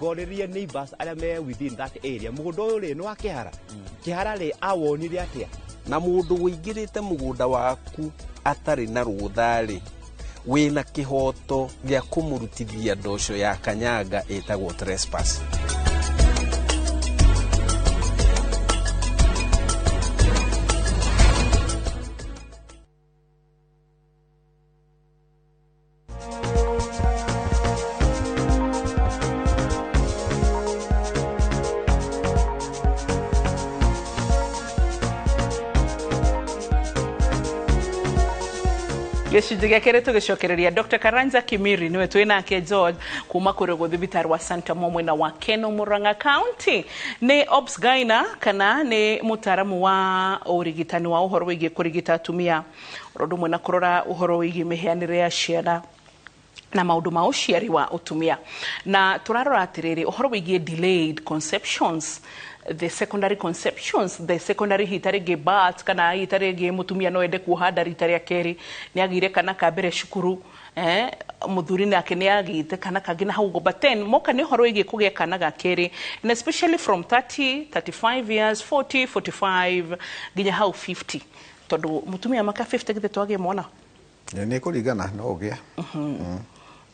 Ngorĩrie neighbors arĩa me within that area, mũgũnda ũyũ rĩ nĩ wa Kĩhara? Kĩhara rĩ awonire atĩa? Na mũndũ ũingĩrĩte mũgũnda waku atarĩ na rũtha-rĩ, wĩna kĩhoto gĩa kũmũrutithia ndoco ya kanyanga ĩtagwo trespass. Gĩcunjĩ gĩa kerĩ tũgĩcokereria Dr. Karanja Kimiri nĩwe twĩ nake George kuma kũrĩ thibitarĩ wa Santa Mo mwena wa Keno, Murang'a County. Nĩ obs-gyna kana nĩ mũtaaramu wa ũrigitani wa ũhoro wĩgiĩ kũrigita atumia, ũndũ ũmwe na kũrora ũhoro wĩgiĩ mĩheanĩre ya ciana na maũndũ ma ũciari wa ũtumia. Na tũrarora atĩrĩrĩ, ũhoro wĩgiĩ delayed conceptions, the secondary conceptions, the secondary hita rĩngĩ birth, kana hita rĩngĩ mũtumia no ende kuoha nda rita rĩa kerĩ. Nĩ agĩire kana ka mbere cukuru, mũthuri nake nĩ agĩte kana kangĩ na hau ũguo, but then moka nĩ ũhoro wĩgiĩ kũgĩa kana ga kerĩ, and especially from 30, 35 years, 40, 45 nginya hau 50, tondũ mũtumia maka 50 githĩ twagĩe mwana? Nĩ kũringana, no ũgĩe.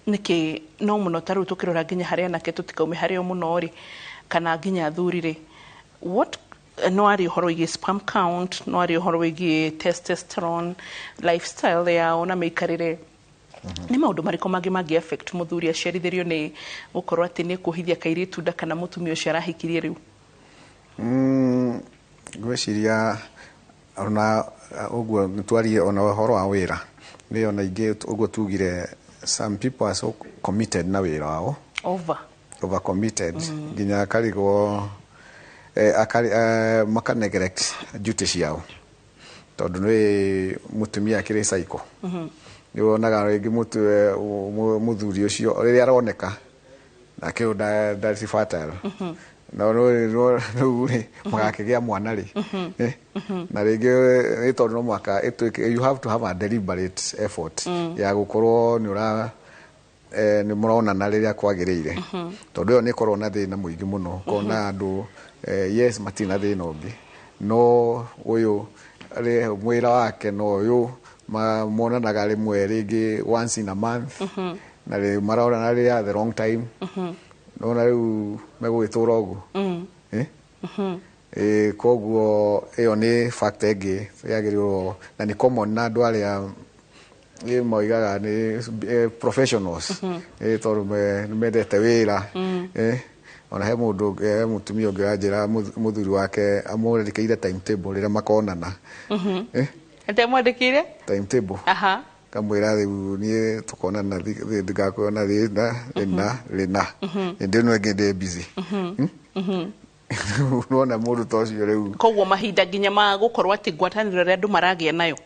Nĩkĩ no mũno ta rĩu tũkĩrora nginya harĩ anake, tũtikaume harĩ o mũno rĩ, kana nginya athuri rĩ, what no arĩ ũhoro wĩgiĩ sperm count, no arĩ ũhoro wĩgiĩ testosterone, lifestyle yao na mĩikarĩre, nĩ maũndũ marĩkũ mangĩ mangĩ affect mũthuri aciarithĩrio nĩ gũkorwo atĩ nĩ kuohithia kairĩtu nda kana mũtumia ũcio arahikirie rĩu? Ngwĩciria ona ũguo nĩtwarie ona ũhoro wa wĩra, nĩ ona ingĩ ũguo tugire, some people are so committed na wĩra wao. Over. Over committed nginya akarigwo maka neglect duty ciao, tondũ nĩ mũtumia akĩrĩ cycle, nĩ wonaga rĩngĩ mũthuri ũcio rĩrĩa aroneka nake ũyũ ndarĩ fertile, no rĩu rĩ magakĩgĩa mwana rĩ, na rĩngĩ nĩ tondũ no mũhaka ĩtuĩke you have to have a deliberate effort ya gũkorwo nĩ ũra nĩ mũronana rĩrĩa kwagĩrĩire, tondũ ĩyo nĩ ĩkoragwo na thĩna mũingĩ mũno kona andũ, yes, matirĩ na thĩna ũngĩ, no ũyũ mwĩra wake no ũyũ monanaga rĩmwe rĩngĩ once in a month, na rĩ maronana rĩrĩa the wrong time, nona rĩu megũgĩtũra ũguo. Eh? Koguo ĩyo nĩ factor ĩngĩ yagĩrĩirwo, na nĩ common na andũ arĩa moigaga nĩ professionals, tondũ nĩ mendete wĩra. Ona he mũndũ ũngĩ, he mũtumia ũngĩ wanjĩra mũthuri wake amwandĩkĩire timetable rĩrĩa makonana. Atĩ mwandĩkĩire? Timetable. Kamwĩra rĩu niĩ tũkonana ndigakuona rĩna rĩna rĩna, hĩndĩ ĩno ĩngĩ ndĩ busy. Nĩwona mũndũ ta ũcio rĩu. Koguo mahinda nginya ma gũkorwo atĩ ngwatanĩro ĩrĩa andũ maragĩa nayo.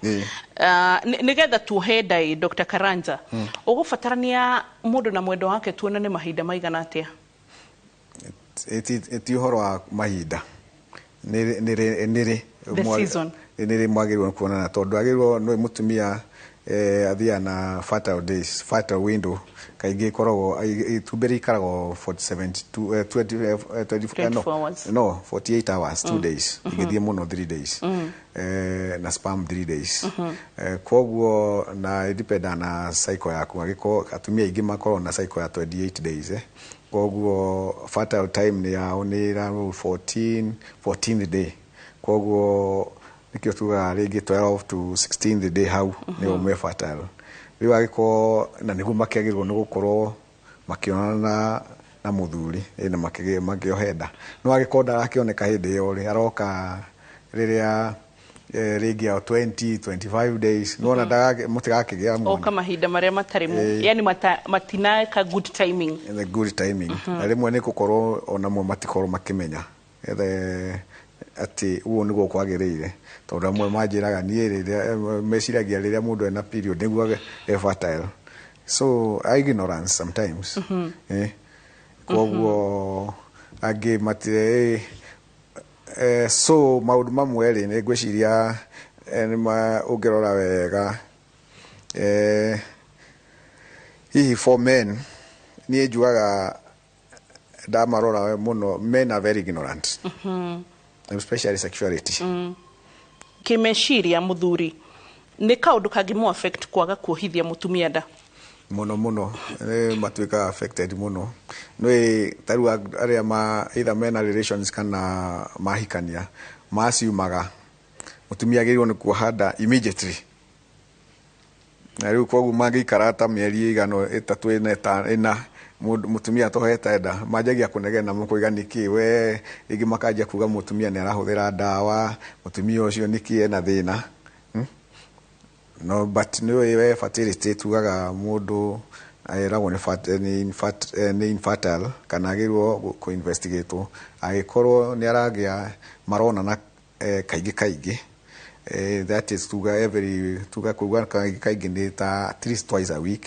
Nĩgetha tuohe nda ĩ, Dr. Karanja, ũgũbatarania mũndũ na mwendwa wake tuonane mahinda maigana atĩa? Ti ũhoro wa mahinda, nĩ rĩ The season. Nĩ rĩ mwagĩrĩirwo nĩ kuonana, tondũ agĩrĩirwo nĩ mũtumia athiaga na fertile days, fertile window kaingĩ ĩkoragwo itumbĩ rĩikaragwo 72, 20, 20, no, 24 hours. No, 48 hours, 2 days, ĩgĩthiĩ mũno 3 days, na sperm 3 days. Koguo na depend na cycle yaku, angĩkorwo atumia aingĩ makoragwo na cycle ya 28 days, koguo fertile time nĩ yao nĩ 14 14th day. Koguo nĩkĩo tugaga rĩngĩ 12 to 16th day, hau nĩho me fertile. Rĩu angĩkorwo na nĩguo makĩagĩrĩirwo nĩ gũkorwo makĩonana na mũthuri, na makĩohe nda, no angĩkorwo ndarakĩoneka hĩndĩ ĩyo rĩ, aroka rĩrĩa rĩngĩ ya 20 25 days, nĩwona mũtigakĩgĩa mwana. Oka mahinda marĩa matarĩ mu yani matinaka good timing. The good timing, na rĩmwe nĩ gũkorwo ona matikorwo makĩmenya ethe atĩ ũguo nĩguo kwagĩrĩire, tondũ amwe manjĩraga niĩ rĩrĩa meciragia rĩrĩa mũndũ ena period nĩguo e fertile, so ignorance sometimes. Koguo angĩ matire, so maũndũ mamwe rĩ, nĩ ngwĩciria nĩ ũngĩrora wega, hihi for men niĩ njugaga Ndamarora mũno, men are very ignorant, especially sexuality. Kĩmeciria mũthuri nĩ kaũndũ kangĩmũ affect kwaga kuohithia mũtumia nda? Mũno mũno, nĩ matuĩkaga affected mũno. Nĩ tarĩu arĩa ma either mena relations kana mahikania, maciumaga mũtumia agĩrĩirwo nĩ kuoha nda immediately, na rĩu koguo mangĩikara ta mĩeri ĩigana 3, 4, 5, mũtumia atohete nda, manjagia kũnegena mũkũiga nĩkĩ we, rĩngĩ makanjia kuga mũtumia nĩ arahũthĩra ndawa, mũtumia ũcio nĩkĩ ena thĩna. No, but nĩ we fertility tugaga mũndũ eragwo nĩ infertile kana agĩrĩirwo kũ investigate angĩkorwo nĩ aragĩa maronana kaingĩ kaingĩ, that is tuga every, tuga kuga kaingĩ kaingĩ nĩ ta at least twice a week,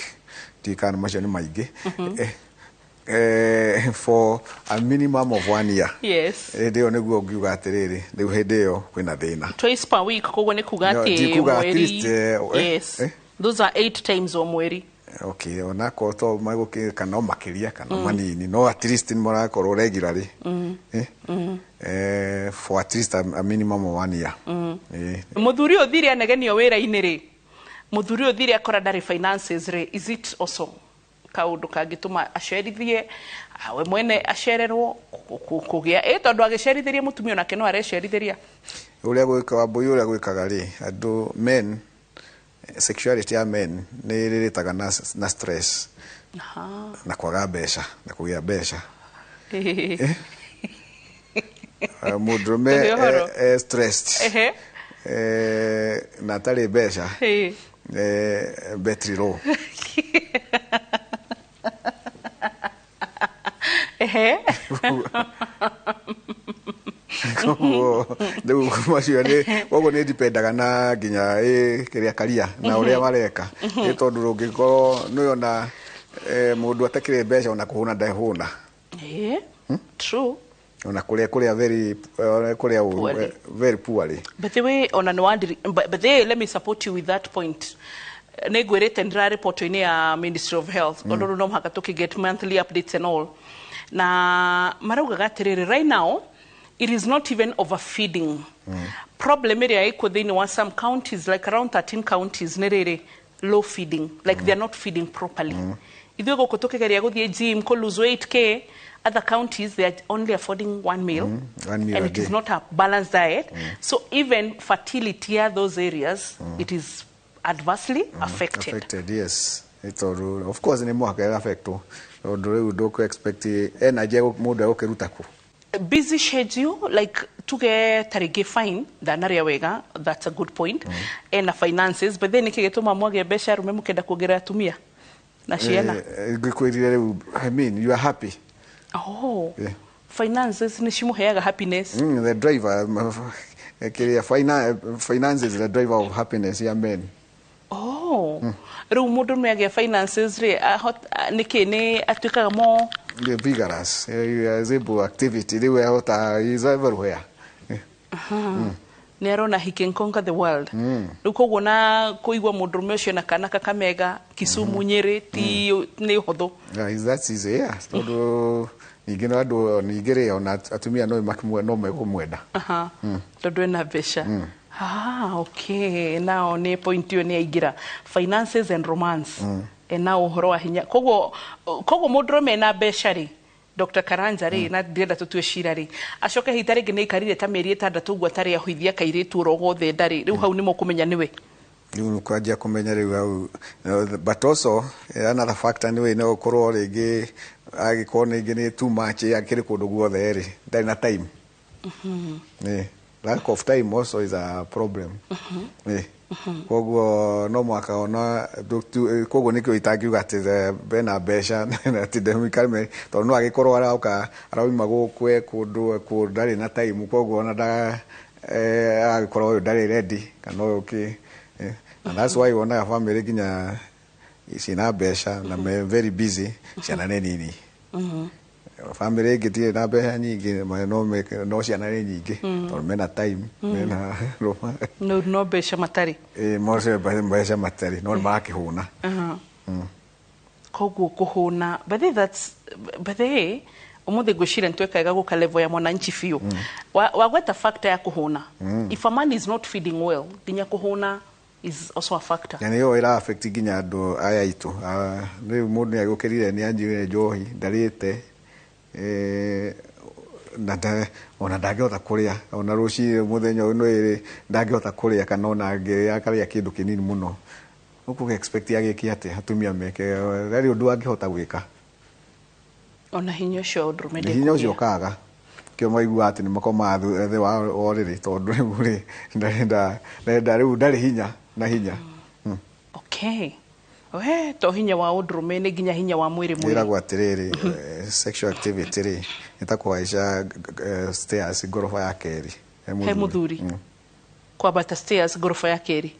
ndiũĩ kana macio nĩ maingĩ, for a minimum of one year. Hĩndĩ ĩyo nĩguo ngiuga atĩrĩrĩ, rĩu hĩndĩ ĩyo kwĩna thĩna. Twice per week, koguo nĩ kuga No, atĩ ndikuga at mweri least, yes. Eh? Those are eight times o mweri. Okay, onakorwo to magũkĩ kana no makĩria kana manini, no at least nĩ marakorwo regularly, for at least a minimum of one year. Mũthuri ũyũ thire anegenio wĩra-inĩ rĩ, mũthuri ũyũ thire akora ndarĩ finances rĩ, is it also kaũndũ kangĩtũma acerithie we mwene acererwo kũgĩa ĩ, tondũ agĩcerithĩria mũtumia onake no arecerithĩria? Ũrĩa gwĩka wambui, ũrĩa gwĩkaga rĩ, andũ men, sexuality ya men nĩ ĩrĩrĩtaga na stress na kwaga mbeca na kũgĩa mbeca. Mũndũrũme Tũhe ũhoro. Stressed na atarĩ mbeca, battery low. Koguo rĩu macio nĩ koguo nĩ dipendaga na nginya kĩrĩa karia na ũrĩa mareka, nĩ tondũ rũngĩkorwo nĩ ona mũndũ atakĩrĩ mbeca, ona kũhũna ndehũna. True. Ona kũrĩa very kũrĩa ũru, Poorly. Very poorly. But the way ona nĩ wandiri, but they, let me support you with that point. Nĩ ngwĩrĩte ndĩra report-inĩ ya Ministry of Health, tondũ rĩu no mũhaka tũkĩ get monthly updates and all, na maraugaga atĩrĩrĩ, right now it is not even overfeeding. Problem ĩrĩa ĩkuo thĩinĩ wa some counties, like around 13 counties, nĩ rĩrĩ low feeding, like they are not feeding properly. Ithuĩ gũkũ tũkĩgeria gũthiĩ gym kũ lose weight k, other counties, they are only affording one meal, One meal and a it is day. not a balanced diet. So even fertility ya those areas, it is adversely affected. Affected, yes. Nĩ tondũ of course nĩ mũhaka ĩraffectwo, tondũ rĩu ndũkũ expect energy mũndũ egũkĩruta kũ? Busy schedule, like tuge tarĩngĩ fine, ndanarĩa wega, that's a good point. Ena finances, but then nĩkĩ gĩtũma mwage mbeca arũme mũkenda kuongerera atumia na ciana? Ngĩkwĩrire rĩu, I mean, you are happy. Oh. Yeah. Finances nĩ cimũheaga happiness? The driver, kĩrĩa finance is the driver of happiness ya men. Oh, rĩu mũndũ nĩ agĩa finances rĩ, nĩkĩ nĩ atuĩkaga mo The vigorous, is able activity rĩu ahota is everywhere. Nĩ arona he can conquer the world rĩu, koguo na kũigua mũndũrũme ũcio na kana Kakamega, Kisumu, Nyĩrĩ ti nĩ ũhũthũ. Yeah, that's easy, yeah. Tondũ ningĩ no andũ ningĩ rĩ, ona atumia no no mekũmwenda. Aha. Tondũ ena mbeca. Ah, okay, now nĩ point ĩyo nĩ yaingĩra, finances and romance, and now ũhoro wa hinya. Koguo mũndũrũme ena mbeca rĩ, Dr. Karanja rĩ, na ndĩrenda tũtue cira rĩ, acoke hita rĩngĩ nĩ aikarire ta mĩeri 6 ũguo atarĩ ahoithia kairĩtu oro gothe nda rĩ, rĩu hau nĩ mũkũmenya nĩwe? Rĩu nĩ kwanjia kũmenya rĩu hau. But also another factor nĩ no ũkorwo rĩngĩ agĩkorwo rĩngĩ nĩ too much, akĩrĩ kũndũ guothe rĩ, ndarĩ na time. Lack of time also is a problem. Koguo no mwaka ona koguo nĩkĩo itangiuga atĩ bena mbeca na atĩ ndemũikare, tondũ no agĩkorwo aroka arauma gũkũ e kũndũ kũ ndarĩ na time, koguo ona nda agĩkorwo ũyũ ndarĩ ready kana ũyũ kĩ, and that's why wonaga family nginya ciĩna mbeca na me very busy, ciana nĩ nini. Family ĩngĩ tirĩ na mbeca nyingĩ, no ciana nĩ nyingĩ tondũ mena time, mena no mbeca matarĩ. Mose mbeca matarĩ, no nĩ marakĩhũna. Koguo kũhũna, but then that's, but then Umuthi ngwiciria nitwekaga guka level ya mwananchi biũ. Wagweta factor ya kuhuna. If a man is not feeding well, nginya kuhuna is also a factor. Na nĩyo ĩra affect nginya andũ aya aitũ. Rĩu mũndũ nĩ agĩũkĩrire, nĩ anyuire njohi, ndarĩte, na ona ndangĩhota kũrĩa ona rũcinĩ mũthenya ũyũ nĩ ndangĩhota kũrĩa, kana ona angĩrĩa akarĩa kĩndũ kĩnini mũno. Ũkũgĩ expect agĩke atĩa? Atumia meke ndarĩ ũndũ angĩhota gwĩka. Ona hinya ũcio ũndũrũme. Nĩ hinya ũcio ũkaga, kĩo maiguaga atĩ nĩ makomaga thĩ wa ũrĩrĩ, tondũ rĩu rĩ ndarenda rĩu ndarĩ hinya na hinya. Okay, we to hinya wa ũndũrũme, nĩ nginya hinya wa mwĩrĩ mwĩrĩ. Ĩragwo atĩrĩrĩ, sexual activity rĩ nĩ ta kũhaica stairs ngoroba ya kerĩ. He mũthuri kwambata stairs ngoroba ya kerĩ.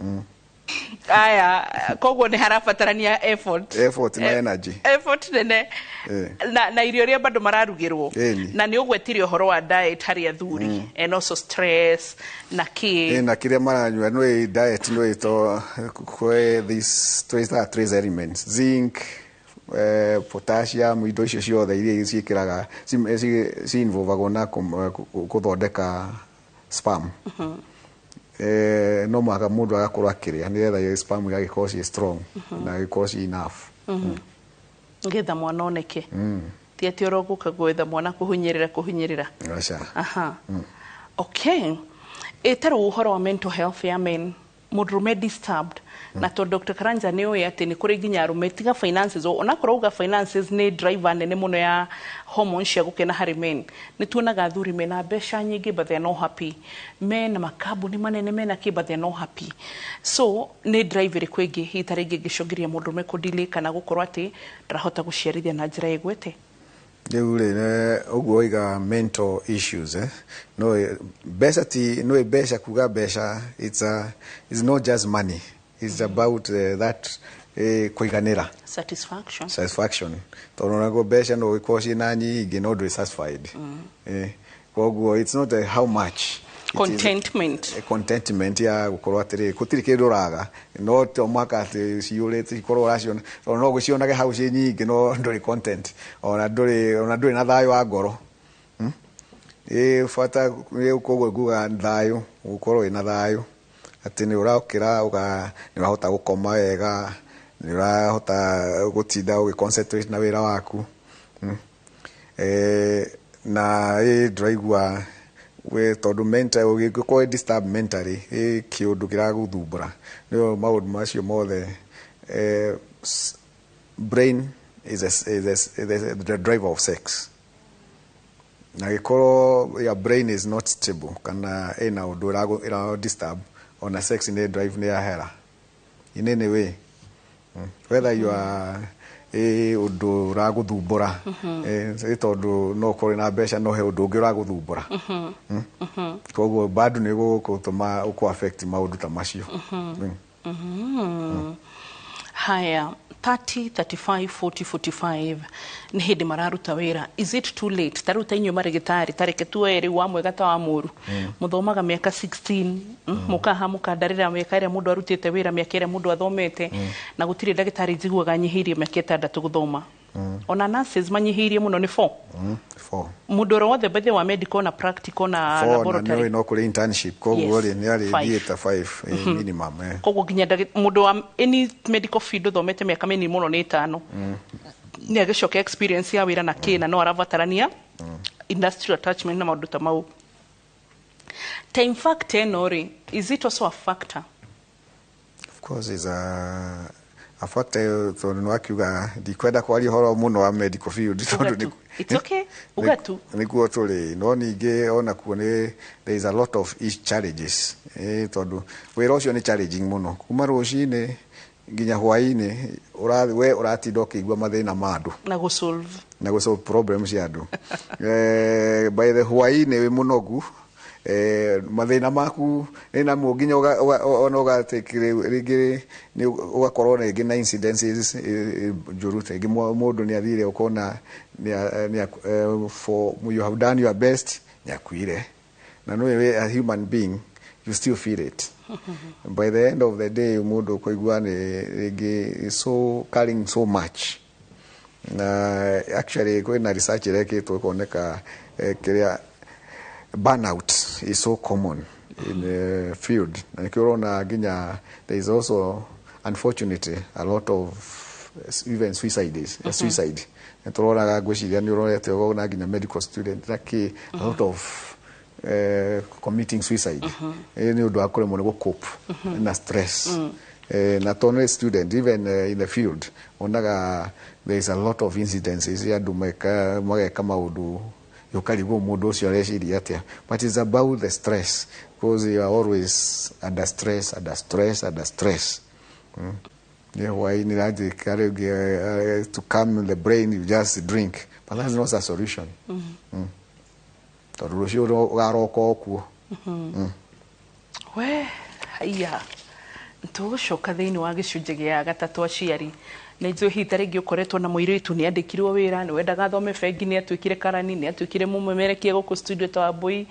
Aya, koguo nĩ harabatarania effort. Effort na energy. Effort nene. Na irio iria bado mararugĩrwo. Na nĩ ũgwetire ũhoro wa diet harĩ athuri and also stress na kĩ. Na kĩrĩa maranyua. Nĩ diet nĩ to kwĩ this trace elements, zinc, potassium, indo icio ciothe iria ciĩkĩraga ci involvagwo na kũthondeka sperm. No mũhaka mũndũ agakorwo akĩrĩa nĩgetha sperm igagĩkorwo ciĩ strong na igĩkorwo ciĩ enough. Nĩgetha mwana oneke. Ti atĩ oro gũka gwetha mwana kũhunyĩrĩra kũhunyĩrĩra. Aca. Aha. Okay, ĩ tarĩu ũhoro wa mental health ya men, mũndũrũme disturbed, na to Dr. Karanja nĩ ũĩ atĩ nĩ kũrĩ nginya arũme, tiga finances, onakorwo uga finances nĩ driver nene mũno ya hormones cia gũkena harĩ men, nĩ tuonaga athuri mena mbeca nyingĩ but they are not happy, mena makambuni manene, mena kĩ, but they are not happy. So nĩ drive ĩrĩkũ ĩngĩ hihi ta rĩngĩ ĩngĩcũngĩrĩria mũndũrũme kũdelay kana gũkorwo atĩ ndarahota gũciarithia na njĩra ĩgwete? Rĩu rĩ, ũguo oiga mental issues, no mbeca ti no mbeca, kuga mbeca it's not just money, it's about that kũiganĩra. Satisfaction. Satisfaction, tondũ onaguo mbeca no gĩkorwo ciĩna nyingĩ no ndũrĩ satisfied. Koguo it's not how much. It is Contentment. Contentment ya gũkorwo atĩrĩrĩ gũtirĩ kĩndũ ũraga, no to mũhaka atĩ ciyũrĩte ikorwo ũraciona, tondũ no gũcionage hau ciĩ nyingĩ no ndũrĩ content, ona ndũrĩ na thayũ wa ngoro. Ĩ bata koguo nguga thayũ, gũkorwo wĩna thayũ atĩ nĩ ũrokĩra nĩ ũrahota gũkoma wega, nĩ ũrahota gũtinda ũgĩ concentrate na wĩra waku. Na ĩ ndĩraigua we tondũ mental ũgĩkorwo wĩ disturb mentally, ĩ kĩũndũ kĩragũthumbũra, nĩyo maũndũ macio mothe. Brain is the driver of sex, na gĩkorwo your brain is not stable kana ĩna ũndũ ĩra disturb, ona sex nĩ drive nĩ yahera in any way. Whether you are ĩ ũndũ ũragũthumbũra, ĩ tondũ no ũkorwo na mbeca no he ũndũ ũngĩ ũragũthumbũra. Koguo bado nĩ gũgũtũma ũkũ affect maũndũ ta macio. Haya, 30, 35, 40, 45 nĩ hĩndĩ mararuta wĩra. Is it too late? Ta rĩu ta inyuĩ marĩgĩtarĩ, ta reke tuoe rĩu wa mwega ta wa mũru, mũthomaga mĩaka 16, mũkaha mũkandarĩra mĩaka ĩrĩa mũndũ arutĩte wĩra, mĩaka ĩrĩa mũndũ athomete, na gũtirĩ ndagĩtarĩ njiguaga anyihĩirie mĩaka 6 gũthoma. Ona nurses manyihĩirie mũno nĩ 4. Four. Mũndũ oro wothe bethe wa medical na practical na Four, na laboratory. nĩ no kũrĩ internship, koguo rĩ nĩ arĩthiĩte 5 minimum. Koguo nginya mũndũ wa any medical field ũthomete mĩaka mĩnini mũno nĩ 5, nĩ agĩcoka experience ya wĩra na kĩ, na no arabatarania industrial attachment na maũndũ ta mau. Time factor ĩno rĩ, is it also a factor? Of course is a factor, tondũ nĩ wakiuga ndikwenda kwaria ũhoro mũno wa medical field tondũ Uga tu. It's okay. Uga tu. Nĩkuo tũrĩ, no ningĩ ona kuo nĩ there is a lot of each challenges, tondũ wĩra ũcio nĩ challenging mũno kuma rũcinĩ nginya hwaĩ-inĩ, we ũratinda ũkĩigua mathĩna ma andũ na gũsolve. Na gũ solve problem cia andũ. By the hwaĩ-inĩ wĩ mũnogu, mathĩna maku nĩ namo nginya ona ũgatake rĩngĩ nĩ ũgakorwo rĩngĩ na incidences njũru, rĩngĩ mũndũ nĩ athire ũkona for you have done your best, nĩ akuire, na no we a human being, you still feel it. By the end of the day mũndũ ũkũigua nĩ rĩngĩ so carrying so much. Na actually kwĩna research ĩrekĩtwo ĩkoneka kĩrĩa burnout is so common in the field, na nĩkĩo ũrona nginya there is also unfortunately a lot of even suicides, suicide. Nĩ tũroraga, ngwĩciria nĩ ũrorete ũkona nginya medical student na kĩ, a lot of committing suicide. Nĩ ũndũ wa kũremwo nĩ gũ-cope na stress. Not only student, even in the field onaga there is a lot of incidences ya andũ mageka maũndũ ũkarigwo mũndũ ũcio areciria atĩa, but it's about the stress because you are always under stress, under stress, under stress. Yeah, hwaĩ-inĩ rathiĩ rĩngĩ to calm the brain, you just drink, but that's not a solution, tondũ rũciũ ũgaroka o kuo. We haiya, tũgũcoka thĩinĩ wa gĩcunjĩ gĩa gatatũ. Aciari, nĩ njũĩ hihi ta rĩngĩ ũkoretwo na mũirĩtu nĩ andĩkirwo wĩra, nĩ wendaga athome bengi, nĩ atuĩkire karani, nĩ atuĩkire mũmemerekia gũkũ studio ta Wambui,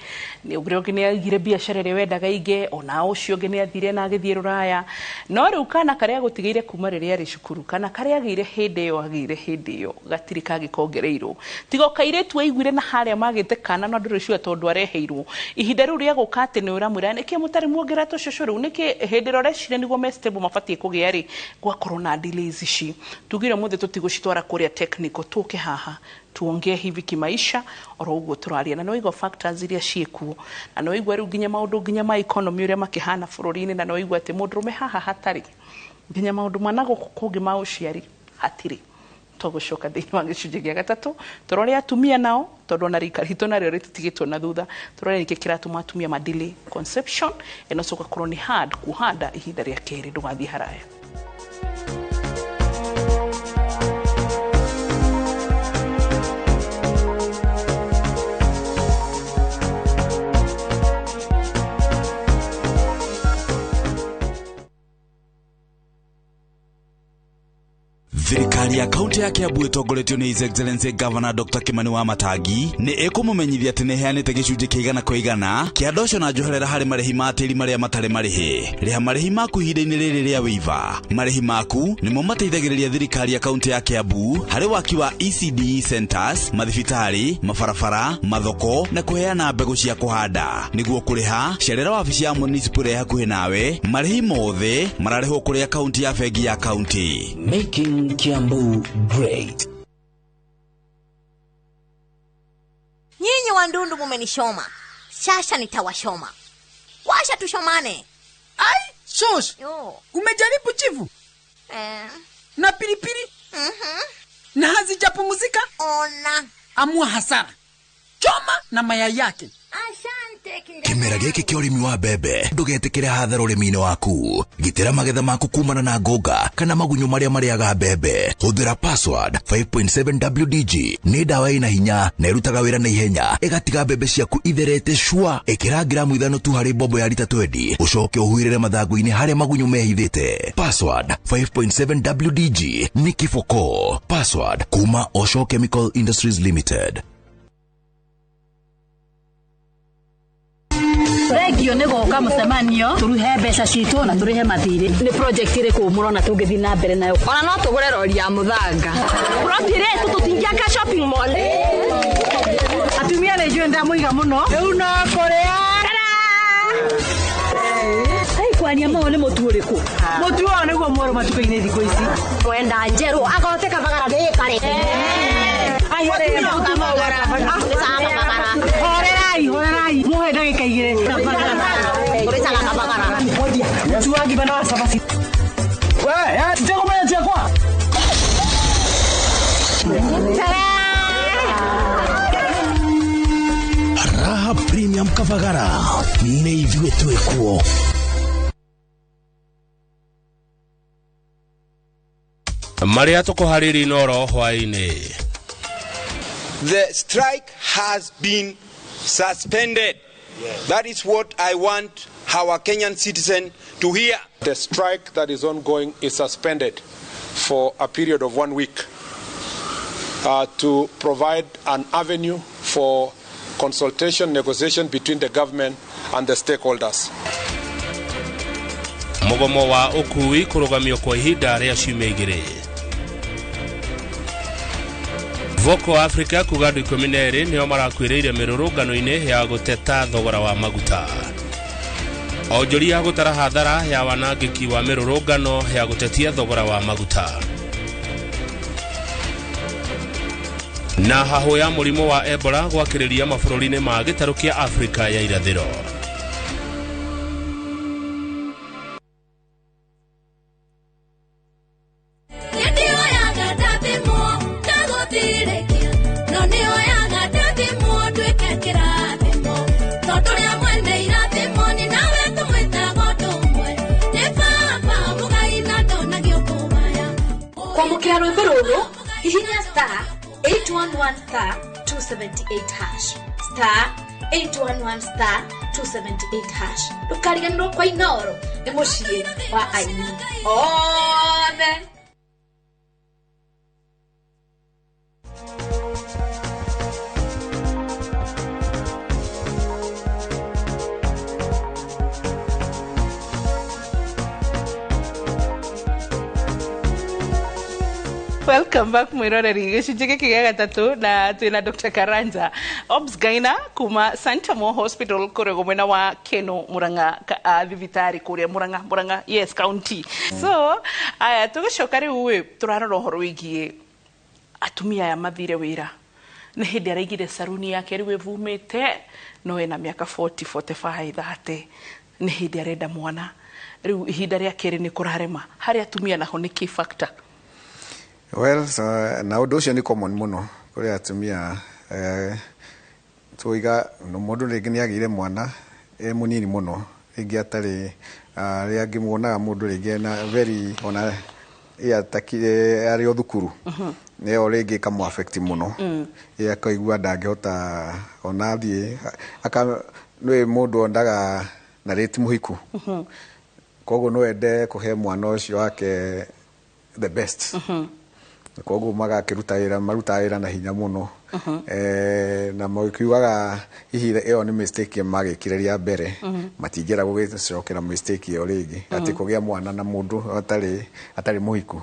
nĩ ũrĩa ũngĩ nĩ aigire biacara ĩrĩa wendaga aige, ona ũcio ũngĩ nĩ athire na agĩthiĩ rũraya, no rĩu kana karĩa agũtigĩire kuma rĩrĩa arĩ cukuru kana karĩa agĩire hĩndĩ ĩyo agĩire hĩndĩ ĩyo gatirĩ kangĩ kongereirwo, tiga o kairĩtu aiguire na harĩa magĩte kana no ndũrĩ sure tondũ areheirwo ihinda rĩu rĩa gũka atĩ nĩ ũramwĩra nĩkĩ mũtarĩ muongerera tũcũcũ rĩu, nĩkĩ hĩndĩ ĩrĩa ũreciria nĩguo me stable mabatiĩ kũgĩa rĩ, gwakorwo na delays ici tugire mũthĩ tũtigũcitwara kũrĩa technical, tũke haha tuongee hivi kimaisha oro ũguo tũraria, na nĩwaigua factors iria ciĩkuo, na nĩwaigua rĩu nginya maũndũ nginya ma economy ũrĩa makĩhana bũrũri-inĩ, na nĩwaigua atĩ mũndũrũme haha hatarĩ nginya maũndũ ma nagũkũ kũngĩ ma ũciari hatirĩ. Tũgũcoka thĩinĩ wa gĩcunjĩ gĩa gatatũ tũrore atumia nao, tondũ ona rika ritũ narĩo rĩtũtigĩtwo na thutha, tũrore nĩkĩ kĩratũma atumia ma delay conception ĩno ũgakorwo nĩ hard kuhanda ihinda rĩa kerĩ. Ndũgathiĩ haraya. Thirikari ya kaunti ya Kiambu ĩtongoretio nĩ His Excellency Governor Dr. Kimani Wamatangi nĩ ĩkũmũmenyithia atĩ nĩ ĩheanĩte gĩcunjĩ kĩa 100% kĩa ndoco na njoherera harĩ marĩhi ma tĩri marĩa matarĩ marĩhi. Rĩha marĩhi maku ihinda-inĩ rĩrĩ rĩa waiver. Marĩhi maku nĩmo mateithagĩrĩria thirikari ya kaunti ya Kiambu harĩ waki wa ECD centers, mathibitarĩ, mabarabara, mathoko na kũheana mbegũ cia kũhanda. Nĩguo kũrĩha, cerera wabici ya municipal ĩrĩa hakuhĩ nawe. Marĩhi mothe mararĩhwo kũrĩ akaunti ya bengi ya kaunti. Making Kiambu great. Nyinyi wandundu mumenishoma, sasa nitawashoma. Washa tushomane. Ai, shosh. Umejaribu chivu? Na pilipili? Na hazijapumzika? Ona. Amua hasara. Choma na mayai yake. Asante kinda. Kĩmera gĩkĩ kĩa ũrĩmi wa mbembe ndũgetĩkĩre hathara ũrĩmi-inĩ waku. Gitĩra magetha maku kumana na ngũnga kana magunyũ marĩa marĩaga mbembe. Hũthĩra Password 5.7 WDG. Nĩ ndawa ĩna hinya na ĩrutaga wĩra na ihenya, ĩgatiga mbembe ciaku itherete cua. Ĩkĩra gramu 5 tu harĩ mbombo ya lita 20, ũcoke ũhuhĩrĩre mathangũ-inĩ harĩa magunyũ mehithĩte. Password 5.7 WDG nĩ kĩboko. Password kuma Osho Chemical Industries Limited. Thengio nĩ gũka mũcemanio tũruhe mbeca citũ na tũrĩhe mathirĩ. Nĩ project ĩrĩkũ mũrona tũngĩthiĩ na mbere nayo? Ona no tũgũre rori ya mũthanga. Plot ĩrĩa ĩtũ tũtingĩaka shopping mall. Atumia nĩ njũĩ ndamũiga mũno. Rĩu no kũrĩa. Ai kwania mao nĩ mũtu ũrĩkũ? Mũtu ũyũ nĩguo mwerũ matukũ-inĩ thikũ ici. Mwenda njerũ agote kabagara ndĩkare. Ai horerai horerai muhe ndagĩka 2. Mũtu wa ngima na wa cabaci. We, ndikumenya ciakwa. Raha Premium Kavagara nĩ ithuĩ twĩkuo. Marĩa tũkũharĩria oro hwaĩ-inĩ. The strike has been suspended. Yes. That is what I want our Kenyan citizen to hear. The strike that is ongoing is suspended for a period of 1 week to provide an avenue for consultation, negotiation between the government and the stakeholders. Mũgomo wa ũkui kũrũgamio kwa ihinda rĩa ciumia 2. Voco Africa kuga andũ 12 nĩo marakuĩrĩire mĩrũrũngano-inĩ ya gũteta thogora wa maguta. Onjoria gũtara hathara ya wanangĩki wa mĩrũrũngano ya gũtetia thogora wa maguta. Na hahũ ya mũrimũ wa Ebola gwakĩrĩria mabũrũri-inĩ ma gĩtarũ kĩa Afrika ya irathĩro. Kwamũkĩra rwĩmbo rũrũ hihinya star 811 star 278 hash star 811 star 278 hash. Ndũkariganĩrwo kwa Inooro nĩ mũciĩ wa aini othe. Welcome back mwiroreri gĩcunjĩ gĩkĩ gĩa gatatũ na twĩna Dr. Karanja Obsgyna kuma Santa Mo Hospital kũrĩa mwena wa Keno Murang'a thibitarĩ kũrĩa Murang'a yes county. So aya tũgĩcoka rĩu ĩ tũrarora ũhoro wĩgiĩ atumia aya mathire wĩra nĩ hĩndĩ araigire saruni yake rĩu ĩvumĩte no ena mĩaka 40 45 30 nĩ hĩndĩ arenda mwana rĩu ihinda rĩa kerĩ nĩ kũrarema harĩ atumia naho nĩ key factor. Well, so, na ũndũ ũcio nĩ common mũno kũrĩ atumia tuiga mũndũ rĩngĩ nĩ agĩire mwana e mũnini mũno rĩngĩ atarĩ arĩa angĩ muonaga mũndũ rĩngĩ na very ona atakire arĩ o thukuru nĩyo rĩngĩ ĩkamũ affect mũno ĩ akaigua ndangĩhota ona athiĩ nĩ mũndũ ondaga na rĩti mũhiku koguo no ende kũhe mwana ũcio wake the best. Koguo magakĩruta wĩra marutaga wĩra na hinya mũno na makiugaga hihi ĩyo nĩ mistake magĩkire rĩa mbere matingĩenda gũgĩcokera mistake ĩyo rĩngĩ atĩ kũgĩa mwana na mũndũ atarĩ mũhiku.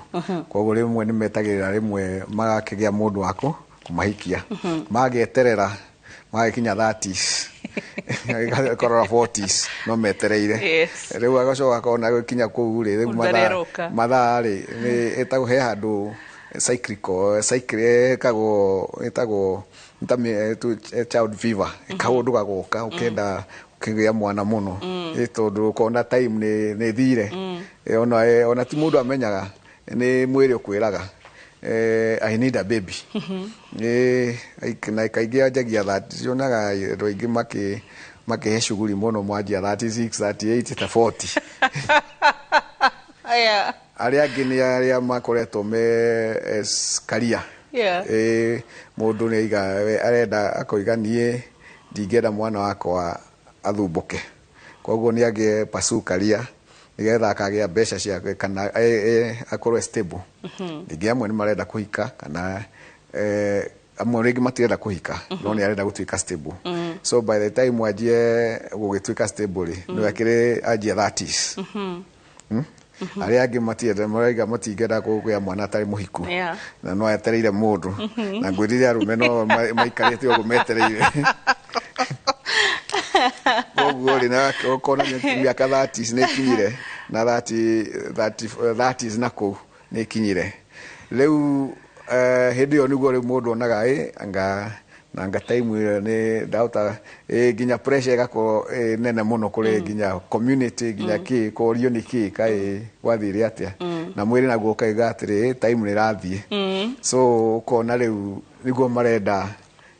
Koguo rĩmwe nĩ metagĩrĩra rĩmwe magakĩgĩa mũndũ wa kũmahikia mageterera magĩkinya 30s korora 40s no metereire rĩu agacoka akona gũkinya kũu rĩ rĩu mathaa rĩ nĩ ĩtagwo he handũ cyclical cycle ĩtagwo child fever kaũndũ gagoka ũkenda ũkĩgĩa mwana mũno tondũ ũkona time nĩ thire ona ti mũndũ amenyaga nĩ mwĩrĩ ũkwĩraga I need a baby. Na kaingĩ anjagia cionaga andũ aingĩ makĩhe shughuli mũno mwanjia 36 38 ta 40. Arĩa angĩ nĩ arĩa makoretwo me career. Mũndũ nĩ aiga arenda akoiga niĩ ndingĩenda mwana wakwa athumbũke koguo nĩ agĩe pursue career nĩgetha akagĩa mbeca ciake kana akorwo stable. Rĩngĩ amwe nĩ marenda kũhika kana amwe rĩngĩ matirenda kũhika no nĩ arenda gũtuĩka stable. So by the time wanjie gũgĩtuĩka stable rĩ nĩ akĩrĩ anjia 30s. Arĩa angĩ matienda maraiga matingĩenda kũgĩa mwana atarĩ mũhiku na no etereire mũndũ na ngwĩrire arũme no maikarĩte ũguo metereire. Koguo rĩ na ũkona mĩaka 30s nĩ ĩkinyire na 30s na kũu nĩ ĩkinyire rĩu hĩndĩ ĩyo nĩguo rĩu mũndũ onaga ĩ anga na anga time ĩyo nĩ ndahota nginya pressure ĩgakorwo nene mũno kũrĩ nginya community nginya kĩ kũrio nĩ kĩ kaĩ gwathire atĩa na mwĩrĩ naguo ũkaiga atĩrĩ time nĩ ĩrathiĩ. So ũkona rĩu nĩguo marenda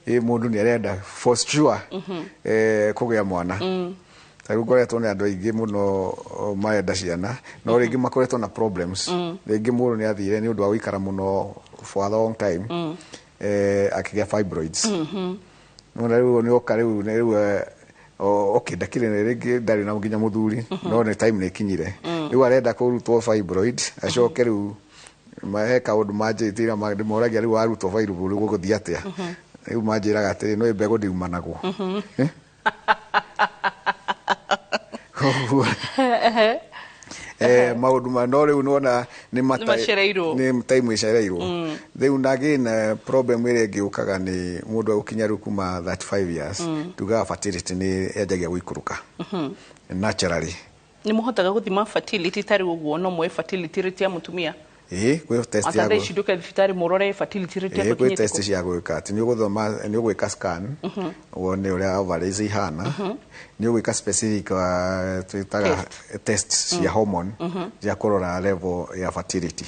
mũndũ nĩ arenda for sure kũgĩa mwana. Ta rĩu ngoretwo nĩ andũ aingĩ mũno marenda ciana no rĩngĩ makoretwo na problems rĩngĩ mũndũ nĩ athire nĩ ũndũ wa gũikara mũno for a long time akĩgĩa fibroids. No rĩu nĩ oka rĩu rĩu okay ndakĩrĩ rĩngĩ ndarĩ na nginya mũthuri no nĩ time nĩ ĩkinyire rĩu arenda kũrutwo fibroid acoke rĩu he kaũndũ manjĩtĩra ndĩmoragia rĩu warutwo fibroid gũgũthiĩ atĩa rĩu manjĩraga atĩrĩ no mbegũ ndiumanagwo. Maũndũ ma no rĩu nĩwona nĩ Nĩ macereirwo. Nĩ time ĩcereirwo. Rĩu na again, problem ĩrĩa ĩngĩ yũkaga nĩ mũndũ agũkinya rĩu kuma 35 years, tugaga fertility nĩ yanjagia gũikũrũka naturally. Nĩ mũhotaga gũthima fertility tarĩ ũguo no muoe fertility rate ya mũtumia? Ĩĩ, kwĩ test ya Ata thaa ici ndũke thibitarĩ mũrore fertility rate Ĩĩ, yaku kwĩ ĩkinyĩte test kũ? cia gwĩka atĩ nĩ ũgũthoma, nĩ ũgwĩka scan wone ũrĩa ovaries ihana, nĩ ũgwĩka specific, twĩtaga test cia hormone cia kũrora level ya fertility.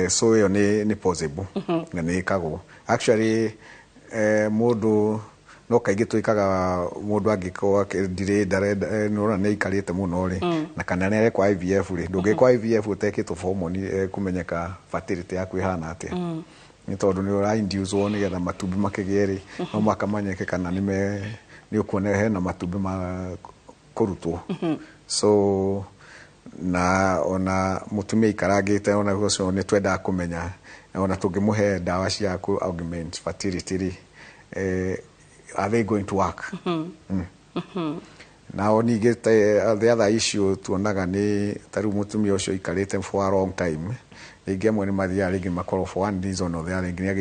So ĩyo nĩ possible na nĩ ĩkagwo actually. Mũndũ no kaingĩ twĩkaga mũndũ angĩkorwo ndirĩ ndarenda, nĩũrona nĩ aikarĩte mũno rĩ, na kana nĩ arekwo IVF rĩ, ndũngĩkwo IVF ũtekĩtwo hormone, kũmenyeka fertility yaku ĩhana atĩa, nĩ tondũ nĩ ũra induce nĩgetha matumbĩ makĩgĩe rĩ, no makamanyeke kana nĩ me nĩ ũkuona hena matumbĩ ma kũrutwo. So na ona mũtumia aikarangĩte, ona ũcio nĩ twendaga kũmenya ona tũngĩmũhe ndawa cia kũ augment fertility rĩ, are they going to work? Nao ningĩ the other issue tuonaga nĩ ta rĩu mũtumia ũcio aikarĩte for a long time, rĩngĩ amwe nĩ mathiaga rĩngĩ makorwo for one reason or the other, rĩngĩ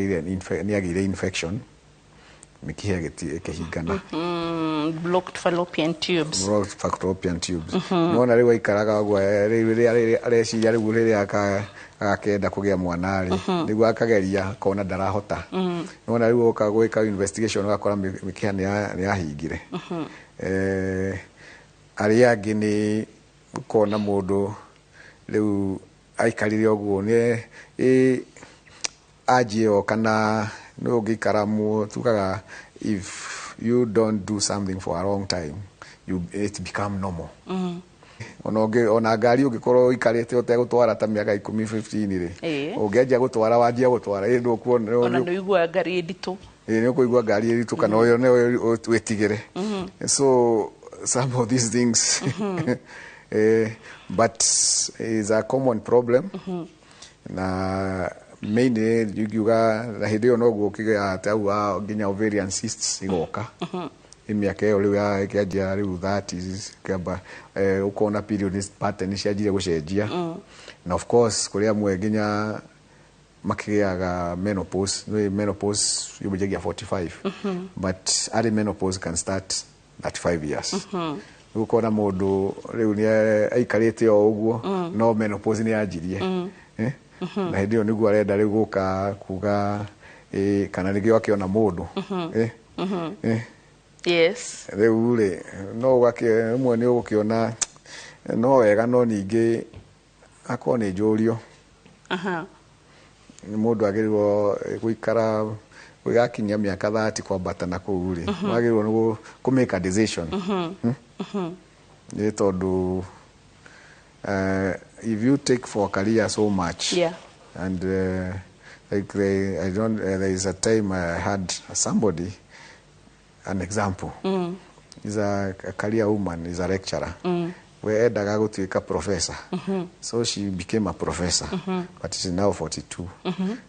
nĩ agĩire infection, mĩkiha ĩkĩhingana. Blocked fallopian tubes. Blocked fallopian tubes. Nona rĩu aikaraga ũguo, rĩu rĩrĩa areciria rĩu rĩrĩa agakenda kũgĩa mwana rĩ, nĩguo akageria akona ndarahota. Nona rĩu oka gwĩka investigation ũgakora mĩkiha nĩ yahingire. Arĩa angĩ nĩ ũkona mũndũ rĩu aikarire ũguo nĩ anjie o kana nĩ ũngĩikara tugaga if you don't do something for a long time, it become normal. Ona ũngĩ ona ngari ũngĩkorwo ũikarĩte ũtegũtwara ta mĩaka 10, 15 rĩ, ũngĩanjia gũtwara, wanjia gũtwara ĩ ndũkuona. Ona nĩ ũiguaga ngari ĩ nditũ. Ĩ, nĩ ũkũigua ngari ĩritũ kana ũyũ nĩ wĩtigĩre. So some of these things, but is a common problem, na mainly ingiuga na hĩndĩ ĩyo noguo ũkĩgĩa ta nginya ovarian cysts igoka. Ĩ mĩaka ĩyo rĩu ĩkĩanjia rĩu 30s kĩamba, ũkona period pattern cianjire gũcenjia. Na of course kũrĩ amwe nginya makĩgĩaga menopause. Nĩ menopause yũmĩjagia 45, but early menopause can start 35 years. Rĩu ũkona mũndũ rĩu nĩ aikarĩte o ũguo, no menopause nĩ yanjirie. Eh? Na hĩndĩ ĩyo nĩguo arenda rĩu gũka kuga, kana nĩkĩo akĩona mũndũ. Eh? Eh. Rĩu rĩ, no ũgakĩ rĩmwe nĩ ũgũkĩona no wega, no ningĩ akorwo nĩ njũrio, nĩ mũndũ agĩrĩirwo gũikara gũgakinya mĩaka 30 kwambata na kũu rĩ, wagĩrĩirwo nĩ kũ make a decision. Nĩ tondũ if you take for career so much and like I don't, there is a time I had somebody, an example, is a career woman, is a lecturer, we endaga gũtuĩka professor. So she became a professor, but she's now 42.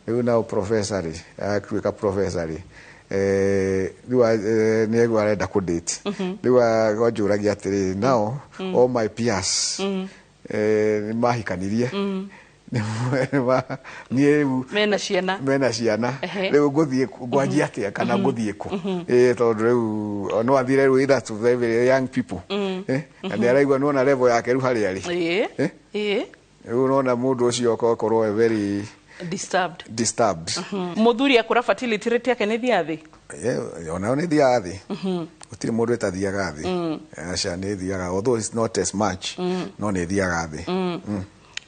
Rĩu now professor rĩ, atuĩka professor rĩ, rĩu nĩ egũ arenda kũ date. Rĩu anjũragia atĩrĩrĩ, now all my peers nĩ mahikanirie, niĩ rĩu mena ciana. Mena ciana. Rĩu ngũthiĩ ngwanjia atĩa kana ngũthiĩ kũ? Tondũ rĩu no athire rĩu either to very, very young people. Na nĩ araigua nĩwona level yake rĩu harĩa arĩ. Eh? Rĩu nona mũndũ ũcio akorwo e very disturbed. Disturbed. Mũthuri akũra fertility rate yake nĩ thiaga thĩ? Onayo nĩ thiaga thĩ. Gũtirĩ mũndũ ĩtathiaga thĩ. Aca, nĩ ĩthiaga, although it's not as much, no nĩ ĩthiaga thĩ.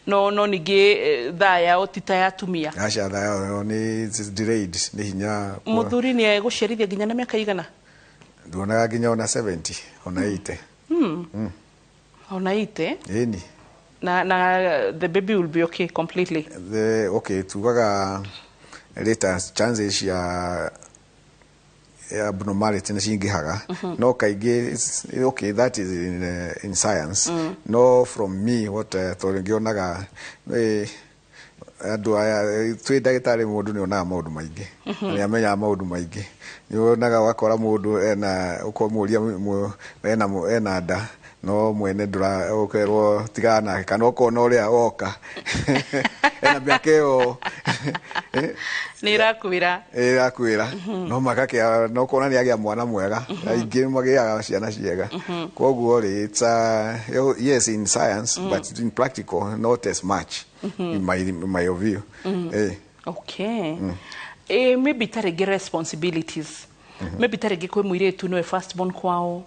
No ningĩ thaa yao ti ta ya atumia. Aca, thayo nĩ it's delayed, nĩ hinya. Mũthuri nĩ egũciarithia nginya na mĩaka igana? Nduonaga nginya ona 70, ona 80. Ona 80? Ĩni. Na the baby will be okay completely? Okay, tugaga later chances cia abnormality nĩ cingĩhaga, no kaingĩ okay, that is in science. No from me what, tondũ ngĩonaga, Andũ aya twĩ ndagĩtarĩ, mũndũ nĩ onaga maũndũ maingĩ na nĩ amenyaga maũndũ maingĩ. Nĩ wonaga wakora mũndũ ena ũkamũria ena nda, no mwene ndũra, ũkerwo tigana nake, kana ũkona ũrĩa woka ena mĩaka ĩyo. Nĩ ĩrakwĩra. Ĩrakwĩra no makakĩa, no kona nĩ agĩa mwana mwega. Aingĩ magĩaga ciana ciega. Koguo rĩ, it's yes in science, but in practical not as much in my view. Okay. Maybe ta rĩngĩ responsibilities, maybe ta rĩngĩ kwĩ mũirĩtu nĩwe first born kwao,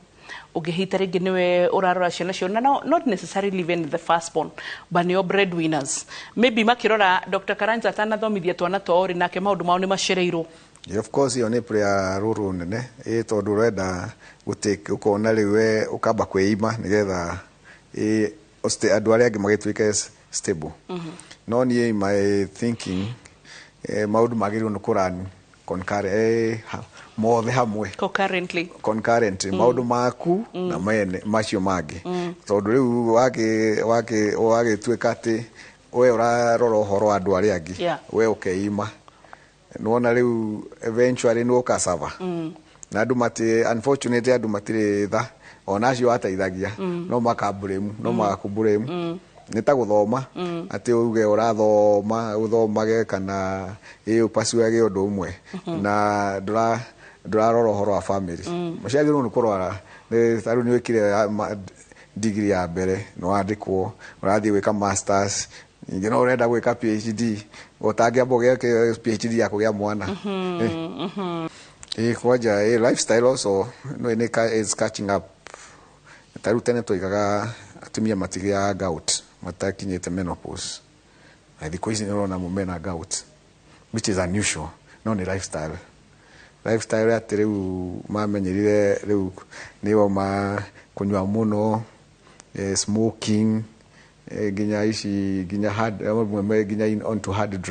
ũngĩhi ta rĩngĩ nĩwe ũrarora ciana cio, na no, not necessarily even the first born, but nĩo breadwinners. Maybe makĩrora Dr. Karanja atanathomithia twana twao rĩ, nake maũndũ mao nĩ macereirwo. Yeah, of course ĩyo nĩ play a role nene, ĩ tondũ ũrenda gũtake, ũkona rĩu we ũkamba kwĩima nĩgetha ĩ andũ arĩa angĩ magĩtuĩke stable. No niĩ, in my thinking, maũndũ magĩrĩirwo nĩ kũrun concurrent, mothe hamwe. Concurrently. Concurrent, maũndũ maku na mene macio mangĩ, tondũ rĩu wagĩtuĩka atĩ we ũrarora ũhoro wa andũ arĩa angĩ, we ũkeima, nĩwona rĩu eventually nĩ ũkacaba na andũ mati, unfortunately andũ matirĩ tha, ona acio wateithagia no makambũrĩmu, no magakũmbũrĩmu. Nĩ ta gũthoma, atĩ uge ũrathoma, ũthomage kana ĩ ũpacuage ũndũ ũmwe na ndũrarora ũhoro wa family. Ciagĩrĩirwo nĩ kũrora. Ta rĩu nĩ wĩkire degree ya mbere, nĩ wandĩkwo, ũrathiĩ gwĩka masters, ningĩ no ũrenda gwĩka PhD, ũtangĩamba ũgeke PhD ya kũgĩa mwana. Kwanja lifestyle also no nĩ is catching up. Ta rĩu tene twoigaga atumia matigĩaga gout matakinyĩte menopause, na thikũ ici nĩ ũrona mena gout, which is unusual, no nĩ lifestyle atĩ rĩu mamenyerire, rĩu nĩo ma kũnyua mũno, smoking, nginya ici, nginya hard, amwe nginya onto hard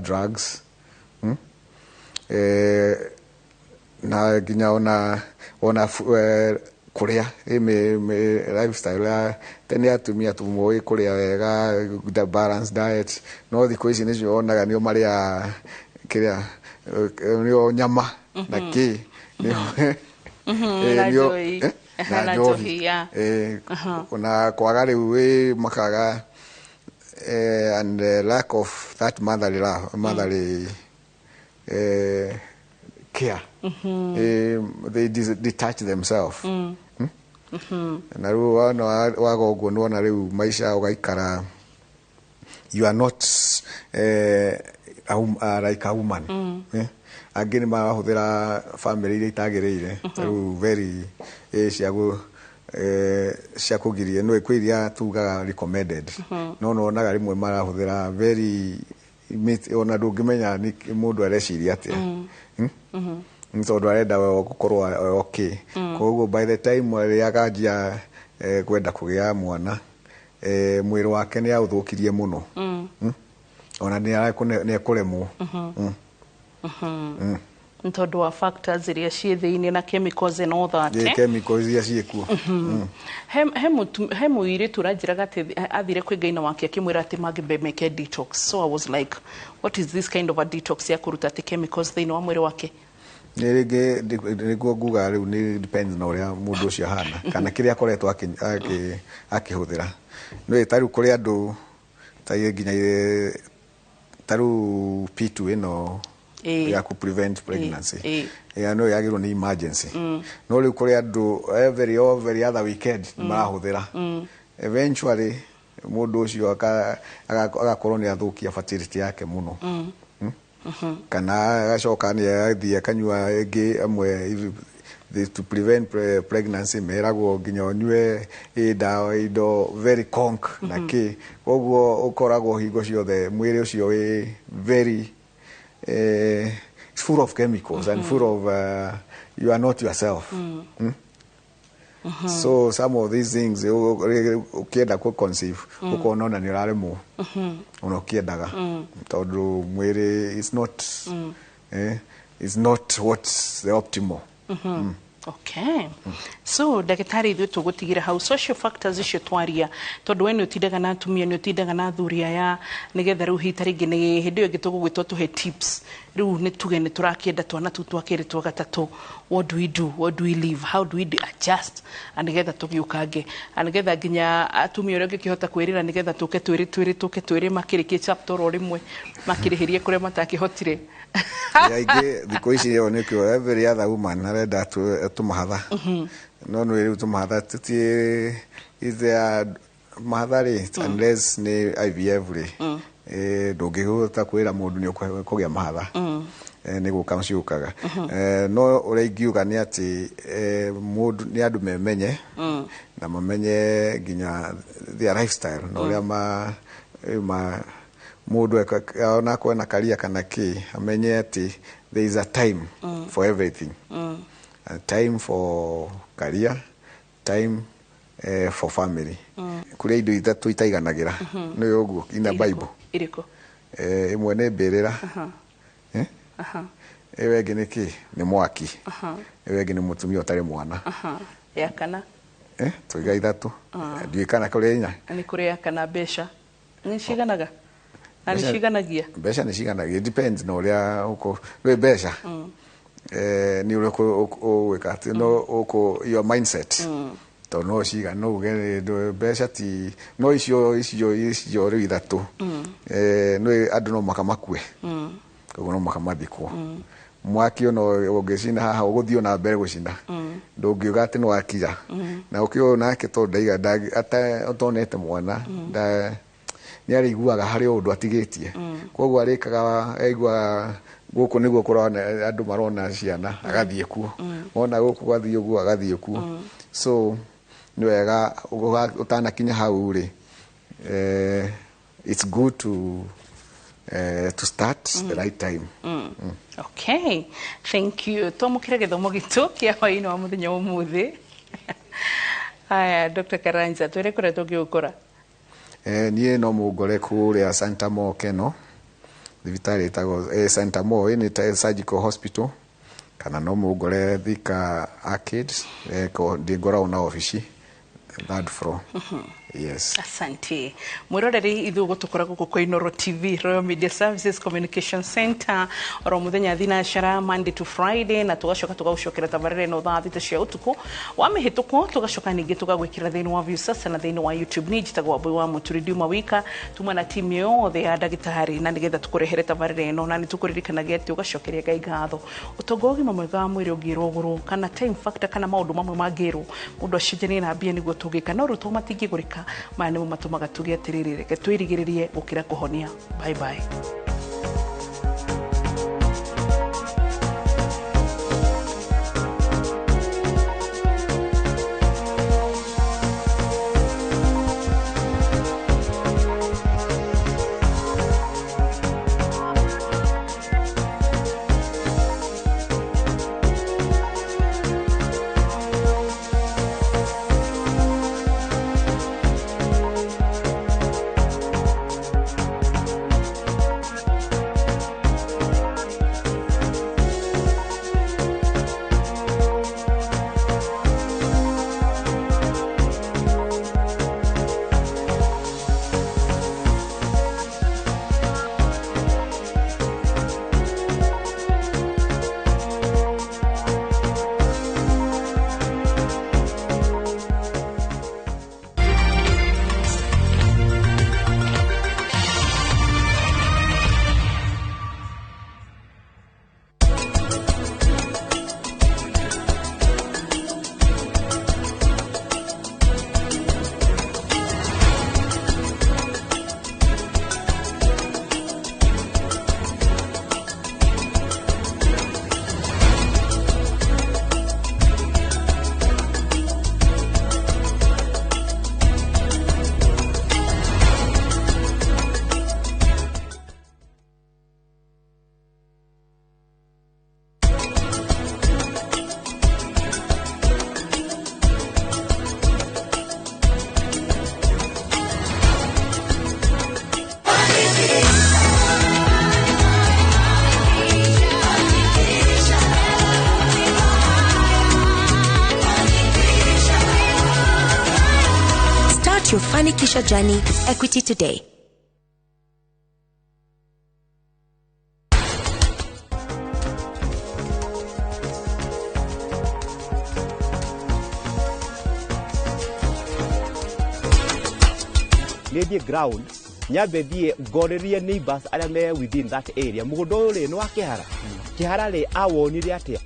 drugs, Na nginya ona kũrĩa lifestyle ya tene, atumia tũmoĩ kũrĩa wega, the balanced diet, no thikũ ici nĩcio wonaga nĩo marĩa kĩrĩa, nĩo nyama na kĩ nĩo Na njohi. Na Na njohi. njohi, yeah. Na kwaga rĩu makaga and lack of that motherly love, motherly care. They detach themselves. Na rĩu wona waga ũguo, nĩwona rĩu maica ũgaikara, you are not like a woman. Angĩ nĩ marahũthĩra family iria itagĩrĩire, ta rĩu very cia kũgiria, nĩ kwĩ iria tugaga recommended, no nĩwonaga rĩmwe marahũthĩra very ona ndũngĩmenya nĩ mũndũ areciria atĩa. Nĩ tondũ arenda we gũkorwo okay. Koguo by the time rĩrĩa akanjia kwenda kũgĩa mwana, mwĩrĩ wake nĩ aũthũkirie mũno. Ona nĩ ekũremwo. Nĩ tondũ wa factors iria ciĩ thĩinĩ na chemicals and all that. Chemicals iria ciĩkuo. He mũirĩtu ũranjĩraga atĩ athire kwĩ ngaina wake akĩmwĩra atĩ mangĩmbe meke detox. So I was like, what is this kind of a detox ya kũruta atĩ chemicals thĩinĩ wa mwĩrĩ wake? Nĩ rĩngĩ nĩguo nguga rĩu nĩ depends na ũrĩa mũndũ ũcio ahana kana kĩrĩa akoretwo akĩhũthĩra. Nĩ ta rĩu kũrĩ andũ ta nginya ta rĩu P2 ĩno ya ku prevent pregnancy, ya no yagĩrĩirwo nĩ emergency, no rĩu kũrĩ andũ every other weekend nĩ marahũthĩra. Eventually mũndũ ũcio agakorwo nĩ athũkia fertility yake mũno. Kana agacoka nĩ athiĩ akanyua ĩngĩ amwe to prevent pregnancy, meragwo nginya ũnyue ndawa indo very conk na kĩ. Koguo ũkoragwo hingo ciothe mwĩrĩ ũcio wĩ very it's full of chemicals and full of you are not yourself. So some of these things, ũkĩenda kũ conceive, ũkona ona nĩ ũraremwo ona ũkĩendaga, tondũ mwĩrĩ is not what the optimal. Okay. So ndagĩtarĩ, ithuĩ tũgũtigĩra hau social factors icio twaria, tondũ we nĩ ũtindaga na atumia, nĩ ũtindaga na athuri aya, nĩgetha rĩu hihi ta rĩngĩ nĩ hĩndĩ ĩyo ĩngĩ tũgũgwĩtwo tũhe tips. Rĩu nĩ tuge nĩ tũrakĩenda twana tu twa kerĩ, twa gatatũ, what do we do? What do we leave? How do we adjust? Na nĩgetha tũgĩũkange, na nĩgetha nginya atumia ũrĩa ũngĩkĩhota kwĩrĩra, nĩgetha tũke twĩrĩ twĩrĩ, tũke twĩrĩ, makĩrĩkie chapter oro rĩmwe, makĩrĩhĩrie kũrĩa matakĩhotire. Aingĩ thikũ ici ĩyo nĩkĩo every other woman arenda tũmahatha. No nĩ rĩu tũmahatha tũti is there mahatha rĩ, unless nĩ IVF rĩ, ndũngĩhota kwĩra mũndũ nĩ ũkũgĩa mahatha. Nĩ gũka ciũkaga. No ũrĩa ingiuga nĩ atĩ mũndũ nĩ andũ memenye na mamenye nginya their lifestyle na ũrĩa ma mũndũ onakorwo ena karia kana kĩ, amenye atĩ there is a time for everything. A time for career, time for family. Kũrĩ indo ithatũ itaiganagĩra, nĩ ũguo ina Bible. Irĩkũ? Ĩmwe nĩ mbĩrĩra. Eh? Ĩyo ĩngĩ nĩ kĩ? Nĩ mwaki. Ĩyo ĩngĩ nĩ mũtumia ũtarĩ mwana. Ya kana? Eh, tũiga ithatũ. Ndiũĩ kana kũrĩ inya. Nĩ kũrĩ ya kana. Mbeca nĩ ciganaga na nĩ ciganagia? Mbeca nĩ ciganagia. It depends na ũrĩa ũkũ rĩ mbeca nĩ ũrĩa ũgwĩka atĩ no ũkũ your mindset, tondũ no ciga no uge mbeca ti no icio rĩu ithatũ. Nĩ andũ no mũhaka makue, koguo no mũhaka mathikwo. Mwaki ona ũngĩcina haha, ũgũthiĩ ona mbere gũcina, ndũngiuga atĩ nĩ wakira. Na ũkĩũyũ nake tondũ ndaiga ũtonete mwana nĩ arĩiguaga harĩ o ũndũ atigĩtie, koguo arĩkaga aiguaga gũkũ nĩguo kũrona andũ marona ciana, agathiĩ kuo, wona gũkũ gwathiĩ ũguo, agathiĩ kuo. So nĩ wega ũtanakinya hau rĩ, it's good to start the right time. Okay, thank you. Twamũkĩre gĩthomo gitũ kĩa hwaĩ-inĩ wa mũthenya wa ũmũthĩ. Haya, Dr. Karanja, twĩre kũrĩa tũngĩgũkora. Niĩ no mũngore kũrĩa Santa Mo Keno, thibitarĩ ĩtagwo Santa Mo, ĩ nĩ ta surgical hospital, kana no mũngore Thika Arcade, ndĩ ngoragwo na obici third floor. Yes. Asante mwiroreri. Ithuĩ gũtũkora gũkũ kwa Inoro TV, Royal Media Services Communication Center, oro mũthenya thinacara, Monday to Friday, na tũgacoka tũgagũcokera tabarĩra ĩno thaa 6 cia ũtukũ wa mĩhĩtũko, tũgacoka ningĩ tũgagwĩkĩra thĩinĩ wa Viusasa na thĩinĩ wa YouTube. Niĩ njĩtagwo Wambui wa Mũturi Ndiuma wika tuma na timu yothe ya ndagĩtarĩ, na nĩgetha tũkũrehere tabarĩra ĩno, na nĩ tũkũririkanagia atĩ ũgacokeria Ngai ngatho ũtonga wa ũgima mwega wa mwĩrĩ ũngĩrwo gũrwo kana time factor kana maũndũ mamwe mangĩrwo mũndũ acenjanie na mbia nĩguo tũngĩka, no rĩu to matingĩgũrĩka. Maya nĩmo matũmaga tuge atĩrĩrĩ, reke twĩrigĩrĩrie gũkĩra kũhonia. Bye bye. Start your Fanikisha journey with Equity today. Nä thiä ground nyambe thiä ngorĩrie neighbors arĩa me within that area, mũgũnda ũyũ rĩ nĩ wa kĩhara, kĩhara rĩ awonire atĩa?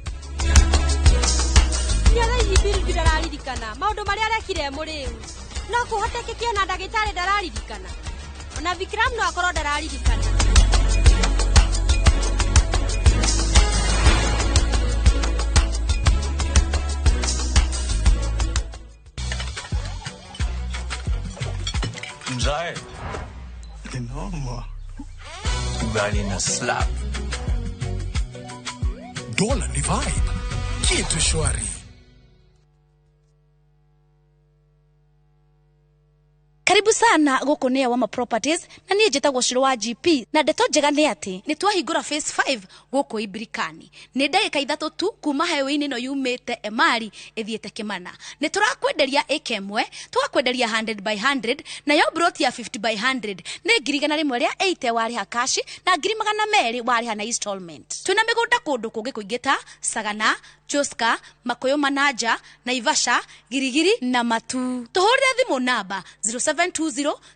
Nĩaraihi Birju ndararirikana maũndũ marĩa arekire e mũrĩu. No kũhotekeke ona ndagĩtarĩ ndararirikana, ona Vikram no akorwo ndararirikana. Mzae. Noma. Ugali na slap. Dola ni vibe. Kitu shwari. Karibu sana gũkũ nĩ Wama Properties na niĩ njĩtagwo Shiro wa GP, na ndeto njega nĩ atĩ nĩ twahingũra phase 5 gũkũ Imbirikani. Nĩ ndagĩka 3 tu kuma highway-inĩ ĩno yumĩte Emari ĩthiĩte Kĩmana. Nĩ tũrakwenderia ĩka ĩmwe, tũgakwenderia 100 by 100, nayo broti ya 50 by 100 nĩ 180,000 warĩha kashi na 200,000 warĩha na installment. Twĩna mĩgũnda kũndũ kũngĩ kũingĩ ta Sagana, Joska, Makoyo Manaja, Naivasha, Girigiri na Matu. Tũhũrĩre thimũ namba 0720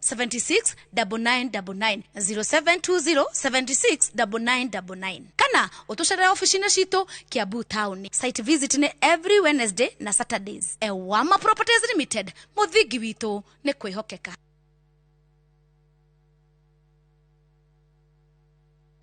76 9999, 0720 76 9999, kana ũtũcerere ofici-inĩ citũ Kiambu Town. Site visit nĩ every Wednesday na Saturdays. Ewama Properties Limited, mũthingi witũ nĩ kwĩhokeka.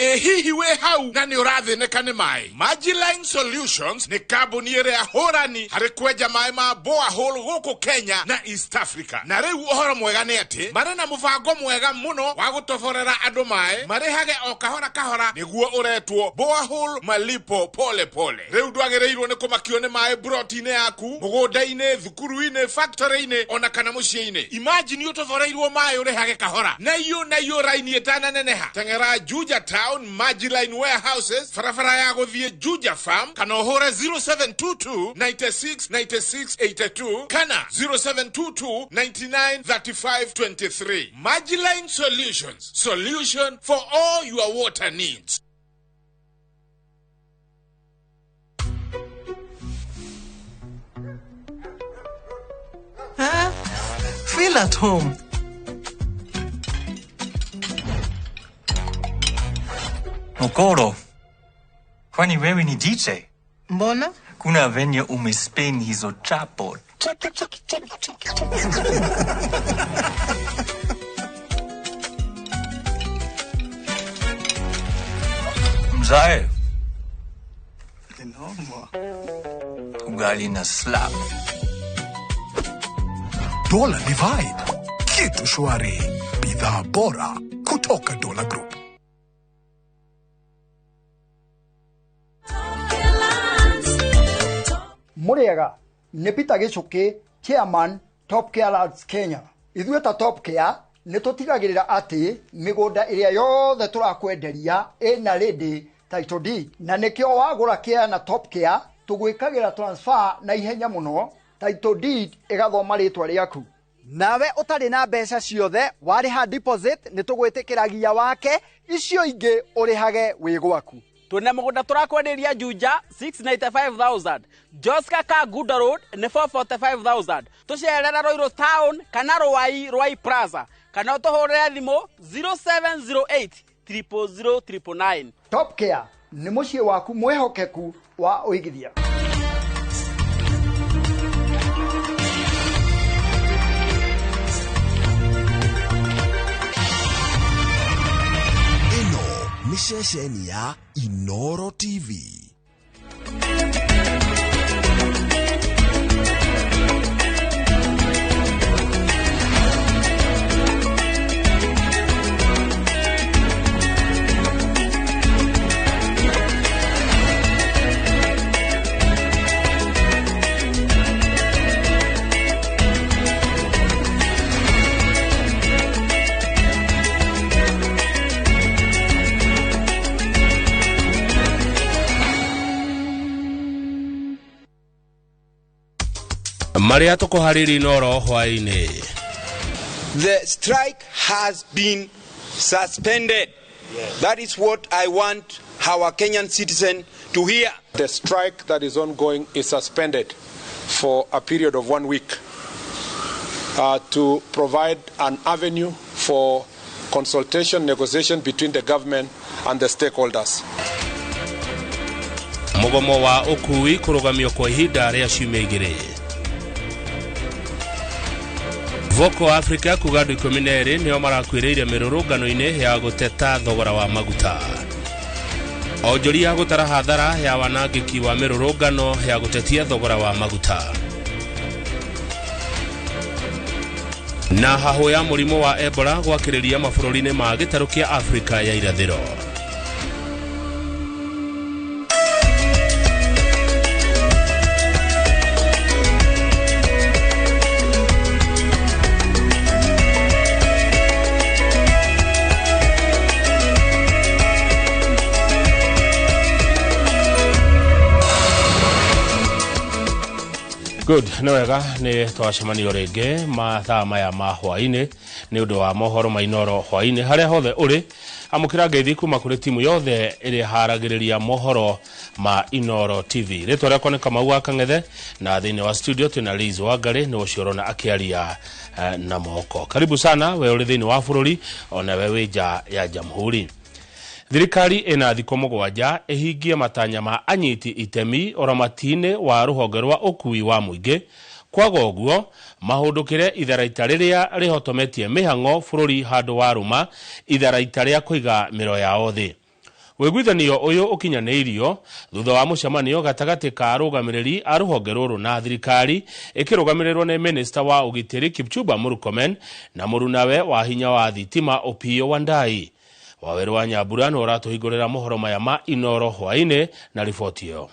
Ĩ hihi wĩ hau na nĩ ũrathĩnĩka nĩ maĩ? Magiline Solutions nĩ kambuni ĩrĩa hũrani harĩ kwenja maĩ ma borehole gũkũ Kenya na East Africa. Na rĩu ũhoro mwega nĩ atĩ marĩ na mũbango mwega mũno wa gũtoborera andũ maĩ marĩhage o kahora kahora, nĩguo ũretwo borehole malipo pole pole. Rĩu ndwagĩrĩirwo nĩ kũmakio nĩ maĩ broti-inĩ yaku, mũgũnda-inĩ, thukuru-inĩ, factory-inĩ ona kana mũciĩ-inĩ. Imagine ũtoboreirwo maĩ ũrĩhage kahora na iyo raini ĩtananeneha. Teng'era Juja Town Magiline Warehouses, barabara ya gũthiĩ Juja Farm, kana ũhũre 0722 96 96 82 kana 0722 99 35 23. Magiline Solutions, solution for all your water needs. Huh? Feel at home. Mokoro, kwani wewe ni DJ? Mbona? Kuna venye umespin hizo chapo. Mzae. Noma. Ugali na slap. Dola ni vibe. Kitu shwari. Bidhaa bora kutoka Dola Group. Muriega nĩ Peter Gĩchũkĩ, chairman Top Care Lands Kenya. Ithuĩ ta Top Care nĩ tũtigagĩrĩra atĩ mĩgũnda ĩrĩa yothe tũrakwenderia ĩna ready title deed, na nĩkĩo wagũra care na Top Care tũgwĩkagĩra transfer na ihenya mũno, title deed ĩgathoma rĩtwa rĩaku. Nawe ũtarĩ na mbeca ciothe warĩha deposit nĩ tũgwĩtĩkĩragia wake, icio ingĩ ũrĩhage wĩ gwaku. Twĩna mũgũnda tũrakwenderia Juja 695,000, Joska ka Guda Road nĩ 445,000. Tũcerere Ruiru Town kana Ruai, Ruai Plaza, kana ũtũhũrĩre thimũ 0708 000 999. Top Care nĩ mũciĩ waku mwĩhokeku wa ũigithia. Ĩno nĩ ceceni ya Inoro TV. Marĩa tũkũharĩria Inoro hwaĩ-inĩ. The strike has been suspended. That is what I want our Kenyan citizen to hear. The strike that is ongoing is suspended for a period of 1 week to provide an avenue for consultation, negotiation between the government and the stakeholders. Mugomo wa ukui kurugamio kwa ihinda rĩa ciumia igĩrĩ. Voco Africa kuga andũ 12 nĩo marakuĩrĩire mĩrũrũngano-inĩ ya gũteta thogora wa maguta. Onjoria gũtara hathara ya wanangĩki wa mĩrũrũngano ya gũtetia thogora wa maguta. Na hahũ ya mũrimũ wa Ebola gwakĩrĩria mabũrũri-inĩ ma gĩtarũ kĩa Afrika ya irathĩro. Good, nĩ wega nĩ twacemanio rĩngĩ mathaa maya ma hwaĩ-inĩ nĩ ũndũ wa mohoro ma Inooro hwaĩ-inĩ harĩa hothe ũrĩ. Amũkĩra ngeithi kuma kũrĩ timu yothe ĩrĩa ĩharagĩrĩria mohoro ma Inooro TV. Rĩtwa rĩakwa nĩ Kamau wa Kang'ethe na thĩinĩ wa studio twĩna Liz Wangari nĩ ũcio ũrona akĩaria na moko. Karibu sana we ũrĩ thĩinĩ wa bũrũri ona we wĩ nja ya jamhuri. Thirikari ĩna thikũ mũgwanja ĩhingie matanya ma anyiti itemi ũramati-inĩ wa rũhonge rwa ũkui wa mũingĩ. Kwaga ũguo mahũndũkĩre itharaita rĩrĩa rĩhotometie mĩhang'o bũrũri handũ wa rũma itharaita rĩa kũiga mĩro yao thĩ. Wĩguithanio ũyũ ũkinyanĩirio thutha wa mũcemanio gatagatĩ ka arũgamĩrĩri a rũhonge rũrũ na thirikari ĩkĩrũgamĩrĩrwo nĩ minista wa ũgitĩri Kipchumba Murkomen na mũrunawe wa hinya wa thitima Opiyo Wandayi. Waweru wa Nyambura nĩ ũratũhingũrĩra mohoro maya ma Inooro hwaĩ-inĩ na riboti ĩyo.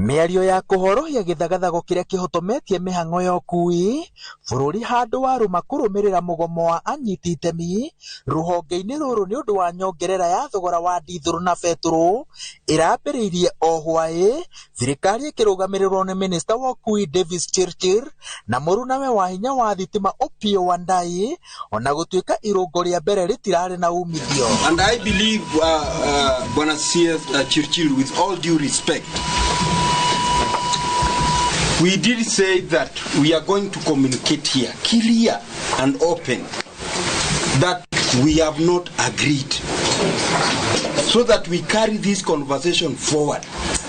Mĩario ya kũhorohia gĩthagathago kĩrĩa kĩhotometie mĩhang'o ya ũkui bũrũri handũ wa rũma kũrũmĩrĩra mũgomo wa anyiti itemi rũhonge-inĩ rũrũ nĩ ũndũ wa nyongerera ya thogora wa ndithũrũ na betũrũ ĩrambĩrĩirie o hwaĩ thirikari ĩkĩrũgamĩrĩrwo nĩ minista wa ũkui Davis Chirchir na mũrunawe wa hinya wa thitima Opiyo Wandayi ona gũtuĩka irũngo rĩa mbere rĩtirarĩ na umithio. And I believe Bwana CS Chirchir, with all due respect, we did say that we are going to communicate here, clear and open, that we have not agreed, so that we carry this conversation forward.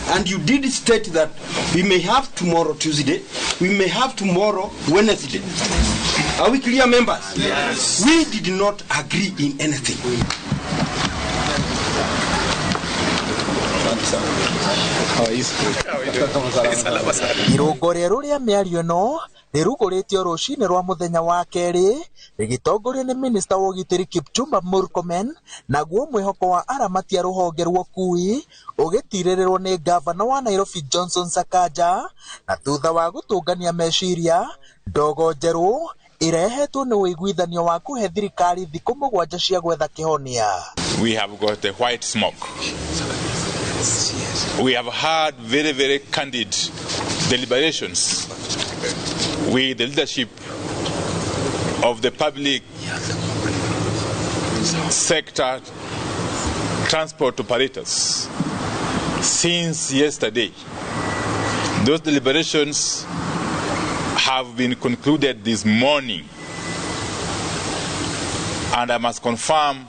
And you did state that we may have tomorrow Tuesday, we may have tomorrow Wednesday. Are we clear, members? Yes. We did not agree in anything. Irũngo rĩerũ rĩa mĩario ĩno rĩrugũrĩtio rũcinĩ rwa mũthenya wa kerĩ rĩgĩtongorio nĩ minista wa ũgitĩri Kipchumba Murkomen naguo mwĩhoko wa aramati a rũhonge rwa ũkui ũgĩtirĩrĩrwo nĩ ngavana wa Nairobi Johnson Sakaja na thutha wa gũtũngania meciria ndogo njerũ ĩrehetwo nĩ ũiguithanio wa kũhe thirikari thikũ mũgwanja cia gwetha kĩhonia. We have got the white smoke. We have had very, very candid deliberations with the leadership of the public sector transport operators since yesterday. Those deliberations have been concluded this morning, and I must confirm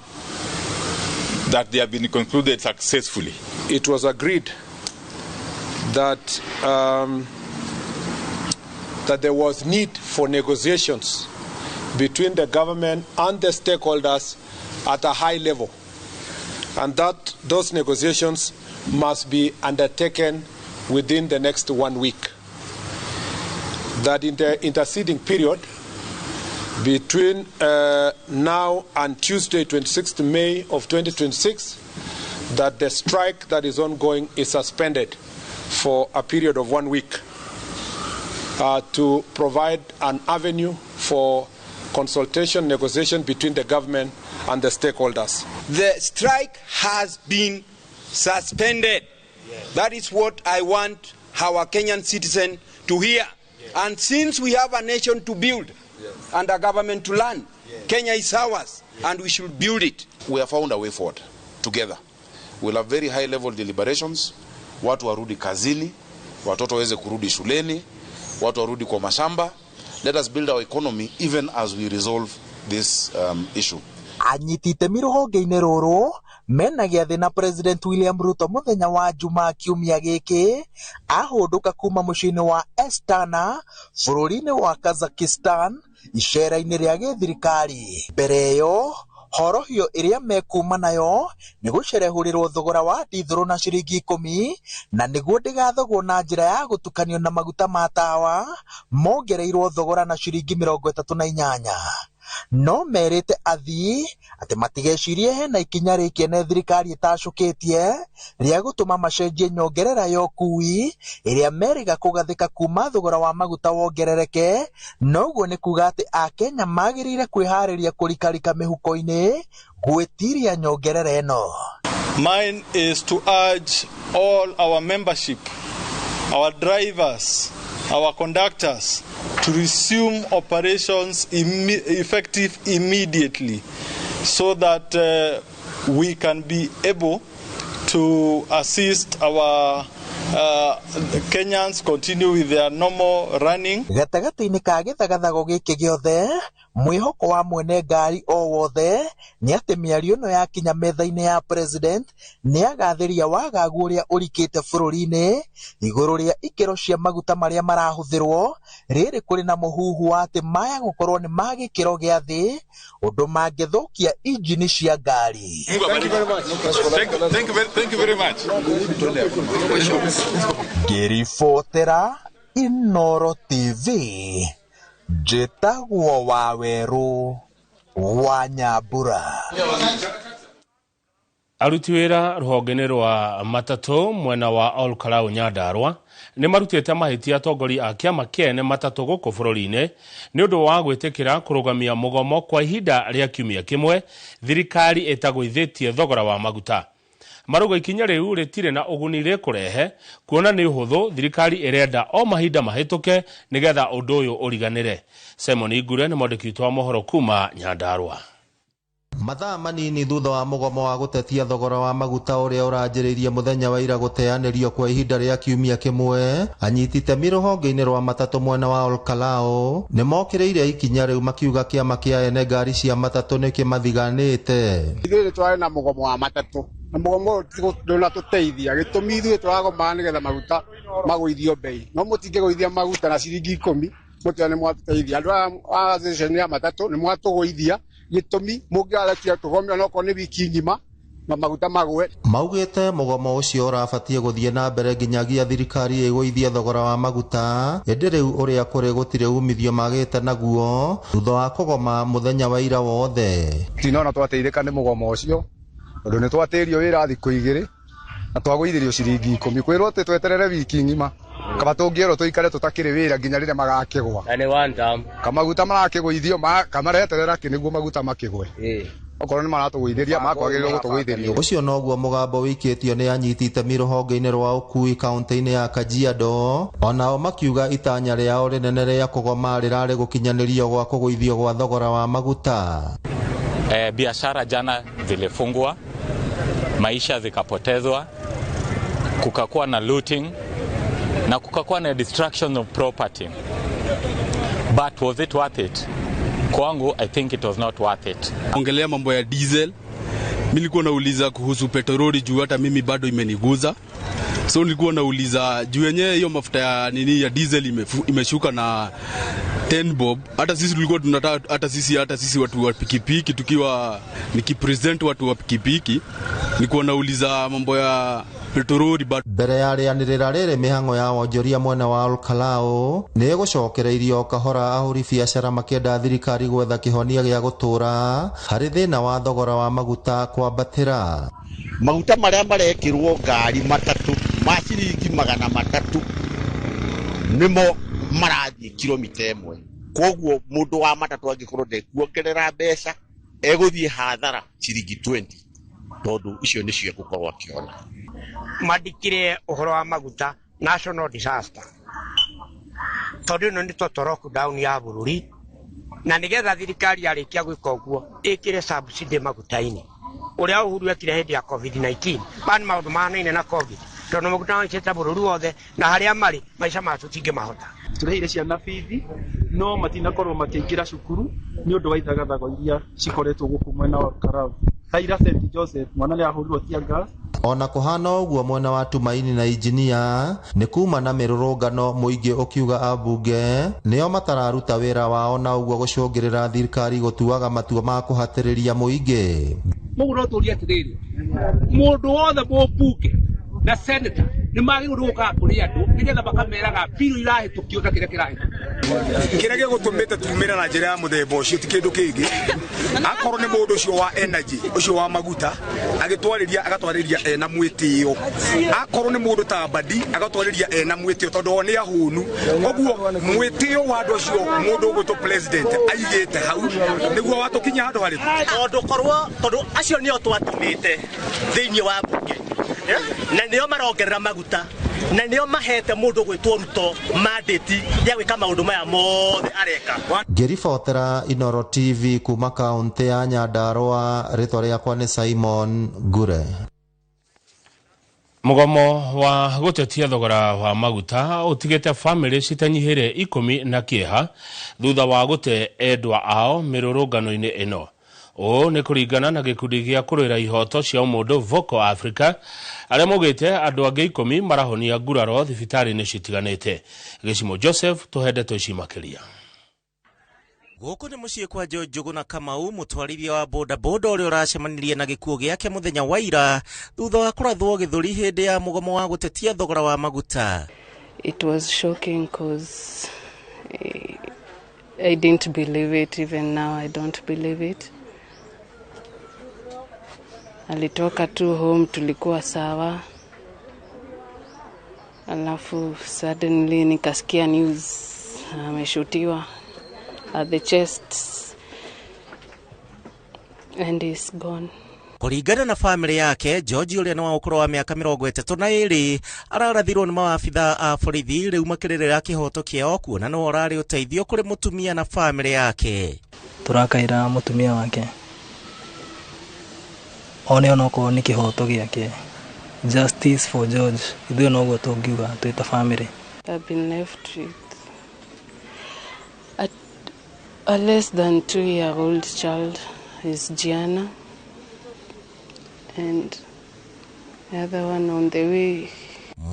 that they have been concluded successfully. It was agreed that that there was need for negotiations between the government and the stakeholders at a high level, and that those negotiations must be undertaken within the next 1 week. That in the interceding period between now and Tuesday, 26th May of 2026, that the strike that is ongoing is suspended for a period of 1 week to provide an avenue for consultation, negotiation between the government and the stakeholders. The strike has been suspended. Yes. That is what I want our Kenyan citizen to hear. Yes. And since we have a nation to build, yes, and a government to learn, yes, Kenya is ours, yes, and we should build it. We have found a way forward together. We'll have very high level deliberations. Watu warudi kazini, watoto waweze kurudi shuleni, watu warudi kwa mashamba. Let us build our economy even as we resolve this issue. Anyiti itemi rũhonge-inĩ rũrũ mena gĩathĩ na President William Ruto mũthenya wa Jumaa kiumia gĩkĩ ahũndũka kuma mũciĩ-inĩ wa Astana bũrũri-inĩ wa Kazakhstan icera-inĩ rĩa gĩthirikari. Mbere ĩyo horohio ĩrĩa mekuma nayo nĩ gũcerehũrĩrwo thogora wa ndithũrũ na ciringi 10 na nĩguo ndĩgathogwo na njĩra ya gũtukanio na maguta ma tawa mongereirwo thogora na ciringi 38. No merĩte athii atĩ matigecirie hena ikinya rĩkĩene thirikari ĩtacũkĩtie rĩa gũtũma macenjie nyongerera ya ũkui ĩrĩa merĩga kũgathĩka kuma thogora wa maguta wongerereke. Noguo nĩ kuga atĩ akenya magĩrĩire kwĩharĩria kũrikarika mĩhuko-inĩ gwĩtiria nyongerera ĩno. Mine is to urge all our membership, our drivers, our conductors to resume operations effective immediately so that we can be able to assist our Kenyans continue with their normal running. Gatagatĩ-inĩ ka gĩthagathago gĩkĩ gĩothe mwĩhoko wa mwene ngari o wothe nĩ atĩ mĩario ĩno yakinya metha-inĩ ya president nĩ agathĩria wagagu ũrĩa ũrikĩte bũrũri-inĩ igũrũ rĩa ikĩro cia maguta marĩa marahũthĩrwo rĩrĩ kũrĩ na mũhuhu wa atĩ maya gũkorwo nĩ ma gĩkĩro gĩa thĩ ũndũ mangĩthũkia injini cia ngari. Thank you very much. Ngĩribotera Inooro TV njĩtagwo Wawerũ wa Nyambura. Aruti wĩra rũhonge-inĩ rwa matatũ mwena wa Olkalau Nyandarua nĩ marutĩte mahĩtia atongoria a kĩama kĩene matatũ gũkũ bũrũri-inĩ nĩ ũndũ wa gwĩtĩkĩra kũrũgamia mũgomo kwa ihinda rĩa kiumia kĩmwe thirikari ĩtagũithĩtie thogora wa maguta. Marauga ikinya rĩu rĩtirĩ na ũguni rĩkũrehe kuona nĩ ũhũthũ thirikari ĩrenda o mahinda mahĩtũke nĩgetha ũndũ ũyũ ũriganĩre. Simon Igure nĩ mwandĩki witũ wa mohoro kuma Nyandarua. Mathaa manini thutha wa mũgomo wa gũtetia thogora wa maguta ũrĩa ũranjĩrĩirie mũthenya wa ira gũteanĩrio kwa ihinda rĩa kiumia kĩmwe, anyiti itemi rũhonge-inĩ rwa matatũ mwena wa Olkalau nĩ mokĩrĩire ikinya rĩu makiuga kĩama kĩa ene ngari cia matatũ nĩ kĩmathiganĩte. Ithuĩ nĩ twarĩ na mũgomo wa matatũ na mũgomo ũyũ ndũnatũteithia gĩtũmi ithuĩ tũragomaga nĩgetha maguta magũithio bei, no mũtingĩgũithia maguta na ciringi 10 mũtiga nĩ mwatũteithia. Andũ aya a association ya matatũ nĩ mwatũgũithia gĩtũmi mũngĩarekia tũgome onokorwo nĩ wiki ng'ima na maguta magwe. Maugĩte mũgomo ũcio ũrabatiĩ gũthiĩ na mbere nginyagia thirikari ĩgũithie thogora wa maguta, ĩndĩ rĩu ũrĩa kũrĩ gũtirĩ umithio magĩte naguo thutha wa kũgoma mũthenya wa ira wothe. Tinona twateithĩka nĩ mũgomo ũcio tondũ nĩ twatĩrio wĩra thikũ 2 na twagũithirio ciringi 10 kwĩrwo atĩ tweterere wiki ng'ima kaba tũngĩerwo tũikare tũtakĩrĩ wĩra nginya rĩrĩa magakĩgwa kamaguta marakĩgũithio kamareterera kĩ nĩguo maguta makĩgwe okorwo nĩ maratũgũithĩria makwagĩrĩirwo gũtũgũithĩria. Ũcio noguo mũgambo wĩikĩtio nĩ anyiti itemi rũhonge-inĩ rwa ũkui kaunti-inĩ ya Kajiado, onao makiuga itanya rĩao rĩnene rĩa kũgoma rĩrarĩ gũkinyanĩrio gwa kũgũithio gwa thogora wa maguta. Biashara jana zilifungwa, maisha zikapotezwa, kukakuwa na looting na kukakuwa na destruction of property. But was it worth it? Kwangu, I think it was not worth it. Ongelea mambo ya diesel, mimi nilikuwa nauliza kuhusu petroli juu hata mimi bado imeniguza. So nilikuwa nauliza juu yenyewe hiyo mafuta ya nini ya diesel imeshuka na 10 bob. Hata sisi tulikuwa tunataka, hata sisi watu wa pikipiki tukiwa nikipresent watu wa pikipiki nilikuwa nauliza mambo ya petroli. Mbere ya rĩanĩrĩra rĩrĩ mĩhang'o ya wonjoria mwena wa Olkalau nĩ ĩgũcokereirio kahora ahũri biacara makĩenda thirikari gwetha kĩhonia gĩa gũtũra harĩ thĩna wa thogora wa maguta kwambatĩra. Maguta marĩa marekĩrwo ngari matatũ ma ciringi 300 nĩmo marathiĩ kilomita 1. Koguo mundu wa matatu angikorwo ndekuongerera mbeca eguthie hathara ciringi 20 tondu icio nicio egukorwo akiona. Mandikire uhoro wa maguta national disaster tondu ino ni total lockdown ya bururi na nigetha thirikari yarikia gwika uguo ikire subsidy maguta-ini uria Uhuru ekire hindi ya COVID-19 ban maundu mahanaine na COVID tondu maguta maicite bururi wothe na haria mari maica ma tutingimahota. Tureheire ciana bithi no matinakorwo makiingira cukuru ni undu wa ithagathago iria cikoretwo guku mwena wa Karau. Taira St Joseph mwana ni ahurirwo tear gas. Ona kuhana ũguo mwena wa Tumaini na Injinia nĩ kuma na mĩrũrũngano mũingĩ ũkiuga ambunge nĩo matararuta wĩra wao na ũguo gũcũngĩrĩra thirikari gũtuaga matua ma kũhatĩrĩria mũingĩ. Mũguo no tũrie atĩrĩrĩ, mũndũ wothe mũmbunge na senator nĩ magĩrĩirwo nĩ gũkaga kũrĩ andũ nĩgetha makameraga biũ irahĩtũkio na kĩrĩa kĩrahĩtũkio. Kĩrĩa gĩgũtũmĩte tumĩre na njĩra ya mũthemba ũcio ti kĩndũ kĩngĩ, akorwo nĩ mũndũ ũcio wa energy ũcio wa maguta agĩtwarĩria agatwarĩria ena mwĩtĩo, akorwo nĩ mũndũ ta Mbadi agatwarĩria ena mwĩtĩo tondũ o nĩ ahũnu. Ũguo mwĩtĩo wa andũ acio mũndũ ũgwĩtwo president aigĩte hau nĩguo watũkinyia handũ harĩkũ, tondũ korwo tondũ acio nĩo twatũmĩte thĩinĩ wa mbunge na nĩo marongerera maguta na nĩo mahete mũndũ gwĩtwo Ruto mandate ya gwĩka maũndũ maya mothe areka. Ngĩribotera Inoro TV kuma kaunti ya Nyandarua, rĩtwa rĩakwa nĩ Simon Ngure. Mugomo wa gutetia thogora wa maguta utigite family citanyihire 10 na kieha thutha wa gute endwa ao mirurungano-ini ino. Ũũ nĩ kũringana na gĩkundi gĩa kũrũĩra ihoto cia ũmũndũ Vocal Africa arĩa maugĩte andũ angĩ 10 marahonia nguraro thibitarĩ-inĩ citiganĩte. Gĩcimo Joseph tũhe ndeto ici makĩria. Gũkũ nĩ mũciĩ kwa George Njuguna Kamau, mũtwarithia wa bodaboda ũrĩa ũracemanirie na gĩkuũ gĩake mũthenya wa ira thutha wa kũrathwo gĩthũri hĩndĩ ya mũgomo wa gũtetia thogora wa maguta. It was shocking cause I didn't believe it, even now I don't believe it. Alitoka tu home, tulikuwa sawa. Alafu suddenly nikasikia news ameshutiwa at the chest and he's gone. Kũringana na family yake, George ũrĩa nĩ wa ũkũrũ wa mĩaka 32 ararathirwo nĩ mawabitha a borithi rĩu makĩrĩrĩra kĩhoto kĩao kuona nĩwe ũrarĩ ũteithio kũrĩ mũtumia na family yake. Tũrakaĩra mũtumia wake one onokorwo nĩ kĩhoto gĩake. Justice for George, ithuĩ noguo tũngiuga twĩ ta family. I've been left with a less than 2-year-old child is Gianna, and the other one on the way.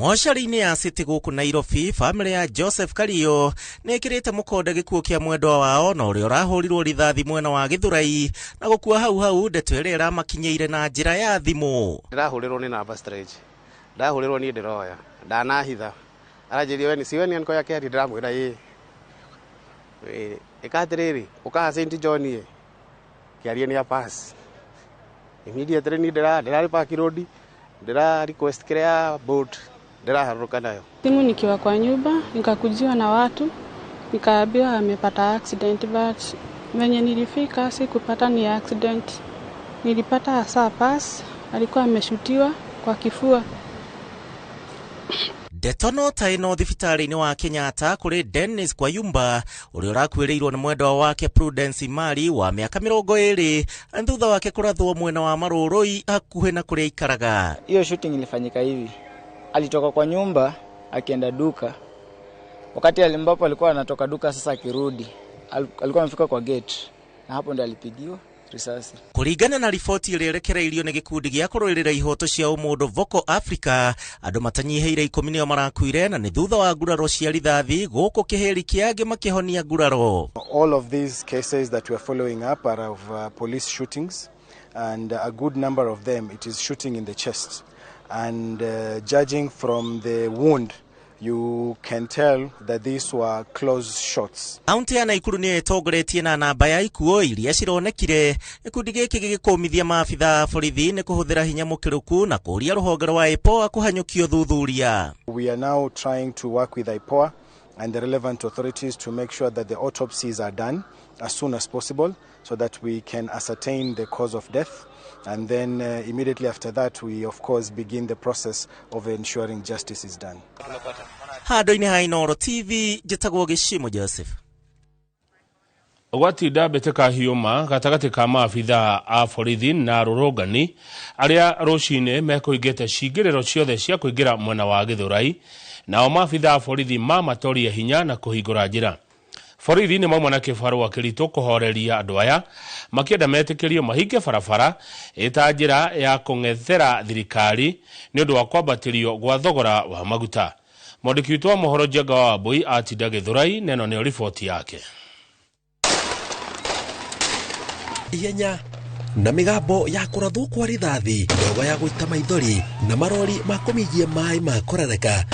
Mocarĩ-inĩ ya City gũkũ Nairobi, family ya Joseph Kario nĩ ĩkĩrĩte mũkonde gĩkuũ kĩa mwendwa wao na ũrĩa ũrahũrirwo rithathi mwena wa Gĩthũrai na gũkua hau hau ndeto ĩrĩa ĩramakinyĩire na njĩra ya thimũ. Ndĩrahũrĩrwo nĩ namba strange, ndahũrĩrwo niĩ ndĩroya ndanahitha, aranjĩria we siwe ni anko yake, ndĩramwĩra ĩĩ ĩka atĩrĩrĩ ũkaha St John ĩ kĩarie nĩ a pass immediately ni ndĩrarĩ park road ndĩra request kĩrĩa boat ndĩraharũrũka nayo. Simu nikiwa kwa nyumba nikakujiwa na watu nikaambiwa amepata accident, but venye nilifika sikupata ni accident, nilipata hasa pass, alikuwa ameshutiwa kwa kifua. Ndeto no ta ĩno thibitarĩ-inĩ wa Kenyatta kũrĩ Dennis Kwayumba ũrĩa ũrakuĩrĩirwo nĩ mwendwa wake Prudence Imari wa mĩaka 20 thutha wake kũrathwo mwena wa Marũrũi hakuhĩ na kũrĩa aikaraga. Hiyo shooting ilifanyika hivi, alitoka kwa nyumba akienda duka, wakati ambapo alikuwa anatoka duka sasa akirudi alikuwa amefika kwa gate na hapo ndo alipigiwa risasi. Kũringana na riboti ĩrĩa ĩrekereirio nĩ gĩkundi gĩa kũrũĩrĩra ihoto cia ũmũndũ Vocal Africa, andũ matanyihĩire 10 nĩo marakuire na nĩ thutha wa nguraro cia rithathi gũkũ kĩhĩri kĩangĩ makĩhonia nguraro. All of these cases that we are following up are of police shootings, and a good number of them it is shooting in the chest, and judging from the wound you can tell that these were close shots. Kaunti ya Nakuru nĩyo ĩtongoretie na namba ya ikuũ iria cironekire. Gĩkundi gĩkĩ gĩgĩkũmithia maabitha a borithi nĩ kũhũthĩra hinya mũkĩrũku na kũũria rũhonge rwa IPOA kũhanyũkia ũthuthuria. We are now trying to work with IPOA and the relevant authorities to make sure that the autopsies are done as soon as possible so that we can ascertain the cause of death. And then immediately after that, we of course begin the process of ensuring justice is done. Handũ-inĩ ha Inooro TV njĩtagwo Gĩcimo Joseph. Gwatinda mbĩtĩka hiũma gatagatĩ ka maabithaa a borithi na rũrũngani arĩa rũcinĩ mekũingĩte cingĩrĩro ciothe cia kũingĩra mwena wa Gĩthũrai, nao maabithaa a borithi mamatorie hinya na kũhingũra njĩra. Borithi nĩ mauma na kĩbarũa kĩritũ kũhoreria andũ aya makĩenda metĩkĩrio mahinge barabara ĩta njĩra ya kũng'ethera thirikari nĩ ũndũ wa kwambatĩrio gwa thogora wa maguta. Mwandĩki witũ wa mohoro Njenga wa Wambui atinda Gĩthũrai na ĩno nĩyo riboti yake. Ihenya na migambo ya kũrathwo kwa rithathi, ndogo ya gũita maithori na marori ma kũminjia maĩ ma kũrareka.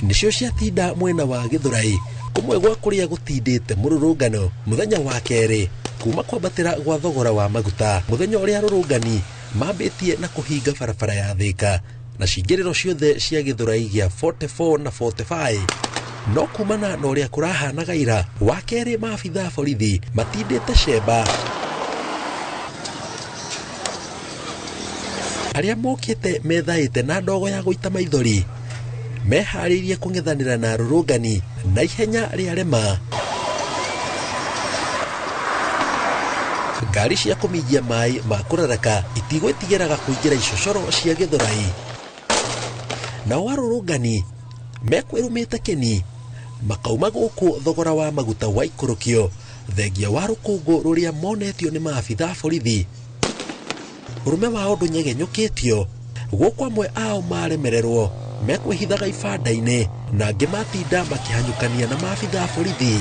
Nĩcio ciatinda mwena wa Gĩthũrai kũmwe gwa kũrĩa gũtindĩte mũrũrũngano mũthenya wa kerĩ kuma kwambatĩra gwa thogora wa maguta, mũthenya ũrĩa arũrũngani mambĩtie na kũhinga barabara ya Thĩka na cingĩrĩro ciothe cia Gĩthũrai gĩa 44 na 45. No kumana na ũrĩa kũrahanaga ira wa kerĩ, maabithaa borithi matindĩte cemba arĩa mokĩte methaĩte na ndogo ya gũita maithori meharĩirie kũng'ethanĩra na arũrũngani na ihenya rĩa rema. Ngari cia kũminjia maĩ ma kũraraka itigwĩtigĩraga kũingĩra icocoro cia Gĩthũrai, nao arũrũngani mekwĩrũmĩte kĩni makauma gũkũ thogora wa maguta waikũrũkio thengia wa rũkũngũ rũrĩa monetio nĩ maabithaa borithi. Ũrũme wao ndũnyegenyũkĩtio gũkũ amwe ao maremererwo mekwĩhithaga ibanda-inĩ na angĩ matinda makĩhanyũkania na maabithaa borithi.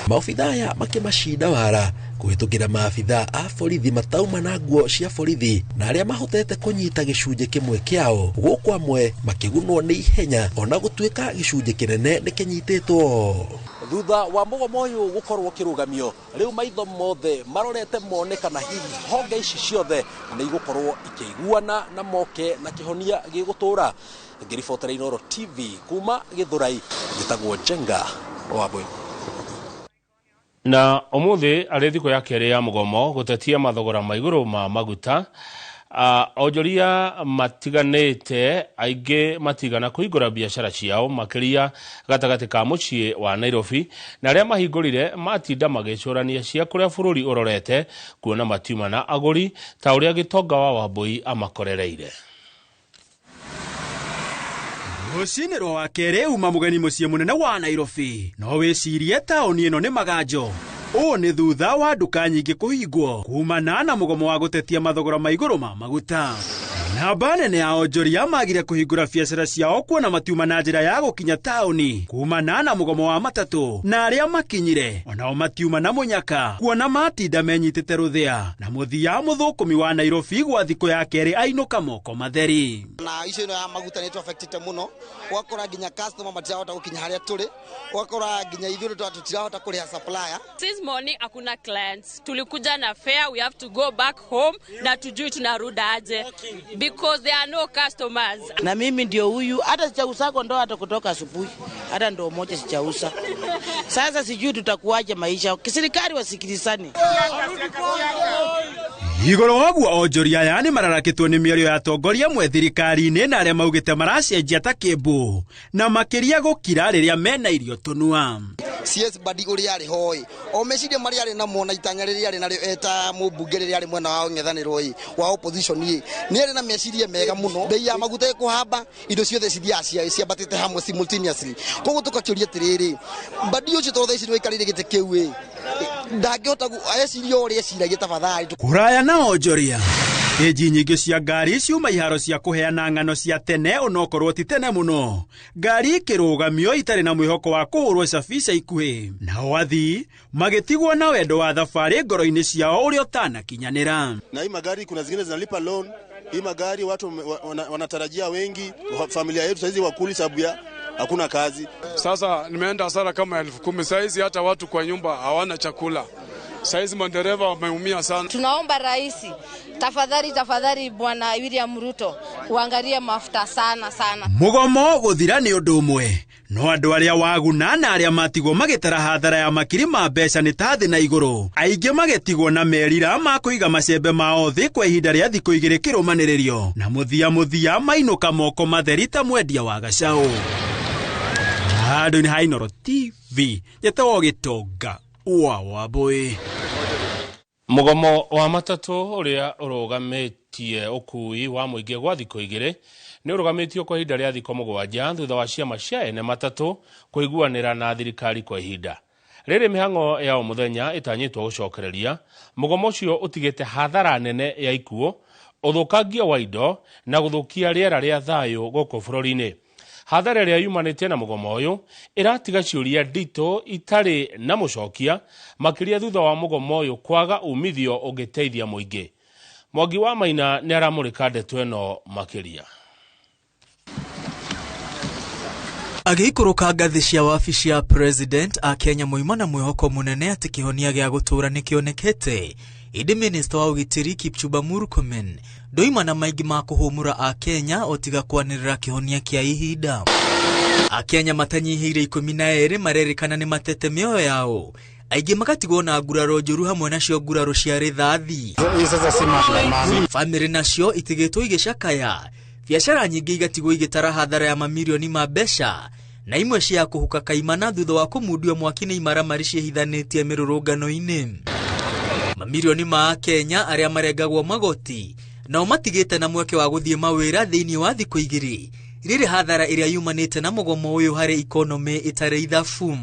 Maobithaa aya makĩmacinda wara kũhĩtũkĩra maabithaa a borithi matauma na nguo cia borithi na arĩa mahotete kũnyita gĩcunjĩ kĩmwe kĩao, gũkũ amwe makĩgunwo nĩ ihenya ona gũtuĩka gĩcunjĩ kĩnene nĩ kĩnyitĩtwo. Thutha wa mũgomo ũyũ gũkorwo ũkĩrũgamio, rĩu maitho mothe marorete mone kana hihi honge ici ciothe nĩ igũkorwo ikĩiguana na moke na kĩhonia gĩgũtũra. Ngĩribotera Inooro TV kuma Gĩthũrai, njĩtagwo Njenga Wambui. Na ũmũthĩ arĩ thikũ ya kerĩ ya mũgomo gũtetia mathogora ma igũrũ ma maguta, onjoria matiganĩte aingĩ matigana kũhingũra biacara ciao makĩria gatagatĩ ka mũciĩ wa Nairobi, na arĩa mahingũrire matinda magĩcũrania cia kũrĩa bũrũri ũrorete kuona matiuma na agũri ta ũrĩa Gĩtonga wa Wambui amakorereire. Rũcinĩ rwa wakerĩ uma mũgeni mũciĩ mũnene wa Nairobi no wĩcirie taũni ĩno nĩ maganjo. Ũũ nĩ thutha wa nduka nyingĩ kũhingwo kumana na mũgomo wa gũtetia mathogora ma igũrũ ma maguta. Namba nene ya onjoria magire kũhingũra biacara ciao kuona matiuma na njĩra ya gũkinya taũni kumana na mũgomo wa matatũ, na arĩa makinyire onao matiuma na mũnyaka kuona matinda menyitĩte rũthĩa na mũthia mũthũkũmi wa Nairobi gwa thikũ ya kerĩ ainũka moko matheri. Na issue ĩno ya maguta nĩ tũaffectĩte mũno, ũgakora nginya customer matirahota gũkinya harĩa tũrĩ, ũgakora nginya ithuĩ tũtirahota kũrĩha supplier. Since morning hakuna clients, tulikuja na fare, we have to go back home na tujui tunarudi aje because there are no customers. Na mimi ndio huyu, hata sijauza ndo hata kutoka asubuhi, hata ndo moja sijauza. Sasa sijui tutakuaje maisha. Serikali wasikilizane. Igũrũ woguo onjoria aya nĩ mararakĩtwo nĩ mĩario ya atongoria amwe thirikari-inĩ na arĩa maugĩte maracenjia ta kĩmbu na makĩria gũkira rĩrĩa mena irio tũnua. CS Badi ũrĩa arĩ ho-ĩ, o meciria marĩa arĩ namo na itanya rĩrĩa arĩ narĩo eta mũmbunge rĩrĩa arĩ mwena wa ng'ethanĩro-ĩ wa opposition-ĩ, nĩ arĩ na meciria mega mũno. Bei ya maguta ĩkũhamba, indo ciothe cithiaga ciambatĩte hamwe simultaneously. Koguo tũgakĩũria atĩrĩrĩ, Badi ũcio tondũ thaa ici nĩwaikarĩire gĩtĩ kĩu-ĩ, ndangĩhota eciria ũrĩa eciragia tafadhali. Kũraya na onjoria Ĩnji nyingĩ cia ngari ciuma iharo cia kũheana ng'ano cia tene onokorwo ti tene mũno. Ngari ikĩrũgamio itarĩ na mwĩhoko wa kũhũrwo cabica ikuhĩ. Nao athii magĩtigwo na wendo wa thabarĩ ngoro-inĩ ciao ũrĩa ũtanakinyanĩra. Na hii magari kuna zingine zinalipa loan. Hii magari watu wanatarajia wengi, familia yetu saizi wakuli sababu ya Hakuna kazi. Sasa nimeenda hasara kama 10,000. Saizi hata watu kwa nyumba hawana chakula. Saizi madereva wameumia sana. Tunaomba rais, tafadhali tafadhali Bwana William Ruto, uangalie mafuta sana sana. Mugomo guthira ni undu umwe no andu aria waguna na aria matigwo magitara hathara ya makiri ma mbeca ni ta thi na iguru aingi magitigwo na merira ma kuiga macembe mao thi kwa ihinda ria thiku igiri kirumaniririo na muthia muthia mainuka moko matheri ta mwendia wa gacau. Handu-ini ha Inooro TV njetagwo Gitonga wa Wambui. Mugomo wa matatu uria urugamĩtie ũkuui wa mũingĩ gwa thikũ igĩrĩ nĩ ũrũgamĩtio kwa ihinda rĩa thikũ 7 thutha wa ciama cia ene matatũ kũiguanĩra na thirikari kwa ihinda rĩrĩ. Mĩhang'o ya o mũthenya ĩtanyĩtwo gũcokereria. Mũgomo ũcio ũtigĩte hathara nene ya ikuũ, ũthũkangia wa indo na gũthũkia rĩera rĩa thayũ gũkũ bũrũri-inĩ. Hathara ĩrĩa yumanĩte na mũgomo ũyũ ĩratiga ciũria nditũ itarĩ na mũcokia, makĩria thutha wa mũgomo ũyũ kwaga umithio ũngĩteithia mũingĩ. Mwangi wa Maina nĩ aramũrĩka ndeto ĩno makĩria. Agĩikũrũka ngathĩ cia wabici ya president a Kenya moima na mwĩhoko mũnene atĩ kĩhonia gĩa gũtũũra nĩkĩonekete. Ĩndĩ minista wa ũgitĩri Kipchumba Murkomen ndoima na maingĩ ma kũhũmũra a Kenya otiga kwanĩrĩra kĩhonia kĩa ihinda. A Kenya matanyihĩire 12 marerĩkana nĩ matete mĩoyo yao, aingĩ magatigwo na nguraro njũru hamwe nacio nguraro cia rithathi. Bamĩrĩ nacio itigĩtwo igĩcakaya, biacara nyingĩ igatigwo igĩtara hathara ya mamirioni ma mbeca na imwe cia kũhuka kaimana thutha wa kũmundio mwaki nĩ imaramari ciĩhithanĩtie mĩrũrũngano-inĩ. Mamirioni ma Kenya arĩa marengagwo magoti nao matigĩte na mweke wa gũthiĩ mawĩra thĩinĩ wa thikũ igĩrĩ rĩrĩ hathara ĩrĩa yumanĩte na mũgomo ũyũ harĩ ikonomĩ ĩtarĩ ithabu.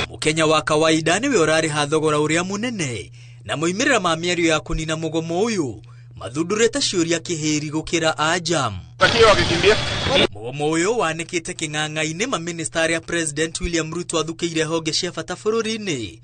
Mũkenya wa kawaida nĩwe ũrarĩha thogora ũrĩa mũnene na moimĩrĩra ma mĩario ya kũnina mũgomo ũyũ mathundũrĩte ciũria kĩhĩri gũkĩra ajam. Mũgomo ũyũ wanĩkĩte kĩng'ang'a-inĩ mamĩnĩsta arĩa President William Ruto athukĩire honge cia bata bũrũri-inĩ.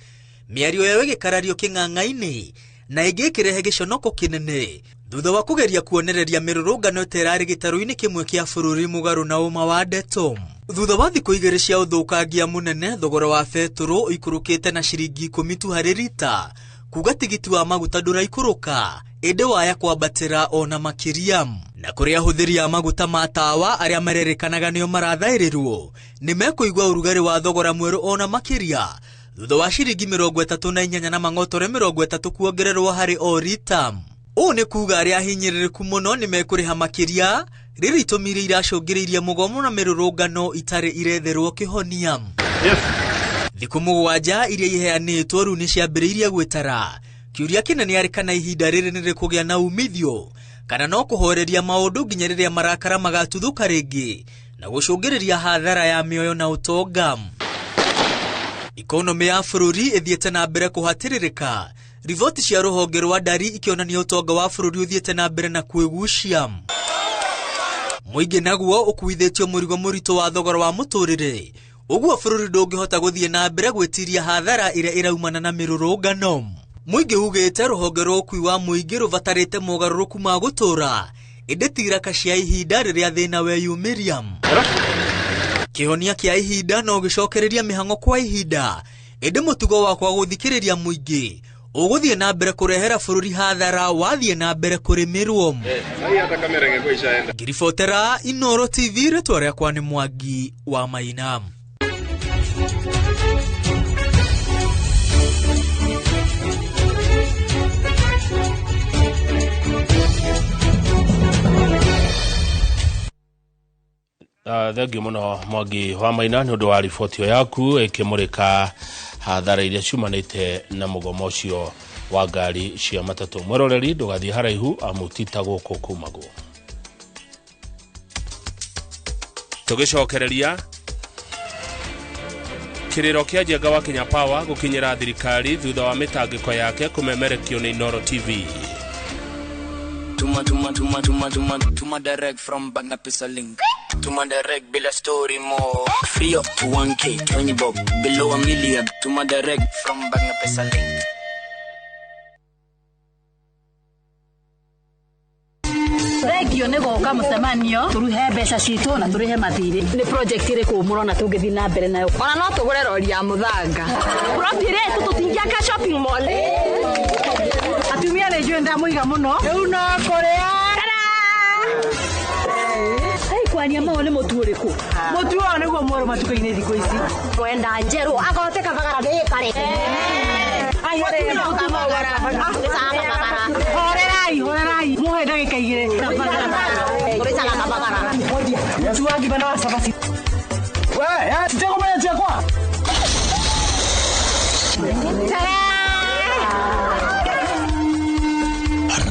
Mĩario yao ĩgĩkarario kĩng'ang'a-inĩ na ĩngĩ ĩkĩrehe gĩconoko kĩnene thutha wa kũgeria kuonereria mĩrũrũngano ta ĩrarĩ gĩtarũ-inĩ kĩmwe kĩa bũrũri mũgarũ na ũma wa ndeto. Thutha wa thikũ igĩrĩ cia ũthũkangia mũnene, thogora wa betũrũ ũikũrũkĩte na ciringi 10 tu harĩ rita, kuga tigiti wa maguta ndũraikũrũka ĩndĩ waya kwambatĩra ona makĩria. Na kũrĩ ahũthĩri a maguta ma tawa arĩa marerĩkanaga nĩo marathaĩrĩrwo nĩ mekũigua ũrugarĩ wa thogora mwerũ ona makĩria thutha wa ciringi 38 na mang'otore 30 kuongererwo harĩ o rita. Ũũ nĩ kuga arĩa ahinyĩrĩrĩku mũno nĩ mekũrĩha makĩria rĩrĩ itũmi iria iracũngĩrĩirie mũgomo na mĩrũrũngano itarĩ iretherwo kĩhonia. Thikũ 7 iria iheanĩtwo rĩu nĩ ciambĩrĩirie gwĩtara. Kĩũria kĩnene arĩ kana ihinda rĩrĩ nĩ rĩkũgĩa na umithio kana no kũhoreria maũndũ nginya rĩrĩa marakara magatuthũka rĩngĩ na gũcũngĩrĩria hathara ya mĩoyo na ũtonga. Ikonomĩ ya bũrũri ĩthiĩte na mbere kũhatĩrĩrĩka, riboti cia rũhonge rwa ndari ikĩonania ũtonga wa bũrũri ũthiĩte na mbere na kwĩgucia. Mũingĩ naguo ũkuithĩtio mũrigo mũritũ wa thogora wa mũtũrĩre, ũguo bũrũri ndũngĩhota gũthiĩ na mbere gwĩtiria hathara ĩrĩa ĩraumana na mĩrũrũngano. Mũingĩ ugĩte rũhonge rwa ũkui wa mũingĩ rũbatarĩte mogarũrũku ma gũtũũra, ĩndĩ ti iraka cia ihinda rĩrĩa thĩna weyumĩria. Kĩhonia kĩa ihinda no gĩcokereria mĩhang'o kwa ihinda, ĩndĩ mũtugo wakwa gũthikĩrĩria mũingĩ ũgũthiĩ na mbere kũrehera bũrũri hathara wathiĩ na mbere kũrĩmĩrwo. Ngiribotera Inooro TV, rĩtwa rĩakwa nĩ Mwangi wa Maina. Thengiũ mũno Mwangi wa Maina nĩ ũndũ wa riboti ĩyo yaku ĩkĩmũrĩka hathara iria ciumanĩte na mũgomo ũcio wa ngari cia matatũ. Mwĩroreri ndũgathiĩ haraihu amu ti ta gũkũ kumagwo. Tũgĩcokereria kĩrĩro kĩa Njenga wa Kenya Power gũkinyĩra thirikari thutha wa mĩtangĩko yake kũmemerekio nĩ Inooro TV. Tuma tuma tuma tuma tuma tuma direct from Banga Pesa link. Tuma direct bila story more. Free up to 1K, 20 bob, below a million. Tuma direct from Banga Pesa link. Tũbatiĩ nĩ gũka mũcemanio tũruhe mbeca citũ na tũrĩhe mathirĩ. Nĩ project ĩrĩkũ mũrona tũngĩthiĩ na mbere nayo? Ona no tũgũre rori ya mũthanga. Plot ĩrĩa ĩtũ tũtingĩaka shopping mall. Atumia nĩ njũĩ ndamũiga mũno. Rĩu no kũrĩa. Kwaria mao nĩ mũtu ũrĩkũ? Mũtu ũyũ nĩguo mwerũ matukũ-inĩ thikũ ici. Mwenda njerũ agote kabagara gĩkare. Horerai, horerai. Muhe ndagĩka igĩrĩ. Mũtu wa ngima na wa cabaci. We, titegũmenya ciakwa.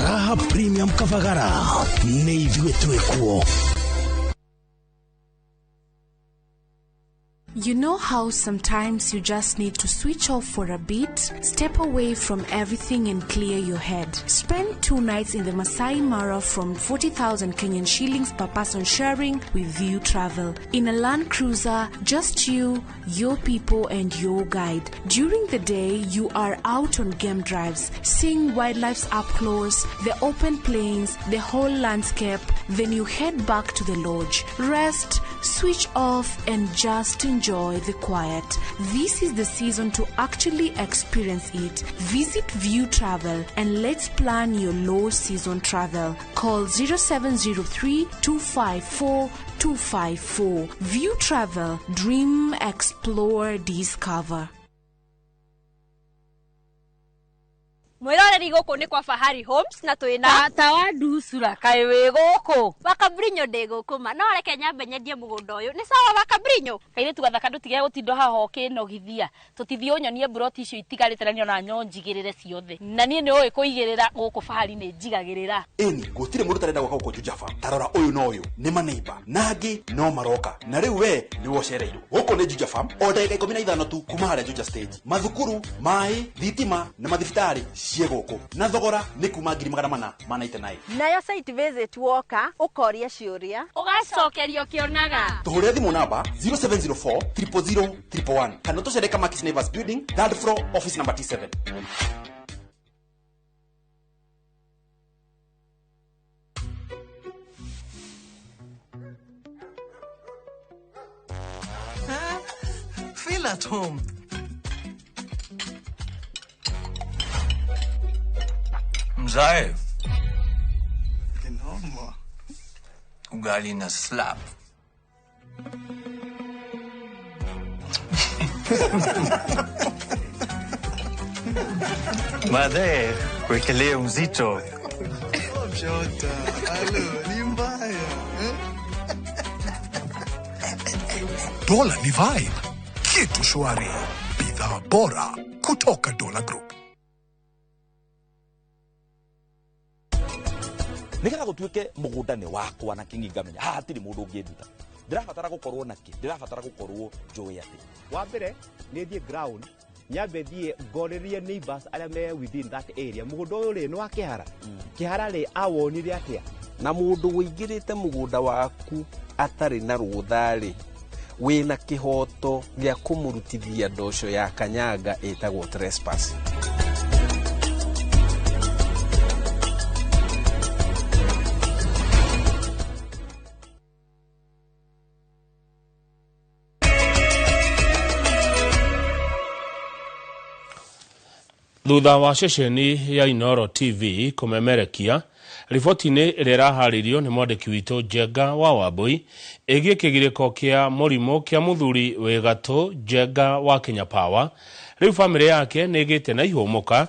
Raha Premium Kavagara nĩ ithuĩ twĩ kuo. You know how sometimes you just need to switch off for a bit, step away from everything and clear your head. Spend 2 nights in the Masai Mara from 40,000 Kenyan shillings per person sharing with View Travel. In a Land Cruiser, just you, your people and your guide. During the day, you are out on game drives, seeing wildlife up close, the open plains, the whole landscape. Then you head back to the lodge. Rest, switch off and just enjoy the quiet. This is the season to actually experience it. Visit View Travel and let's plan your low season travel. Call 0703 254 254. View Travel. Dream, explore, discover. Mwiroreri gũkũ nĩ kwa Fahari Homes na twĩna tata wa Ndusura kaĩ wĩ gũkũ Wakabrinyo ndĩ gũkũ ma no reke nyambe nyendie mũgũnda ũyũ nĩ sawa Wakabrinyo kairĩtu gathaka ndũtige gũtinda haha ũkĩnogithia tũtithiĩ ũnyonie mburoti icio itigarĩte na nĩona nyonjigĩrĩre ciothe na niĩ nĩ ũĩ kũigĩrĩra gũkũ Fahari nĩ njigagĩrĩra. Ĩni gũtirĩ mũndũ ũtarenda gwaka gũkũ Juja Farm. Ta rora ũyũ na ũyũ nĩ maneiba na angĩ no maroka na rĩu we nĩwe ũcereirwo. Gũkũ nĩ Juja Farm o ndagĩka 15 tu kuma harĩa Juja stage. Mathukuru, maĩ, thitima na mathibitarĩ ciĩ gũkũ na thogora nĩ kuma 499. Nayo site visit woka ũkoria ciũria ũgacokerio ũkĩonaga. Tũhũrĩre thimũ namba 0704 000 111 kana tũcere Kamakis Neighbors Building, third floor, office number T7. Feel at home. Mzae. Kinoma. Ugali na slap. Madhe, wekelee mzito. Shota, alo, ni mbaya. Dola ni vibe. Kitu shwari. Bidhaa bora kutoka Dola Group. Nigetha gutuike mugunda ni wakwa na kingi ngamenya haha hatiri mundu unginduta ndirabatara gukorwo naki ndirabatara gukorwo njui ati wa mbere ni thie ground nyambe thie ngorĩrie neighbors arĩa me within that area mũgũnda ũyũ rĩ nĩ wa kĩhara kĩhara rĩ awonire atĩa na mũndũ wĩingĩrĩte mũgũnda waku atarĩ na rũtha rĩ wĩna kĩhoto gĩa kũmũrutithia ndoco ya kanyanga ĩtagwo trespass. Thutha wa ceceni ya Inoro TV kũmemerekia riboti-inĩ ĩrĩa ĩraharĩirio nĩ mwandĩki witũ Njenga wa Wambui ĩgiĩ kĩgirĩko kĩa mũrimũ kĩa mũthuri wĩ gatũ Njenga wa Kenya Power, rĩu bamĩrĩ yake nĩ ĩgĩte na ihũmũka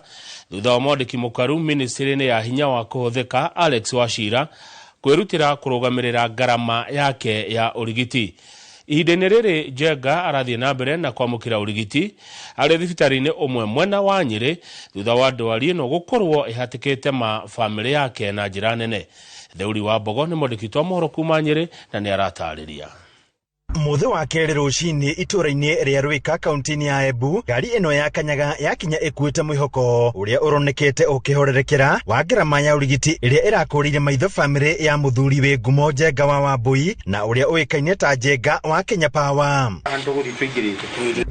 thutha wa mwandĩki mũkaru ministry-inĩ ya hinya wa kũhũthĩka Alex Wachira kwĩrutĩra kũrũgamĩrĩra ngarama yake ya ũrigiti. Ihinda-inĩ rĩrĩ Njenga arathiĩ na mbere na kwamũkĩra ũrigiti arĩ thibitarĩ-inĩ ũmwe mwena wa Nyĩrĩ thutha wa ndwari ĩno gũkorwo ĩhatĩkĩte ma bamĩrĩ yake na njĩra nene. Theuri wa Mbogo nĩ mwandĩki witũ wa mohoro kuma Nyĩrĩ na nĩ aratarĩria. Mũthĩ wa kerĩ rũcinĩ itũũra-inĩ rĩa Rwĩka kaunti-inĩ ya Embu, ngari ĩno ya Kanyaga yakinya ĩkuĩte mwĩhoko ũrĩa ũronekete ũkĩhorerekera wa ngarama ya ũrigiti ĩrĩa ĩrakũrĩire maitho bamĩrĩ ya mũthuri wĩ ngumo Njenga wa Wambui na ũrĩa ũĩkaine ta Njenga wa Kenya Power.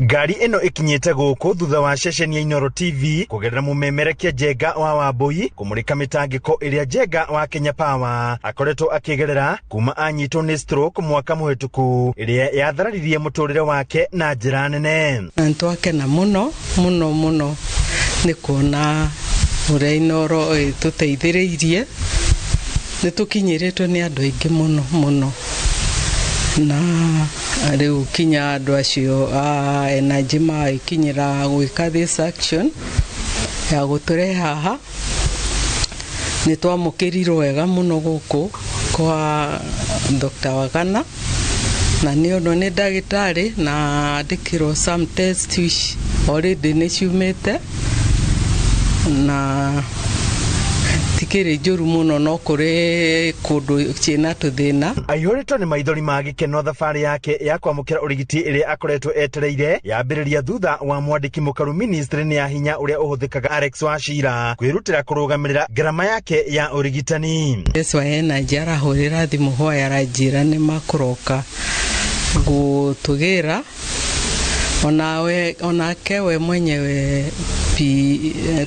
Ngari ĩno ĩkinyĩte gũkũ thutha wa ceceni ya Inooro TV kũgerera mũmemerekia Njenga wa Wambui kũmũrĩka mĩtangĩko ĩrĩa Njenga wa Kenya Power akoretwo akĩgerera kuma anyitwo nĩ stroke mwaka mũhĩtũku ĩrĩa yathararirie mũtũrĩre wake na njĩra nene. Na nĩtwakena mũno mũno mũno nĩ kuona ũrĩa Inooro ĩtũteithĩrĩirie. Nĩ tũkinyĩrĩtwo nĩ andũ aingĩ mũno mũno, na rĩu kinya andũ acio a Energy magĩkinyĩra gwĩka this action ya gũtũrehe haha. Nĩ twamũkĩrirwo wega mũno gũkũ kwa Dr. Wagana, na nĩ ũndũ nĩ ndagĩtarĩ na andĩkĩrwo some test which already nĩ ciumĩte na tikĩrĩ njũru mũno, no kũrĩ kũndũ ciĩna tũthĩna. Aihũrĩtwo nĩ maithori ma gĩkeno thabarĩ yake ya kwamũkĩra ũrigiti ĩrĩa akoretwo etereire yambĩrĩria thutha wa mwandĩki mũkaru ministry-inĩ ya hinya ũrĩa ũhũthĩkaga Alex Wachira kwĩrutĩra kũrũgamĩrĩra ngarama yake ya ũrigitani. Yesu wa Energy arahũrĩra thimũ hwaĩ aranjĩra nĩ makũroka gũtũgĩra, onake we mwenyewe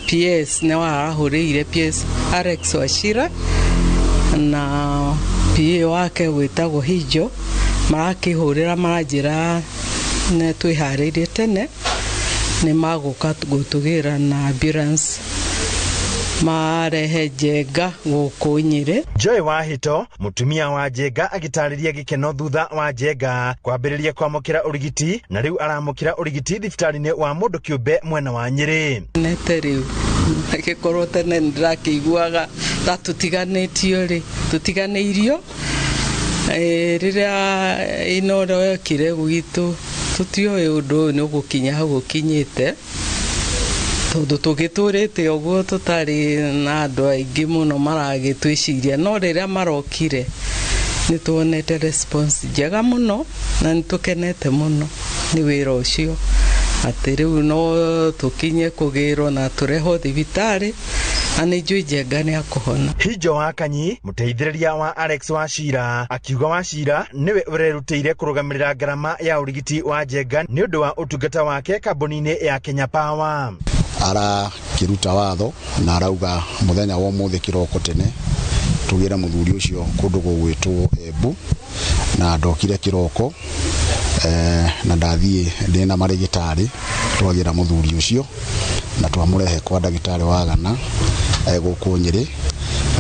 PS nĩ arahũrĩire PS Alex Wachira na PA wake wĩtagwo Hijo, marakĩhũrĩra maranjĩra nĩ twĩharĩirie tene nĩ magũka gũtũgĩra na ambulance marehe Njenga gũkũ Nyĩrĩ. Joy Wahito mũtumia wa Njenga agĩtarĩria gĩkeno thutha wa Njenga kwambĩrĩria kwamũkĩra ũrigiti na rĩu aramũkĩra ũrigiti thibitarĩ-inĩ wa mũndũ kĩũmbe mwena wa Nyĩrĩ. Nete rĩu agĩkorwo tene nĩndĩrakĩiguaga ta tũtiganĩtio rĩ, tũtiganĩirio. Rĩrĩa Inooro yokire gwitũ tũtioĩ ũndũ ũyũ nĩ ũgũkinya hau ũkinyĩte, tondũ tũgĩtũrĩte ũguo tũtarĩ na andũ aingĩ mũno maragĩtwĩciria, no rĩrĩa marokire nĩ tuonete response njega mũno na nĩ tũkenete mũno nĩ wĩra ũcio, atĩ rĩu no tũkinye kũgĩrwo na tũrehwo thibitarĩ na nĩ njũĩ Njenga nĩ akũhona. Hijo wa Kanyi mũteithĩrĩria wa Alex Wachira akiuga Wachira nĩwe ũrerutĩire kũrũgamĩrĩra ngarama ya ũrigiti wa Njenga nĩ ũndũ wa ũtungata wake kambuni-inĩ ya Kenya Power. Arakĩruta watho na arauga mũthenya wa ũmũthĩ kĩroko tene tũgĩre mũthuri ũcio kũndũ gũgwĩtwo Embu, na ndokire kĩroko na ndathiĩ ndĩna marĩgĩtarĩ twagĩra mũthuri ũcio na twamũrehe kwa ndagĩtarĩ wa Gana gũkũ Nyĩrĩ,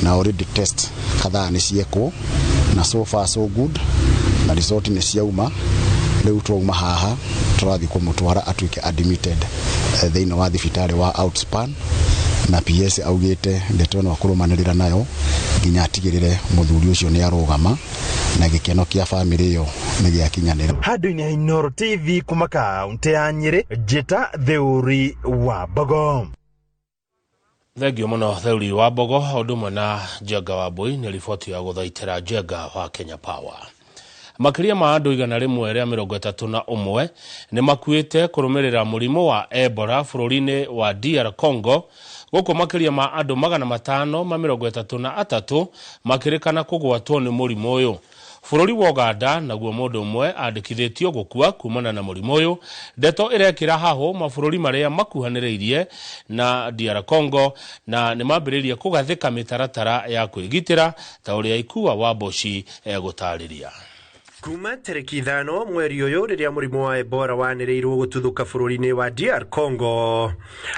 na already test kadhaa nĩ ciekwo na so far so good, na result nĩ ciauma. Rĩu twauma haha tũrathiĩ kũmũtwara atuĩke admitted thĩinĩ wa thibitarĩ wa Outspan, na PS augĩte ndeto ĩno akũrũmanĩrĩra nayo nginya atigĩrĩre mũthuri ũcio nĩ arũgama na gĩkeno kĩa bamĩrĩ ĩyo nĩ gĩakinyanĩra. Handũ-inĩ ha Inooro TV kuma kaunti ya Nyĩrĩ, Njĩta Theuri wa Mbogo. Thengio mũno Theuri wa Mbogo ũndũ ũmwe na Njenga wa Mbui nĩ riboti ya gũthaitĩra Njenga wa Kenya Power. Makĩria ma andũ 131 nĩ makuĩte kũrũmĩrĩra mũrimũ wa Ebola bũrũri-inĩ wa DR Congo, gũkũ makĩria ma andũ 533 makĩrĩkana kũgwatwo nĩ mũrimũ ũyũ. Bũrũri wa Uganda naguo mũndũ ũmwe andĩkithĩtio gũkua kumana na mũrimũ ũyũ. Ndeto ĩrekĩra hahũ mabũrũri marĩa makuhanĩrĩirie na DR Congo na nĩ mambĩrĩirie kũgathĩka mĩtaratara ya kwĩgitĩra ta ũrĩa Ikua wa Mboci egũtarĩria. Kuma tarĩki 5 mweri ũyũ rĩrĩa mũrimũ wa Ebola wanĩrĩirwo gũtuthũka bũrũri-inĩ wa DR Congo,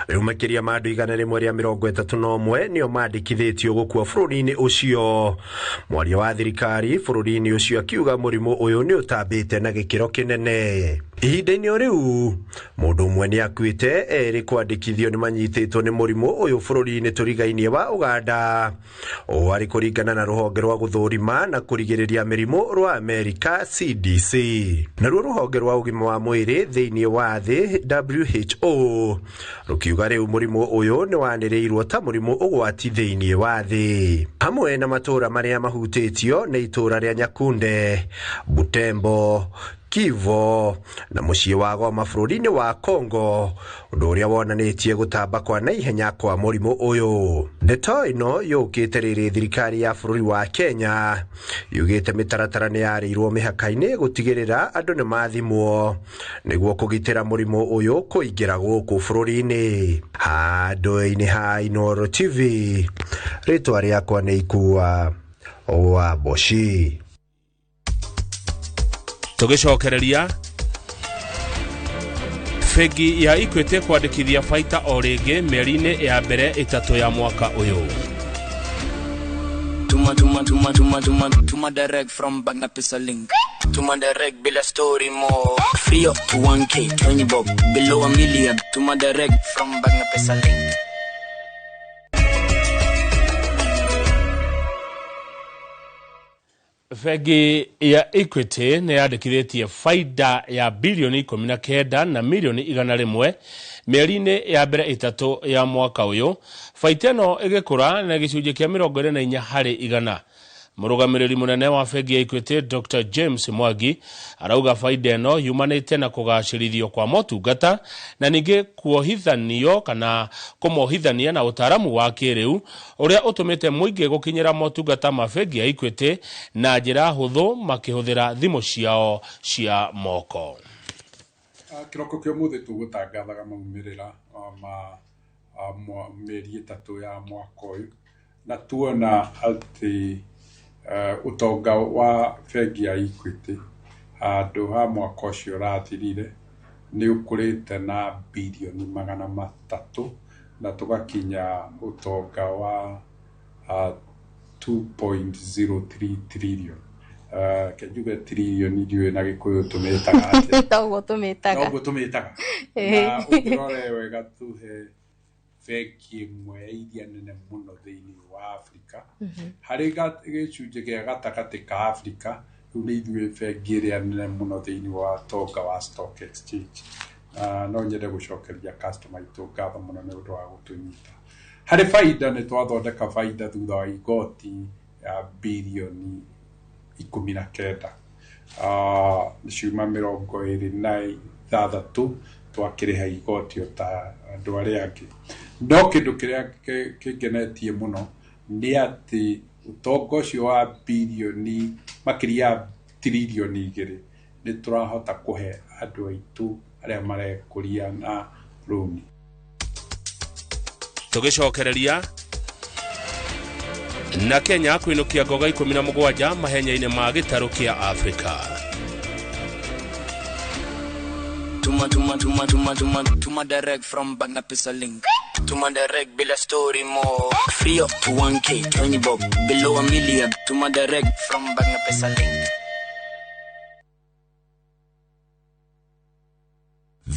rĩu makĩria ma andũ 131 nĩo mandĩkithĩtio gũkua bũrũri-inĩ ũcio. Mwaria wa thirikari bũrũri-inĩ ũcio akiuga mũrimũ ũyũ nĩ ũtambĩte na gĩkĩro kĩnene. Ihinda-inĩ o rĩu mũndũ ũmwe nĩ akuĩte, erĩ kwandĩkithio nĩ manyitĩtwo nĩ mũrimũ ũyũ bũrũri-inĩ tũrigainie wa Uganda. Ũũ arĩ kũringana na rũhonge rwa gũthũrima na kũrigĩrĩria mĩrimũ rwa Amerika CDC. Naruo rũhonge rwa ũgima wa mwĩrĩ thĩinĩ wa thĩ WHO rũkiuga rĩu mũrimũ ũyũ nĩ wanĩrĩirwo ta mũrimũ ũgwati thĩinĩ wa thĩ. Hamwe na matũũra marĩa mahutĩtio nĩ itũũra rĩa Nyakunde, Butembo, Kivu na mũciĩ wa Goma bũrũri-inĩ wa Congo, ũndũ ũrĩa wonanĩtie gũtamba kwa naihenya kwa mũrimũ ũyũ. Ndeto ĩno yũkĩte rĩrĩ thirikari ya bũrũri wa Kenya yugĩte mĩtaratara nĩ yarĩirwo mĩhaka-inĩ gũtigĩrĩra andũ nĩ mathimwo nĩguo kũgitĩra mũrimũ ũyũ kũingĩra gũkũ bũrũri-inĩ. Handũ-inĩ ha Inooro TV, rĩtwa rĩakwa nĩ Ikua wa Boshi. Tũgĩcokereria, bengi ya Equity kwandĩkithia baita o rĩngĩ mĩeri-inĩ ya mbere 3 ya mwaka ũyũ. Tuma tuma tuma tuma tuma tuma direct from bank na pesa link. Tuma direct bila story more. Free up to 1K, 20 bob, below a million. Tuma direct from bank na pesa link. Bengi ya Equity nĩ yandĩkithĩtie baida ya bilioni 19 na milioni 100 mĩeri-inĩ ya mbere 3 ya mwaka ũyũ. Baita ĩno ĩgĩkũra na gĩcunjĩ kĩa 24 harĩ igana. Mũrũgamĩrĩri mũnene wa bengi ya Equity Dr. James Mwangi arauga baida ĩno yumanĩte na kũgacĩrithio kwa motungata na ningĩ kuohithanio kana kũmohithania na ũtaaramu wa kĩrĩu ũrĩa ũtũmĩte mũingĩ gũkinyĩra motungata ma bengi ya Equity na njĩra hũthũ makĩhũthĩra thimũ ciao cia moko. Kĩroko kĩa ũmũthĩ tũgũtangathaga maumĩrĩra ma mĩeri 3 ya mwaka ũyũ, na tuona atĩ ũtonga wa bengi ya Equity handũ ha mwaka ũcio ũrathirire nĩ ũkũrĩte na birioni 300 na tũgakinya ũtonga wa 2.03 trillion. Kenjuge trillion ndiũĩ na Gĩkũyũ tũmĩtaga atĩa. Toguo tũmĩtaga. Noguo tũmĩtaga. Na ũngĩrora wega tuhe bengi ĩmwe ya iria nene mũno thĩinĩ wa Afrika. Harĩ gĩcunjĩ gĩa gatagatĩ ka Afrika, rĩu nĩ ithuĩ bengi ĩrĩa nene mũno thĩinĩ wa tonga wa Stock Exchange. No nyende gũcokeria customer aitũ ngatho mũno nĩ ũndũ wa gũtũnyita. Harĩ baida nĩ twathondeka baida thutha wa igoti ya birioni 19. Ciuma 26 twakĩrĩha igoti o ta andũ arĩa angĩ. No kĩndũ kĩrĩa kĩngenetie mũno nĩ atĩ ũtonga ũcio wa birioni makĩria ya tiririoni 2 nĩ tũrahota kũhe andũ aitũ arĩa marekũria na rũni. Tũgĩcokereria, na Kenya kũinũkia ngoga 17 mahenya-inĩ ma gĩtarũ kĩa Afrika. Tuma tuma tuma tuma tuma tuma direct from bank na pesa link. Tuma direct bila story more. Free up to 1K, 20 bob, below a million. Tuma direct from bank na pesa link.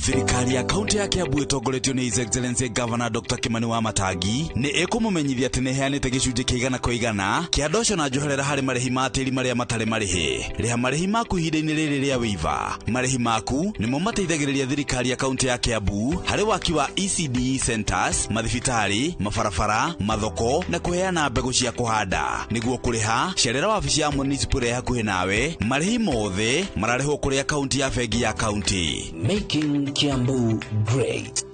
Thirikari ya kaunti ya Kiambu ĩtongoretio nĩ His Excellency Governor Dr. Kimani Wamatangi nĩ ĩkũmũmenyithia atĩ nĩ ĩheanĩte gĩcunjĩ kĩa 100% kĩa ndoco na njoherera harĩ marĩhi ma tĩri marĩa matarĩ marĩhi. Rĩha marĩhi maku ihinda-inĩ rĩrĩ rĩa waiver. Marĩhi maku nĩmo mateithagĩrĩria thirikari ya kaunti ya Kiambu harĩ waki wa ECD centers, mathibitarĩ, mabarabara, mathoko na kũheana mbegũ cia kũhanda. Nĩguo kũrĩha, cerera wabici ya municipal ĩrĩa hakuhĩ nawe. Marĩhi mothe mararĩhwo kũrĩ akaunti ya bengi ya kaunti. Making Kiambu great.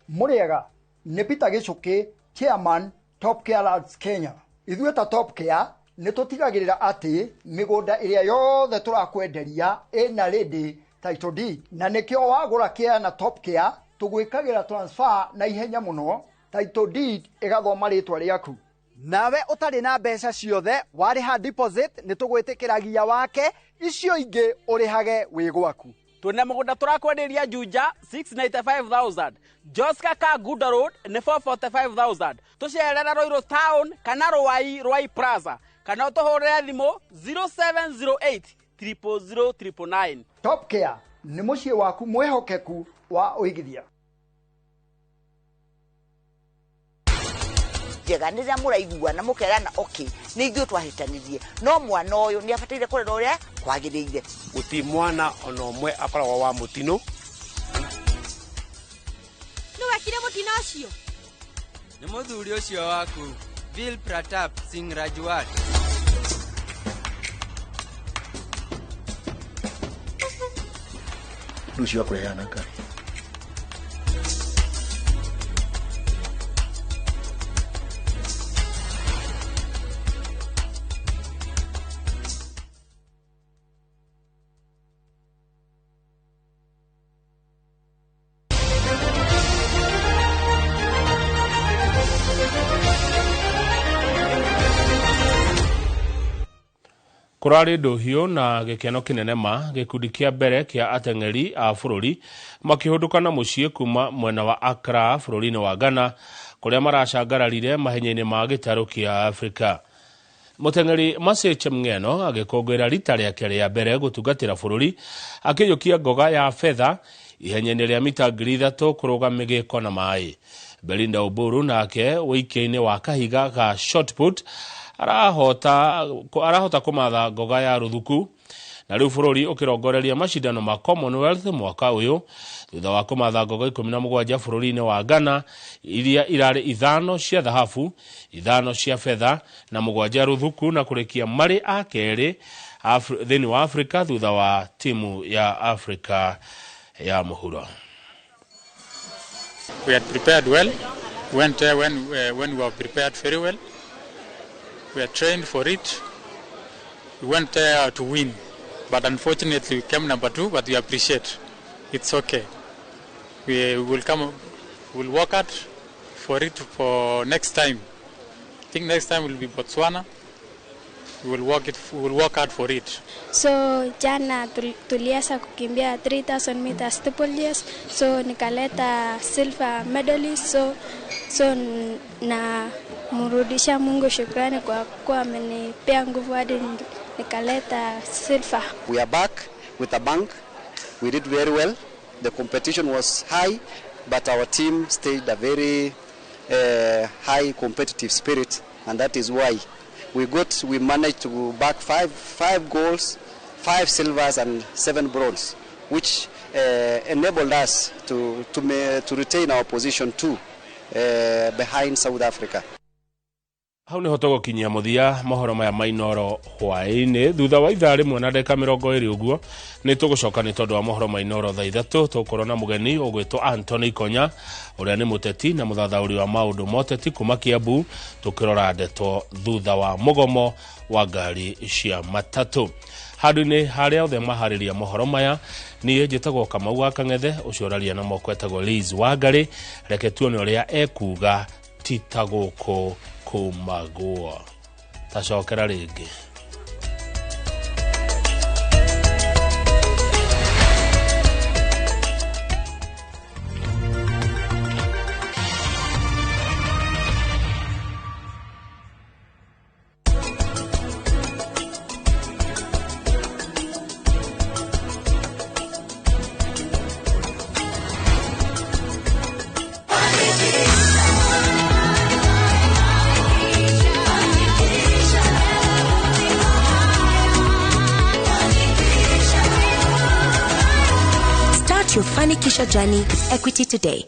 Muriega nĩ Peter Gichuki, chairman Top Care Lands Kenya. Ithuĩ ta Top Care nĩ tũtigagĩrĩra atĩ mĩgũnda ĩrĩa yothe tũrakwenderia ĩna ready title deed, na nĩkĩo wagũra kĩa na Top Care tũgwĩkagĩra transfer na ihenya mũno, title deed ĩgathoma rĩtwa rĩaku. Nawe ũtarĩ na mbeca ciothe warĩha deposit nĩ tũgwĩtĩkĩragia wake, icio ingĩ ũrĩhage wĩ gwaku. Twĩna mũgũnda tũrakwenderia Juja 695,000, Joska Kangundo Road nĩ 445,000. Tũcerere Ruiru Town kana Ruai Ruai Plaza kana ũtũhũrĩre thimũ 0708 000 999. Top Care nĩ mũciĩ waku mwĩhokeku wa ũigithia. Njega nĩ rĩrĩa mũraiguana mũkerana okay nĩ ithuĩ twahĩtanirie no mwana ũyũ nĩ abataire kũrerwo ũrĩa kwagĩrĩire. Gũtirĩ mwana ona ũmwe akoragwo wa mũtino. Nĩ wekire mũtino ũcio? Nĩ mũthuri ũcio waku. Vil Pratap Singh Rajwat. Rũciũ akũrehaga na ngari. Kũrarĩ ndũhiũ na gĩkeno kĩnene ma gĩkundi kĩa mbere kĩa ateng'eri a bũrũri makĩhũndũka na mũciĩ kuma mwena wa Accra bũrũri-inĩ wa Ghana kũrĩa maracangararire mahenya-inĩ ma gĩtarũ kĩa Afrika. Mũteng'eri Mercy Chemng'eno agĩkũngũĩra rita rĩake rĩa mbere gũtungatĩra bũrũri akĩiyũkia ngoga ya betha ihenya-inĩ rĩa mita 3000 kũrũga mĩgĩko na maĩ. Belinda Oburu nake wĩikia-inĩ wa kahiga ga shotput arahota kũmatha ngoga ya rũthuku na rĩu bũrũri ũkĩrongoreria macindano ma Commonwealth mwaka ũyũ thutha wa kũmatha ngoga 17 bũrũri-inĩ wa Ghana iria irarĩ 5 cia thahabu, 5 cia betha na 7 rũthuku na kũrĩkia marĩ a kerĩ thĩinĩ wa Afrika thutha wa timu ya Afrika ya mũhuro. We had prepared well. Went there when we were prepared very well. We are trained for it. We went there to win, but unfortunately we came number 2. But we appreciate. It's okay. We will come. We'll work out for it for next time. I think next time will be Botswana. We will work it. We will work hard for it. So jana tulianza kukimbia 3000 meters steeplechase. So nikaleta silver medalist. So na murudisha Mungu shukrani kwa kuwa amenipea nguvu hadi nikaleta silver. We are back with a bank. We did very well. The competition was high, but our team stayed a very high competitive spirit, and that is why we managed to back five goals, 5 silvers and 7 bronze, which enabled us to retain our position 2 behind South Africa. Hau niho tũgũkinyia mũthia mohoro maya ma Inooro hwaĩ-inĩ thutha wa ithaa rĩmwe na ndagĩka 20 ũguo nĩ tũgũcoka nĩ tondũ wa mohoro ma Inooro thaa 3 tũgũkorwo na mũgeni ũgwĩtwo Anthony Konya ũrĩa nĩ mũteti na mũthathaũri wa maũndũ ma ũteti kuma Kiambu tũkĩrora ndeto thutha wa mũgomo wa ngari cia matatũ. Handũ-inĩ harĩa othe maharĩria mohoro maya niĩ njĩtagwo Kamau wa Kang'ethe ũcio ũraria na moko etagwo Liz Wangari. Reke tuone ũrĩa ekuga ti ta gũkũ kumagwo. Tacokera rĩngĩ. Your Fanikisha journey with Equity today.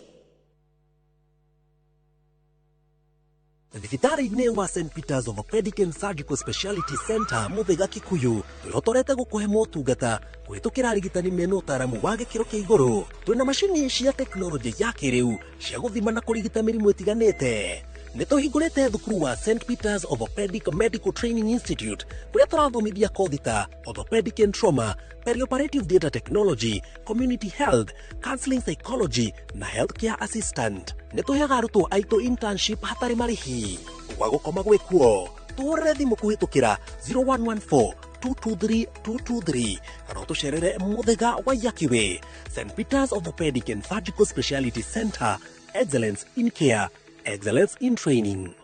Thibitarĩ-inĩ wa St. Peter's Orthopedic and Surgical Specialty Center Muthaiga Kikuyu twĩhotorete gũkũhe motungata kũhĩtũkĩra arigitani mena ũtaaramu wa gĩkĩro kĩa igũrũ. Twĩna macini cia tekinoronjĩ ya kĩrĩu cia gũthima na kũrigita mĩrimũ ĩtiganĩte. Nĩ tũhingũrĩte thukuru wa St. Peter's Orthopedic Medical Training Institute kũrĩa tũrathomithia kothi ta Orthopedic and Trauma, Perioperative Data Technology, Community Health, Counseling Psychology na Healthcare Assistant. Nĩ tũheaga arutwo aitũ internship hatarĩ marĩhi. Gwa gũkoma gwĩkuo tũhũrĩre thimũ kũhĩtũkĩra 0114 223 223 kana ũtũcerere Muthaiga wa Yakiwe. St. Peter's Orthopedic and Surgical Specialty Center, excellence in care, excellence in training.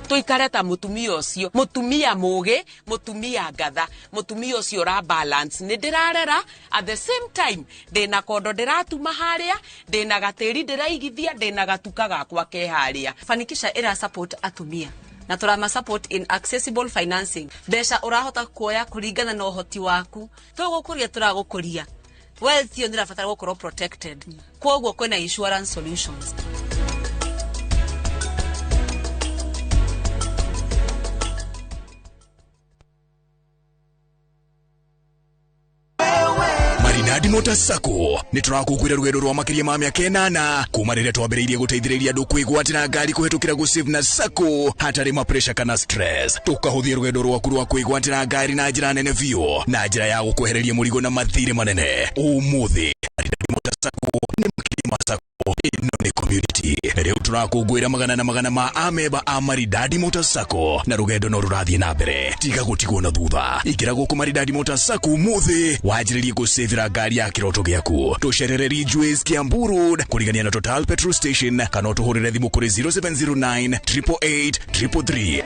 Tuikare ta mutumia ucio, mutumia mugi, mutumia ngatha, mutumia ucio ra balance ni ndirarera at the same time ndina kondo ndiratuma haria, ndina gatiri ndiraigithia, ndina gatuka gakwa ke haria. Fanikisha ira support atumia na turama support in accessible financing. Mbeca urahota kuoya kuringana na uhoti waku, tugukuria turagukuria wealth yo ndirabatara gukorwo protected, koguo kwina insurance solutions. Maridadi Motors Sacco nĩ tũrakũngũĩra rũgendo rwa makĩria ma mĩaka 8 kuma rĩrĩa twambĩrĩirie gũteithĩrĩria andũ kwĩgwatĩra ngari kũhetũkĩra gũsave na Sacco hatarĩ ma pressure kana stress. Tũkahũthia rũgendo rwaku rwa kwĩgwatĩra ngari na njĩra nene biũ na njĩra ya gũkwehereria mũrigo na mathirĩ manene. Ũmũthĩ Maridadi Motors Sacco nĩ makĩria ma Sacco, ĩno nĩ community. Rĩu tũrakũngũĩra magana na magana ma amemba a Maridadi Motors Sacco na rũgendo no rũrathiĩ na mbere. Tiga gũtigwo na thutha, ingĩra gũkũ Maridadi Motors Sacco ũmũthĩ wanjĩrĩrie gũcĩvĩra ngari ya kĩroto gĩaku. Tũcerere Ridgeways, Kiambu Road, kũrigania na Total Petrol Station, kana ũtũhũrĩre thimũ kũrĩ 0709 888 333.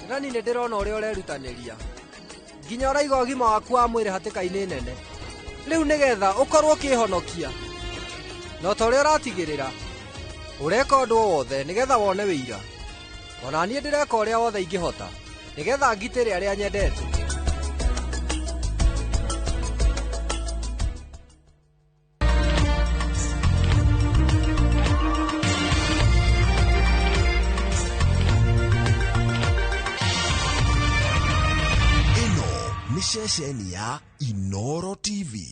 Rani nĩ ndĩrona ũrĩa ũrerutanĩria nginya ũraiga ũgima waku wa mwĩrĩ hatĩka-inĩ nene rĩu nĩgetha ũkorwo ũkĩhonokia no ta ũrĩa ũratigĩrĩra ũreka ũndũ o wothe nĩgetha wone wĩira. Ona niĩ ndĩreka ũrĩa wothe ingĩhota nĩgetha ngitĩre arĩa nyendete. Ĩno nĩ ceceni ya Inoro TV.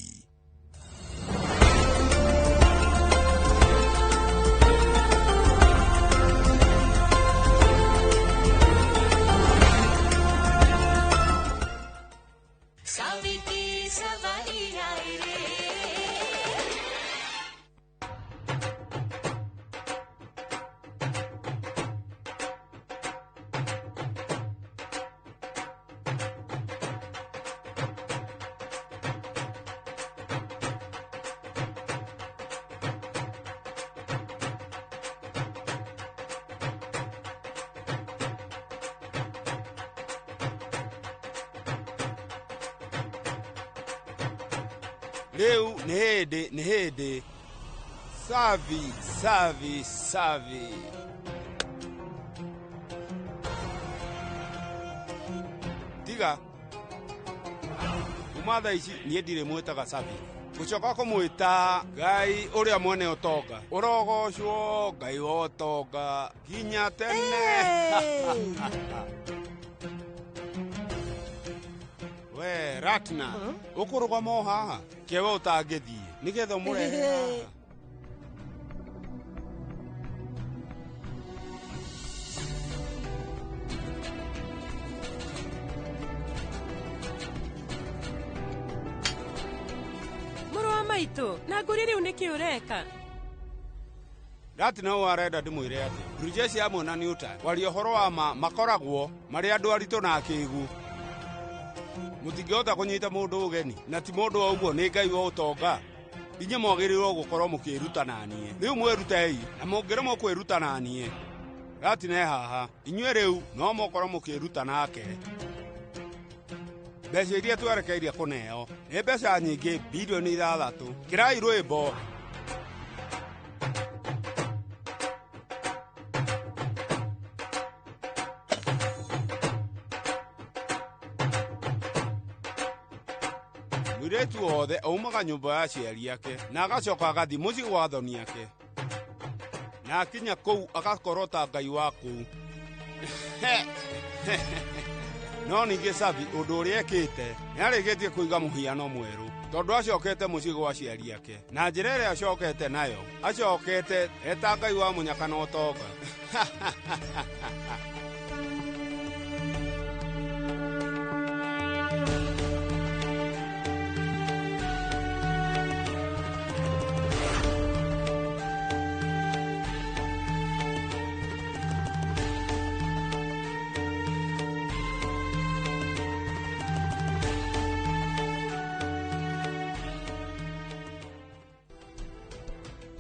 Rĩu nĩ hĩndĩ nĩ hĩndĩ savi savi savi. Tiga kuma thaa ici niĩ ndirĩ mwĩtaga Savi, gũcoka kũmwĩta Ngai ũrĩa mwene ũtonga. Ũrogocwo Ngai wa ũtonga nginya tene. We Ratna, ũkũrũgama o haha kĩewe ũtangĩthiĩ nĩgetha ũmũrehe haha. Mũrũ wa maitũ, na ngũri rĩu nĩkĩ ũreka? Ratna ũyũ arenda ndĩmwĩre atĩ Bridges hamwe na Newton kwaria ũhoro wa ma makoragwo marĩ andũ aritũ na akĩgu. Mũtingĩhota kũnyita mũndũ ũgeni na ti mũndũ o ũguo, nĩ Ngai wa ũtonga. Inyuĩ mwagĩrĩirwo gũkorwo mũkĩĩruta na niĩ. Rĩu mwĩrutei na mũngĩremwo kwĩruta na niĩ, Ratna e haha, inyuĩ rĩu no mũkorwo mũkĩĩruta nake. Mbeca iria twerekeirie kũneo nĩ mbeca nyingĩ, bilioni 6. Kĩrai rwĩmbo. Mũirĩtu wothe aumaga nyũmba ya aciari ake na agacoka agathiĩ mũciĩ gwa athoni ake, na akinya kũu agakorwo ta Ngai wa kũu. No ningĩ Savi ũndũ ũrĩa ekĩte nĩ arĩkĩtie kũiga mũhiano mwerũ, tondũ acokete mũciĩ gwa aciari ake na njĩra ĩrĩa acokete nayo acokete eta Ngai wa mũnyaka na ũtonga.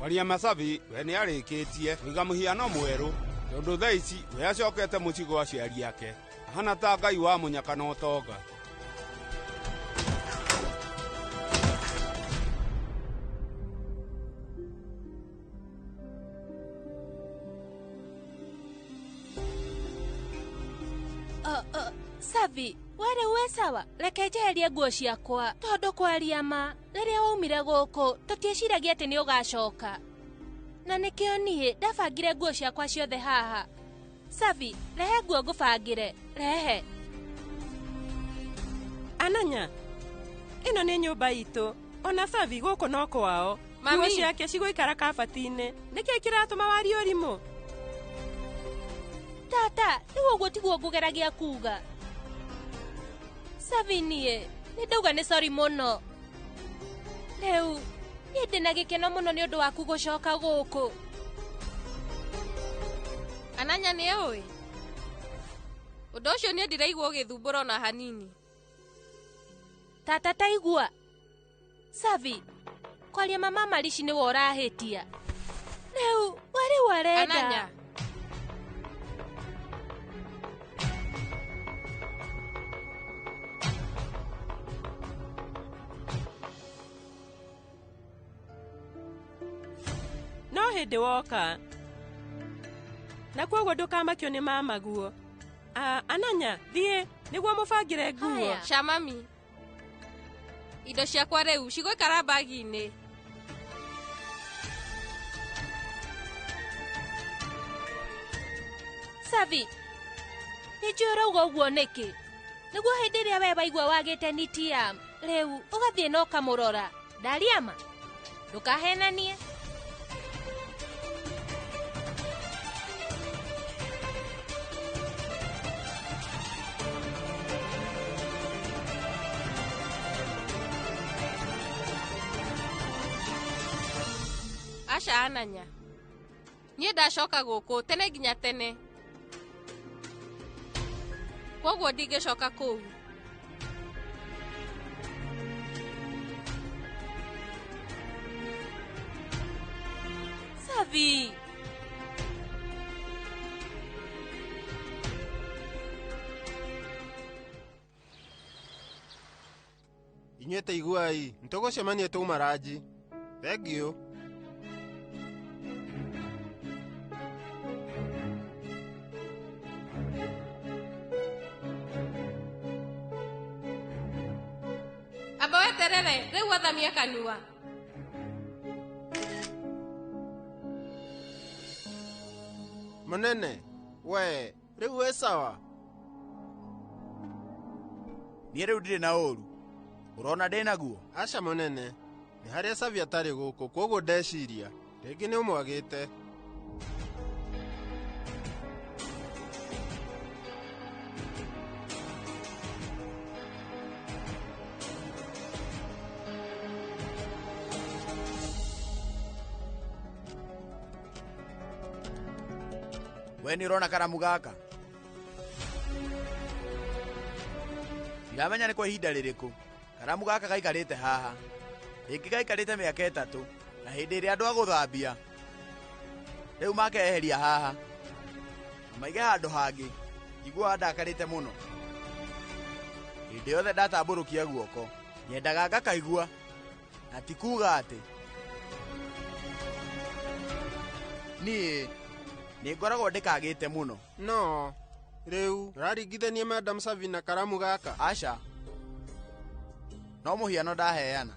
Kwaria Masavi we nĩ arĩkĩtie kũiga mũhiano mwerũ, tondũ thaa ici we acokete mũciĩ gwa aciari ake ahana ta Ngai wa mũnyaka na ũtonga. Savi, were we sawa, reke njeherie nguo ciakwa tondũ kwaria ma rĩrĩa waumire gũkũ tũtieciragia atĩ nĩ ũgacoka. Na nĩkĩo niĩ ndabangire nguo ciakwa ciothe haha. Savi, rehe nguo ngũbangĩre. Rehe. Ananya, ĩno nĩ nyũmba itũ. Ona Savi gũkũ no kwao. Mami. Nguo ciake cigũikara kabati-inĩ. Nĩkĩĩ kĩratũma warie ũrimũ? Tata, rĩu ũguo tiguo ngũgeragia kuga. Savi niĩ, nĩ ndauga nĩ sorry mũno. Rĩu, niĩ ndĩna gĩkeno mũno nĩ ũndũ waku gũcoka gũkũ. Ananya nĩ ũĩ? Ũndũ ũcio niĩ ndiraigua ũgĩthumbũra ona hanini. Tata taigua. Savi, kwaria mama Marishi nĩwe ũrahĩtia. Rĩu, we rĩu arenda. Ananya. No hĩndĩ woka. Na kwoguo ndũkamakio nĩ mamaguo. Ananya, thiĩ nĩguo mũbangĩre nguo. Ca mami. Indo ciakwa rĩu cigũikara bagi-inĩ. Savi, nĩ njũĩ ũrauga ũguo nĩkĩ? Nĩguo hĩndĩ ĩrĩa we waigua wagĩte nitiam, rĩu ũgathiĩ na ũkamũrora. Ndaria ma? Ndũkahenanie. Aca Ananya. Niĩ ndacoka gũkũ tene nginya tene. Kwoguo ndingĩcoka kũu. Savi. Inyuĩ taiguai, nĩtũgũcemania twauma ranji. Thengiũ. Amba weterere, rĩu athamia kanua. Mũnene, we, rĩu wĩ sawa? Niĩ rĩu ndirĩ na ũru. Ũrona ndĩ naguo? Aca mũnene, nĩ harĩa Savi atarĩ gũkũ, kwoguo ndeciria. Rĩngĩ nĩ ũmwagĩte. We nĩ ũrona karamu gaka? Ndiramenya nĩ kwa ihinda rĩrĩkũ. Karamu gaka gaikarĩte haha. Rĩngĩ gaikarĩte mĩaka 3 na hĩndĩ ĩrĩa andũ a gũthambia. Rĩu makeheria haha. Na maige handũ hangĩ. Njiguaga ndakarĩte mũno. Hĩndĩ yothe ndatambũrũkia guoko, nyendaga ngakaigua. Na ti kuuga atĩ niĩ nĩ ngoragwo ndĩkagĩte mũno. No, rĩu ũraringithania Madam Savi na karamu gaka? Aca. No mũhiano ndaheana.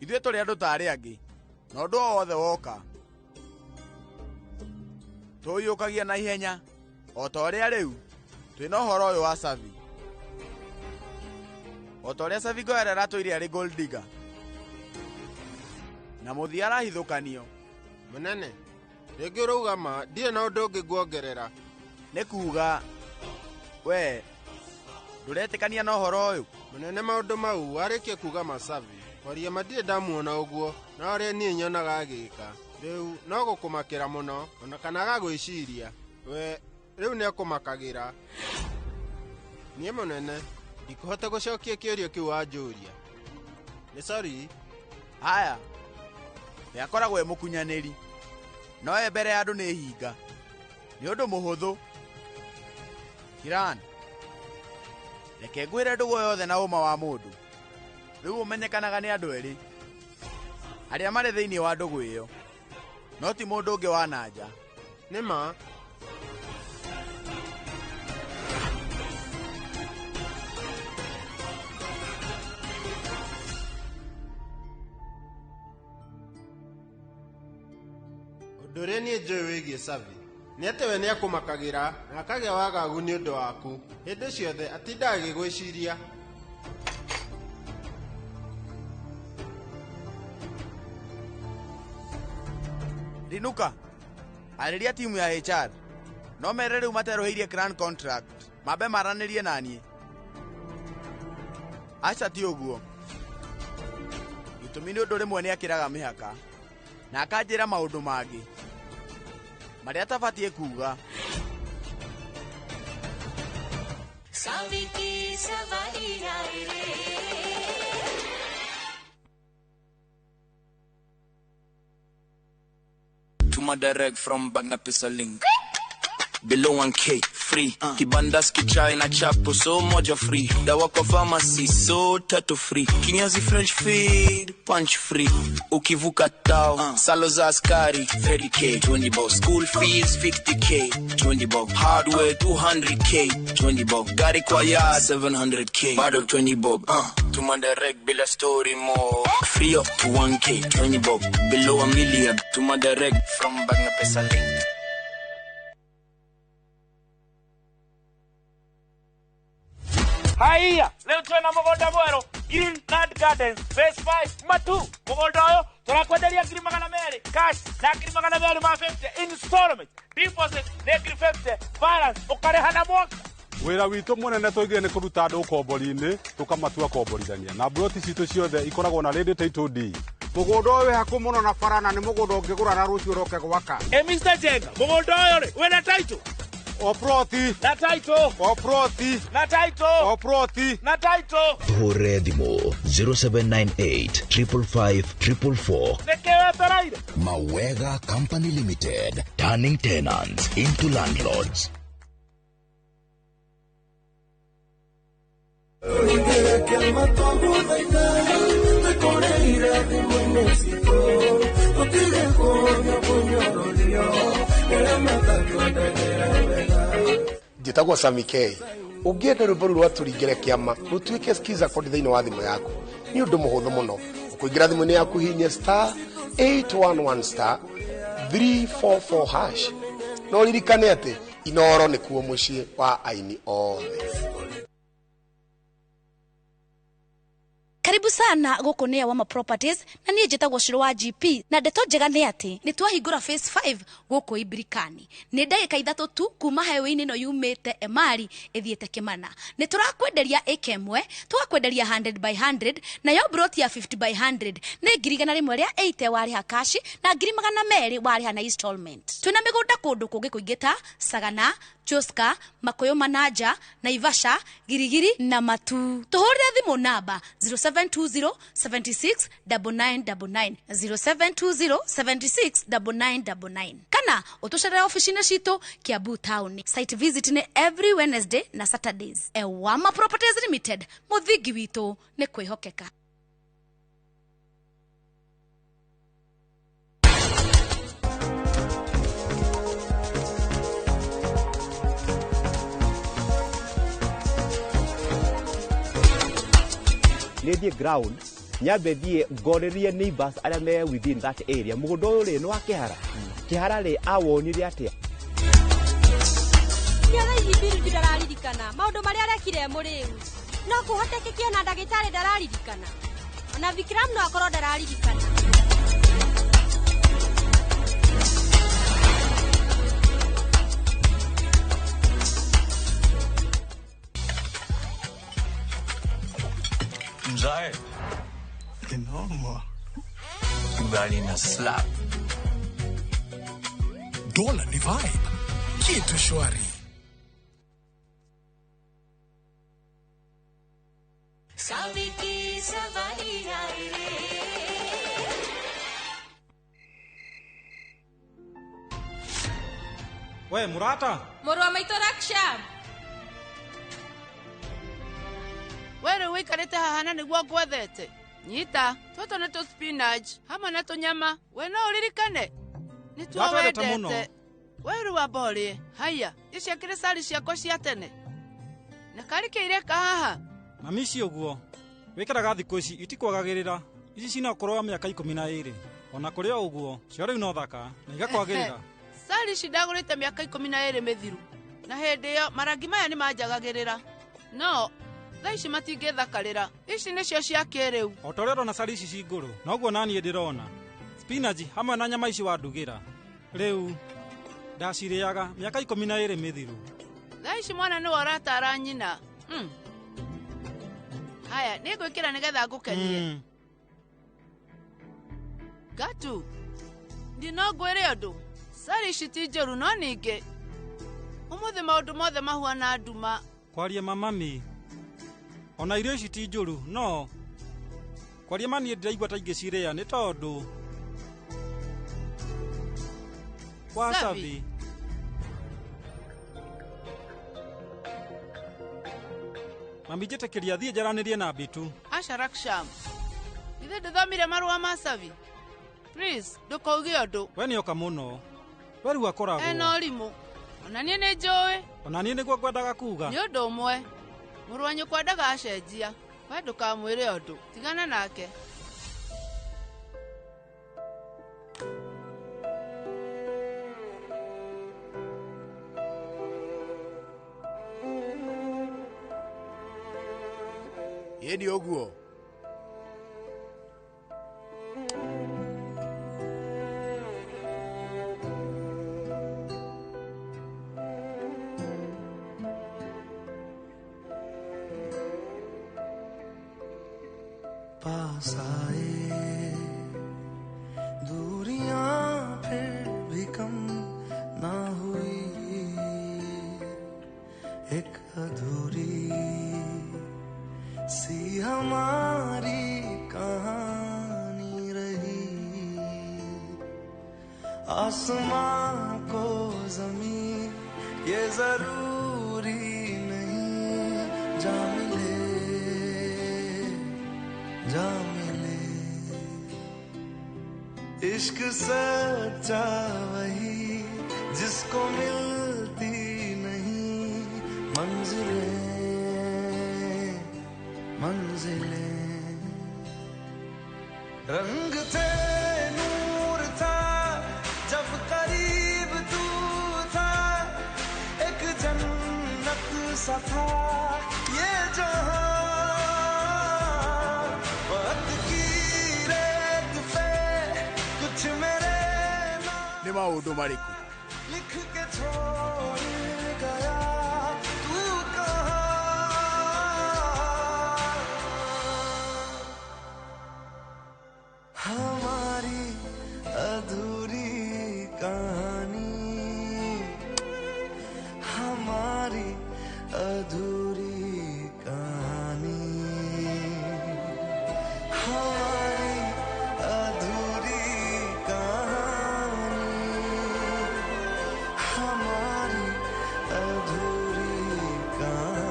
Ithuĩ tũrĩ andũ ta arĩa angĩ, na ũndũ o wothe woka tũũiyũkagia na ihenya o ta ũrĩa rĩu twĩna ũhoro ũyũ wa Savi. O ta ũrĩa Savi Goera aratũire arĩ gold digger na mũthia arahithũkanio. Mũnene, rĩngĩ ũrauga ma, ndirĩ na ũndũ ũngĩ nguongerera. Nĩ kuuga we ndũretĩkania na ũhoro ũyũ? Mũnene, maũndũ mau warĩkia kuuga Masavi. Kwaria ma ndirĩ ndamuona ũguo, na ũrĩa niĩ nyonaga agĩka. Rĩu no gũkũmakĩra mũno, ona kana agagwĩciria. We rĩu nĩekũmakagĩra. Niĩ mũnene, ndikũhota gũcokia kĩũria kĩu wanjũria. Nĩ sorry. Haya, we akoragwo e mũkunyanĩri. No we mbere ya andũ nĩ hinga. Nĩ ũndũ mũhũthũ. Kiran, reke ngwĩre ndũgũ yothe na ũma wa mũndũ. Rĩu ũmenyekanaga nĩ andũ erĩ arĩa marĩ thĩinĩ wa ndũgũ ĩyo, no ti mũndũ ũngĩ wa na nja. Nĩ ma. Ũndũ ũrĩa niĩ njũĩ wĩgiĩ Savi nĩ atĩ we nĩakũmakagĩra na akagĩa wagagu nĩ ũndũ waku. Hĩndĩ ciothe atindaga agĩgwĩciria. Rinuka, arĩria timu ya HR. No mere rĩu materũhĩirie grant contract. Mambe maranĩrie naniĩ. Aca ti ũguo. Gĩtũmi nĩ ũndũ rĩmwe nĩ akĩraga mĩhaka na akanjĩra maũndũ mangĩ marĩa atabatiĩ kuuga. Saviki सवारी आए रे Tuma direct from Bagna Pesa link. Below 1K free. Kibandas kichai na chapo so moja free. Dawa kwa pharmacy so tatu free. Kinyazi French feed punch free. Ukivuka tao salo za askari 30K 20 bob. School fees 50K 20 bob. Hardware 200K 20 bob. Gari kwa ya 700K bado 20 bob. Tuma direct bila story more. Free up to 1K 20 bob. Below a million. Tuma direct from Bagna Pesa link. Haiya, leo twena mũgũnda mwerũ Greenland Gardens Phase 5 Matu. Mũgũnda ũyũ tũrakwenderia 200,000 cash na 250,000 installment. Deposit nĩ 50,000, balance ũkarĩha na mwaka. Wĩra witũ mũnene tũigire nĩ kũruta andũ ũkombori-inĩ tũkamatua komborithania na mburoti citũ ciothe ikoragwo na ready title deed. Mũgũnda ũyũ wĩ hakuhĩ mũno na bara na nĩ mũgũnda ũngĩgũra na rũciũ ũroke gwaka. Ĩ Mr. Jenga, mũgũnda ũyũ rĩ wĩna title? O ploti. Na title. O ploti. Na title. O ploti. Na title. Tũhũrĩre thimũ 0798 555 444. Nĩkĩ wetereire? Mawega Company Limited, turning tenants into landlords. Njĩtagwo Sami K. Ũngĩenda rwĩmbo rũu rwa tũringĩre kĩama rũtuĩke skiza kodi thĩinĩ wa thimũ yaku nĩ ũndũ mũhũthũ mũno. Ũkũingĩra thimũ-inĩ yaku hihinye star 811 star 344 hash. Na ũririkane atĩ Inooro nĩkuo mũciĩ wa aini othe. Karibu sana gũkũ nĩ Awama Properties na niĩ njĩtagwo Shiro wa GP na ndeto njega nĩ atĩ nĩ twahingũra phase 5 gũkũ Imbirikani. Nĩ ndagĩka 3 tu kuma highway-inĩ ĩno yumĩte Emari ĩthiĩte Kĩmana. Nĩ tũrakwenderia ĩka ĩmwe, tũgakwenderia 100 by 100 nayo broti ya 50 by 100 nĩ 180,000 warĩha kashi na 200,000 warĩha na installment. Twĩna mĩgũnda kũndũ kũngĩ kũingĩ ta Sagana, Joska, Makoyo Manaja, Naivasha, Girigiri na Matu. Tũhũrĩre thimũ namba 0720 76 9999 0720 76 9999 kana ũtũcerere ofici-inĩ citũ Kiambu Town. Site visit nĩ every Wednesday na Saturdays. Ewama Properties Limited, mũthingi witũ nĩ kwĩhokeka. Nĩ thiĩ ground nyambe thiĩ ngorĩrie neighbors arĩa me within that area mũgũnda ũyũ rĩ nĩ wa kĩhara kĩhara rĩ awonire atĩa. Nĩaraihi Biruju ndararirikana maũndũ marĩa arekire mũrĩu. No kũhotekeke ona ndagĩtarĩ ndararirikana. Ona Vikram no akorwo ndararirikana. Mzae. Noma. Ugali na slap. Dola ni vibe. Kitu shwari. Saviki सवारी आए रे We murata. Mũrũ wa maitũ Raksha. We rĩu ũikarĩte haha na nĩguo ngwethete. Nyita, tũtũ nĩ tũ spinach hamwe na tũnyama. We no ũririkane nĩtuo Ndatwendete mũno. wendete. We rĩu amba ũrĩe. Haiya, ici akĩrĩ cari ciakwa cia tene. Na karĩ kĩ ireka haha? Mami ici ũguo wĩkĩraga thikũ ici itikwagagĩrĩra. Ici cina ũkũrũ wa mĩaka 12. Ona kũrĩ o ũguo, cio rĩu no thaka na igakwagĩrĩra. Sari ici ndagũrĩte mĩaka 12 mĩthiru na hĩndĩ ĩyo marangi maya nĩ manjagagĩrĩra no thaa ici matingĩthakarĩra. Ici nĩcio cia kĩrĩu. O ta ũrĩa ũrona cari ici ci ngũrũ, noguo na niĩ ndĩrona. Spinach hamwe na nyama ici wandugĩra. Rĩu ndacirĩaga mĩaka 12 mĩthiru. Thaa ici mwana nĩwe ũratara nyina. Haya, nĩngwĩkĩra nĩgetha ngũkenie. Gatu, ndino ngwĩre ũndũ. Sari ici ti njũru no ningĩ ũmũthĩ maũndũ mothe mahuana nduma. Kwaria mamami, ona irio ici ti njũru no kwaria ma niĩ ndĩraigua ta ingĩcirĩa nĩ tondũ wa Savi. Mami njĩtĩkĩria thiĩ njaranĩrie na Bitu. Aca Raksham, ithe ndũthomire marũa ma Savi? Please, ndũkauge ũndũ. We nĩoka mũno. We rĩu akoragwo ena ũrimũ. Ona niĩ nĩ njũĩ. Ona niĩ nĩguo ngwendaga kuga. Nĩ ũndũ ũmwe. Mũrũ wa nyũkwa ndagacenjia. We ndũkamwĩre ũndũ. Tigana nake. Ĩĩ nĩ ũguo. पास आए दूरियां फिर भी कम ना हुई, एक अधूरी सी हमारी कहानी रही। आसमां को जमीन ये जरूरी नहीं, जा मिले जा मिले। इश्क सच्चा वही जिसको मिलती नहीं मंजिलें मंजिलें। रंग थे नूर था जब करीब तू था, एक जन्नत सा था ये जहां। वक्त की रेत पे कुछ मेरे nĩ maũndũ marĩkũ लिख के छोड़ गया तू कहाँ। हमारी अधूरी कहानी, हमारी अधूरी कहानी, हमारी अधूरी कहानी, हमारी अधूरी कहानी।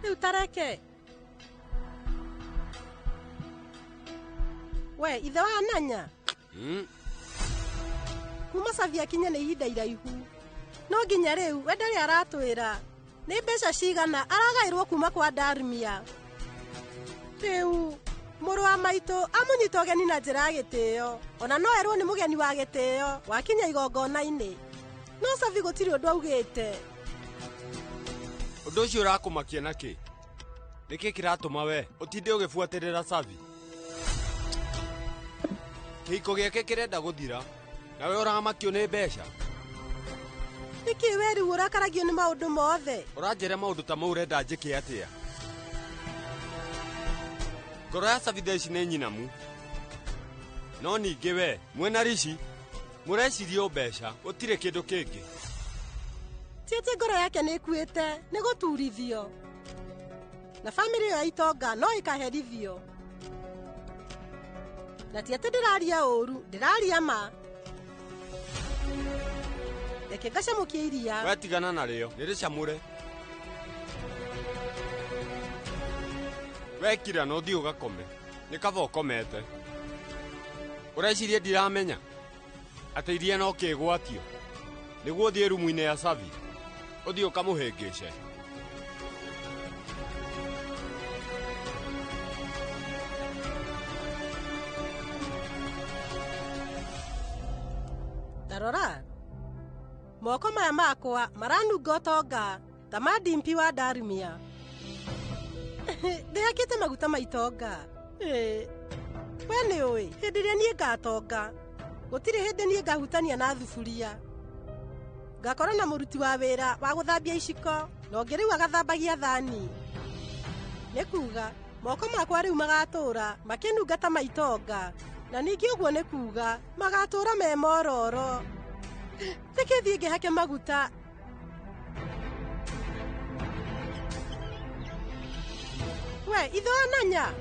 Rĩu tareke we ithe wa Nanya kuma Savi akinye nĩ ihinda iraihu no nginya rĩu we ndarĩ aratwĩra nĩ mbeca cigana aragaĩrwo kuma kwa Darmia. Rĩu mũrũ wa maitũ amũnyita ũgeni na njĩra ya gĩtĩo, ona no erwo nĩ mũgeni wa gĩtĩo wakinya igongona-inĩ, no Savi gũtirĩ ũndũ augĩte. Ũndũ ũcio ũrakũmakia nakĩ? Nĩkĩ kĩratũma we ũtinde ũgĩbuatĩrĩra Savi? Kĩhiko gĩake kĩrenda gũthira nawe ũramakio nĩ mbeca. Nĩkĩ we rĩu ũrakaragio nĩ maũndũ mothe? Ũranjĩra maũndũ ta mau ũrenda njĩke atĩa? Ngoro ya Savi thaa ici nĩ nyinamu. No ningĩ we mwĩna Rishi mũreciria o mbeca, gũtirĩ kĩndũ kĩngĩ. Ti atĩ ngoro yake nĩ ĩkuĩte, nĩ gũturithio. Na bamĩrĩ ĩyo ya itonga no ĩkaherithio. Na ti atĩ ndĩraria ũũru, ndĩraria ma. Reke ngacamũkie iria. We tigana narĩo, nĩrĩcamũre. Wekira na ũthiĩ ũgakome. Nĩ kaba ũkomete. Ũreciria ndiramenya atĩ iria no kĩgwatio nĩguo ũthiĩ rumu-inĩ ya Savi ũthiĩ ũkamũhĩngĩce. Tarora, moko maya makwa maranunga ũtonga ta ma Dimpi wa Darumia. Ndĩhakĩte maguta ma itonga. Ĩ, we nĩ ũĩ hĩndĩ ĩrĩa niĩ ngatonga gũtirĩ hĩndĩ niĩ ngahutania na thuburia. Ngakorwo na mũruti wa wĩra wa gũthambia iciko na ũngĩ rĩu agathambagia thani. Nĩ kuga moko makwa rĩu magatũra makĩnunga ta ma itonga, na ningĩ ũguo nĩ kuga magatũra me mororo. Reke thiĩ ngĩhake maguta. We ithoananya.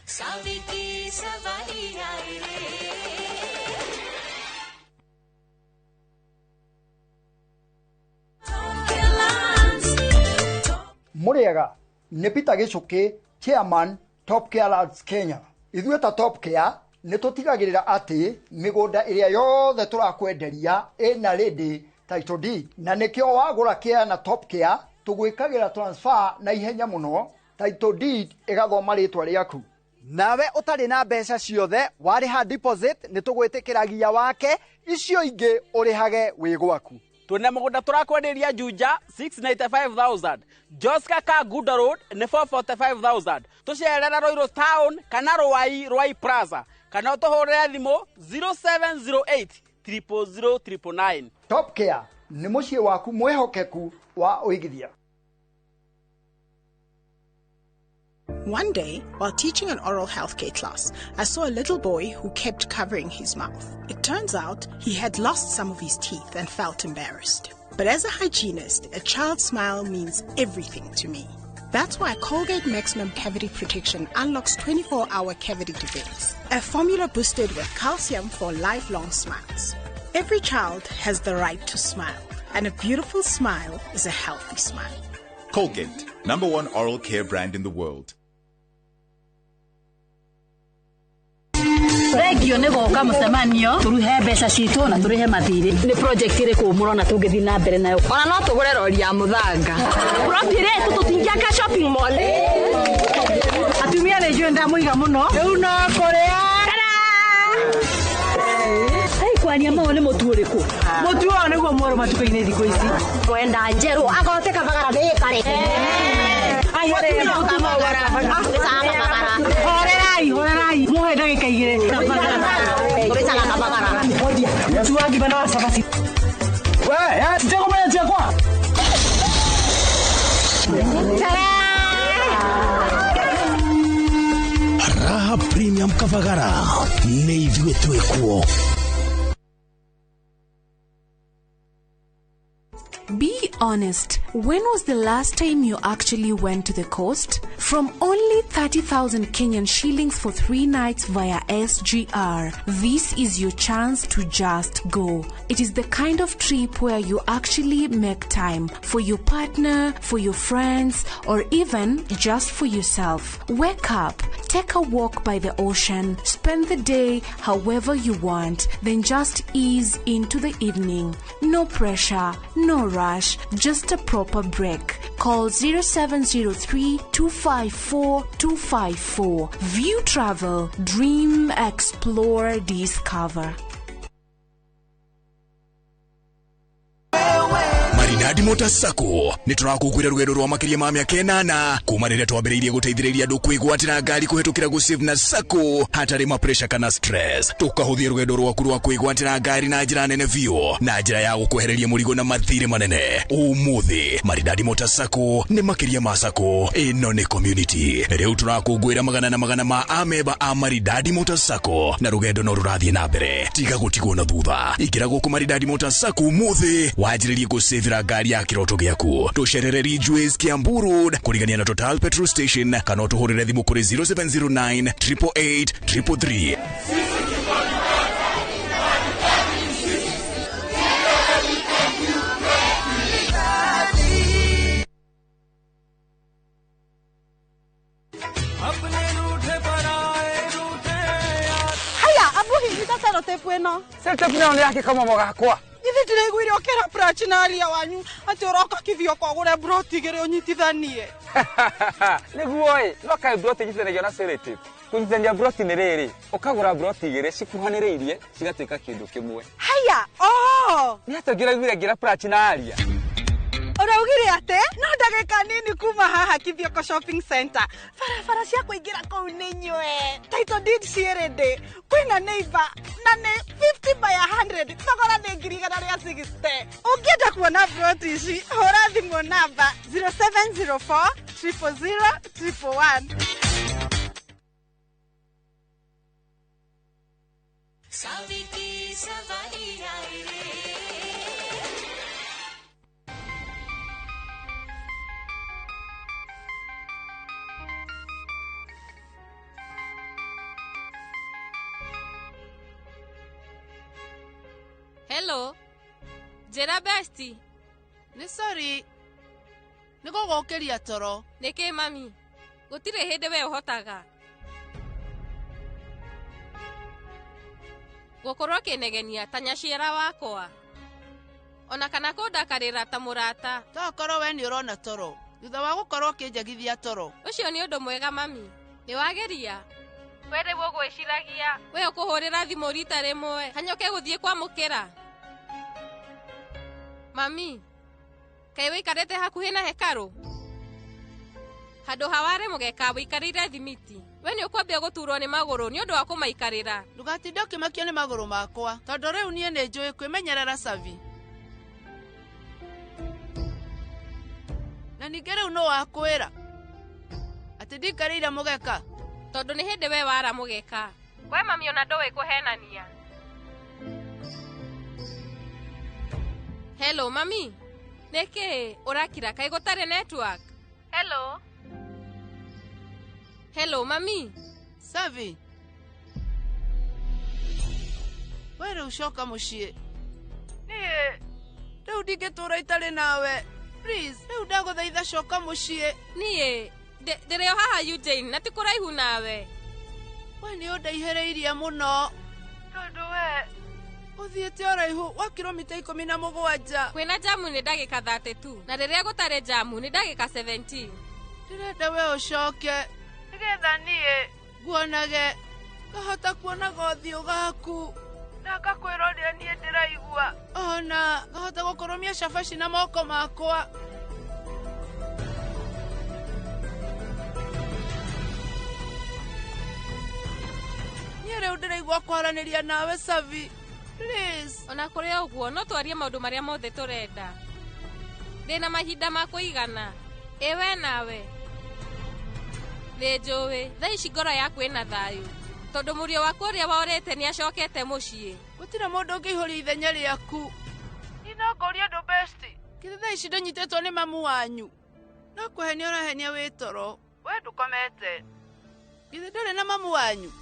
Saviki savari ai re. Mũrĩega nĩ Peter Gĩchũkĩ, chairman Top Care Lands Kenya. Ithuĩ ta Top Care nĩ tũtigagĩrĩra atĩ mĩgũnda ĩrĩa yothe tũrakwenderia ĩna ready title deed, na nĩkĩo wagũra care na Top Care tũgwĩkagĩra transfer na ihenya mũno, title deed ĩgathoma rĩtwa rĩaku. Nawe ũtarĩ na mbeca ciothe warĩha deposit nĩ tũgwĩtĩkĩragia wake, icio ingĩ ũrĩhage wĩ gwaku. Twĩna mũgũnda tũrakwenderia Juja 695,000, Joska Kangundo Road nĩ 445,000. Tũcerere Ruiru Town kana Ruai Ruai Plaza kana ũtũhũrĩre thimũ 0708 000 999. Top Care nĩ mũciĩ waku mwĩhokeku wa ũigithia. One day, while teaching an oral healthcare class, I saw a little boy who kept covering his mouth. It turns out he had lost some of his teeth and felt embarrassed. But as a hygienist, a child's smile means everything to me. That's why Colgate Maximum Cavity Protection unlocks 24-hour cavity defense, a formula boosted with calcium for lifelong smiles. Every child has the right to smile, and a beautiful smile is a healthy smile. Colgate, #1 oral care brand in the world. Thengio nĩ gũka mũcemanio tũruhe mbeca citũ na tũrĩhe mathirĩ. Nĩ project ĩrĩkũ mũrona tũngĩthiĩ na mbere nayo? Ona no tũgũre rori ya mũthanga. Plot ĩrĩa ĩtũ tũtingĩaka shopping mall. Atumia nĩ njũĩ ndamũiga mũno. Rĩu no kũrĩa. Ai kwaria mau nĩ mũtu ũrĩkũ? Mũtu ũyũ nĩguo mwerũ matukũ-inĩ thikũ ici. Mwenda njerũ agote kabagara nĩ kare. Horerai, horerai. Muhe ndagĩka igĩrĩ. Tũrĩcaga kabagara. Mũtu wa ngima na wa cabaci. We, ndikumenya ciakwa. Raha Premium Kavagara nĩ ithuĩ twĩkuo. Be honest, when was the last time you actually went to the coast? From only 30,000 Kenyan shillings for 3 nights via SGR, this is your chance to just go. It is the kind of trip where you actually make time for your partner, for your friends, or even just for yourself. Wake up, take a walk by the ocean, spend the day however you want, then just ease into the evening. No pressure, no rush, just a proper break. Call 0703 254 254. View Travel, dream, explore, discover. Maridadi. Maridadi Motors Sacco nĩ tũrakũngũĩra rũgendo rwa makĩria ma mĩaka 8 kuma rĩrĩa twambĩrĩirie gũteithĩrĩria andũ kwĩgwatĩra ngari kũhetũkĩra gũsave na Sacco hatarĩ ma pressure kana stress. Tũkahũthia rũgendo rwaku rwa kwĩgwatĩra ngari na njĩra nene biũ na njĩra ya gũkwehereria mũrigo na mathirĩ manene. Ũmũthĩ Maridadi Motors Sacco nĩ makĩria ma Sacco, ĩno nĩ community. Rĩu tũrakũngũĩra magana na magana ma amemba a Maridadi Motors Sacco na rũgendo no rũrathiĩ na mbere. Tiga gũtigwo na thutha, ingĩra gũkũ Maridadi Motors Sacco ũmũthĩ wanjĩrĩrie gũcĩvĩra ngari ya kĩroto gĩaku. Tũcerere Ridgeways Kiambu Road kũrigania na Total Petrol Station kana ũtũhũrĩre thimũ kũrĩ 0709 888 333. Haya, abuhi ita sellotape ĩno. Sellotape nayo nĩ yake kamamo gakwa. Ithe ndĩraiguire ũkĩra Prachi na aria wanyu atĩ ũroka Kithioko ũgũre broti igĩrĩ ũnyitithanie. Nĩguo ĩ, no kaĩ broti inyitithanagio na sellotape. Kũnyitithania broti nĩ rĩrĩ, ũkagũra broti igĩrĩ cikuhanĩrĩirie cigatuĩka kĩndũ kĩmwe. Haya, oh! Nĩ atĩa ũngĩraiguire ngĩra Prachi na aria? Ũraugire atĩ no ndagĩka nini kuma haha Kithioko Shopping Center, barabara cia kũingĩra kũu nĩ nywe, title deed ciĩ ready, kwĩna neighbor na nĩ 50 by 100, thogora nĩ 160,000. Ũngĩenda kuona broti ici, hũra thimũ namba 0704 000 111. Saviki savari ai re. Hello, njĩra besti. Nĩ sorry, nĩ gũgũkĩria toro. Nĩkĩ mami? Gũtirĩ hĩndĩ we ũhotaga. Gũkorwo ũkĩnegenia ta nyaciara wakwa. Ona kana kũndakarĩra ta mũrata. Tokorwo we nĩ ũrona toro thutha wa gũkorwo ũkĩnjagithia toro. Ũcio nĩ ũndũ mwega mami. Nĩ wageria? We rĩu ũgwĩciragia we ũkũhũrĩra thimũ rita rĩmwe hanyũke gũthiĩ kwamũkĩra. Mami, kaĩ wĩikarĩte hakuhĩ na hekarũ? Handũ ha ware mũgeka wĩikarĩire thimiti. We nĩ ũkwambia gũturwo nĩ magũrũ nĩ ũndũ wa kũmaikarĩra. Ndũgatinde ũkĩmakio nĩ magũrũ makwa tondũ rĩu niĩ nĩ njũĩ kwĩmenyerera Savi. Na ningĩ rĩu nũ wakwĩra atĩ ndikarĩire mũgeka? Tondũ nĩ hĩndĩ we wara mũgeka. We mami ona ndũĩ kũhenania. Hello mami, nĩkĩ ũrakira kaĩ gũtarĩ network? Hello. Hello mami. Savi, we rĩu coka mũciĩ. Niĩ rĩu ndingĩtũra itarĩ nawe. Please, rĩu ndagũthaitha coka mũciĩ. Niĩ ndĩrĩ o haha Eugene na ti kũraihu nawe. We nĩ ũndaihĩrĩirie mũno tondũ we ũthiĩte ũraihu wa kilomita 17. Kwĩna jamu nĩ ndagĩka 32 na rĩrĩa gũtarĩ jamu nĩ ndagĩka 17. Ndĩrenda we ũcoke nĩgetha niĩ nguonage, ngahota kuonaga ũthiũ gaku na ngakwĩra ũrĩa niĩ ndĩraigua, ona ngahota gũkũrũmia cabaci na moko makwa. Niĩ rĩu ndĩraigua kwaranĩria nawe Savi. Please. Ona kũrĩ ũguo no twarie maũndũ marĩa mothe tũrenda. Ndĩna mahinda ma kũigana. Ĩ we nawe? Nĩ njũĩ thaa ici ngoro yaku ĩna thayũ tondũ mũriũ waku ũrĩa worĩte nĩ acokete mũciĩ. Gũtirĩ mũndũ ũngĩihũria ithenya rĩaku. Niĩ no ngũrie ũndũ besti. Kĩrĩ thaa ici ndũnyitĩtwo nĩ mamu wanyu. No kũhenia ũrahenia wĩ toro. We ndũkomete. Githĩ ndũrĩ na mamu wanyu?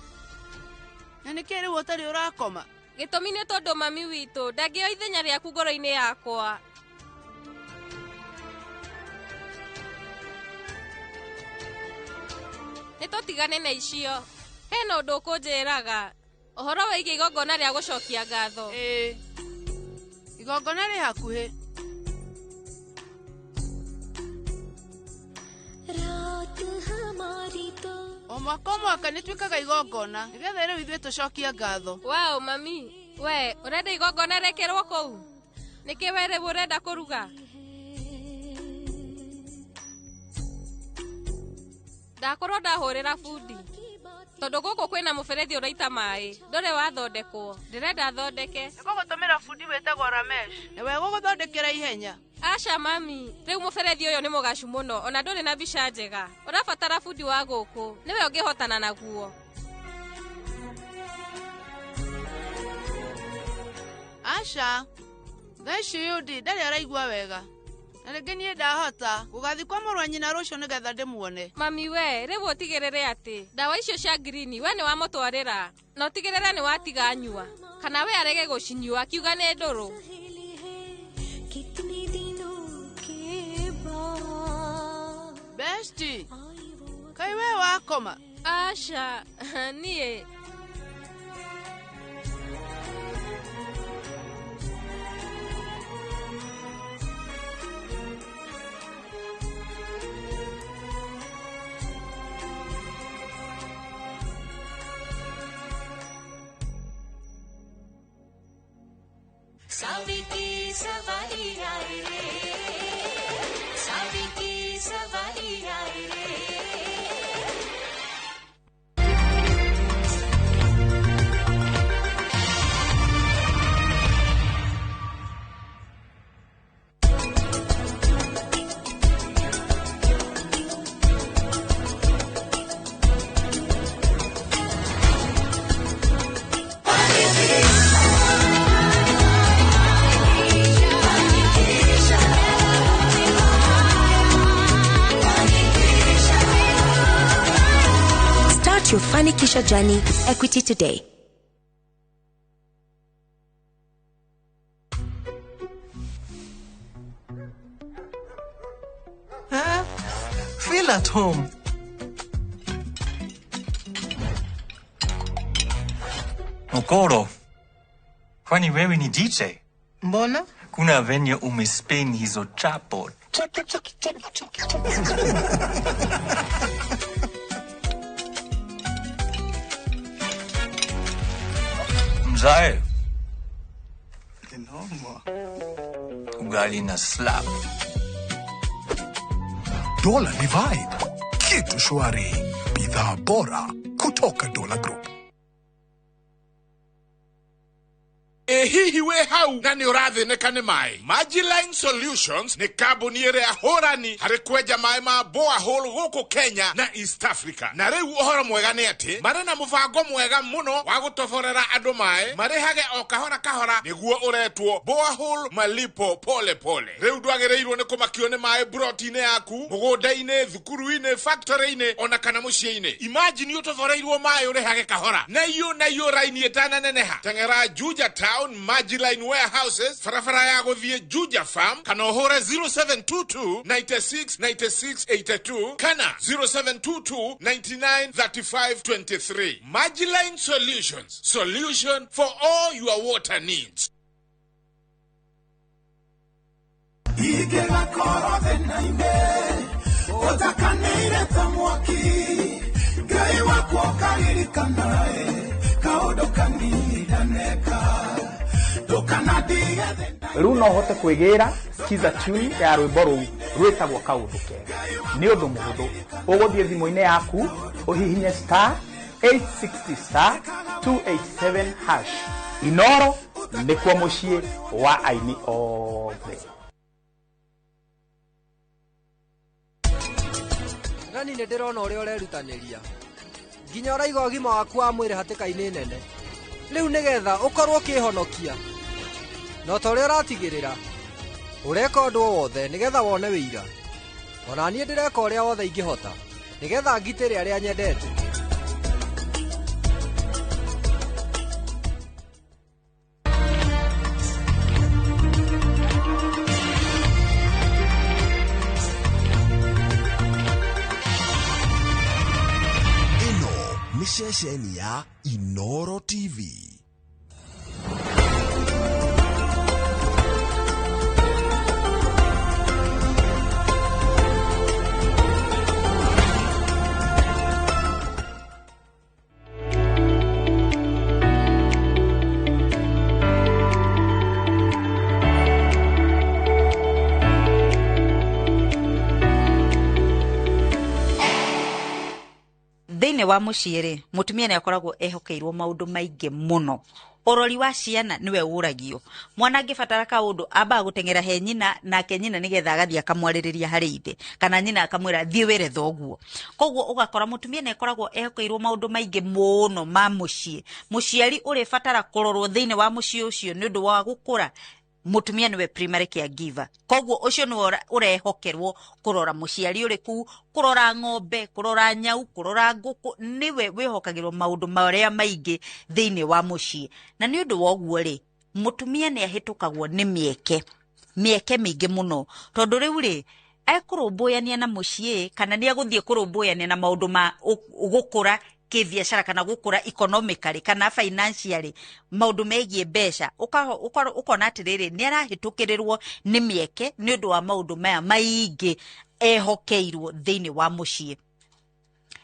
Na nĩkĩ rĩu ũtarĩ ũrakoma? Gĩtũmi nĩ tondũ mami witũ ndangĩoya ithenya rĩaku ngoro-inĩ yakwa. Nĩ tũtigane na icio. Hena ũndũ ũkũnjĩraga ũhoro wĩgiĩ igongona rĩa gũcokia ngatho. Ĩĩ, igongona rĩ hakuhĩ. O mwaka o mwaka nĩ twĩkaga igongona nĩgetha rĩu ithuĩ tũcokie ngatho. Wow mami, we ũrenda igongona rĩkĩrwo kũu? Nĩkĩ we rĩu ũrenda kũruga? Ndakorwo ndahũrĩra bundi. Tondũ gũkũ kwĩna mũberethi ũraita maĩ, ndũrĩ wathondekwo. Ndĩrenda thondeke. Nĩngũgũtũmĩra bundi wĩtagwo Ramesh. Nĩwe gũgũthondekera ihenya. Aca mami, rĩu mũberethi ũyũ nĩ mũgacu mũno, ona ndũrĩ na mbica njega. Ũrabatara bundi wa gũkũ, nĩwe ũngĩhotana naguo. Aca, thaa ici Yudi ndarĩ araigua wega. Na rĩngĩ niĩ ndahota gũgathiĩ kwa mũrũ wa nyina rũciũ nĩgetha ndĩmuone. Mami we, rĩu ũtigĩrĩre atĩ ndawa icio cia ngirini we nĩwamũtwarĩra, na ũtigĩrĩre nĩwatiga anyua, kana we arege gũcinyua akiuga nĩ ndũrũ. Besti, kaĩ we wakoma? Aca, niĩ Savi ki सवारी आए रे, सावी की सवारी आए रे। Start your Fanikisha journey with Equity today. Huh? Feel at home. Okoro, kwani wewe ni DJ? Mbona? Kuna venye umespin hizo chapo. Mzae. Ugali na slap. Dola ni vibe. Kitu shwari. Bidhaa bora kutoka Dola Group. Hihi we hau na nĩ ũrathĩnĩka nĩ maĩ. Majiline Solutions nĩ kambuni ĩrĩa hũrani harĩ kwenja maĩ ma borehole gũkũ Kenya na East Africa. Na rĩu ũhoro mwega nĩ atĩ marĩ na mũbango mwega mũno wa gũtoborera andũ maĩ marĩhage o kahora kahora nĩguo ũretwo borehole malipo pole pole. Rĩu ndwagĩrĩirwo nĩ kũmakio nĩ maĩ broti-inĩ yaku, mũgũnda-inĩ, thukuru-inĩ, factory-inĩ ona kana mũciĩ-inĩ. Imagine ũtoboreirwo maĩ ũrĩhage kahora na iyo raini ĩtananeneha. Teng'era Juja Town Majiline Warehouses, barabara ya gũthiĩ Juja Farm, kana ũhũre 0722 96 96 82 kana 0722 99 35 23. Majiline Solutions, solution for all your water needs. Rĩu no hote kwĩgĩra skiza tune ya rwĩmbo rũu rwĩtagwo kaũndũ kega. Nĩ ũndũ mũhũthũ, ũgũthiĩ thimũ-inĩ yaku ũhihinye star 860 star 287 hash. Inoro nĩkuo mũciĩ wa aini othe. Gani nĩ ndĩrona ũrĩa ũrerutanĩria nginya ũraiga ũgima waku wa mwĩrĩ hatĩka-inĩ nene. Rĩu nĩgetha ũkorwo ũkĩhonokia no ta ũrĩa ũratigĩrĩra ũreka ũndũ o wothe nĩgetha wone wĩira. Ona niĩ ndĩreka ũrĩa wothe ingĩhota nĩgetha ngitĩre arĩa nyendete. Ĩno nĩ ceceni ya Inoro TV. Thĩinĩ wa mũciĩ rĩ, mũtumia nĩ akoragwo ehokeirwo maũndũ maingĩ mũno. Ũrori wa ciana nĩwe ũragio. Mwana angĩbatara kaũndũ, ambaga gũteng'era he nyina, nake nyina nĩgetha agathiĩ akamwarĩrĩria harĩ ithe, kana nyina akamwĩra thiĩ wĩre thoguo. Koguo ũgakora mũtumia nĩ akoragwo ehokeirwo maũndũ maingĩ mũno ma mũciĩ. Mũciari ũrĩbatara kũrorwo thĩinĩ wa mũciĩ ũcio nĩ ũndũ wa gũkũra, mũtumia nĩwe primary caregiver. Koguo ũcio nĩwe ũrehokerwo kũrora mũciari ũrĩ kũu, kũrora ng'ombe, kũrora nyau, kũrora ngũkũ. Nĩwe wĩhokagĩrwo maũndũ marĩa maingĩ thĩinĩ wa mũciĩ. Na nĩ ũndũ wa ũguo rĩ, mũtumia nĩ ahĩtũkagwo nĩ mĩeke mĩingĩ mũno, tondũ rĩu rĩ, ekũrũmbũyania na mũciĩ kana nĩ egũthiĩ kũrũmbũyania na maũndũ ma gũkũra kĩbiacara, kana gũkũra economically kana financially, maũndũ megiĩ mbeca. Ũkona atĩrĩrĩ, nĩ arahĩtũkĩrĩrwo nĩ mĩeke nĩ ũndũ wa maũndũ maya maingĩ ehokeirwo thĩinĩ wa mũciĩ.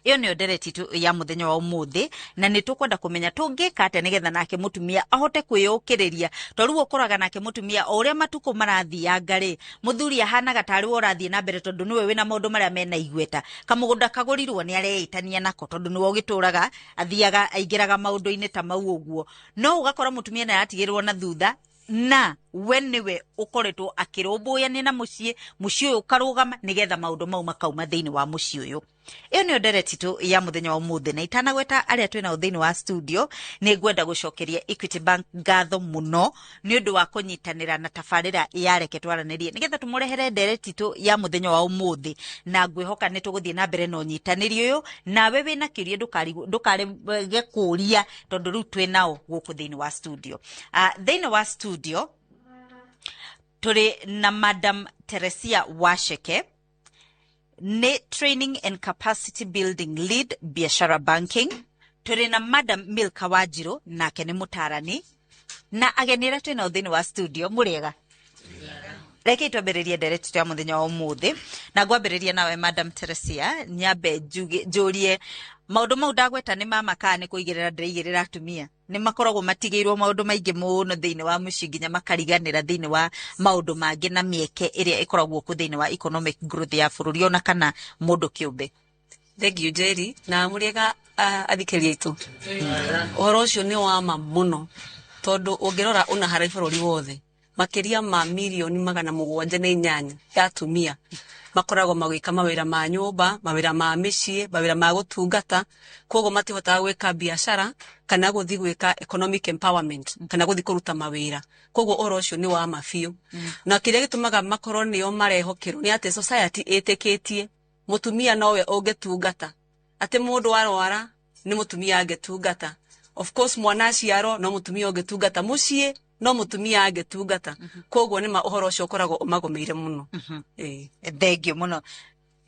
Ĩyo nĩyo ndereti itũ ya mũthenya wa ũmũthĩ, na nĩ tũkwenda kũmenya tũngĩka atĩa nĩgetha nake mũtumia ahote kwĩyũkĩrĩria, tondũ rĩu ũkoraga nake mũtumia, o ũrĩa matukũ marathianga rĩ, mũthuri ahanaga tarĩ we ũrathiĩ na mbere, tondũ nĩwe wĩna maũndũ marĩa mena igweta. Kamũgũnda kagũrirwo, nĩ areĩtania nako, tondũ nĩwe ũgĩtũraga athiaga aingĩraga maũndũ-inĩ ta mau ũguo. No ũgakora mũtumia nĩ aratigĩrwo na thutha, na we nĩwe ũkoretwo akĩrũmbũyania na mũciĩ, mũciĩ ũyũ ũkarũgama, nĩgetha maũndũ mau makauma thĩinĩ wa mũciĩ ũyũ. Ĩyo nĩyo ndereti itũ ya mũthenya wa ũmũthĩ, na itanagweta arĩa twĩ nao thĩinĩ wa studio, nĩ ngwenda gũcokeria Equity Bank ngatho mũno nĩ ũndũ wa kũnyitanĩra na tabarĩra ya Reke Twaranĩrie, nĩgetha tũmũrehere ndereti itũ ya mũthenya wa ũmũthĩ. Na ngwĩhoka nĩ tũgũthiĩ na mbere na ũnyitanĩri ũyũ. Nawe wĩna kĩũria, ndũkarege kũũria, tondũ rĩu twĩ nao gũkũ thĩinĩ wa studio. Thĩinĩ wa studio tũrĩ na Madam Teresia Wacheke, nĩ Training and Capacity Building Lead, Biashara Banking. Tũrĩ na Madam Milka Wanjiru, nake nĩ mũtarani. Na ageni arĩa twĩ nao thĩinĩ wa studio, mũrĩega? Reke twambĩrĩrie ndereti ya mũthenya wa ũmũthĩ, na ngwambĩrĩria nawe Madam Teresia. Nyambe njũrie, maũndũ mau ndagweta nĩ mama kana nĩ kũigĩrĩra ndĩraigĩrĩra? Atumia nĩ makoragwo matigĩirwo maũndũ maingĩ mũno thĩinĩ wa mũciĩ, nginya makariganĩra thĩinĩ wa maũndũ mangĩ na mĩeke ĩrĩa ĩkoragwo kuo thĩinĩ wa economic growth ya bũrũri, ona kana mũndũ kĩũmbe. Thank you, Jerry, na mũrĩega athikĩrĩria aitũ. Ũhoro ũcio nĩ wa ma mũno, tondũ ũngĩrora ũna harĩ bũrũri wothe, makĩria ma mirioni 708 ya atumia makoragwo magĩka mawĩra ma nyũmba, mawĩra ma mĩciĩ, mawĩra ma gũtungata. Koguo matihotaga gwĩka biacara kana gũthiĩ gwĩka economic empowerment kana gũthiĩ kũruta mawĩra. Koguo ũhoro ũcio nĩ wa ma biũ. Na kĩrĩa gĩtũmaga makorwo nĩo marehokerwo nĩ atĩ society ĩtĩkĩtie mũtumia nowe ũngĩtungata, atĩ mũndũ arwara nĩ mũtumia angĩtungata, of course mwana aciarwo no mũtumia ũngĩtungata, mũciĩ no mũtumia angĩtungata. Koguo nĩ ma ũhoro ũcio ũkoragwo ũmagũmĩire mũno. Ĩĩ. Thengio mũno,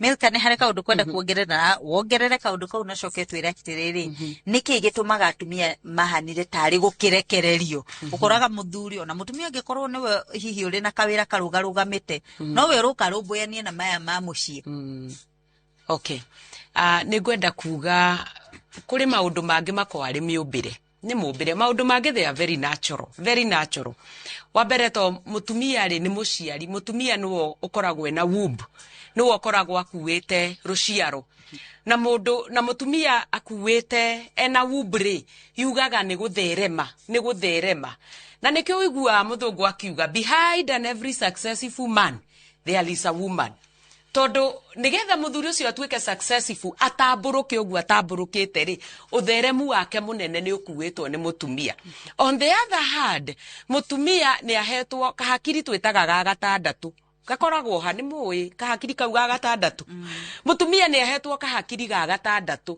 Milka. Nĩ harĩ kaũndũ kwenda kuongerera? Wongerere kaũndũ kau, nacoke twĩre atĩrĩrĩ, nĩ kĩĩ gĩtũmaga atumia mahanire tarĩ gũkĩrekererio? Ũkoraga mũthuri ona mũtumia angĩkorwo nĩwe hihi ũrĩ na kawĩra karũgarũgamĩte, nowe ũroka arũmbũyanie na maya ma mũciĩ. Okay, nĩ ngwenda kuga kũrĩ maũndũ mangĩ makoragwo arĩ mĩũmbĩre, nĩ mũmbĩre. Maũndũ mangĩ, they are very natural, very natural. Wa mbere, to mũtumia rĩ, nĩ mũciari. Mũtumia nĩwe ũkoragwo ena womb, nĩwe ũkoragwo akuĩte rũciaro, na mũndũ na mũtumia akuĩte ena womb rĩ, yugaga nĩ gũtherema, nĩ gũtherema. Na nĩkĩo ũiguaga mũthũngũ akiuga, "Behind an every successful man there is a woman," tondũ nĩgetha mũthuri ũcio atuĩke successful, atambũrũke ũguo atambũrũkĩte rĩ, ũtheremu wake mũnene nĩ ũkuĩtwo nĩ mũtumia. On the other hand, mũtumia nĩ ahetwo kahakiri twĩtaga ga gatandatũ, gakoragwo ha nĩ mũĩ kahakiri kau ga gatandatũ. Mũtumia nĩ ahetwo kahakiri ga gatandatũ.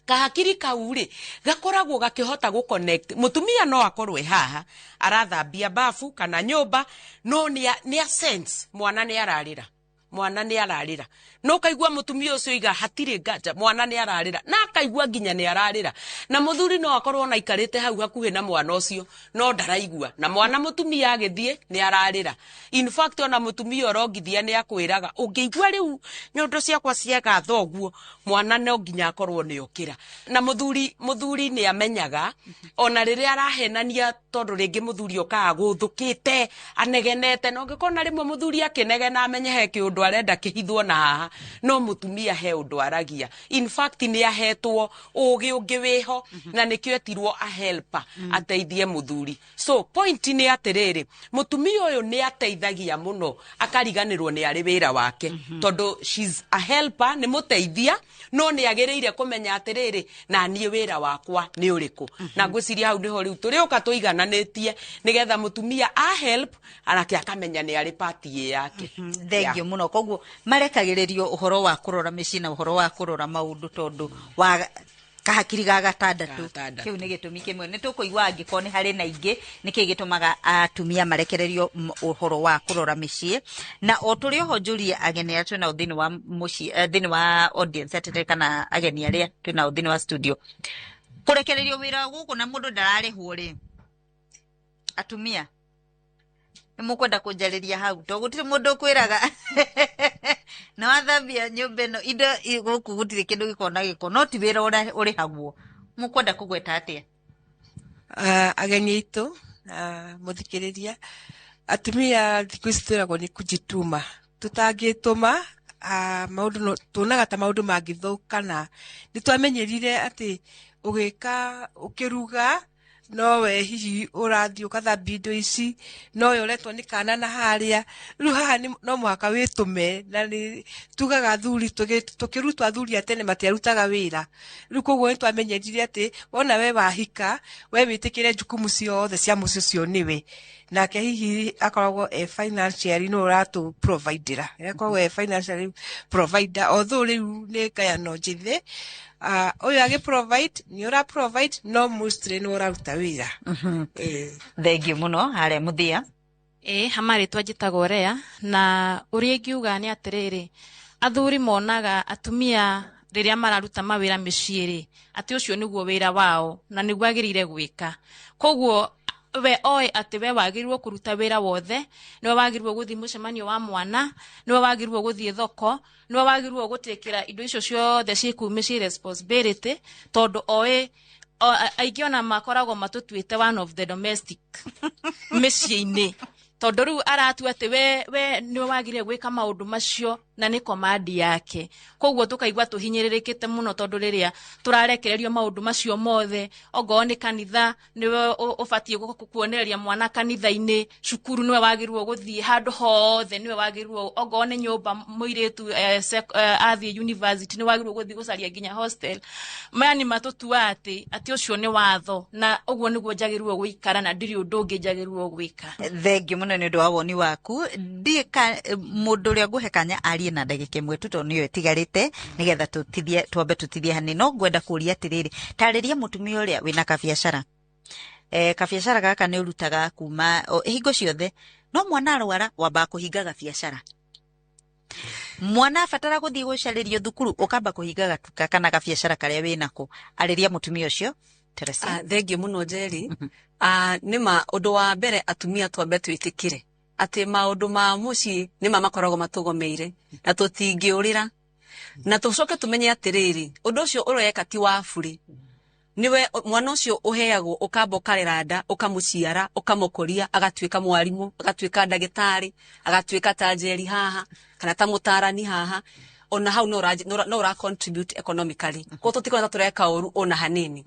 Kahakiri kau rĩ, gakoragwo gakĩhota gũ connect. Mũtumia no akorwo e haha arathambia bafu kana nyũmba, no nĩ a sense mwana nĩ ararĩra, mwana nĩ ararĩra. No kaigua mũtumia ũcio iga hatirĩ nganja mwana nĩ ararĩra, na akaigua nginya nĩ ararĩra. Na mũthuri no akorwo ona aikarĩte hau hakuhĩ na mwana ũcio, no ndaraigua. Na mwana mũtumia agĩthiĩ nĩ ararĩra. In fact, ona mũtumia ũrongithia nĩ akwĩraga, ũngĩigua rĩu nyondo ciakwa ciagatha ũguo, mwana no nginya akorwo nĩ okĩra. Na mũthuri nĩ amenyaga ona rĩrĩa arahenania, tondũ rĩngĩ mũthuri okaga gũthũkĩte anegenete, na ũngĩkona rĩmwe mũthuri akĩnegena, amenye he kĩũndũ. Tondũ arenda kĩhithwo na haha, no mũtumia he ũndũ aragia. In fact, nĩ ahetwo ũgĩ ũngĩ wĩho na nĩkĩo etirwo a helper, ateithie mũthuri. So point nĩ atĩrĩrĩ, mũtumia ũyũ nĩ ateithagia mũno akariganĩrwo nĩ arĩ wĩra wake, tondũ she's a helper, nĩ mũteithia, no nĩ agĩrĩire kũmenya atĩrĩrĩ, na niĩ wĩra wakwa nĩ ũrĩkũ? Na ngwĩciria hau nĩho rĩu tũrĩũka tũigananĩtie, nĩgetha mũtumia a help anake akamenya nĩ arĩ part ĩ yake. Thengio mũno. Koguo marekagĩrĩrio ũhoro wa kũrora mĩciĩ na ũhoro wa kũrora maũndũ tondũ wa kahakiri ga gatandatũ. Kĩu nĩ gĩtũmi kĩmwe. Nĩ tũkũigua angĩkorwo nĩ harĩ na ingĩ, nĩkĩ gĩtũmaga atumia marekererio ũhoro wa kũrora mĩciĩ. Na o tũrĩ oho, njũrie ageni arĩa twĩnao thĩinĩ wa mũciĩ, thĩinĩ wa audience atĩrĩ, kana ageni arĩa twĩnao thĩinĩ wa studio, kũrekererio wĩra gũkũ na mũndũ ndararĩhwo rĩ, atumia nĩ mũkwenda kũnjarĩria hau? To gũtirĩ mũndũ ũkwĩraga na wathambia nyũmba ĩno, indo gũkũ gũtirĩ kĩndũ gĩkoragwo na gĩko, no ti wĩra ũrĩa ũrĩhagwo. Mũkwenda kũgweta atĩa? Ageni aitũ na mũthikĩrĩria, atumia thikũ ici twĩragwo nĩ kujituma. Tũtangĩtũma maũndũ tuonaga ta maũndũ mangĩthũkana. Nĩ twamenyerire atĩ ũgĩka, ũkĩruga, nowe hihi ũrathiĩ ũgathambia indo ici, nowe ũretwo nĩ kana na harĩa. Rĩu haha no mũhaka wĩtũme. Na nĩ tugaga athuri tũkĩrutwo, athuri a tene matiarutaga wĩra. Rĩu koguo nĩ twamenyerire atĩ wona we wahika, we wĩtĩkĩre jukumu ciothe cia mũciĩ ũcio nĩwe, nake hihi akoragwo e financially no ũratũ providera, akoragwo e financially provider, although rĩu nĩ ngayano njĩthĩ. Ũyũ agĩ provide, nĩ ũra provide, no mostly nĩ ũraruta wĩra. Thengio mũno. Harĩa mũthia. Ĩ hama, rĩtwa njĩtagwo Rea, na ũrĩa ingiuga nĩ atĩrĩrĩ, athuri monaga atumia rĩrĩa mararuta mawĩra mĩciĩ rĩ, atĩ ũcio nĩguo wĩra wao na nĩguo agĩrĩire gwĩka. Koguo we oĩ atĩ we wagĩrĩirwo kũruta wĩra wothe, nĩwe wagĩrĩirwo gũthiĩ mũcemanio wa mwana, nĩwe wagĩrĩirwo gũthiĩ thoko, nĩwe wagĩrĩirwo gũtĩkĩra indo icio ciothe ciĩ kũu mĩciĩ responsibility, tondũ oĩ aingĩ ona makoragwo matũtuĩte one of the domestic mĩciĩ-inĩ, tondũ rĩu aratua atĩ we nĩwe wagĩrĩire gwĩka maũndũ macio na nĩ komandi yake. Koguo tũkaigua tũhinyĩrĩrĩkĩte mũno, tondũ rĩrĩa tũrarekererio maũndũ macio mothe, ongorwo nĩ kanitha, nĩwe ũbatiĩ kuonereria mwana kanitha-inĩ, cukuru nĩwe wagĩrĩirwo gũthiĩ, handũ hothe nĩwe wagĩrĩirwo, ongorwo nĩ nyũmba, mũirĩtu athiĩ university nĩ wagĩrĩirwo gũthiĩ gũcaria nginya hostel. Maya nĩ matũtua atĩ ũcio nĩ watho na ũguo nĩguo njagĩrĩirwo gũikara na ndirĩ ũndũ ũngĩ njagĩrĩirwo gwĩka. Thengio mũno nĩ ũndũ wa woni waku. Ndiĩ ka mũndũ ũrĩa ngũhe kanya arie na ndagĩka 1 tu, tondũ nĩyo ĩtigarĩte, nĩgetha tũtithie, twambe tũtithie hanini. No ngwenda kũria atĩrĩrĩ, tarĩria mũtumia ũrĩa wĩna kabiacara, kabiacara gaka nĩ ũrutaga kuma hingo ciothe, no mwana arwara wambaga kũhinga gabiacara, mwana abatara gũthiĩ gũcarĩrio thukuru ũkamba kũhinga gatuka kana gabiacara karĩa wĩnako. Arĩria mũtumia ũcio, Teresia. Thengio mũno, Njeri. Nĩma ũndũ wa mbere, atumia twambe twĩtĩkĩre atĩ maũndũ ma mũciĩ nĩma makoragwo matũgomeire na tũtingĩũrĩra, na tũcoke tũmenye atĩrĩrĩ, ũndũ ũcio ũreka ti wa burĩ. Niwe mwana ũcio ũheagwo, ũkamba ũkarera nda, ũkamũciara, ũkamũkũria, agatuĩka mwarimũ, agatuĩka ndagĩtarĩ, agatuĩka ta Njeri haha kana ta mũtarani haha. Ona hau no ũra contribute economically, koguo tũtikorwo ta tũreka ũru ona hanini.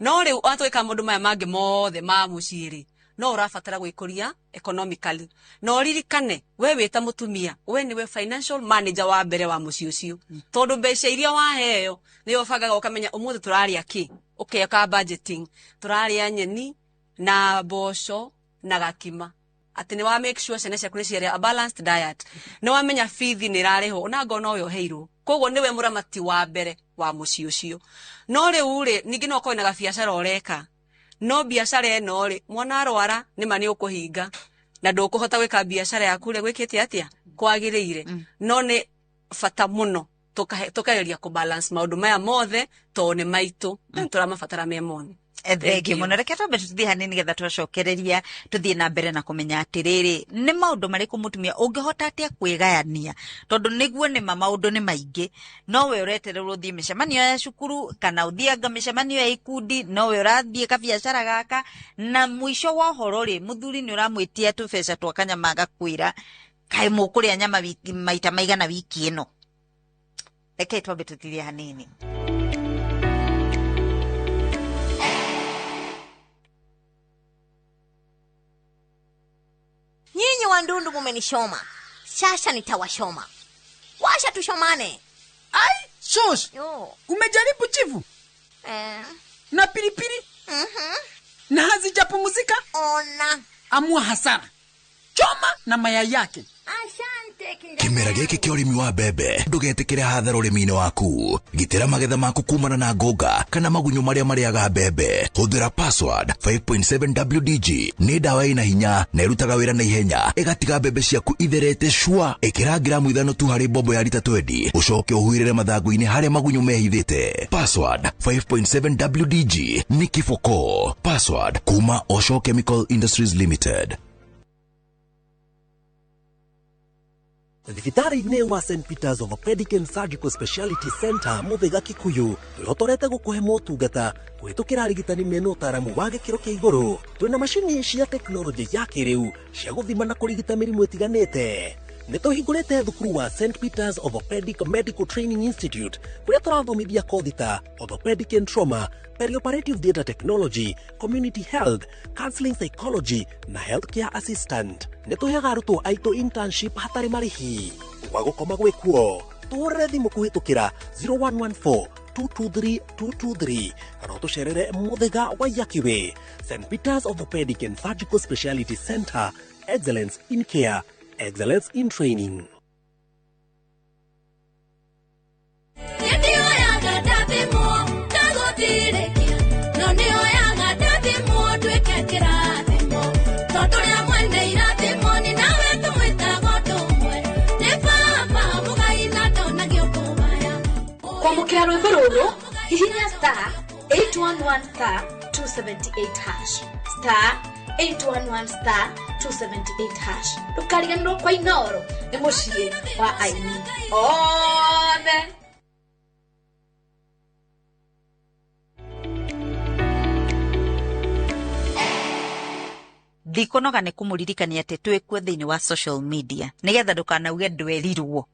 No rĩu ona tũgĩka maũndũ maya mangĩ mothe ma mũciĩ rĩ, no ũrabatara gwĩkũria economically. Na ũririkane, we wĩ ta mũtumia, we nĩwe financial manager wa mbere wa mũciĩ ũcio, tondũ mbeca iria waheo nĩyo ũbangaga, ũkamenya ũmũthĩ tũrarĩa kĩ, ũkeka budgeting, tũrarĩa nyeni na mboco na gakima, atĩ nĩ wa make sure ciana ciaku nĩ ciarĩa a balanced diet, nĩ wamenya bithi nĩ ĩrarĩhwo, ona ngorwo nowe ũheirwo. Koguo nĩwe mũramati wa mbere wa mũciĩ ũcio. No rĩu rĩ, ningĩ no ũkorwo na gabiacara ũreka, no biacara ĩno rĩ, mwana arwara nĩma nĩ ũkũhinga na ndũkũhota gwĩka biacara yaku ũrĩa gwĩkĩte atĩa kwagĩrĩire. No nĩ bata mũno tũkageria kũ balance maũndũ maya mothe, tondũ nĩ maitũ na nĩ tũramabatara me mothe. Thengio mũno. Reke twambe tũthiĩ hanini, nĩgetha twacokereria tũthiĩ na mbere na kũmenya atĩrĩrĩ, nĩ maũndũ marĩkũ mũtumia ũngĩhota atĩa kwĩgayania, tondũ nĩguo nĩma maũndũ nĩ maingĩ. No we ũretererwo ũthiĩ mĩcemanio ya cukuru kana ũthianga mĩcemanio ya ikundi, no we ũrathiĩ kabiacara gaka, na mũico wa ũhoro rĩ, mũthuri nĩ ũramwĩtia tũbeca twa kanyama, agakwĩra Kaĩ mũkũrĩa nyama wiki, maita maigana wiki ĩno? Rekei twambe tũtirie hanini. Nyinyi wandundu mumenishoma, sasa nitawashoma. Washa tushomane. Ai, shosh. Yo. Umejaribu chivu Eh. na pilipili na hazijapumzika? Ona. Amua hasara. Choma na mayai yake. Asante kinda. Kĩmera gĩkĩ kĩa ũrĩmi wa mbembe ndũgetĩkĩre hathara ũrĩmi-inĩ waku. Gitĩra magetha maku kumana na ngũnga kana magunyũ marĩa marĩaga mbembe. Hũthĩra password 5.7 WDG. Nĩ ndawa ĩna hinya na ĩrutaga wĩra na ihenya, ĩgatiga mbembe ciaku itherete cua. Ĩkĩra ngiramu 5 tu harĩ mbombo ya rita 20, ũcoke ũhuhĩrĩre mathangũ-inĩ harĩa magunyũ mehithĩte. Password 5.7 WDG nĩ kĩboko. Password kuma Osho Chemical Industries Limited. Thibitarĩ-inĩ wa St Peters Orthopedic and Surgical Speciality Center Mũthĩga Kikuyu twĩhotorete gũkũhe motungata kũhĩtũkĩra arigitani mena ũtaaramu wa gĩkĩro kĩa igũrũ. Twĩna macini cia tekinoronjĩ ya kĩrĩu cia gũthima na kũrigita mĩrimũ ĩtiganĩte. Nĩ tũhingũrĩte thukuru wa St Peters Orthopedic Medical Training Institute kũrĩa tũrathomithia kothi ta Orthopedic and Trauma, Perioperative Data Technology, Community Health, Counseling Psychology na Healthcare Assistant. Nĩ tũheaga arutwo aitũ internship hatarĩ marĩhi. Gwa gũkoma gwĩkuo, tũhũrĩre thimũ kũhĩtũkĩra 0114 223 223 kana ũtũcerere Mũthĩga wa Yakiwe. St Peters Orthopedic and Surgical Speciality Center, excellence in care, excellence in training. Nĩndĩoyaga ndathimwo ndagũtirĩkia, no nĩoyaga ndathimwo nduĩke kĩrathimo, tondũ rĩa mwene irathimo nĩ nawe tũmwĩtaga ũndũ ũmwe, nĩ baba mũgai na ndonagio kũgaya. Kwamũkĩra rwĩmbo rũrũ, hihinya star 811 star 278 hash, star 811 star 278 hash. Ndũkariganĩrwo kwa Inooro nĩ mũciĩ wa aini othe. Ndikũnoga nĩ kũmũririkania atĩ twĩkuo thĩinĩ wa social media nĩgetha ndũkanauge ndwerirwo.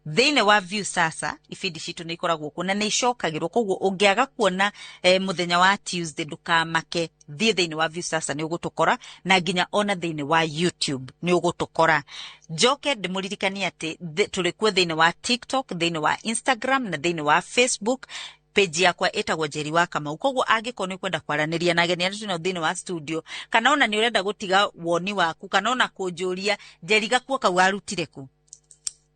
Thĩinĩ wa View Sasa ibindi citũ nĩ ikoragwo kuo na nĩ icokagĩrwo, koguo ũngĩaga kuona mũthenya wa Tuesday ndũkamake, thiĩ thĩinĩ wa View Sasa nĩ ũgũtũkora, na nginya ona thĩinĩ wa YouTube nĩ ũgũtũkora. Njoke ndĩmũririkanie atĩ tũrĩ kuo thĩinĩ wa TikTok, thĩinĩ wa Instagram na thĩinĩ wa Facebook. Page yakwa ĩtagwo Njeri wa Kamau. Koguo angĩkorwo nĩ ũkwenda kwaranĩria na ageni arĩa twĩnao thĩinĩ wa studio, kana ona nĩ ũrenda gũtiga woni waku, kana ona kũnjũria Njeri gakuo kau warutire kũ,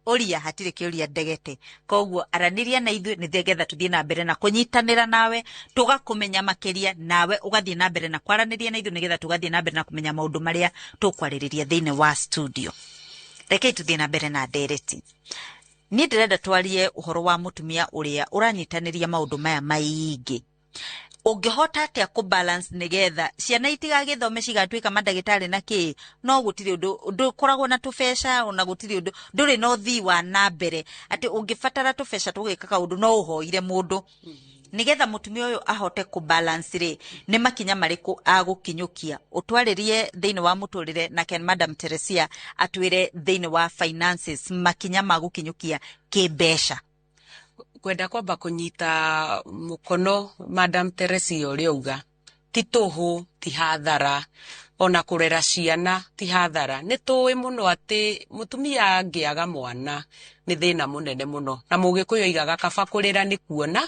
ũria, hatirĩ kĩũria ndegete. Koguo aranĩria na ithuĩ nĩgetha tũthiĩ na mbere na kũnyitanĩra nawe, tũgakũmenya makĩria, nawe ũgathiĩ na mbere na kwaranĩria na ithuĩ nĩgetha tũgathiĩ na mbere na kũmenya maũndũ marĩa tũkwarĩrĩria thĩinĩ wa studio. Rekei tũthiĩ na mbere na ndereti. Niĩ ndĩrenda twarie ũhoro wa mũtumia ũrĩa ũranyitanĩria maũndũ maya maingĩ. Ũngĩhota atĩa kũ balance nĩgetha ciana itigagĩthome cigatuĩka mandagĩtarĩ na kĩ, no gũtirĩ ũndũ ndũkoragwo na tũbeca, ona gũtirĩ ũndũ ndũrĩ na ũthii wa na mbere atĩ ũngĩbatara tũbeca tũgĩka kaũndũ no ũhoire mũndũ. Nĩgetha mũtumia ũyũ ahote kũ balance rĩ, nĩ makinya marĩkũ agũkinyũkia? Ũtwarĩrie thĩinĩ wa mũtũrĩre nake Madam Teresia atwĩre thĩinĩ wa finances makinya ma gũkinyũkia kĩmbeca. Kwenda kwamba kũnyita mũkono Madam Teresia ũrĩa auga, ti tũhũ, ti hathara, ona kũrera ciana ti hathara. Nĩ tũĩ mũno atĩ mũtumia angĩaga mwana nĩ thĩna mũnene mũno, na mũgĩkũyũ oigaga kaba kũrĩra nĩ kuona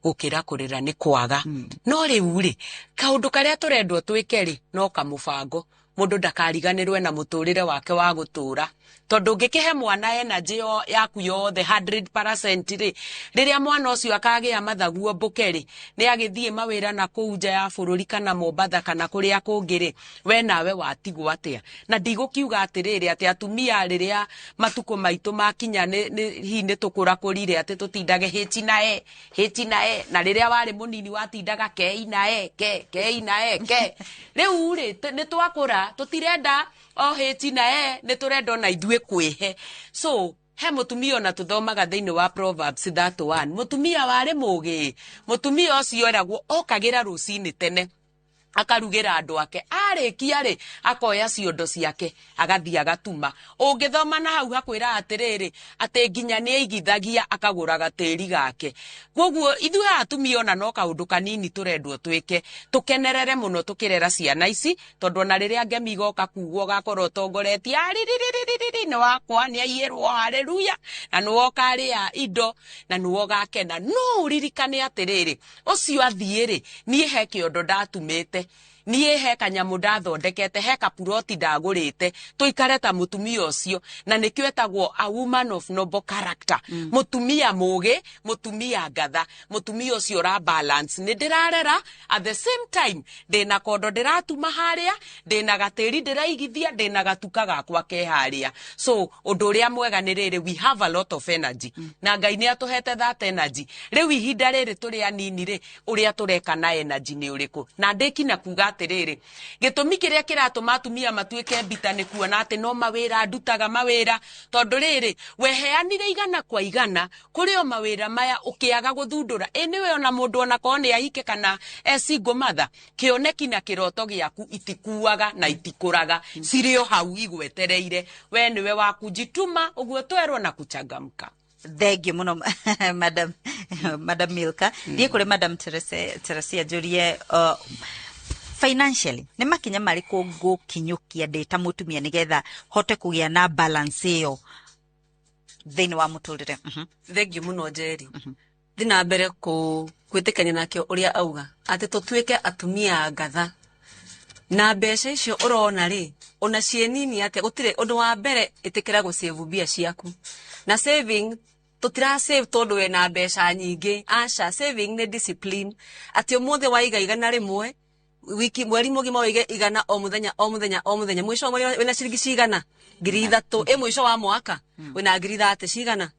gũkĩra kũrĩra nĩ kwaga. No rĩu rĩ, kaũndũ karĩa tũrendwo twĩke rĩ, no kamũbango. Mũndũ ndakariganĩrwe na mũtũrĩre wake wa gũtũra, tondũ ũngĩkĩhe mwana energy yaku yothe 100% rĩ, rĩrĩa mwana ũcio akagĩa mathaguo mbũke rĩ, nĩ agĩthiĩ mawĩra na kũu nja ya bũrũri kana Mombatha kana kũrĩa kũngĩ rĩ, we nawe watigwo atĩa? Na ndigũkiuga atĩrĩrĩ atĩ atumia rĩrĩa matukũ maitũ makinya hihi nĩ tũkũrakũrire atĩ tũtindage H na E, H na E, na rĩrĩa warĩ mũnini watindaga K na E, K, K na E, K. Rĩu rĩ, nĩ twakũra, tũtirenda o H na E, nĩ tũrenda ona ithuĩ kwĩhe. So he mũtumia ona tũthomaga thĩinĩ wa Proverbs 31, mũtumia warĩ mũgĩ, mũtumia ũcio eragwo okagĩra rũcinĩ tene. Akarugĩra andũ ake, arĩkia rĩ, akoya ciondo ciake agathiĩ agatuma. Ũngĩthoma na hau hakwĩra atĩrĩrĩ, atĩ nginya nĩ aigithagia akagũra gatĩri gake. Koguo ithuĩ atumia ona no kaũndũ kanini tũrendwo twĩke, tũkenerere mũno tũkĩrera ciana ici, tondũ ona rĩrĩa ngemi igoka kugwo ũgakorwo ũtongoretie arĩrĩrĩrĩrĩ, nĩ wakwa nĩ aiyĩrwo, haleluya, na nĩwe ũkarĩa indo na nĩwe ũgakena. No ũririkane atĩrĩrĩ, ũcio athiĩ rĩ, niĩ he kĩondo ndatumĩte, niĩ he kanyamũ ndathondekete, he kapuroti ndagũrĩte, tũikare ta mũtumia ũcio. Na nĩkĩo etagwo a woman of noble character, mũtumia mũgĩ, mũtumia ngatha, mũtumia ũcio ũra balance. Nĩ ndĩrarera, at the same time ndĩna kondo ndĩratuma harĩa, ndĩna gatĩri ndĩraigithia, ndĩna gatuka gakwa ke harĩa. So ũndũ ũrĩa mwega nĩ rĩrĩ, we have a lot of energy, na Ngai nĩ atũhete that energy. Rĩu ihinda rĩrĩ tũrĩ anini rĩ, ũrĩa tũreka na energy nĩ ũrĩkũ? Na ndĩkina kuga atĩrĩrĩ, gĩtũmi kĩrĩa kĩratũma atumia matuĩke mbita nĩ kuona atĩ no mawĩra ndutaga mawĩra, tondũ rĩrĩ, weheanire 100 kwa 100 kũrĩ o mawĩra maya ũkĩaga gũthundũra. Ĩ nĩwe ona mũndũ onakorwo nĩ ahike kana e single mother, kĩoneki na kĩroto gĩaku itikuaga na itikũraga, cirĩ o hau igwetereire. We nĩwe wa kujituma ũguo twerwo na kuchangamka. Thengiũ mũno, Madam Milka. Thiĩ kũrĩ Madam Teresia njũrie, financially nĩ makinya marĩkũ ngũkinyũkia ndĩ ta mũtumia nĩgetha hote kũgĩa na balance ĩyo thĩinĩ wa mũtũrĩre? Thengiũ mũno, Njeri. Thi na mbere kwĩtĩkania nake ũrĩa auga atĩ tũtuĩke atumia ngatha na mbeca icio ũrona rĩ, ona ciĩ nini atĩa, gũtirĩ ũndũ. Wa mbere, ĩtĩkĩra gũsave mbia ciaku. Na saving, tũtira save tondũ wĩna mbeca nyingĩ, aca. Saving nĩ discipline, atĩ ũmũthĩ waiga 100, wiki, mweri mũgima wĩige 100 o mũthenya, o mũthenya, o mũthenya. Mũico wa mweri wĩna ciringi cigana? 3,000. Ĩ mũico wa mwaka wĩna 30,000 cigana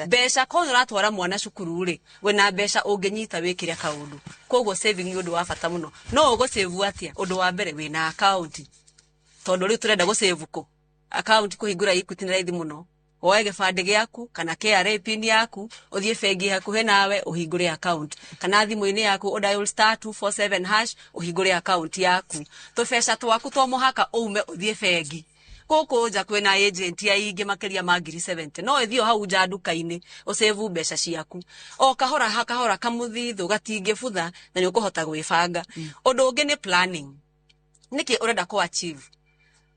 mbeca. Korwo nĩ ũratwara mwana cukuru rĩ, wĩna mbeca ũngĩnyita wĩkĩre kaũndũ. Koguo saving nĩ ũndũ wa bata mũno. No ũgũsave atĩa? Ũndũ wa mbere, wĩna akaunti, tondũ rĩu tũrenda gũsave kũ akaunti. Kũhingũra Equity nĩ raithi mũno. Woe gĩbandĩ gĩaku kana KRA PIN yaku, ũthiĩ bengi hakuhĩ nawe ũhingũre account, kana thimũ-inĩ yaku ũdial *247# ũhingũre account yaku. Tũbeca twaku to mũhaka ũume ũthiĩ bengi. Gũkũ nja kwĩna agent aingĩ makĩria ma 70,000. No ĩthiĩ o hau nja nduka-inĩ ũsave mbeca ciaku o kahora kahora, kamũthithũ gatingĩbutha, na nĩ ũkũhota gwĩbanga. Ũndũ ũngĩ nĩ planning. Nĩkĩ ũrenda kũ achieve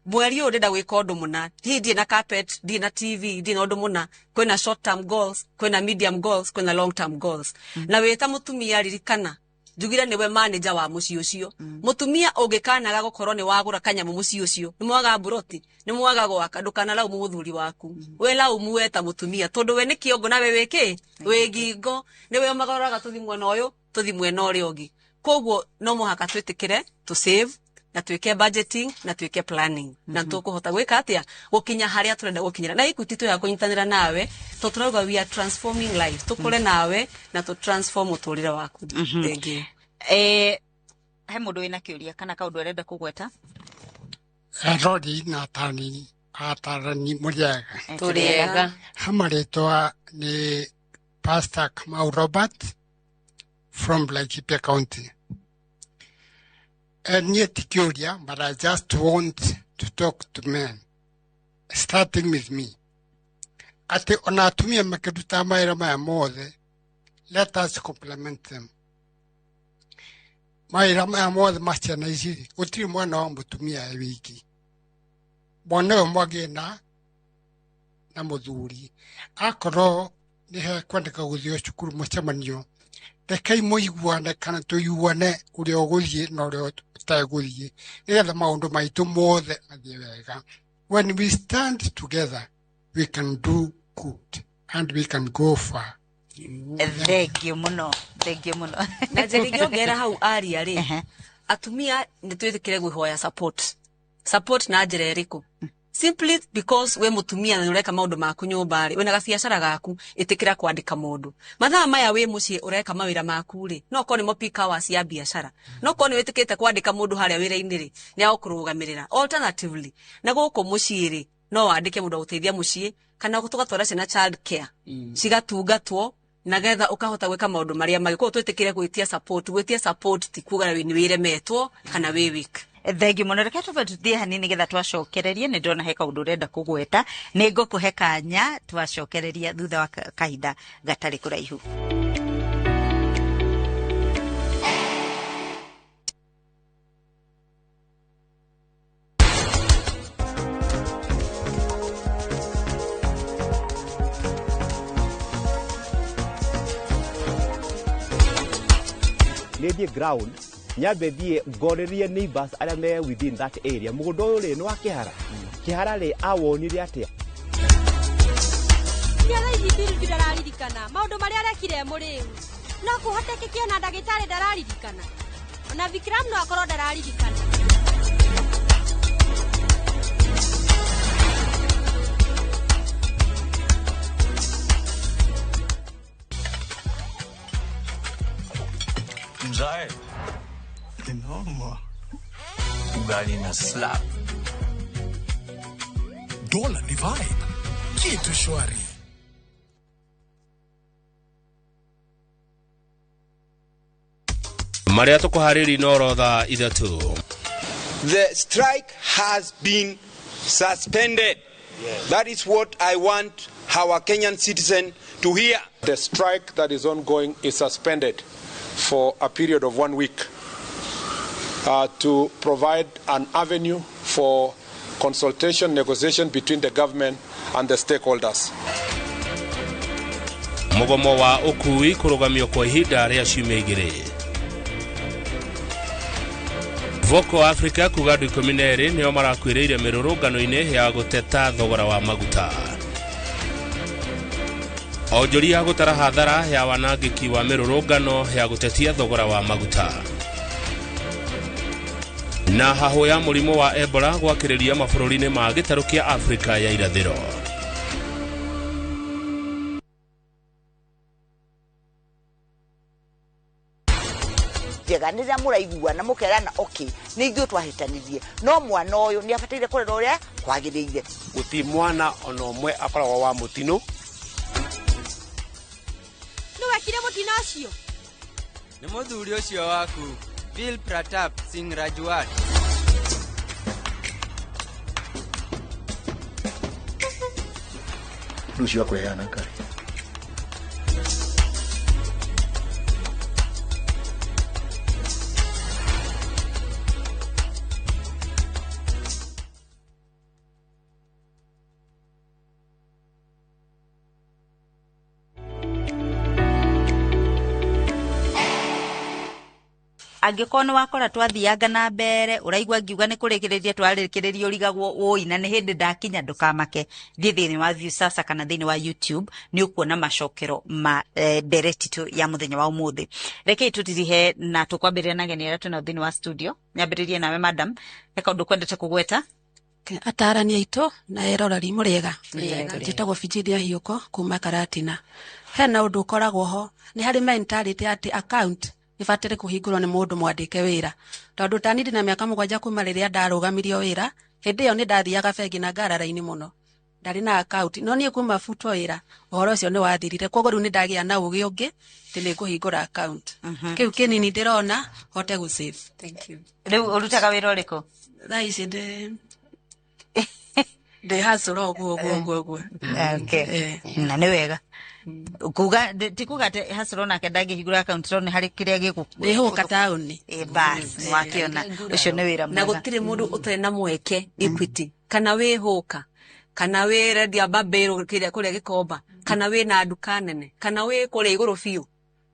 mweri ũyũ? Ndĩrenda gwĩka ũndũ mũna, hihi ndirĩ na carpet, ndirĩ na TV, ndirĩ na ũndũ mũna. Kwĩna short term goals, kwĩna medium goals, kwĩna long term goals. Na wĩ ta mũtumia, ririkana njugire nĩwe manager wa mũciĩ ũcio. Mũtumia ũngĩkanaga gũkorwo nĩ wagũra kanyamũ mũciĩ ũcio, nĩ mwaga mburoti, nĩ mwaga gwaka, ndũkanalaumu mũthuri waku. We laumu we ta mũtumia, tondũ we nĩ kĩongo nawe wĩ kĩ wĩ ngingo, nĩwe ũmagarũraga tũthi mwena ũyũ, tũthi mwena ũrĩa ũngĩ. Koguo no mũhaka twĩtĩkĩre to save na twĩke budgeting na twĩke planning, na tũkũhota gwĩka atĩa gũkinya harĩa tũrenda gũkinyĩra. Na Equity twĩha kũnyitanĩra nawe to tũrauga we are transforming life, tũkũre nawe na tũ transform mũtũrĩre waku. Thank you. He mũndũ wĩna kĩũria kana kaũndũ arenda kũgweta? Erori na atarani, mũrĩega? Tũrĩega. Hamarĩtwa nĩ Pastor Kamau Robert from Laikipia County. Niĩ ti kĩũria, but I just want to talk to men, starting with me, atĩ ona atumia makĩruta mawĩra maya mothe, let us compliment them. Mawĩra maya mothe ma ciana ici rĩ, gũtirĩ mwana wa mũtumia e wiki. Mwana ũyũ mwagĩe na mũthuri, akorwo nĩ hekwendeka gũthiĩ cukuru mũcemanio, rekei mũiguane kana tũiguane ũrĩa ũgũthiĩ na ũrĩa ũtegũthiĩ, nĩgetha maũndũ maitũ mothe mathiĩ wega. When we stand together, we can do good and we can go far. Thengio mũno, thengio mũno. Na njĩra ingĩongerera hau aria rĩ, atumia nĩ twĩtĩkĩre gwĩhoya support. Na njĩra ĩrĩkũ? Simply because we mũtumia na nĩ ũreka maũndũ maku nyũmba rĩ, wĩna gabiacara gaku, ĩtĩkĩra kwandĩka mũndũ mathaa maya wĩ mũciĩ ũreka mawĩra maku rĩ, no korwo nĩmo peak hours ya biacara, no korwo nĩ wĩtĩkĩrĩte kwandĩka mũndũ harĩa wĩra-inĩ rĩ, nĩ agũkũrũgamĩrĩra. Alternatively, na gũkũ mũciĩ rĩ, no wandĩke mũndũ agũteithia mũciĩ, kana tũgatwara ciana child care, cigatungatwo. Nagetha ukahota gwika maundu maria mangĩ. Koguo twĩtĩkĩre gwĩtia support. Gwĩtia support ti kuga nĩ wĩremetwo kana wĩ weak. Thengi muno. Reke twambe tuthiĩ hanini nĩgetha twacokererie. Nĩ ndĩrona he kaũndũ ũrenda kũgweta, nĩ ngũkũhe kanya twacokereria thutha wa kahinda gatarĩ kũraihu. Nĩ thiĩ ground, nyambe thiĩ ngorĩrie neighbors arĩa me within that area, mũgũnda ũyũ rĩ nĩ wa kĩhara, kĩhara rĩ awonire atĩa? Nĩ thaa ici Biruju ndararirikana maũndũ marĩa arekire mũrĩu. No kũhotekeke ona ndagĩtarĩ ndararirikana, ona Vikram no akorwo ndararirikana. Mzae. Noma. Ugali na slap. Dola ni vibe. Kitu shwari. Maria tũkũharĩri no oro thaa 3. The strike has been suspended. Yes. That is what I want our Kenyan citizen to hear. The strike that is ongoing is suspended for a period of 1 week to provide an avenue for consultation, negotiation between the government and the stakeholders. Mũgomo wa ũkui kũrũgamio kwa ihinda rĩa ciumia 2. Voco Africa kuga andũ 12 nĩo marakuĩrĩire mĩrũrũngano-inĩ ya gũteta thogora wa maguta. Onjoria gũtara hathara ya wanangĩki wa mĩrũrũngano ya gũtetia thogora wa maguta. Na hahũ ya mũrimũ wa Ebola gwakĩrĩria mabũrũri-inĩ ma gĩtarũ kĩa Afrika ya irathĩro. Njega nĩ rĩrĩa mũraiguana mũkerana okay, nĩ ithuĩ twahĩtanirie, no mwana ũyũ nĩ abataire kũrerwo ũrĩa kwagĩrĩire. Gũtirĩ mwana ona ũmwe akoragwo wa mũtino. Nĩ wekire mũtino ũcio? Nĩ mũthuri ũcio waku Bill Pratap Singh Rajwat. Rũciũ akũheana ngari. Angĩkorwo nĩ wakora twathianga na mbere ũraigua ngiuga nĩ kũrĩkĩrĩria twarĩkĩrĩria ũrigagwo ũi na nĩ hĩndĩ ndakinya, ndũkamake. Thiĩ thĩinĩ wa Viusasa kana thĩinĩ wa YouTube nĩ ũkuona macokero ma ndereti tu ya mũthenya wa ũmũthĩ. Rekei tũtirihe na tũkwambĩrĩria na ageni arĩa twĩnao thĩinĩ wa studio. Nyambĩrĩrie nawe madam, he kaũndũ kwendete kũgweta? Atarani aitũ na eroreri mũrĩega. Njĩtagwo Virginia Hiũko kuma Karatina. Hena ũndũ ũkoragwo ho, nĩ harĩ mentality atĩ account ibatire kũhingũrwo nĩ mũndũ mwandĩke wĩra, tondũ tani ndĩ na mĩaka 7 kuma rĩrĩa ndarũgamirio wĩra. Hĩndĩ ĩyo nĩ ndathiaga bengi na ngara raini mũno, ndarĩ na account, no niĩ kuma butwo wĩra ũhoro ũcio nĩ wathirire. Koguo rĩu nĩ ndagĩa na ũgĩ ũngĩ atĩ nĩ ngũhingũra account. Kĩu kĩnini ndĩrona hote gũ save. Thank you. Rĩu ũrutaga wĩra ũrĩkũ? Thaa ici ndĩ hustle ũguo ũguo ũguo ũguo. Okay. Na nĩ wega kuga ti kuga atĩ hustle nake ndangĩhingũra account, no nĩ harĩ kĩrĩa gĩgũ Ndĩhũka taũni. Bas wakĩona ũcio nĩ wĩra Na mwega. gũtirĩ mũndũ ũtarĩ na mweke Equity, kana wĩ hũka, kana wĩ rendia mbambĩrũ kĩrĩa kũrĩa Gĩkomba, kana wĩ na nduka nene, kana wĩ kũrĩa igũrũ biũ,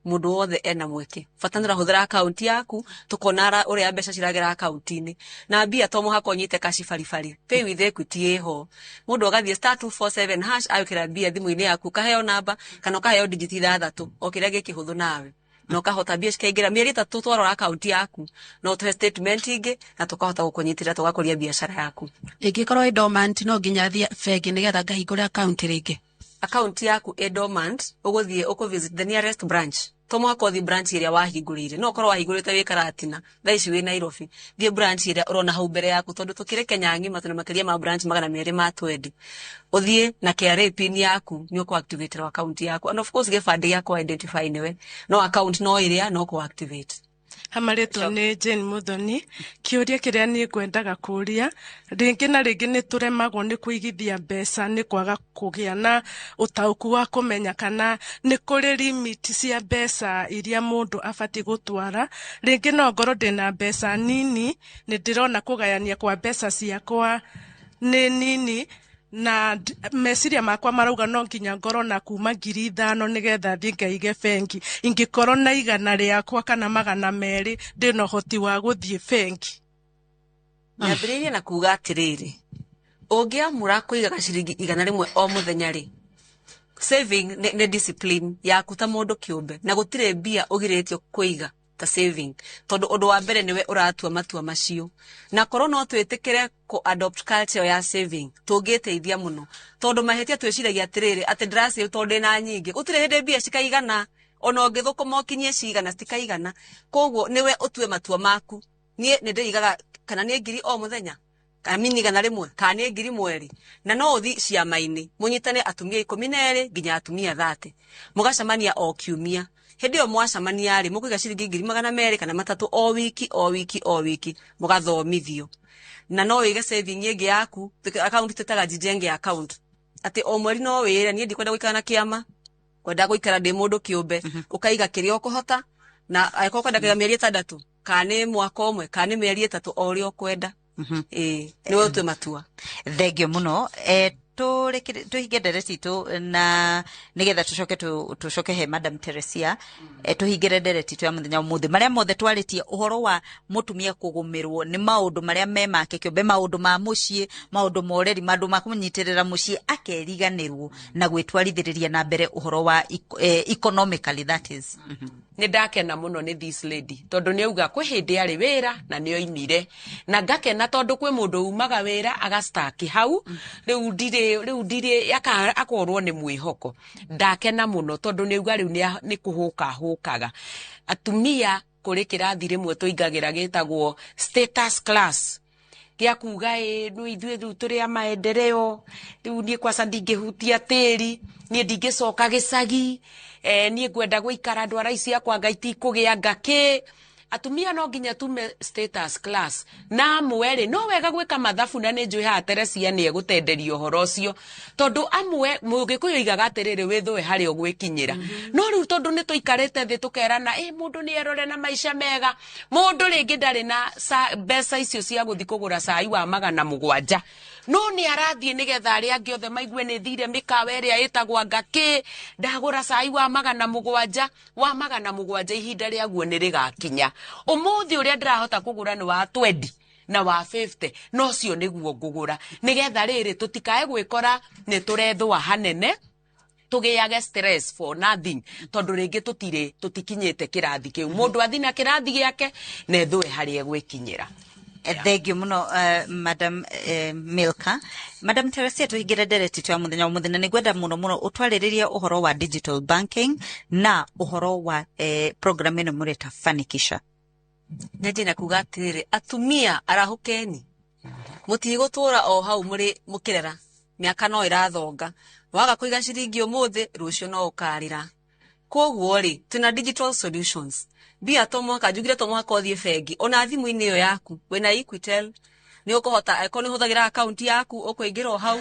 mũndũ wothe ena mweke. Bata nĩ ũrahũthĩra akaunti yaku, tũkona ũrĩa mbeca ciragera akaunti-inĩ. Na mbia to mũhaka ũnyite kaci baribari. Pay with Equity ĩho. Mũndũ agathiĩ *247# agĩkĩra mbia thimũ-inĩ yaku, ũkaheo namba kana ũkaheo digit 6, o kĩrĩa gĩkĩhũthũ nawe. Na ũkahota mbia cikaingĩra mĩeri 3 twarora akaunti yaku, no ũtũhe statement ingĩ na tũkahota gũkũnyitĩrĩra tũgakũria biacara yaku. Ĩngĩkorwo ĩ dormant no nginya thiĩ bengi nĩgetha ngahingũre akaunti rĩngĩ? Akaunti yaku ĩ dormant, ũgũthiĩ ũkũ visit the nearest branch. To mũhaka ũthiĩ branch ĩrĩa wahingũrĩire, no ũkorwo wahingũrĩte wĩ Karatina, thaa ici wĩ Nairobi, thiĩ branch ĩrĩa ũrona hau mbere yaku, tondũ tũkĩrĩ Kenya ng'ima tũna makĩria ma branch 220. Ũthiĩ na KRA PIN yaku, nĩ ũkũ activate account yaku, and of course gĩbandĩ gĩa kũ identify nĩwe, no account no ĩrĩa no kũ activate. Hamarĩtwo nĩ Jane Muthoni. Kĩũria kĩrĩa niĩ ngwendaga kũria, rĩngĩ na rĩngĩ nĩ tũremagwo nĩ kũigithia mbeca nĩ kwaga kũgĩa na ũtaũku wa kũmenya kana nĩ kũrĩ limit cia mbeca iria mũndũ abatiĩ gũtwara. Rĩngĩ no ngorwo ndĩna mbeca nini, nĩ ndĩrona kũgayania kwa mbeca ciakwa nĩ nini, na meciria makwa marauga no nginya ngorwo na kuma 5,000 nĩgetha thiĩ ngaige bengi. Ingĩkorwo na 100 rĩakwa kana 200, ndĩna ũhoti wa gũthiĩ bengi? Nyambĩrĩirie na kuga atĩrĩrĩ, ũngĩamũra kũigaga ciringi 100 o mũthenya rĩ, saving nĩ discipline yaku ta mũndũ kĩũmbe, na gũtirĩ mbia ũgirĩtio kũiga ta saving, tondũ ũndũ wa mbere nĩwe ũratua matua macio. Na korwo no twĩtĩkĩre kũ adopt culture ya saving, tũngĩteithia mũno, tondũ mahĩtia twĩciragia atĩrĩrĩ, atĩ ndĩrasave tondũ ndĩna nyingĩ. Gũtirĩ hĩndĩ mbia cikaigana, ona ũngĩthũkũma ũkinyie cigana, citikaigana. Koguo nĩwe ũtue matua maku. Niĩ nĩ ndĩigaga kana nĩ 1,000 o mũthenya, kana mini 100, kana nĩ 1,000 mweri. Na no ũthi ciama-inĩ mũnyitane atumia 12 nginya atumia 30, mũgacemania o kiumia. Hĩndĩ ĩyo mwacemania rĩ, mũkũiga ciringi 200,000 kana 300 o wiki, o wiki, o wiki, mũgathomithio. Na no wĩige saving ĩngĩ yaku, account twĩtaga Jijenge account, atĩ o mweri no wĩre, niĩ ndikwenda gũikara na kĩama, kwenda gũikara ndĩ mũndũ kĩũmbe. Ũkaiga kĩrĩa ũkũhota, na angĩkorwo ũkwenda kũiga mĩeri 6, kana nĩ mwaka ũmwe, kana nĩ mĩeri 3, o ũrĩa ũkwenda. Ĩĩ, nĩwe ũtue matua. Thengio mũno. Tũhinge ndereti itũ na nĩgetha tũcoke tũcoke he Madam Teresia. Tũhingĩre ndereti itũ ya mũthenya ũmũthĩ, marĩa mothe twarĩtie ũhoro wa mũtumia kũgũmĩrwo nĩ maũndũ marĩa me make kĩũmbe, maũndũ ma mũciĩ, maũndũ ma ũreri, maũndũ ma kũnyitĩrĩra mũciĩ, akeriganĩrwo na gwĩtwarithĩrĩria na mbere ũhoro wa economically, that is. Nĩ ndakena mũno nĩ this lady, tondũ nĩ auga kwĩ hĩndĩ arĩ wĩra na nĩ oimire, na ngakena tondũ kwĩ mũndũ umaga wĩra agastaki hau, rĩu ndirĩ, rĩu ndirĩ, akorwo nĩ mwĩhoko. Ndakena mũno tondũ nĩ auga rĩu nĩ kũhũka hũkaga. Atumia kũrĩ kĩrathi rĩmwe tũingagĩra gĩtagwo status class, gĩa kuga ĩ nĩ ithuĩ rĩu tũrĩ a maendeleo, rĩu niĩ kwaca ndingĩhutia tĩri, niĩ ndingĩcoka gĩcagi, niĩ ngwenda gũikara ndwara ici akwa ngai tikũgĩa ngakĩ. Atumia no nginya tume status class. Na amwe rĩ, no wega gwĩka mathabu, na nĩ njũĩ haha Teresia nĩ egũtenderia ũhoro ũcio, tondũ amwe mũgĩkũyũ oigaga atĩrĩrĩ, wĩthũe harĩa ũgwĩkinyĩra. No rĩu tondũ nĩ tũikarĩte thĩ tũkerana, ĩ mũndũ nĩ erore na maica mega, mũndũ rĩngĩ ndarĩ na mbeca icio cia gũthiĩ kũgũra cai wa 700, no nĩ arathiĩ nĩgetha arĩa angĩ othe maigue nĩ thire mĩkawa ĩrĩa ĩtagwo ngakĩ, ndagũra cai wa 700, wa 700 ihinda rĩaguo nĩ rĩgakinya. Ũmũthĩ ũrĩa ndĩrahota kũgũra nĩ wa 20 na wa 50, no ũcio nĩguo ngũgũra, nĩgetha rĩrĩ tũtikae gwĩkora nĩ tũrethũa hanene, tũgĩage stress for nothing, tondũ rĩngĩ tũtikinyĩte kĩrathi kĩu. Mũndũ athi na kĩrathi gĩake na ethũe harĩa egwĩkinyĩra. Thank you mũno, Madam Milka. Madam Teresia, tũhingĩre ndereti itũ ya mũthenya ũmũthĩ, na nĩngwenda mũno mũno ũtwarĩrĩrie ũhoro wa digital banking na ũhoro wa program ĩno mũreta Fanikisha. Nyanjie na kuga atĩrĩrĩ, atumia arahũkeni, mũtigũtũra o hau mũrĩ mũkĩrera, mĩaka no ĩrathonga, waga kũiga ciringi ũmũthĩ, rũciũ no ũkarĩra. Koguo rĩ, twĩna digital solutions. Mbia to mũhaka, njugire to mũhaka ũthiĩ bengi, ona thimũ-inĩ ĩyo yaku wĩna Equitel, nĩ ũkũhota, angĩkorwo nĩ ũhũthagĩra akaunti yaku, ũkũingĩra o hau,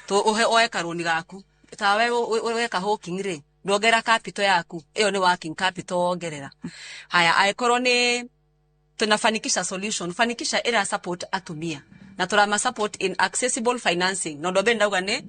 ũhe oe karũni gaku. Tawe weka hawking rĩ, ndwongerera capital yaku, ĩyo nĩ working capital wongerera. Haya, angĩkorwo nĩ tuna Fanikisha solution, Fanikisha ĩra support atumia na turama support in accessible financing. Na ũndũ wa mbere ndauga nĩ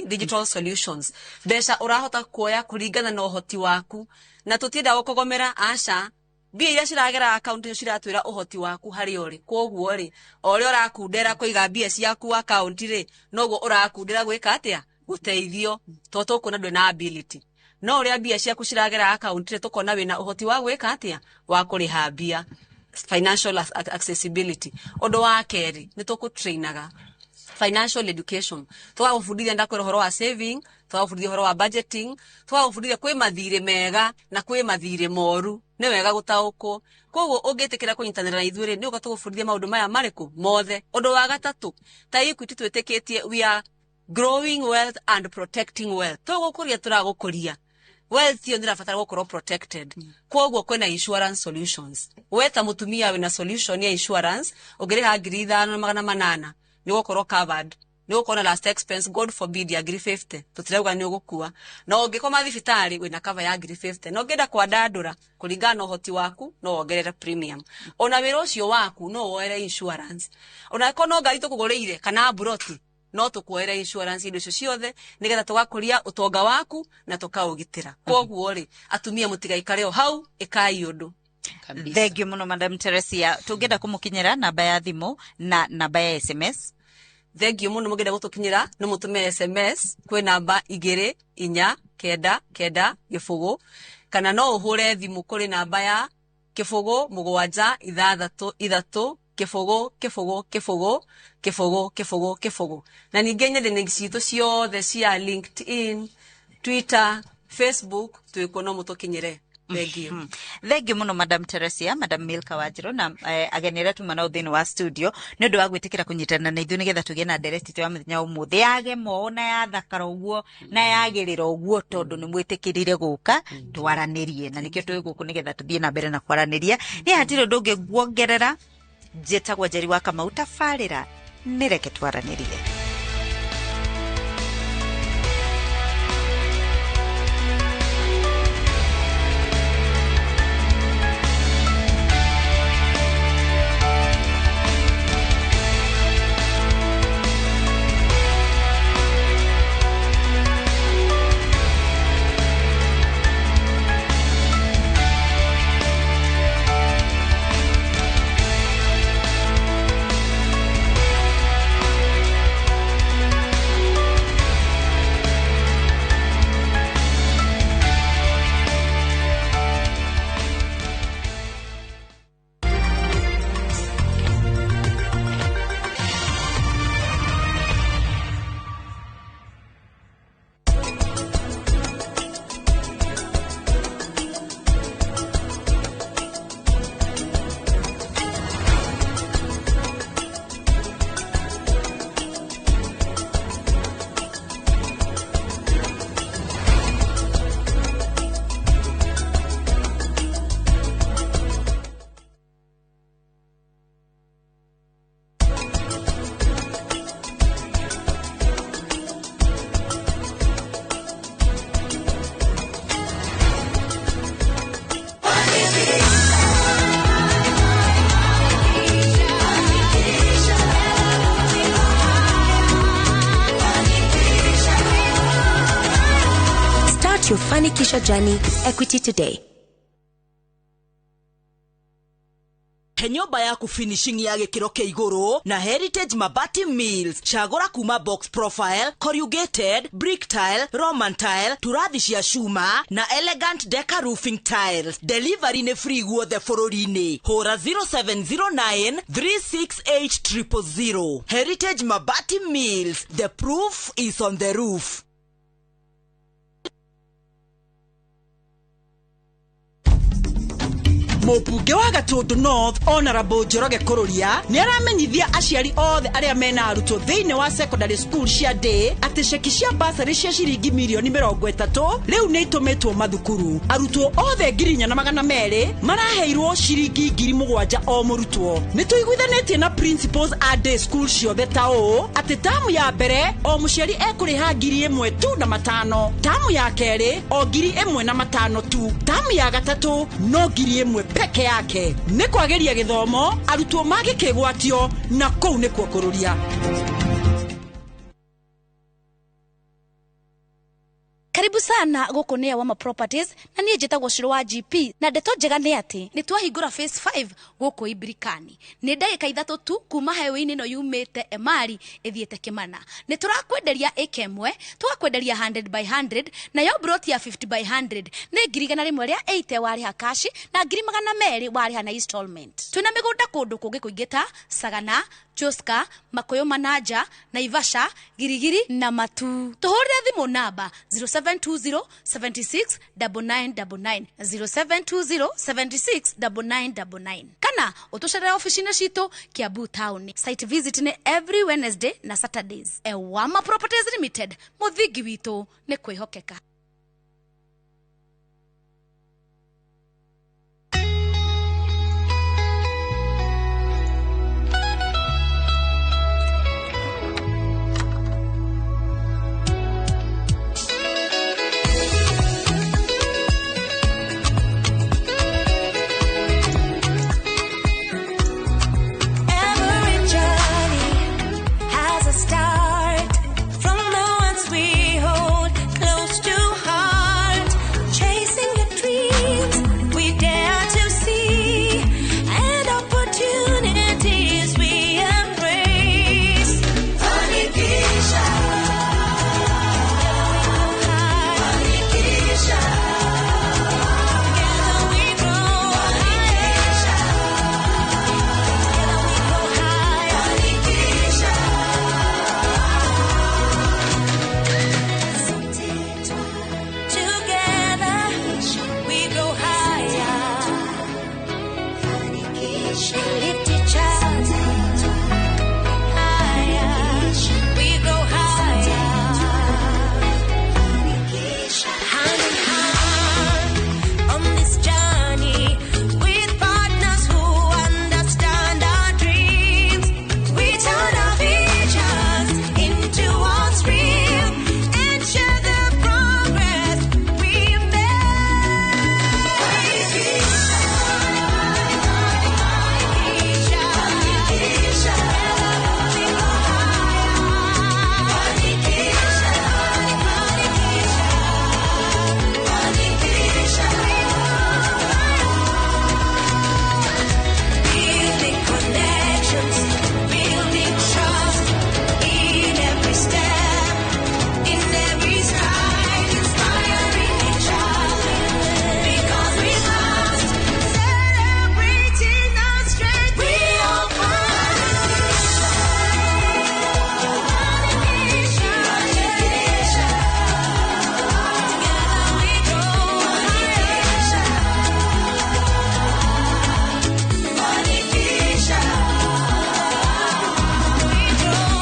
digital solutions, mbeca ũrahota kuoya kũringana na ũhoti waku, na tũtienda gũkũgomera, aca. Mbia iria ciragera account nĩ ciratwĩra ũhoti waku harĩa ũrĩ. Koguo rĩ, o ũrĩa ũrakundera kũiga mbia ciaku account rĩ, noguo ũrakundera gwĩka atĩa, gũteithio, tondũ tũkuona ndũrĩ na ability. No ũrĩa mbia ciaku ciragera account rĩ, tũkona wĩna ũhoti wa gwĩka atĩa, wa kũrĩha mbia. Financial accessibility. Ũndũ wa kerĩ, nĩ tũkũtrainaga Financial education, tũgagũbundithia ndakwĩra ũhoro wa saving, tũgagũbundithia ũhoro wa budgeting, tũgagũbundithia kwĩ mathirĩ mega na kwĩ mathirĩ moru, nĩ wega gũtaũkwo. Koguo ũngĩtĩkĩra kũnyitanĩra na ithuĩ rĩ, nĩ ũka tũgũbundithia maũndũ maya marĩkũ mothe. Ũndũ wa gatatũ, ta Equity twĩtĩkĩtie we are growing wealth and protecting wealth. Tũgũkũria, tũragũkũria wealth ĩyo nĩrabatara gũkorwo protected. Koguo kwĩna insurance solutions. We ta mũtumia wĩna solution ya insurance, ũngĩrĩha 5800 nĩ ũgũkorwo covered, nĩ ũgũkorwo na last expense, god forbid, ya 50,000. Tũtirauga nĩ ũgũkua, na ũngĩkoma thibitarĩ wĩna cover ya 50,000. Na ũngĩenda kwandandũra kũringana na ũhoti waku, no wongerere premium. Ona wĩra ũcio waku no woere insurance, ona angĩkorwo no ngari tũkũgũrĩire kana mburoti, no tũkuoere insurance indo icio ciothe, nĩgetha tũgakũria ũtonga waku na tũkaũgitĩra. Koguo rĩ, atumia mũtigaikare o hau, ĩkai ũndũ. Thank you muno, Madam Teresia. Tũngĩenda kũmũkinyĩra, namba ya thimũ na namba ya SMS? Thank you muno. Mũngĩenda gũtũkinyĩra, no mũtũme SMS kwĩ namba 24990, kana no ũhũre thimũ kũrĩ namba ya 07663 0 0 0 0 0 0 0. Na ningĩ nyenda-inĩ citũ ciothe cia LinkedIn, Twitter, Facebook, twĩkuo, no mũtũkinyĩre. Thank you. Thank you muno, Madam Teresia, Madam Milka Wanjiru, na ageni arĩa tuma nao thĩinĩ wa studio, nĩ ũndũ wa gwĩtĩkĩra kũnyitana na ithuĩ nĩgetha tũgĩe na ndereti itũ ya mũthenya wa ũmũthĩ, yagema na yathakara ũguo na yagĩrĩra ũguo, tondũ nĩ mwĩtĩkĩrire gũka twaranĩrie, na nĩkĩo twĩ gũkũ nĩgetha tũthiĩ na mbere na kwaranĩria. Niĩ hatirĩ ũndũ ũngĩ nguongerera. Njĩtagwo Njeri wa Kamau. Tabarĩra nĩ Reke Twaranĩrie. Start your Fanikisha journey with Equity today. He nyũmba yaku finishing ya gĩkĩro kĩa igũrũ na Heritage Mabati Mills. Cagũra kuma box profile, corrugated, brick tile, roman tile, turathi cia cuma na elegant deca roofing tiles. Delivery nĩ free guothe bũrũri-inĩ. Hũra 0709 368 000. Heritage Mabati Mills, the proof is on the roof. Mũmbunge wa Gatũndũ North, Honorable Njoroge Kũrũria, nĩ aramenyithia aciari othe arĩa mena arutwo thĩinĩ wa secondary school cia day atĩ ceki cia basarĩ cia ciringi mirioni 30 rĩu nĩ itũmĩtwo mathukuru. Arutwo othe 4200 maraheirwo ciringi 7,000 o mũrutwo. Nĩ tũiguithanĩtie na principals a day school ciothe ta ũũ atĩ tamu ya mbere o mũciari ekũrĩha 1,000 tu na matano, tamu ya kerĩ o 1,500 tu, tamu ya gatatũ no 1,000 peke yake. Nĩ kwagĩria gĩthomo, arutwo magĩkĩgwatio na kũu nĩkuo kũrũria. Karibu sana. Sana gũkũ nĩ Awama Properties na niĩ njĩtagwo Shiro wa GP na ndeto njega nĩ atĩ nĩ twahingũra phase 5 gũkũ Imbirikani. Nĩ ndagĩka 3 tu kuma highway-inĩ ĩno yumĩte Emari ĩthiĩte Kĩmana. Nĩ tũrakwenderia ĩka ĩmwe, tũgakwenderia 100 by 100 nayo broti ya 50 by 100 nĩ 180,000 warĩha cash na 200,000 warĩha na installment. Twĩna mĩgũnda kũndũ kũngĩ kũingĩ ta Sagana, Joska, Makoyo Manaja, Naivasha, Girigiri na Matu. Tũhũrĩre thimũ namba 0720 76 9999 0720 76 9999 kana ũtũcerere ofici-inĩ citũ Kiambu Town. Site visit nĩ every Wednesday na Saturdays. Ewama Properties Limited, mũthingi witũ nĩ kwĩhokeka. Every journey has a start from the ones we hold close to heart. Chasing the dreams we dare to see and opportunities we embrace. Fanikisha, Fanikisha, together we grow. Fanikisha. Together we grow higher. Lift each other higher. We grow higher. Hand in hand on this journey with partners who understand our dreams. We turn our visions into what's real and share the progress we make. Building connections, building trust in every step, in every stride, inspiring each other because we must celebrating our strength. We are together we grow. Fanikisha, we grow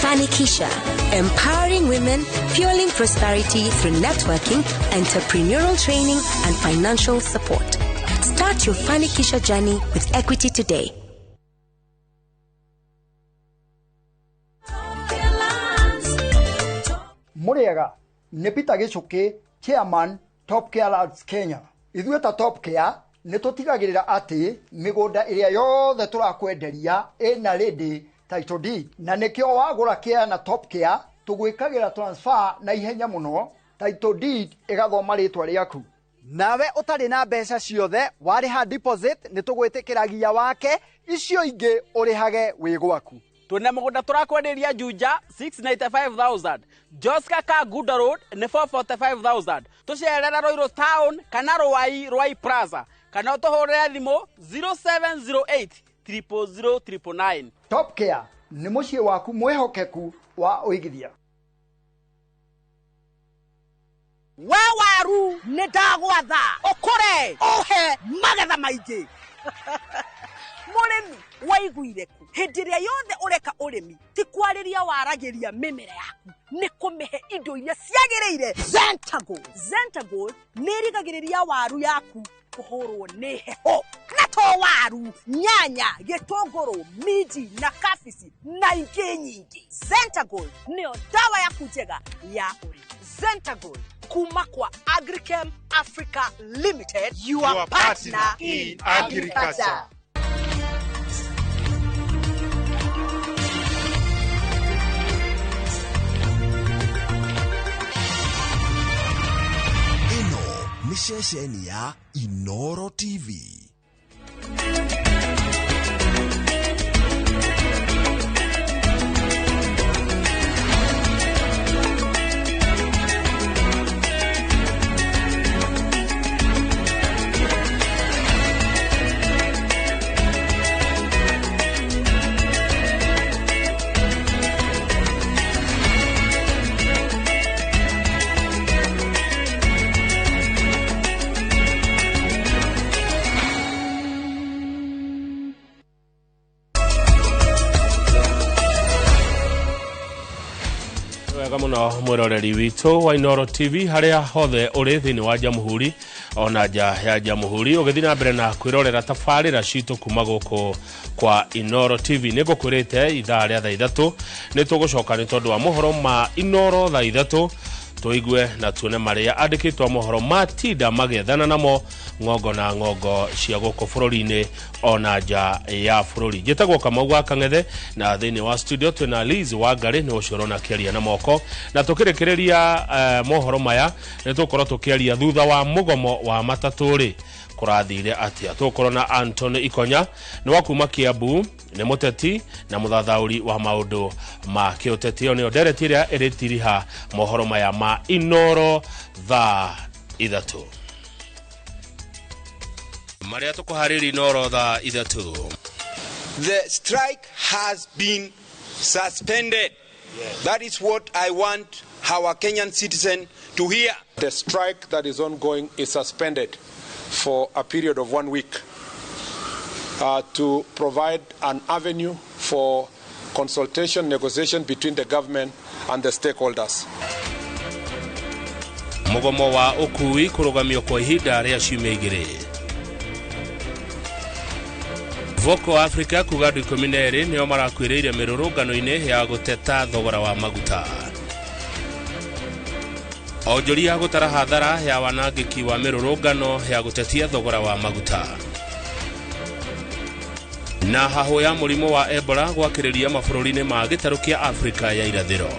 Fanikisha, empowering women, fueling prosperity through networking, entrepreneurial training, and financial support. Start your Fanikisha journey with Equity today. Mũrĩega nĩ Peter Gĩchũkĩ, chairman Top Care Lands Kenya. Ithuĩ ta Top Care nĩ tũtigagĩrĩra atĩ mĩgũnda ĩrĩa yothe tũrakwenderia ĩna ready title deed, na nĩkĩo wagũra care na Top Care tũgwĩkagĩra transfer na ihenya mũno, title deed ĩgathoma rĩtwa rĩaku. Nawe ũtarĩ na mbeca ciothe warĩha deposit nĩ tũgwĩtĩkĩragia wake icio ingĩ ũrĩhage wĩ gwaku. Twĩna mũgũnda tũrakwenderia Juja 695,000, Joska Kangundo Road nĩ 445,000. Tũcerere Ruiru Town kana Ruai Ruai Plaza kana ũtũhũrĩre thimũ 0708 000 999. Top Care nĩ mũciĩ waku mwĩhokeku wa ũigithia. We waru nĩ ndagwatha ũkũre ũhe magetha maingĩ. Mũrĩmi waiguire ku hĩndĩ ĩrĩa yothe ũreka ũrĩmi ti kwarĩria waragĩria mĩmera yaku, nĩ kũmĩhe indo iria ciagĩrĩire. Zentagold, Zentagold nĩ ĩrigagĩrĩria waru yaku kũhũrwo nĩ heho, na to waru, nyanya, gĩtũngũrũ, minji na kabici na ingĩ nyingĩ. Zentagold nĩyo ndawa yaku njega ya ũrĩmi. Zentagold kuma kwa Agrichem Africa Limited, your partner in agriculture. Ĩno nĩ ceceni ya Inoro TV. Wega muno mwiroreri witũ wa Inoro TV haria hothe ũrĩ thĩinĩ wa Jamhuri ona nja ya Jamhuri ũgĩthiĩ na mbere na kwĩrorera tabarĩra citũ kuma gũkũ kwa Inoro TV. Nĩ ngũkwĩrĩte ithaa rĩa thaa 3 nĩ tũgũcoka nĩ tondũ wa mohoro ma Inoro thaa 3 tũigue na tuone marĩa andĩkĩtwo mohoro matinda magĩethana namo ng'ongo na ng'ongo cia gũkũ bũrũri-inĩ ona nja ya bũrũri. Njĩtagwo Kamau wa Kang'ethe na thĩinĩ wa studio twĩna Liz Wangari nĩ ũcio ũrona akĩaria na moko, na tũkĩrĩkĩrĩria mohoro maya nĩ tũgũkorwo tũkĩaria thutha wa mũgomo wa matatũ rĩ kũrathire atĩa. Tũgũkorwo na Anthony Ikonya nĩ wa kuma Kiambu, nĩ mũteti na mũthathaũri wa maũndũ ma kĩũteti. Ĩyo nĩyo ndereti ĩrĩa ĩrĩtiriha mohoro maya ma Inoro thaa 3 marĩa tũkũharĩria Inoro thaa 3. The strike has been suspended. Yes. That is what I want our Kenyan citizen to hear. The strike that is ongoing is suspended for a period of 1 week to provide an avenue for consultation, negotiation between the government and the stakeholders. Mũgomo wa ũkui kũrũgamio kwa ihinda rĩa ciumia 2. Voco Africa kuga andũ 12 nĩo marakuĩrĩire mĩrũrũngano-inĩ ya gũteta thogora wa maguta. Onjoria gũtara hathara ya wanangĩki wa mĩrũrũngano ya gũtetia thogora wa maguta. Na hahũ ya mũrimũ wa Ebola gwakĩrĩria mabũrũri-inĩ ma gĩtarũ kĩa Afrika ya irathĩro.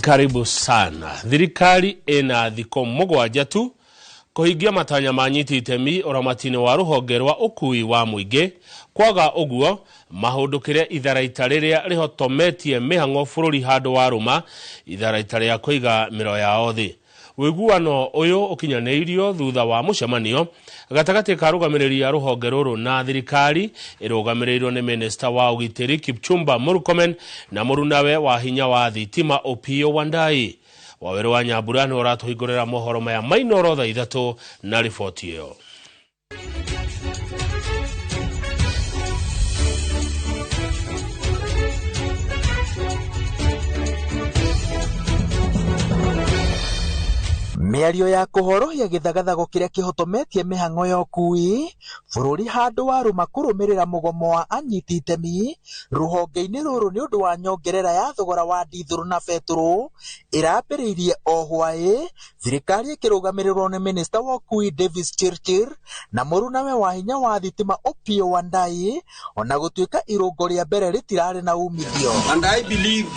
Karibu sana. Thirikari ina thikũ 7 tu kũhingia matanya ma nyiti itemi ũramati-inĩ wa rũhonge rwa ũkui wa mũingĩ. Kwaga ũguo mahũndũkĩre itharaita rĩrĩa rĩhotometie mĩhang'o bũrũri handũ wa rũma itharaita rĩa kũiga mĩro yao thĩ. Ũiguano ũyũ ũkinyanĩirio thutha wa mũcemanio gatagatĩ ka arũgamĩrĩri a rũhonge rũrũ na thirikari ĩrũgamĩrĩirwo nĩ minista wa ũgitĩri Kipchumba Murkomen na mũrunawe wa hinya wa thitima Opiyo Wandayi. Wawerũ wa Nyambura nĩ ũratũhingũrĩra mohoro maya ma Inoro thaa 3 na riboti ĩyo. Mĩario ya kũhorohia gĩthagathago kĩrĩa kĩhotometie mĩhang'o ya ũkui bũrũri handũ wa rũma kũrũmĩrĩra mũgomo wa anyiti itemi rũhonge-inĩ rũrũ nĩ ũndũ wa nyongerera ya thogora wa ndithũrũ na betũrũ ĩrambĩrĩirie o hwaĩ thirikari ĩkĩrũgamĩrĩrwo nĩ minista wa ũkui Davis Chirchir na mũrunawe wa hinya wa thitima Opiyo Wandayi ona gũtuĩka irũngo rĩa mbere rĩtirarĩ na umithio. And I believe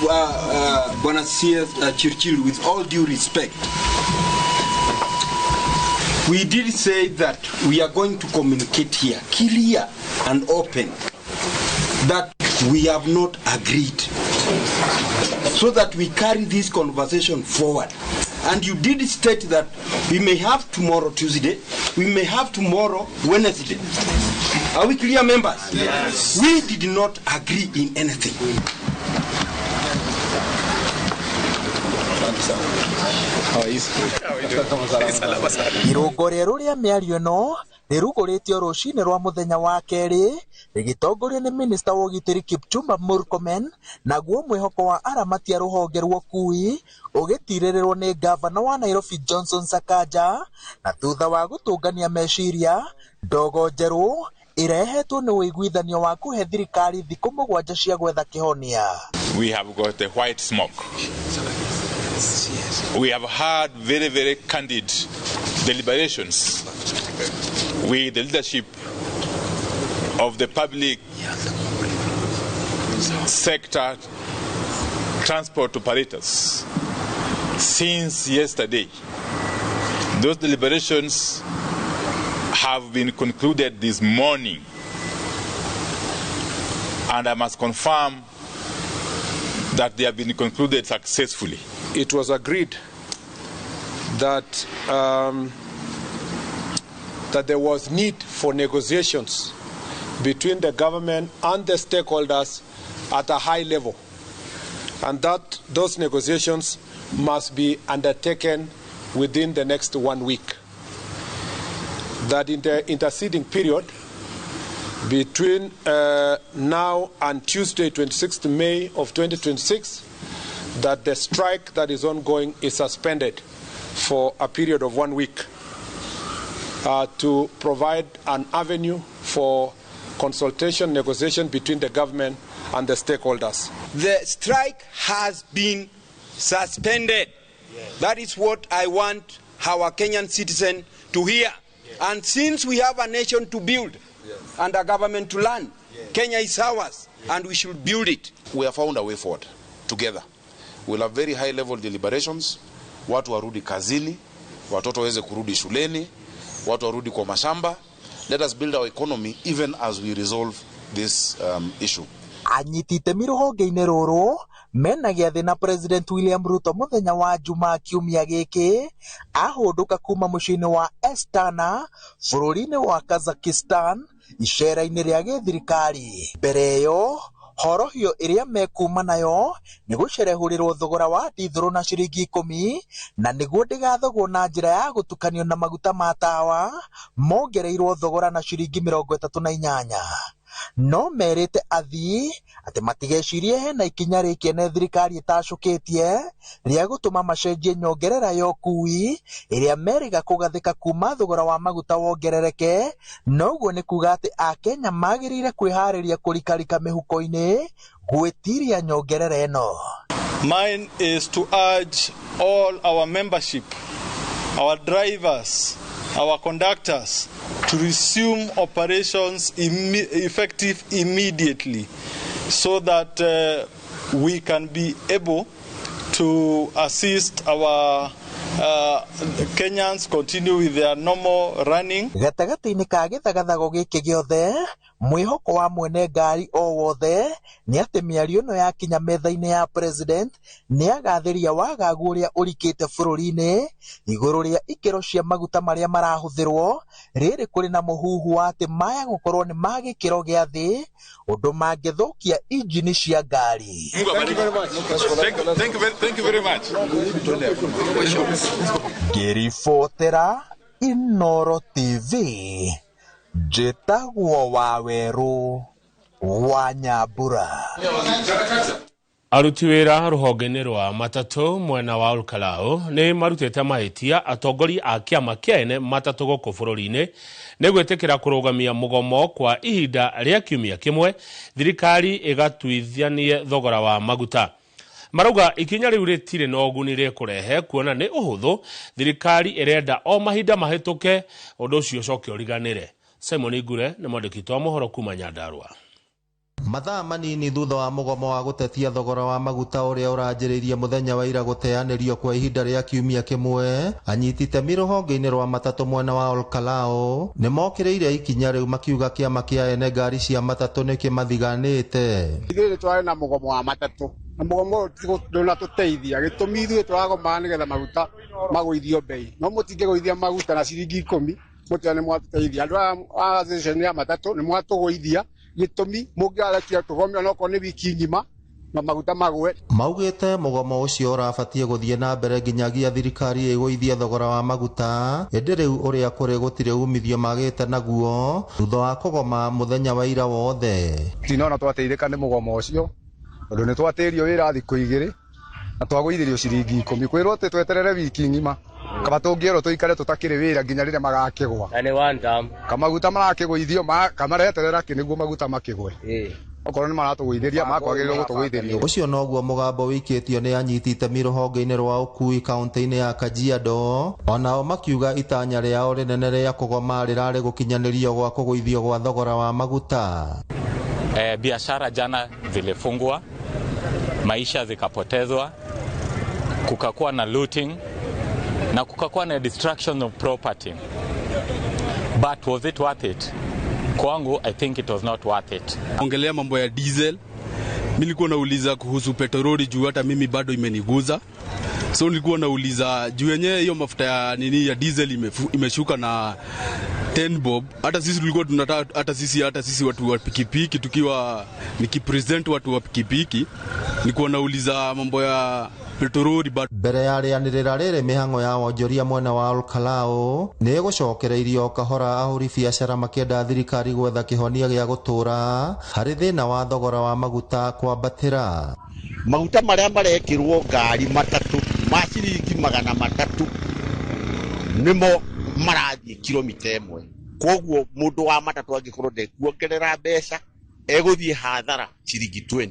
Bwana CS Chirchir, with all due respect, we did say that we are going to communicate here, clear and open, that we have not agreed, so that we carry this conversation forward. And you did state that we may have tomorrow Tuesday, we may have tomorrow Wednesday. Are we clear, members? Yes. We did not agree in anything. Irũngo rĩerũ rĩa mĩario ĩno rĩrugũrĩtio rũcinĩ rwa mũthenya wa kerĩ rĩgĩtongorio nĩ minista wa ũgitĩri Kipchumba Murkomen, naguo mwĩhoko wa aramati a rũhonge rwa ũkuui ũgĩtirĩrĩrwo nĩ ngavana wa Nairobi Johnson Sakaja, na thutha wa gũtũngania meciria ndogo njerũ ĩrehetwo nĩ ũiguithanio wa kũhe thirikari thikũ 7 cia gwetha kĩhonia. We have got the white smoke. We have had very, very candid deliberations with the leadership of the public sector transport operators since yesterday. Those deliberations have been concluded this morning, and I must confirm that they have been concluded successfully. It was agreed that that there was need for negotiations between the government and the stakeholders at a high level, and that those negotiations must be undertaken within the next 1 week. That in the interceding period between now and Tuesday, 26th May of 2026, that the strike that is ongoing is suspended for a period of 1 week to provide an avenue for consultation, negotiation between the government and the stakeholders. The strike has been suspended. Yes. That is what I want our Kenyan citizen to hear. Yes. And since we have a nation to build, yes, and a government to learn, yes, Kenya is ours, yes, and we should build it. We have found a way forward together. We'll have very high level deliberations. Watu warudi kazini, watoto waweze kurudi shuleni, watu warudi kwa mashamba. Let us build our economy even as we resolve this issue. Anyiti itemi rũhonge-inĩ rũrũ mena gĩathĩ na President William Ruto mũthenya wa Jumaa kiumia gĩkĩ ahũndũka kuma mũciĩ-inĩ wa Astana bũrũri-inĩ wa Kazakhstan icera-inĩ rĩa gĩthirikari. Mbere ĩyo horohio ĩrĩa mekuma nayo nĩ gũcerehũrĩrwo thogora wa ndithũrũ na ciringi 10 na nĩguo ndĩgathogwo na njĩra ya gũtukanio na maguta ma tawa mongereirwo thogora na ciringi 38. No merĩte athii atĩ matigecirie hena ikinya rĩkĩene thirikari ĩtacũkĩtie rĩa gũtũma macenjie nyongerera ya ũkuui ĩrĩa merĩga kũgathĩka kuma thogora wa maguta wongerereke, noguo nĩ kuga atĩ akenya magĩrĩire kwĩharĩria kũrikarika mĩhuko-inĩ gwĩtiria nyongerera ĩno. Mine is to urge all our membership, our drivers, our conductors to resume operations effective immediately so that we can be able to assist our Kenyans continue with their normal running. Gatagatĩ-inĩ ka gĩthagathago gĩkĩ gĩothe, mwĩhoko wa mwene ngari o wothe nĩ atĩ mĩario ĩno yakinya metha-inĩ ya president nĩ agathĩria wagagu ũrĩa ũrikĩte bũrũri-inĩ igũrũ rĩa ikĩro cia maguta marĩa marahũthĩrwo, rĩrĩ kũrĩ na mũhuhu wa atĩ maya gũkorwo nĩ ma gĩkĩro gĩa thĩ ũndũ mangĩthũkia injini cia ngari. Thank you very much. Ngĩribotera Inoro TV, njĩtagwo Wawerũ wa Nyambura. Aruti wĩra rũhonge-inĩ rwa matatũ mwena wa Olkalau nĩ marutĩte mahĩtia atongoria a kĩama kĩa ene matatũ gũkũ bũrũri-inĩ nĩ gwĩtĩkĩra kũrũgamia mũgomo kwa ihinda rĩa kiumia kĩmwe thirikari ĩgatuithanie thogora wa maguta. Marauga ikinya rĩu rĩtirĩ na ũguni rĩkũrehe kuona nĩ ũhũthũ thirikari ĩrenda o mahinda mahĩtũke ũndũ ũcio ũcoke ũriganĩre. Simon Ngure nĩ mwandĩki wa mohoro kuma Nyandarua. Mathaa manini thutha wa mũgomo wa gũtetia thogora wa maguta ũrĩa ũranjĩrĩirie mũthenya wa ira gũteanĩrio kwa ihinda rĩa kiumia kĩmwe, anyiti itemi rũhonge-inĩ rwa matatũ mwena wa Olkalau nĩ mokĩrĩire ikinya rĩu makiuga kĩama kĩa ene ngari cia matatũ nĩ kĩmathiganĩte. Ithuĩ nĩ twarĩ na mũgomo wa matatũ na mũgomo ũyũ ndũnatũteithia, gĩtũmi ithuĩ tũragomaga nĩgetha maguta magũithio bei, no mũtingĩgũithia maguta na ciringi 10 mũtiga nĩ mwatũteithia. Andũ aya a association ya matatũ nĩ mwatũgũithia, gĩtũmi mũngĩarekia tũgome onokorwo nĩ wiki ng'ima na maguta magwe. Maugĩte mũgomo ũcio ũrabatie gũthiĩ na mbere nginyagia thirikari ĩgũithie thogora wa maguta, ĩndĩ rĩu ũrĩa kũrĩ gũtirĩ umithio magĩte naguo thutha wa kũgoma mũthenya wa ira wothe. Tinona twateithĩka nĩ mũgomo ũcio tondũ nĩ twatĩrio wĩra thikũ igĩrĩ na twagũithĩrio ciringi 10 kwĩrwo atĩ tweterere wiki ng'ima kaba tũngĩerwo tũikare tũtakĩrĩ wĩra nginya rĩrĩa magakĩgwa na nĩ one term. Kamaguta marakĩgũithio kamareterera kĩ nĩguo maguta makĩgwe okorwo nĩ maratũgũithĩria makwagĩrĩirwo gũtũgũithĩrio. Ũcio noguo mũgambo wĩikĩtio nĩ anyiti itemi rũhonge-inĩ rwa ũkui kaunti-inĩ ya Kajiado, onao makiuga itanya rĩao rĩnene rĩa kũgoma rĩrarĩ gũkinyanĩrio gwa kũgũithio gwa thogora wa maguta. Biashara jana zilifungwa, maisha zikapotezwa, kukakuwa na looting na kukakuwa na destruction of property. But was it worth it? Kwangu, I think it was not worth it. Ongelea mambo ya diesel, mimi nilikuwa nauliza kuhusu petroli juu hata mimi bado imeniguza. So nilikuwa nauliza juu yenyewe hiyo mafuta ya nini ya diesel imeshuka na 10 bob. Hata sisi tulikuwa tunataka, hata sisi watu wa pikipiki tukiwa nikipresent watu wa pikipiki nilikuwa nauliza mambo ya petroli. Mbere ya rĩanĩrĩra rĩrĩ mĩhang'o ya wonjoria mwena wa Olkalou nĩ ĩgũcokereirio kahora ahũri biacara makĩenda thirikari gwetha kĩhonia gĩa gũtũra harĩ thĩna wa thogora wa maguta kwambatĩra. Maguta marĩa marekĩrwo ngari matatũ ma ciringi 300 nĩmo marathiĩ kilomita 1. Koguo mũndũ wa matatũ angĩkorwo ndekuongerera mbeca egũthiĩ hathara ciringi 20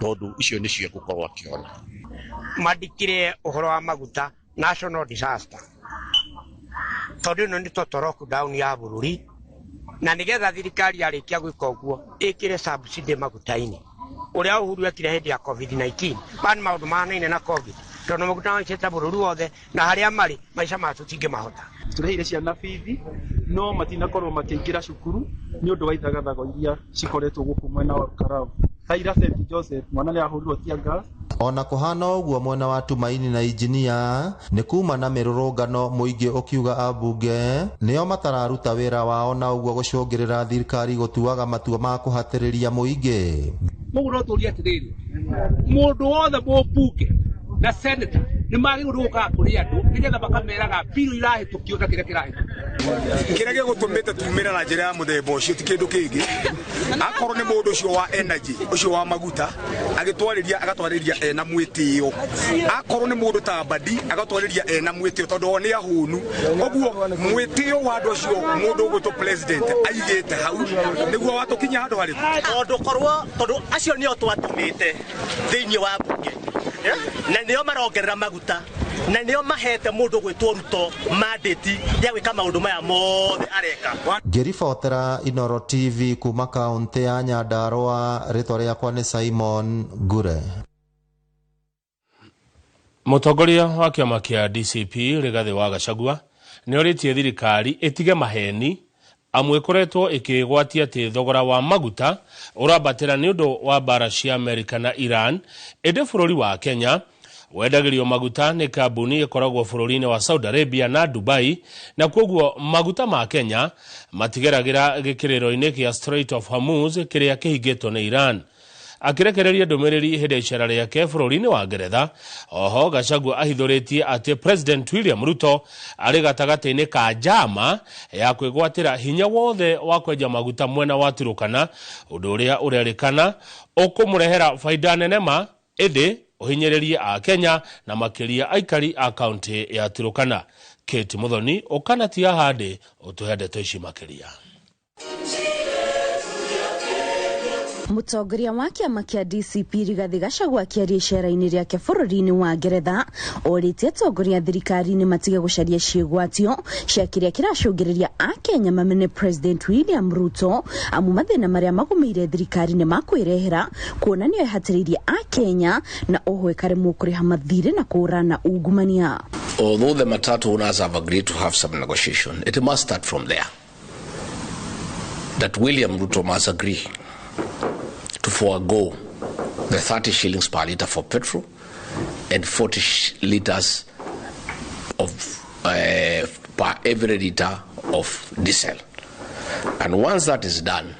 tondũ icio nĩcio egũkorwo akĩona. Mandikire ũhoro wa maguta national disaster tondũ ĩno nĩ total lockdown ya bũrũri, na nĩgetha thirikari yarĩkia gwĩka ũguo ĩkĩre subsidy maguta-inĩ ũrĩa Uhuru ekire hĩndĩ ya COVID-19. Maya nĩ maũndũ mahanaine na COVID tondũ maguta maicĩte bũrũri wothe na harĩa marĩ maica maya tũtingĩmahota. Tũrĩhĩire ciana bithi no matinakorwo makĩingĩra cukuru nĩ ũndũ wa ithagathago iria cikoretwo gũkũ mwena wa Olkalou. Taira St Joseph mwana nĩ ahũrirwo tear gas. Ona kũhana ũguo mwena wa Tumaini na injinia nĩ kuma na mĩrũrũngano mũingĩ ũkiuga ambunge nĩo matararuta wĩra wao na ũguo gũcũngĩrĩra thirikari gũtuaga matua ma kũhatĩrĩria mũingĩ. Mũguo no tũrie atĩrĩrĩ, mũndũ wothe mũmbunge na senator nĩ magĩrĩirwo nĩ gũkaga kũrĩ andũ nĩgetha makameraga biũ irahĩtũkio na kĩrĩa kĩrahĩtũkio. Kĩrĩa gĩgũtũmĩte tumĩre na njĩra ya mũthemba ũcio ti kĩndũ kĩngĩ, akorwo nĩ mũndũ ũcio wa energy ũcio wa maguta agĩtwarĩria agatwarĩria ena mwĩtĩo, akorwo nĩ mũndũ ta Mbadi agatwarĩria ena mwĩtĩo tondũ o nĩ ahũnu. Ũguo mwĩtĩo wa andũ acio mũndũ ũgwĩtwo president aigĩte hau nĩguo watũkinya handũ harĩkũ, tondũ korwo tondũ acio nĩo twatũmĩte thĩinĩ wa mbunge na nĩo marongerera maguta na nĩo mahete mũndũ gwĩtwo Ruto mandate ya gwĩka maũndũ maya mothe areka. Ngĩribotera Inooro TV kuma kaunti ya Nyandarua, rĩtwa rĩakwa nĩ Simon Ngure. Mũtongoria wa kĩama kĩa DCP Rigathĩ wa Gachagua nĩorĩtie thirikari ĩtige maheni amu ĩkoretwo ĩkĩgwatia atĩ thogora wa maguta ũrambatĩra nĩ ũndũ wa mbara cia Amerika na Iran, ĩndĩ bũrũri wa Kenya wendagĩrio maguta nĩ kambuni ĩkoragwo bũrũri-inĩ wa Saudi Arabia na Dubai, na kwoguo maguta ma Kenya matigeragĩra gĩkĩrĩro-inĩ kĩa Strait of Hormuz kĩrĩa kĩhingĩtwo nĩ Iran. Akĩrekereria ndũmĩrĩri hĩndĩ ya icera rĩake bũrũri-inĩ wa Ngeretha, oho Gachagua ahithũrĩtie atĩ President William Ruto arĩ gatagatĩ-inĩ ka njama ya kwĩgwatĩra hinya wothe wa kwenja maguta mwena wa Turukana, ũndũ ũrĩa ũrerĩkana ũkũmũrehera baida nene ma ĩndĩ ũhinyĩrĩrie a Kenya na makĩria aikari a kaunti ya Turukana. Kate Muthoni ũkanatia handĩ ũtũhe ndeto ici makĩria. Mũtongoria wa kĩama kĩa DCP Rigathĩ Gachagua akĩaria icera-inĩ rĩake bũrũri-inĩ wa Ngeretha orĩtie atongoria thirikari-inĩ matige gũcaria ciĩgwatio cia kĩrĩa kĩracũngĩrĩria akenya mamene President William Ruto amu mathĩna marĩa magũmĩire thirikari nĩ makwĩrehera kuona nĩyo ĩhatĩrĩirie akenya na oho ĩkaremwo kũrĩha mathirĩ na kũũrana ungumania. Although the Matatu owners have agreed to have some negotiation, it must start from there. That William Ruto must agree to forego the 30 shillings per litre for petrol and 40 litres of per every litre of diesel. And once that is done,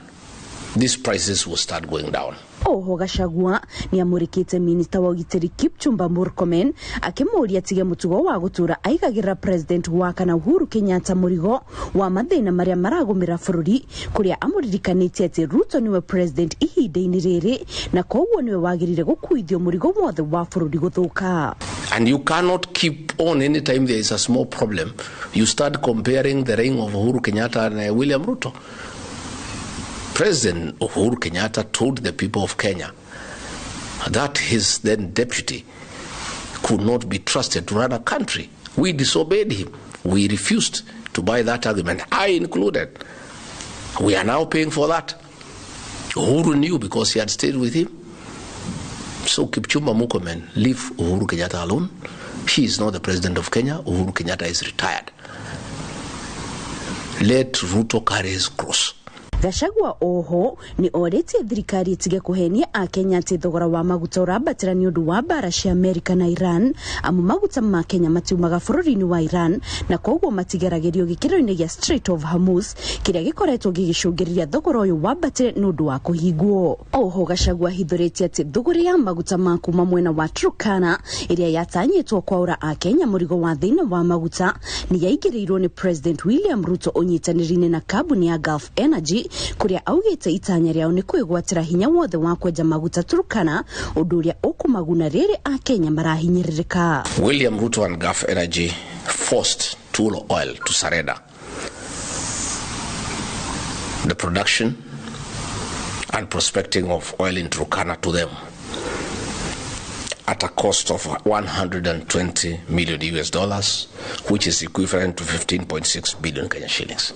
these prices will start going down. Oho Gachagua nĩ amũrĩkĩte minista wa ũgitĩri Kipchumba Murkomen akĩmũũria atige mũtugo wa gũtũra aigagĩrĩra president wa kana Uhuru Kenyatta mũrigo wa mathĩna marĩa maragũmĩra bũrũri, kũrĩa amũririkanĩtie atĩ Ruto nĩwe president ihinda-inĩ rĩrĩ na koguo nĩwe wagĩrĩire gũkuithio mũrigo wothe wa bũrũri gũthũka. And you cannot keep on anytime there is a small problem. You start comparing the reign of Uhuru Kenyatta and William Ruto. President Uhuru Kenyatta told the people of Kenya that his then deputy could not be trusted to run a country. We disobeyed him. We refused to buy that argument, I included. We are now paying for that. Uhuru knew because he had stayed with him. So Kipchumba Murkomen, leave Uhuru Kenyatta alone. He is not the president of Kenya. Uhuru Kenyatta is retired. Let Ruto carry his cross. Gachagua oho nĩ orĩtie thirikari ĩtige kũhenia akenya atĩ thogora wa maguta ũrambatĩra nĩ ũndũ wa mbara cia Amerika na Iran, amu maguta ma Kenya matiumaga bũrũri-inĩ wa Iran na koguo matigeragĩrio gĩkĩro-inĩ gĩa Strait of Hormuz kĩrĩa gĩkoretwo gĩgĩcũngĩrĩria thogora ũyũ wambatĩre nĩ ũndũ wa kũhingwo. Oho Gachagua ahithũrĩtie atĩ thũgũrĩ ya maguta ma kuma mwena wa Turkana ĩrĩa yatanyĩtwo kwaũra akenya mũrigo wa thĩna wa maguta nĩ yaingĩrĩirwo nĩ President William Ruto ũnyitanĩri-inĩ na kambuni ya Gulf Energy, kũrĩa augĩte itanya rĩao nĩ kwĩgwatĩra hinya wothe wa kwenja maguta Turkana, ũndũ ũrĩa ũkũmaguna rĩrĩ akenya marahinyĩrĩrĩka. William Ruto and Gulf Energy forced Tullow Oil to surrender the production and prospecting of oil in Turkana to them at a cost of $120 million US, which is equivalent to 15.6 billion Kenya shillings.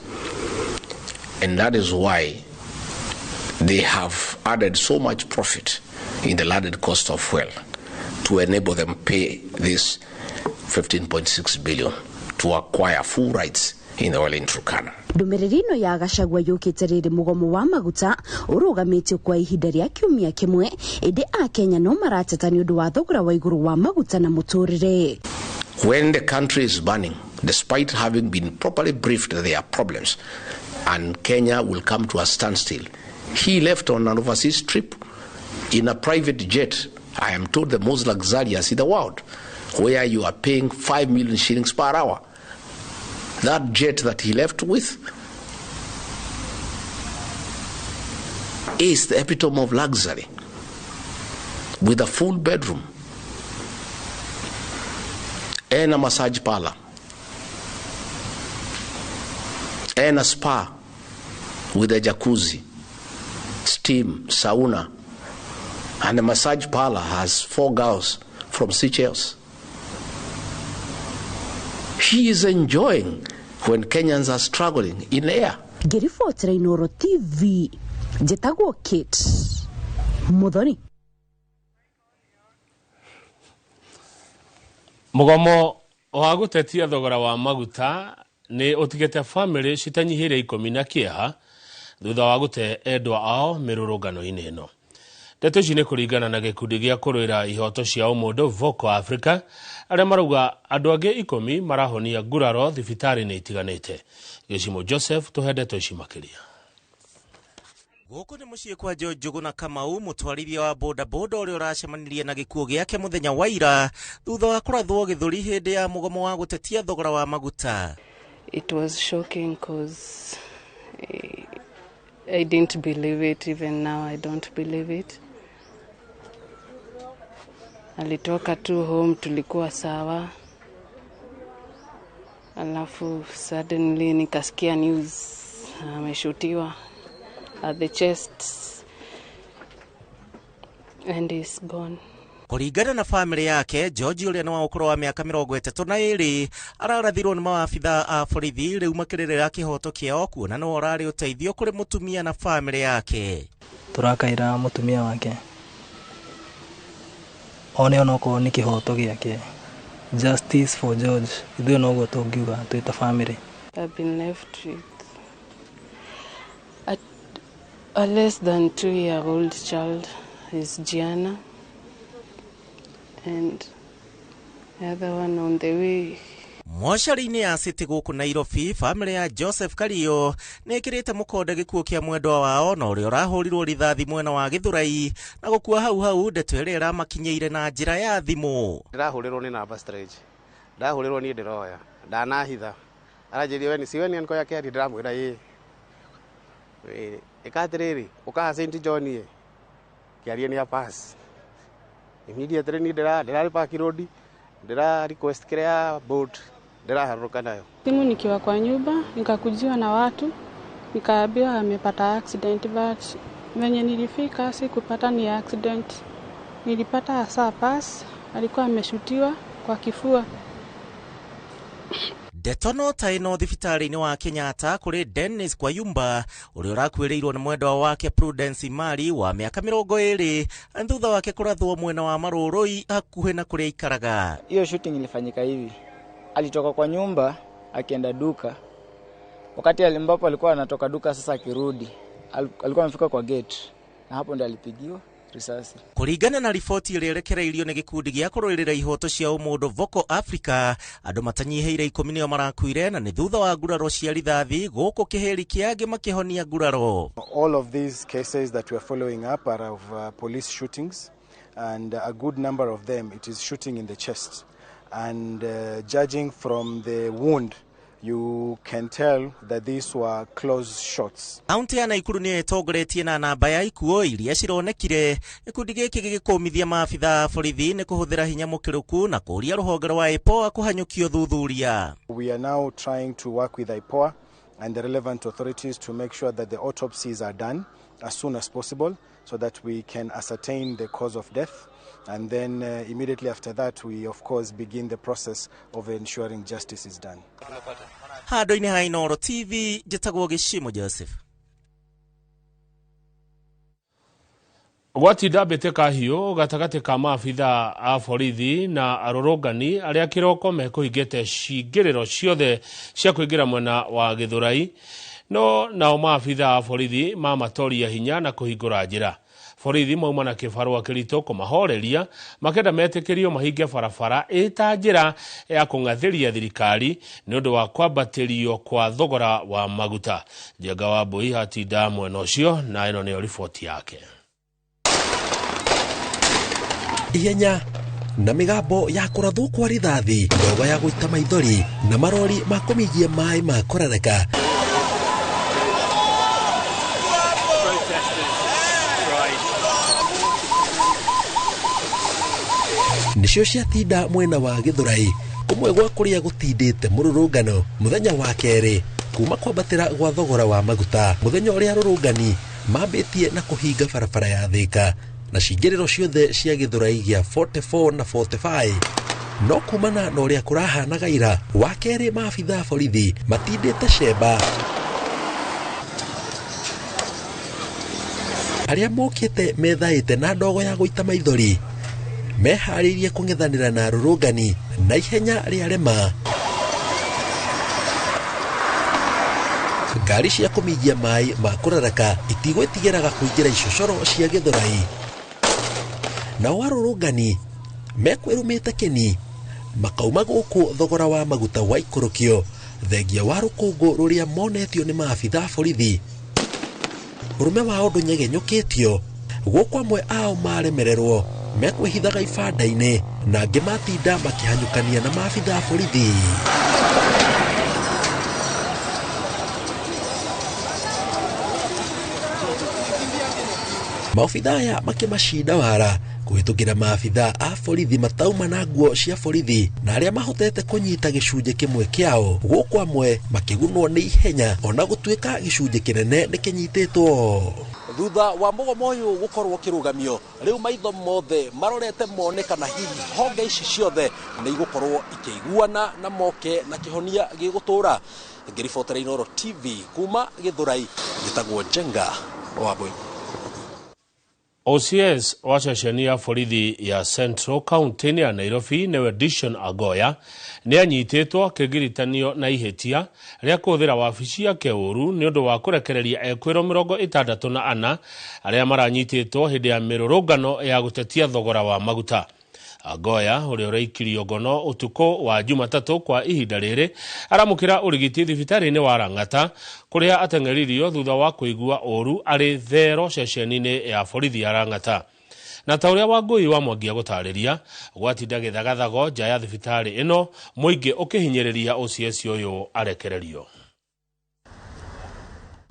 And that is why they have added so much profit in the landed cost of fuel to enable them pay this 15.6 billion to acquire full rights in the oil in Turkana. Ndũmĩrĩri ĩno ya Gachagua yũkĩte rĩrĩ mũgomo wa maguta ũrũgamĩtio kwa ihinda rĩa kiumia kĩmwe, ĩndĩ akenya no marateta nĩ ũndũ wa thogora wa igũrũ wa maguta na mũtũrĩre. When the country is burning, despite having been properly briefed that there are problems and Kenya will come to a standstill, he left on an overseas trip in a private jet, I am told the most luxurious in the world, where you are paying 5 million shillings per hour. That jet that he left with is the epitome of luxury, with a full bedroom and a massage parlor and a spa with a jacuzzi, steam, sauna, and the massage parlor has 4 girls from Seychelles. He is enjoying when Kenyans are struggling in air. Ngĩribotera Inooro TV, njĩtagwo Kate Muthoni. Mũgomo wa gũtetia thogora wa maguta nĩ ũtigĩte bamĩrĩ citanyihĩire 10 na kĩeha thutha wa gũte endwa ao mĩrũrũngano-inĩ ĩno. Ndeto ici nĩ kũringana na gĩkundi gĩa kũrũĩra ihoto cia ũmũndũ Vocal Africa, arĩa marauga andũ angĩ 10 marahonia nguraro thibitarĩ-inĩ itiganĩte. Gĩcimo Joseph tũhe ndeto ici makĩria. Gũkũ nĩ mũciĩ kwa George Njuguna Kamau, mũtwarithia wa boda boda ũrĩa ũracemanirie na gĩkuũ gĩake mũthenya wa ira thutha wa kũrathwo gĩthũri hĩndĩ ya mũgomo wa gũtetia thogora wa maguta. It was shocking cause I didn't believe it. Even now I don't believe it. Alitoka tu home, tulikuwa sawa. Alafu suddenly nikasikia news ameshutiwa at the chest and he's gone. Kũringana na famĩlĩ yake, George ũrĩa nĩ wa ũkũrũ wa mĩaka 32 ararathirwo nĩ mawabitha a borithi rĩu makĩrĩrĩra kĩhoto kĩao kuona nĩwe ũrarĩ ũteithio kũrĩ mũtumia na famĩlĩ yake. Tũrakaĩra mũtumia wake one onokorwo nĩ kĩhoto gĩake. Justice for George, ithuĩ noguo tũngiuga twĩ ta famĩlĩ. I've been left with a less than 2-year-old child, is Gianna, and the other one on the way. Mocarĩ-inĩ ya City gũkũ Nairobi, bamĩrĩ ya Joseph Kario nĩ ĩkĩrĩte mũkonde gĩkuũ kĩa mwendwa wao na ũrĩa ũrahũrirwo rithathi mwena wa Gĩthũrai na gũkua hau hau, ndeto ĩrĩa ĩramakinyĩire na njĩra ya thimũ. Ndĩrahũrĩrwo nĩ namba strange, ndahũrĩrwo niĩ ndĩroya ndanahitha, aranjĩria we si we ni anko yake, ndĩramwĩra ĩĩ. Ĩka atĩrĩrĩ, ũkaha St John ĩ kĩarie nĩ pass immediately, niĩ ndĩrarĩ park road, ndĩra request kĩrĩa boat ndĩraharũrũka nayo. Simu nikiwa kwa nyumba nikakujiwa na watu nikaambiwa amepata accident, but venye nilifika sikupata ni accident, nilipata hasa pass, alikuwa ameshutiwa kwa kifua. Ndeto no ta ĩno thibitarĩ-inĩ wa Kenyatta kũrĩ Dennis Kwayumba ũrĩa ũrakuĩrĩirwo nĩ mwendwa wake Prudence Imari wa mĩaka 20 thutha wake kũrathwo mwena wa Marũrũi hakuhĩ na kũrĩa aikaraga. Hiyo shooting ilifanyika hivi, alitoka kwa nyumba akienda duka, wakati ambapo alikuwa anatoka duka sasa akirudi alikuwa amefika kwa gate na hapo ndo alipigiwa risasi. Kũringana na riboti ĩrĩa ĩrekereirio nĩ gĩkundi gĩa kũrũĩrĩra ihoto cia ũmũndũ Vocal Africa, andũ matanyihĩire 10 nĩo marakuire na nĩ thutha wa nguraro cia rithathi gũkũ kĩhĩri kĩa angĩ makĩhonia nguraro. All of these cases that we are following up are of police shootings, and a good number of them it is shooting in the chest, and judging from the wound you can tell that these were close shots. Kaunti ya Naikuru nĩyo ĩtongoretie na namba ya ikuũ iria cironekire, gĩkundi gĩkĩ gĩgĩkũmithia maabitha a borithi nĩ kũhũthĩra hinya mũkĩrũku na kũũria rũhonge rwa IPOA kũhanyũkia ũthuthuria. We are now trying to work with IPOA and the relevant authorities to make sure that the autopsies are done as soon as possible so that we can ascertain the cause of death, and then immediately after that we of course begin the process of ensuring justice is done. Handũ-inĩ ha Inooro TV, njĩtagwo Gĩcimo Joseph. Gwatinda mbĩtĩka hiũ gatagatĩ ka maabitha a borithi na arũrũngani arĩa kĩroko mekũhingĩte cingĩrĩro ciothe cia kũingĩra mwena wa Gĩthũrai, no nao maabitha a borithi mamatoria hinya na kũhingũra njĩra. Borithi mauma na kĩbarũa kĩritũ kũmahoreria makenda metĩkĩrio mahinge barabara ĩta njĩra ya kũng'athĩria thirikari nĩ ũndũ wa kwambatĩrio kwa thogora wa maguta. Njenga wa Mbui hatinda mwena ũcio na ĩno nĩyo riboti yake. Ihenya na mĩgambo ya kũrathwo kwa rithathi, ndogo ya gũita maithori na marori ma kũminjia maĩ ma kũrareka. Nĩcio ciatinda mwena wa Gĩthũrai, kũmwe gwa kũrĩa gũtindĩte mũrũrũngano mũthenya wa kerĩ kuma kwambatĩra gwa thogora wa maguta, mũthenya ũrĩa arũrũngani mambĩtie na kũhinga barabara ya Thĩka na cingĩrĩro ciothe cia Gĩthũrai gĩa 44 na 45. No kumana na ũrĩa kũrahanaga ira, wa kerĩ maabitha a borithi matindĩte cemba arĩa mokĩte methaĩte na ndogo ya gũita maithori meharĩirie kũng'ethanĩra na arũrũngani na ihenya rĩa rema. Ngari cia kũminjia maĩ ma kũraraka itigwĩtigĩraga kũingĩra icocoro cia Gĩthũrai, nao arũrũngani mekwĩrũmĩte kĩni makauma gũkũ thogora wa maguta waikũrũkio thengia wa rũkũngũ rũrĩa monetio nĩ maabitha a borithi. Ũrũme wao ndũnyegenyũkĩtio, gũkũ amwe ao maremererwo mekwĩhithaga ibanda-inĩ na angĩ matinda makĩhanyũkania na maabitha a borithi. Maobitha aya makĩmacinda wara kũhĩtũkĩra maabitha a borithi matauma na nguo cia borithi na arĩa mahotete kũnyita gĩcunjĩ kĩmwe kĩao, gũkũ amwe makĩgunwo nĩ ihenya ona gũtuĩka gĩcunjĩ kĩnene nĩ kĩnyitĩtwo. Thutha wa mũgomo ũyũ gũkorwo ũkĩrũgamio, rĩu maitho mothe marorete mone kana hihi honge ici ciothe nĩ igũkorwo ikĩiguana na moke na kĩhonia gĩgũtũra. Ngĩribotera Inooro TV kuma Gĩthũrai, njĩtagwo Njenga wa Mbui. OCS wa ceceni ya borithi ya Central County ya Nairobi nĩwe Dishon Agoya nĩ anyitĩtwo akĩgiritanio na ihĩtia rĩa kũhũthĩra wabici yake ũru nĩ ũndũ wa kũrekereria ekwĩrwo 64 arĩa maranyitĩtwo hĩndĩ ya mĩrũrũngano ya gũtetia thogora wa maguta. Angoya ũrĩa ũraikirio ngono ũtukũ wa Jumatatũ kwa ihinda rĩrĩ aramũkĩra ũrigiti thibitarĩ-inĩ wa Lang'ata kũrĩa ateng'eririo thutha wa kũigua ũru arĩ thero ceceni-inĩ ya borithi ya Lang'ata. Na ta ũrĩa Wangũi wa Mwangi agũtarĩria, gwatinda gĩthagathago nja ya thibitarĩ ĩno mũingĩ ũkĩhinyĩrĩria OCS ũyũ arekererio.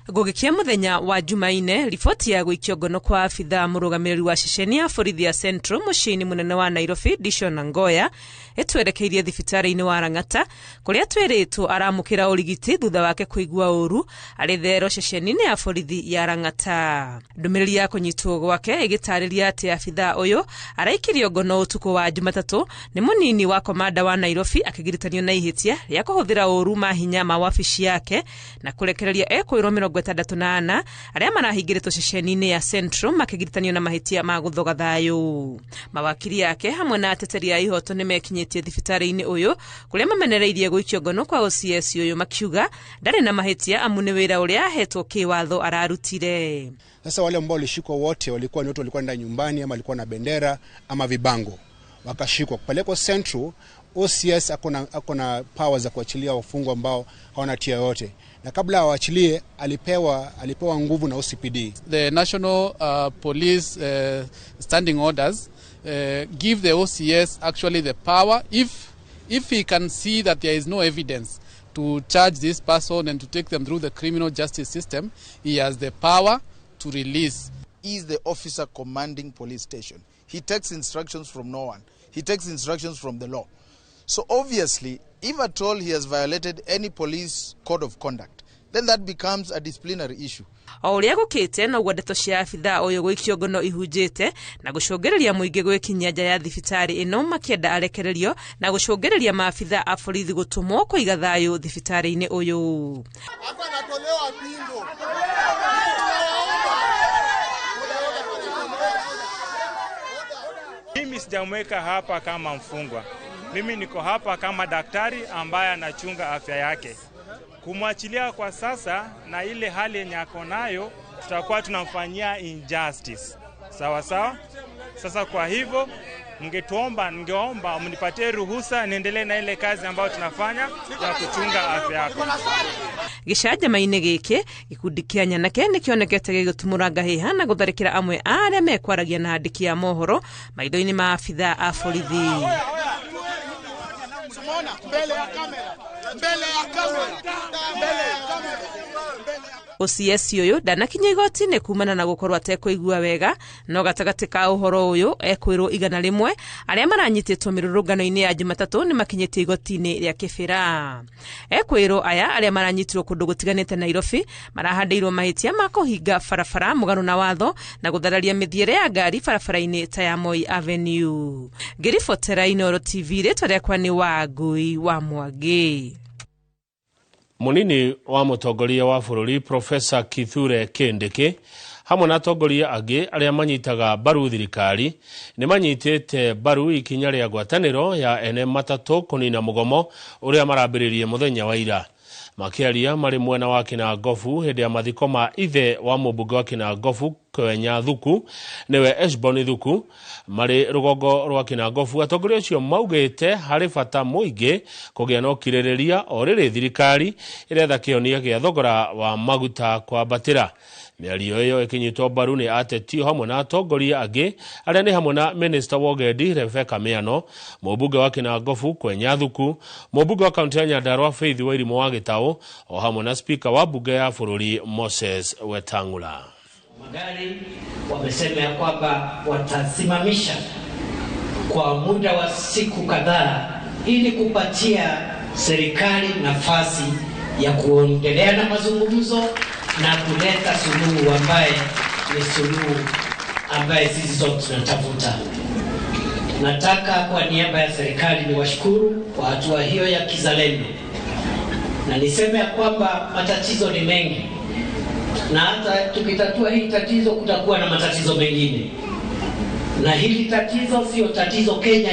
Gũgĩkia mũthenya wa Jumaine, riboti ya gũikio ngono kwa abithaa mũrũgamĩrĩri wa ceceni ya borithi ya Central mũciĩ-inĩ mũnene wa Nairobi, Dishon Angoya, ĩtwerekeirie thibitarĩ-inĩ wa Lang'ata kũrĩa twĩrĩtwo aramũkĩra ũrigiti thutha wake kũigua ũru arĩ thero ceceni-inĩ ya borithi ya Lang'ata. Ndũmĩrĩri ya kũnyitwo gwake ĩgĩtarĩria atĩ abithaa ũyũ araikirio ngono ũtukũ wa Jumatatũ nĩ mũnini wa komanda wa Nairobi akĩgiritanio na ihĩtia rĩa kũhũthĩra ũru mahinya ma wabici yake na kũrekereria ekwĩrwo 64 arĩa marahingĩrĩtwo ceceni-inĩ ya Central makĩgiritanio na mahĩtia ma gũthoga thayũ. Mawakiri yake hamwe na ateteri a ihoto nĩmekinyĩtie thibitarĩ-inĩ ũyũ kũrĩa mamenereirie gũikio ngono kwa OCS ũyũ makiuga ndarĩ na mahĩtia amu nĩ wĩra ũrĩa ahetwo kĩwatho ararutire. Sasa wale ambao walishikwa wote walikuwa ni watu walikuwa ndani nyumbani ama walikuwa na bendera ama vibango, wakashikwa kupelekwa Central. OCS ako na power za kuachilia wafungwa ambao hawana hatia yoyote, na kabla awaachilie alipewa nguvu na OCPD. The National Police standing orders give the OCS actually the power if he can see that there is no evidence to charge this person and to take them through the criminal justice system, he has the power to release. He is the officer commanding police station. He takes instructions from no one. He takes instructions from the law. So obviously, if at all he has violated any police code of conduct, then that becomes a disciplinary issue. O ũrĩa gũkĩte noguo ndeto cia abithaa ũyũ gũikio ngono ihunjĩte na gũcũngĩrĩria mũingĩ gwĩkinyia nja ya thibitarĩ ĩno makĩenda arekererio na gũcũngĩrĩria maabithaa a borithi gũtũmwo kũiga thayũ thibitarĩ-inĩ ũyũ. Mimi sijamweka hapa kama mfungwa. Mimi niko hapa kama daktari ambaye anachunga afya yake. Kumwachilia kwa sasa na ile hali yenye ako nayo, tutakuwa tunamfanyia injustice. Sawa sawa? Sasa kwa hivyo ningeomba mnipatie ruhusa niendelee na ile kazi ambayo tunafanya ya kuchunga afya yako. Gĩcanjama-inĩ gĩkĩ gĩkundi kĩa nyanake nĩkĩonekete gĩgĩtumũra ngahĩha na gũtharĩkĩra amwe a arĩa mekwaragia na andĩki a mohoro maitho-inĩ ma abithaa a borithi. OCS ũyũ ndanakinya igoti-inĩ kumana na gũkorwo atekũigua wega, no gatagatĩ ka ũhoro ũyũ ekwĩrwo 100 arĩa maranyitĩtwo mĩrũrũngano-inĩ ya Jumatatũ nĩmakinyĩtie igoti-inĩ rĩa Kĩbĩra. Ekwĩrwo aya arĩa maranyitirwo kũndũ gũtiganĩte Nairobi marahandĩirwo mahĩtia ma kũhinga barabara mũgarũ na watho na gũthararia mĩthiĩre ya ngari barabara-inĩ ta ya Moi Avenue. Ngĩribotera Inooro TV, rĩtwa rĩakwa nĩ Wangũi wa Mwangi. Munini wa mũtongoria wa bũrũri Profesa Kithure Kindiki hamwe na atongoria angĩ arĩa manyitaga mbaru thirikari nĩ manyitĩte mbaru ikinya rĩa ngwatanĩro ya ene matatũ kũnina mũgomo ũrĩa marambĩrĩrie mũthenya wa ira. Makĩaria marĩ mwena wa Kinangofu hĩndĩ ya mathiko ma ithe wa mũmbunge wa Kinangofu Kwenya Thuku nĩwe Eshbon Thuku marĩ rũgongo rwa Kinangofu, atongoria acio maugĩte harĩ bata mũingĩ kũgĩa na ũkirĩrĩria o rĩrĩ thirikari ĩretha kĩhonia gĩa thogora wa maguta kwambatĩra. Mĩario ĩyo ĩkĩnyitwo mbaru nĩ ateti hamwe na atongoria angĩ arĩa nĩ hamwe na Minister wa Ũgendi Rebecca Miano, mũmbunge wa Kinangofu Kwenya Thuku, mũmbunge wa kaunti ya Nyandarua Faith Wairimu wa Gĩtaũ, o hamwe na Spika wa bunge ya bũrũri Moses Wetang'ula. Magari wamesema ya kwamba watasimamisha kwa muda wa siku kadhaa ili kupatia serikali nafasi ya kuendelea na mazungumzo na kuleta suluhu ambaye ni suluhu ambaye sisi sote tunatafuta. Nataka kwa niaba ya serikali niwashukuru kwa hatua hiyo ya kizalendo, na niseme ya kwamba matatizo ni mengi, na hata tukitatua hili tatizo kutakuwa na matatizo mengine. Na hili tatizo sio tatizo Kenya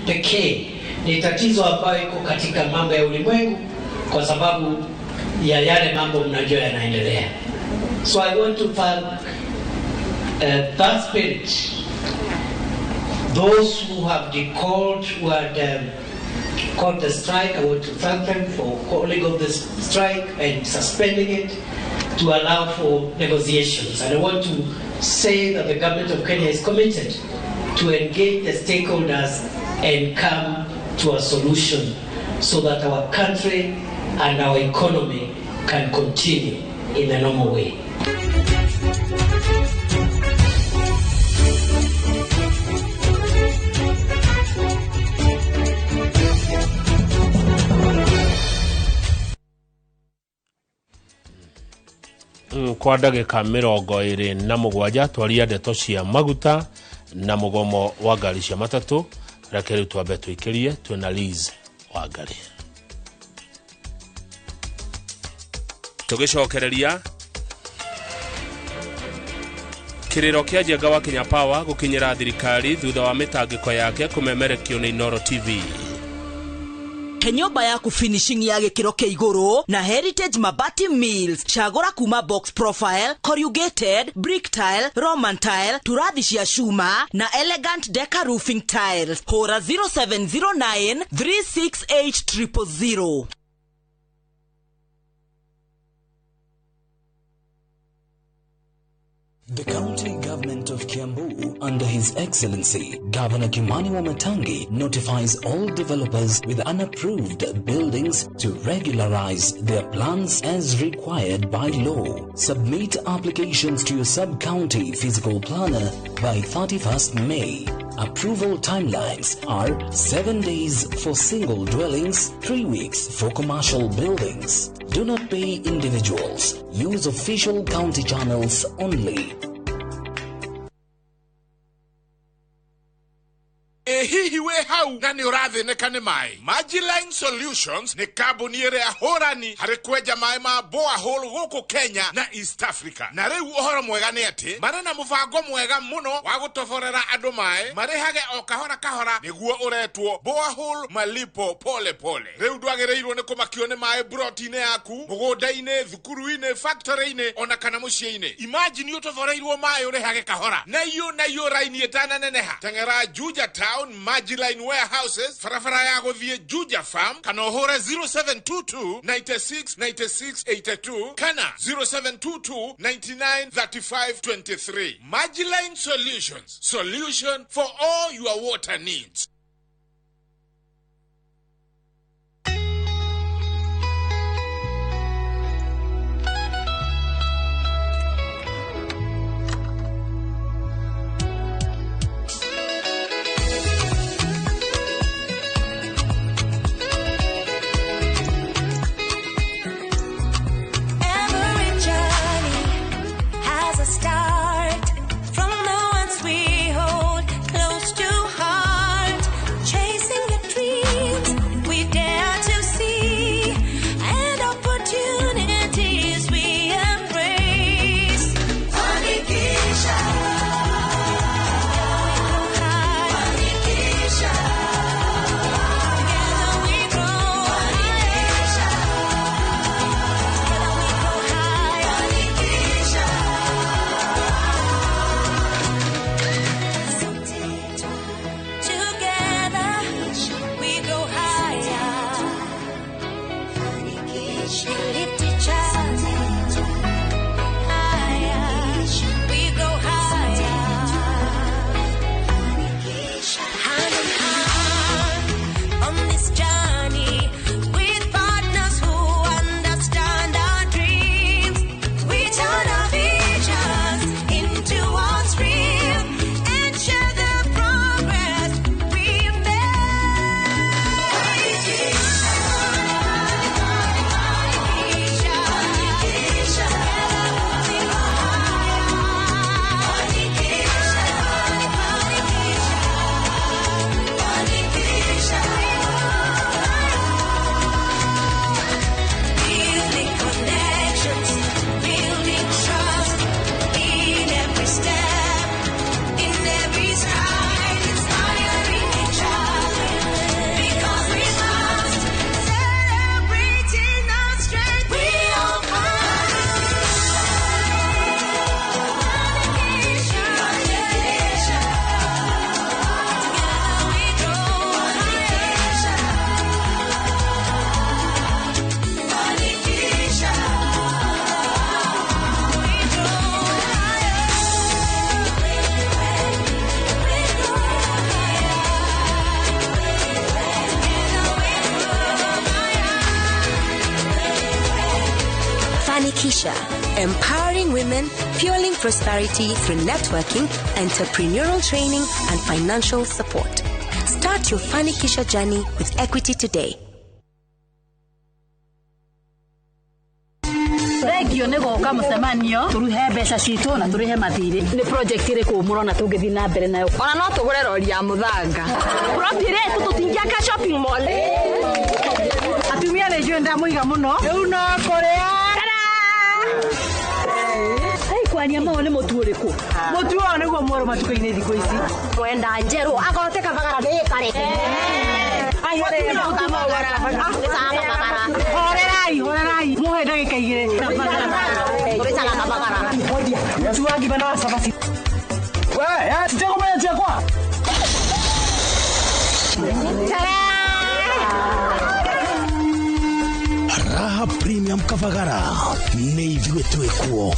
pekee, ni tatizo ambayo iko katika mambo ya ulimwengu kwa sababu ya yale mambo mnajua yanaendelea. So I want to thank that spirit, Those who have called, who had called the strike, I want to thank them for calling off the strike and suspending it to allow for negotiations. And I want to say that the government of Kenya is committed to engage the stakeholders and come to a solution so that our country and our economy can continue in the normal way. Kwa ndagĩka 27 twaria ndeto cia maguta na mũgomo wa ngari cia matatũ. Reke rĩu twambe tũikĩrie twĩna Liz wa ngari tũgĩcokereria kĩrĩro kĩa Njenga wa Kenya Power gũkinyĩra thirikari thutha wa mĩtangĩko yake kũmemerekio nĩ Inooro TV. He nyũmba yaku finishing ya gĩkĩro kĩa igũrũ na Heritage Mabati Mills. Cagũra kuma box profile, corrugated, brick tile, Roman tile, turathi cia cuma na elegant deca roofing tiles. Hũra 0709 368 000. The county government of Kiambu, under His Excellency Governor Kimani Wamatangi, notifies all developers with unapproved buildings to regularize their plans as required by law. Submit applications to your sub-county physical planner by 31st May. Approval timelines are 7 days for single dwellings, 3 weeks for commercial buildings. Do not pay individuals. Use official county channels only. Hihi we hau na nĩ ũrathĩnĩka nĩ maĩ. Majiline Solutions nĩ kambuni ĩrĩa hũrani harĩ kwenja maĩ ma borehole gũkũ Kenya na East Africa. Na rĩu ũhoro mwega nĩ atĩ marĩ na mũbango mwega mũno wa gũtoborera andũ maĩ marĩhage o kahora kahora, nĩguo ũretwo borehole malipo pole pole. Rĩu ndwagĩrĩirwo nĩ kũmakio nĩ maĩ broti-inĩ yaku, mũgũnda-inĩ, thukuru-inĩ, factory-inĩ ona kana mũciĩ-inĩ. Imagine ũtoboreirwo maĩ ũrĩhage kahora na iyo raini ĩtananeneha. Teng'era Juja Town Majiline Warehouses, barabara ya gũthiĩ Juja Farm, kana ũhũre 0722 96 96 82 kana 0722 99 35 23. Majiline Solutions, solution for all your water needs. Start from the ones we hold close to heart. Fanikisha, empowering women, fueling prosperity through networking, entrepreneurial training, and financial support. Start your Fanikisha journey with Equity today. Thengio nĩ gũka mũcemanio tũruhe mbeca citũ na tũrĩhe mathirĩ. Nĩ project ĩrĩkũ mũrona tũngĩthiĩ na mbere nayo? Ona no tũgũre rori ya mũthanga. Plot ĩrĩa tũtingĩaka shopping mall. Atumia nĩ njũĩ ndamũiga mũno. Rĩu no kũrĩa. Hey, kwaria mao nĩ mũtu ũrĩkũ? Mũtu ũyũ nĩguo mwerũ matukũ-inĩ thikũ ici. Mwenda njerũ agote kabagara gĩkare. Horerai, horerai. Muhe ndagĩka igĩrĩ. Mũtu wa ngima na wa cabaci. We, titegũmenya ciakwa. Raha Premium Kavagara nĩ ithuĩ twĩkuo.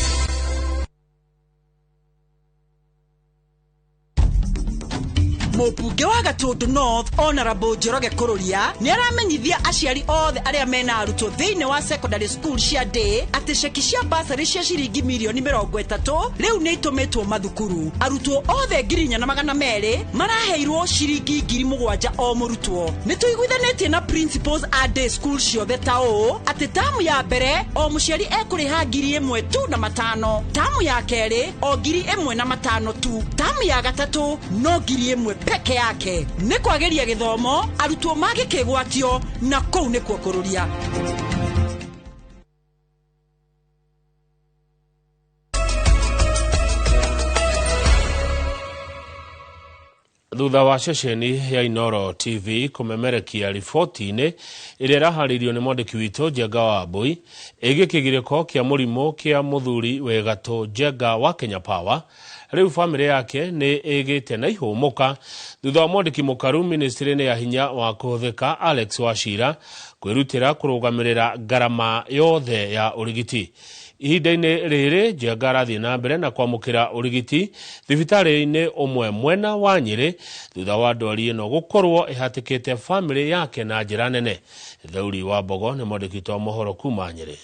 Mũmbunge wa Gatundu North Honorable Njoroge Kururia nĩ aramenyithia aciari othe arĩa mena arutwo thĩinĩ wa secondary school cia day atĩ ceki cia bursary cia ciringi mirioni 30 rĩu nĩ itũmĩtwo mathukuru. Arutwo othe 4,200 maraheirwo ciringi 7,000 o mũrutwo. Nĩ tũiguithanĩtie na principals a day school ciothe ta ũũ atĩ tamu ya mbere o mũciari ekũrĩha 1,000 tu na 5, tamu ya kerĩ o 1,500 tu, tamu ya gatatũ no 1,000 peke yake. Nĩ kwagĩria gĩthomo arutwo magĩkĩgwatio na kũu nĩkuo kũrũria. Thutha wa ceceni ya Inoro TV kũmemerekia riboti-inĩ ĩrĩa ĩraharĩirio nĩ mwandĩki witũ Njenga wa Mbui ĩgiĩ kĩgirĩko kĩa mũrimũ kĩa mũthuri wĩ gatũ Njenga wa Kenya Power, rĩu bamĩrĩ yake nĩ ĩgĩte na ihũmũka thutha wa mwandĩki mũkaru ministry-inĩ ya hinya wa kũhũthĩka Alex Wachira kwĩrutĩra kũrũgamĩrĩra ngarama yothe ya ũrigiti. Ihinda-inĩ rĩrĩ Njenga arathiĩ na mbere na kwamũkĩra ũrigiti thibitarĩ-inĩ ũmwe mwena wa Nyĩrĩ thutha wa ndwari ĩno gũkorwo ĩhatĩkĩte bamĩrĩ yake na njĩra nene. Thauri wa Mbogo nĩ mwandĩki wa mohoro kuma Nyĩrĩ.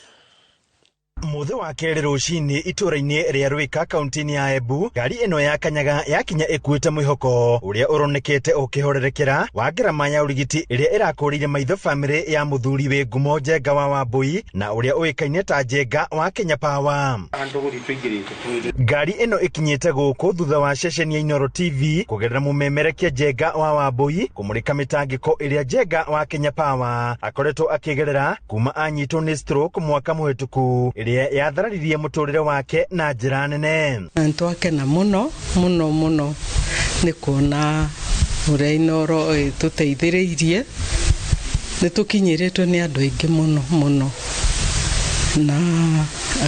Mũthĩ wa kerĩ rũcinĩ itũũra-inĩ rĩa Rwĩka kaunti-inĩ ya Embu, ngari ĩno ya Kanyaga yakinya ĩkuĩte mwĩhoko ũrĩa ũronekete ũkĩhorerekera wa ngarama ya ũrigiti ĩrĩa ĩrakũrĩire maitho bamĩrĩ ya mũthuri wĩ ngumo Njenga wa Wambui na ũrĩa ũĩkaine ta Njenga wa Kenya Power. Ngari ĩno ĩkinyĩte gũkũ thutha wa ceceni ya Inoro TV kũgerera mũmemerekia Njenga wa Wambui kũmũrĩka mĩtangĩko ĩrĩa Njenga wa Kenya Power akoretwo akĩgerera kuma anyitwo nĩ stroke mwaka mũhĩtũku ĩrĩa yathararirie mũtũrĩre wake na njĩra nene. Nĩtwakena mũno mũno mũno nĩ kuona ũrĩa Inoro ĩtũteithĩrĩirie. Nĩtũkinyĩrĩtwo nĩ andũ aingĩ mũno mũno, na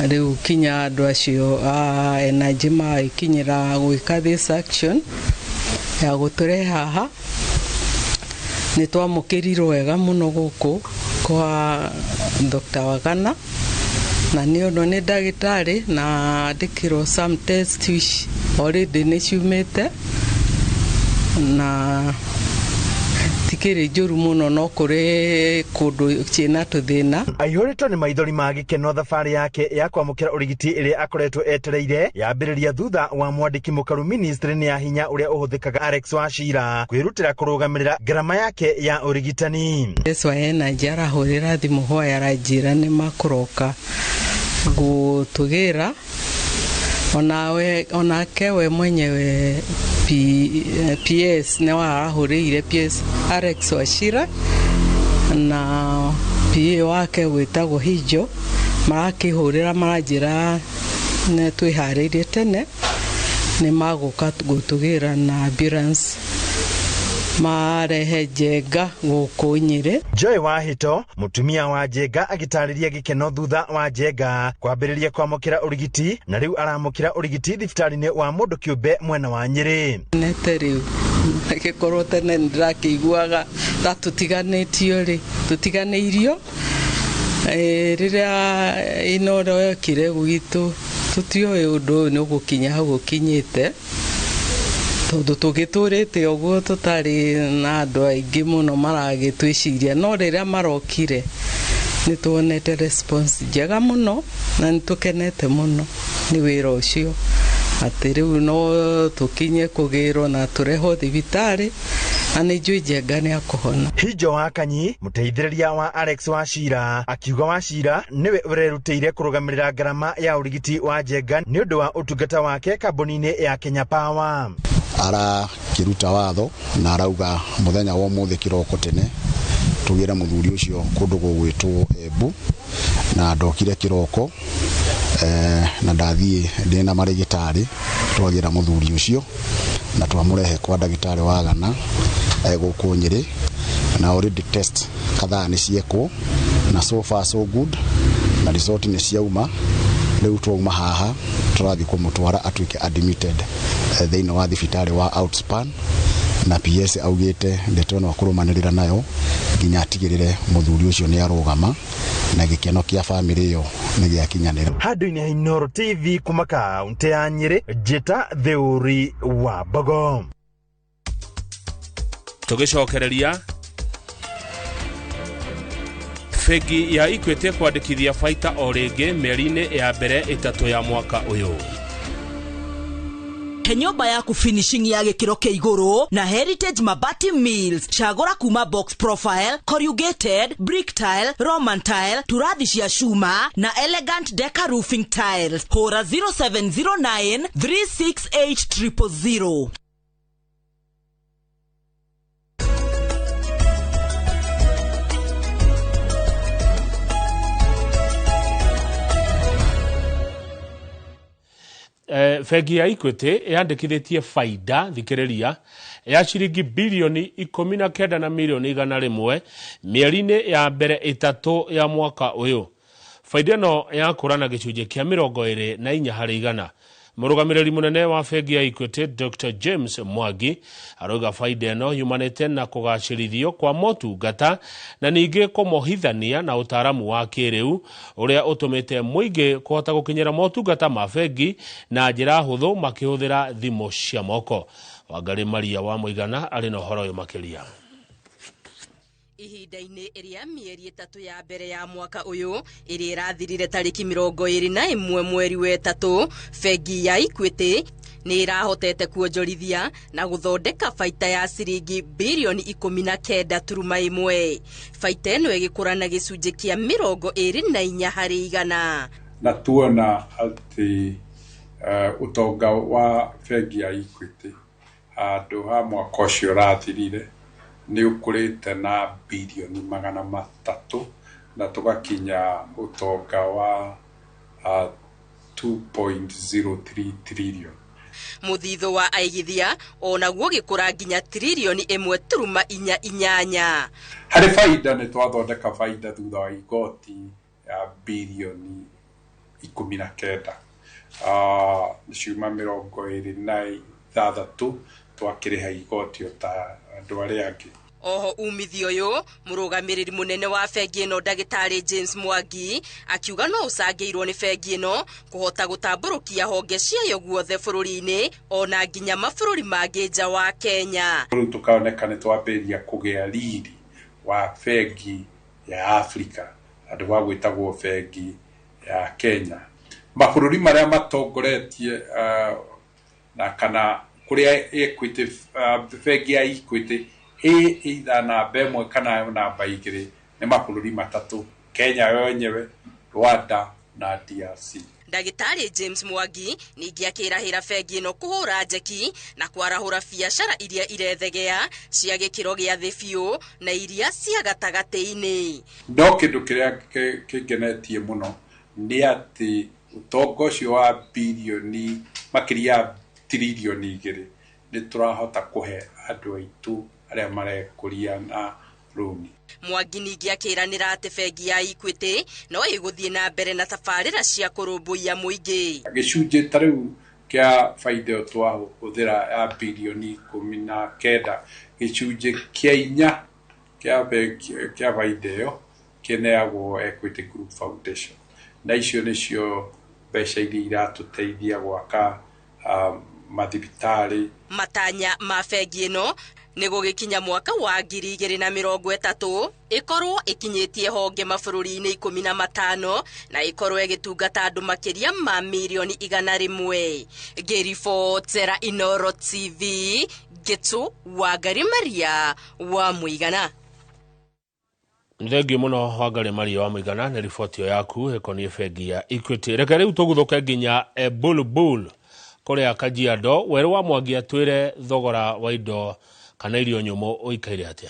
rĩu kinya andũ acio a energy magĩkinyĩra gwĩka this action ya gũtũrehe haha. Nĩtwamũkĩrirwo wega mũno gũkũ kwa Dr. Wagana, na nĩ ũndũ nĩ ndagĩtarĩ na andĩkĩrwo some test which already nĩ ciumĩte na tikĩrĩ njũru mũno, no kũrĩ kũndũ ciĩna tũthĩna. Aihũrĩtwo nĩ maithori ma gĩkeno thabarĩ yake ya kwamũkĩra ũrigiti ĩrĩa akoretwo etereire yambĩrĩria thutha wa mwandĩki mũkaru ministry-inĩ ya hinya ũrĩa ũhũthĩkaga Alex Wachira kwĩrutĩra kũrũgamĩrĩra ngarama yake ya ũrigitani. Yesu energy arahũrĩra thimũ hwaĩ aranjĩra nĩ makũroka gũtũgĩra, onake we mwenyewe PS nĩ warahũrĩire PS Alex Wachira na PA wake wĩtagwo Hijo, marakĩhũrĩra maranjĩra nĩ twĩharĩirie tene nĩ magũka gũtũgĩra na ambulance marehe Njenga gũkũ Nyĩrĩ. Joy Wahito mũtumia wa Njenga agĩtarĩria gĩkeno thutha wa Njenga kwambĩrĩria kwamũkĩra ũrigiti na rĩu aramũkĩra ũrigiti thibitarĩ-inĩ wa mũndũ kĩũmbe mwena wa Nyĩrĩ. Nete rĩu agĩkorwo tene nĩndĩrakĩiguaga ta tũtiganĩtio rĩ, tũtiganĩirio. Rĩrĩa Inoro yokire gwitũ tũtiũĩ ũndũ ũyũ nĩ ũgũkinya hau ũkinyĩte, tondũ tũgĩtũrĩte ũguo tũtarĩ na andũ aingĩ mũno maragĩtwĩciria, no rĩrĩa marokire Nĩ tuonete response njega mũno na nĩ tũkenete mũno nĩ wĩra ũcio, atĩ rĩu no tũkinye kũgĩrwo na tũrehwo thibitarĩ, na nĩ njũĩ Njenga nĩ akũhona. Hinjo wa Kanyi, mũteithĩrĩria wa Alex Wachira, akiuga Wachira nĩwe ũrerutĩire kũrũgamĩrĩra ngarama ya ũrigiti wa Njenga nĩ ũndũ wa ũtungata wake kambuni-inĩ ya Kenya Power. Arakĩruta watho na arauga mũthenya wa ũmũthĩ kĩroko tene tũgĩre mũthuri ũcio kũndũ gũgwĩtwo Embu, na ndokire kĩroko na ndathiĩ ndĩna marĩgĩtarĩ twagĩra mũthuri ũcio na twamũrehe kwa ndagĩtarĩ wa Gana gũkũ Nyĩrĩ, na already test kadhaa nĩ ciekwo na so far so good, na result nĩ ciauma. Rĩu twauma haha tũrathiĩ kũmũtwara atuĩke admitted thĩinĩ wa thibitarĩ wa Outspan, na PS augĩte ndeto ĩno akũrũmanĩrĩra nayo nginya atigĩrĩre mũthuri ũcio nĩ arũgama na gĩkeno kĩa bamĩrĩ ĩyo nĩ gĩakinyanĩra. Handũ-inĩ ha Inooro TV kuma kaũntĩ ya Nyĩrĩ, Njĩta Theuri wa Mbogo. Tũgĩcokereria, bengi ya Equity kwandĩkithia baita o rĩngĩ mĩeri-inĩ ya mbere 3 ya mwaka ũyũ. He nyũmba yaku finishing ya gĩkĩro kĩa igũrũ na Heritage Mabati Mills. Cagũra kuma box profile, corrugated, brick tile, Roman tile, turathi cia cuma na elegant deca roofing tiles. Hũra 0709 368 000. Bengi ya Equity yandĩkithĩtie baida thikĩrĩria ya ciringi bilioni 19 na milioni 100 mĩeri-inĩ ya mbere 3 ya mwaka ũyũ. Baida ĩno yakũra na gĩcunjĩ kĩa 24 harĩ igana. Mũrũgamĩrĩri mũnene wa bengi ya Equity Dr. James Mwangi arauga baida ĩno yumanĩte na kũgacĩrithio kwa motungata na ningĩ kũmohithania na ũtaaramu wa kĩrĩu ũrĩa ũtũmĩte mũingĩ kũhota gũkinyĩra motungata ma bengi na njĩra hũthũ makĩhũthĩra thimũ cia moko. Wangari Maria wa Mũigana arĩ na ũhoro ũyũ makĩria. Ihinda-inĩ rĩa mĩeri 3 ya mbere ya mwaka ũyũ ĩrĩa ĩrathirire tarĩki 21 mweri wa 3, bengi ya Equity nĩ ĩrahotete kuonjorithia na gũthondeka baita ya ciringi bilioni 19.1. Baita ĩno ĩgĩkũra na gĩcunjĩ kĩa 24 harĩ igana. Na tuona atĩ ũtonga wa bengi ya Equity handũ ha mwaka ũcio ũrathirire nĩ ũkũrĩte na bilioni 300 na tũgakinya ũtonga wa 2.03 trillion. Mũthithũ wa aigithia onaguo ũgĩkũra nginya trilioni 1.48. Harĩ baida nĩ twathondeka baida thutha wa igoti ya bilioni 19, ciuma 26 twakĩrĩha igoti o ta andũ arĩa angĩ. Oho umithio ũyũ, mũrũgamĩrĩri mũnene wa bengi ĩno ndagĩtarĩ James Mwangi akiuga no ũcangĩirwo nĩ bengi ĩno kũhota gũtambũrũkia honge ciayo guothe bũrũri-inĩ ona nginya mabũrũri mangĩ nja wa Kenya. Rĩu tũkaoneka nĩ twambĩrĩria kũgĩa riri wa bengi ya Afrika handũ ha gwĩtagwo bengi ya Kenya. Mabũrũri marĩa matongoretie na kana kũrĩa Equity, bengi ya Equity either namba 1 kana namba 2 nĩ mabũrũri 3, Kenya yo yenyewe, Rwanda na DRC. Ndagĩtarĩ James Mwangi ningĩ akĩrahĩra bengi ĩno kũhũra njeki na kwarahũra biacara iria irethegea cia gĩkĩro gĩa thĩ biũ na iria cia gatagatĩ-inĩ. No kĩndũ kĩrĩa kĩngenetie mũno nĩ atĩ ũtonga ũcio wa bilioni makĩria ya trilioni 2 nĩ tũrahota kũhe andũ aitũ arĩa marekũria na rũni. Mwangi ningĩ akĩranĩra atĩ bengi ya Equity no ĩgũthiĩ na mbere na tabarĩra cia kũrũmbũiya mũingĩ. Gĩcunjĩ ta rĩu kĩa baida ĩyo twahũthĩra ya bilioni 19, gĩcunjĩ kĩa 4 kĩa baida ĩyo kĩneagwo Equity Group Foundation, na icio nĩcio mbeca iria iratũteithia gwaka mathibitarĩ. Matanya ma bengi ĩno Nĩ gũgĩkinya mwaka wa 2030 ĩkorwo ĩkinyĩtie honge mabũrũri-inĩ 15 na ĩkorwo ĩgĩtungata andũ makĩria ma mirioni 100. Ngĩribotera Inoro TV, Gĩtũ Wangari Maria wa Mũigana. Thengio muno Wangari Maria wa Mũigana nĩ riboti ĩyo yaku ĩkoniĩ bengi ya Equity. Reke rĩu tũguthũke nginya Bulbul kũrĩa Kajiado. Werũ wa Mwangi atwĩre thogora wa indo kana irio nyũmũ ũikaire atĩa.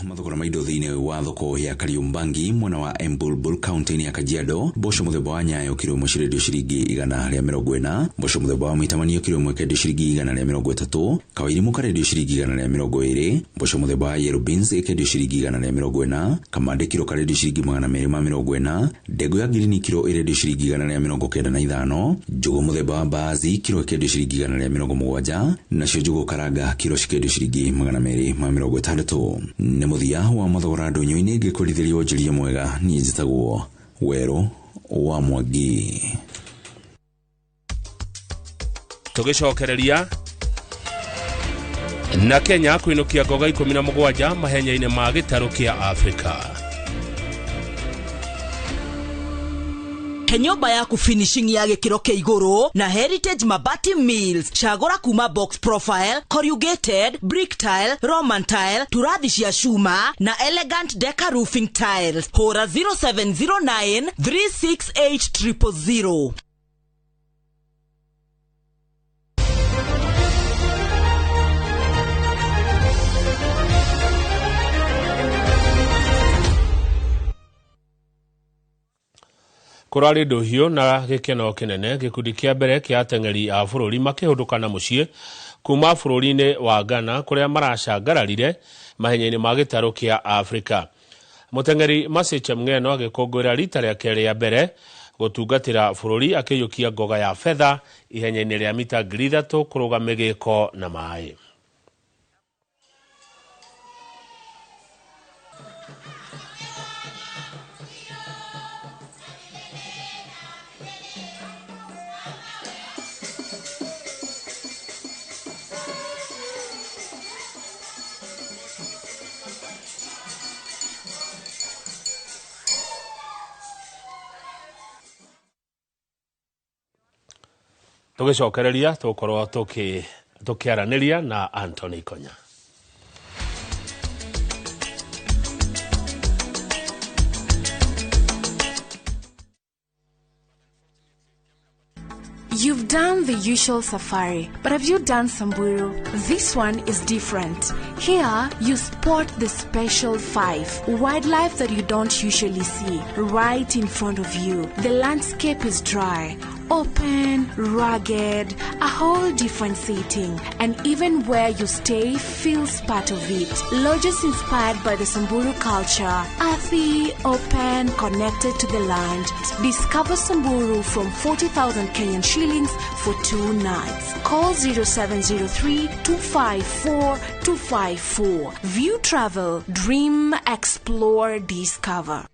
Mathogora ma indo thĩinĩ wa thoko ya Kariumbangi mwena wa Embulbul kaunti-inĩ ya Kajiado. Mboco mũthemba wa Nyayo kiro ĩmwe cirendio ciringi 140, mboco mũthemba wa Mĩtamanio kiro ĩmwe ĩkendio ciringi 130, Kawairimũ karendio ciringi 120, mboco mũthemba wa Yellow Beans ĩkendio ciringi 140, Kamande kiro karendio ciringi 240, ndengũ ya ngirini kiro ĩrendio ciringi 195, njũgũ mũthemba wa mbaazi kiro ĩkendio ciringi 170, nacio njũgũ karanga kiro cikendio ciringi 260. Nĩ mũthia wa mathogora ndũnyũ-inĩ, ngĩkũrithĩria wonjoria mwega. Niĩ njĩtagwo Werũ wa Mwangi. Tũgĩcokereria na Kenya kũinũkia ngoga 17 mahenya-inĩ ma gĩtarũ kĩa Afrika. He nyũmba yaku finishing ya gĩkĩro kĩa igũrũ na Heritage Mabati Mills. Cagũra kuma box profile, corrugated, brick tile, Roman tile, turathi cia cuma na elegant deca roofing tiles. Hũra 0709 368 000. Kũrarĩ ndũhiũ na gĩkeno kĩnene gĩkundi kĩa mbere kĩa ateng'eri a bũrũri makĩhũndũka na mũciĩ kuma bũrũri-inĩ wa Ghana kũrĩa maracangararire mahenya-inĩ ma gĩtarũ kĩa Afrika. Mũteng'eri Mercy Chemng'eno agĩkũngũĩra rita rĩake rĩa mbere gũtungatĩra bũrũri akĩiyũkia ngoga ya betha ihenya-inĩ rĩa mita 3000 kũrũga mĩgĩko na maĩ. Tũgĩcokereria tũgũkorwo tũkĩaranĩria na Anthony Konya. You've done the usual safari, but have you done Samburu? This one is different. Here, you spot the special five, wildlife that you don't usually see, right in front of you. The landscape is dry, open, rugged, a whole different setting, and even where you stay feels part of it. Lodges inspired by the Samburu culture, earthy, open, connected to the land. Discover Samburu from 40,000 Kenyan shillings for 2 nights. Call 0703 254 254. View Travel, dream, explore, discover.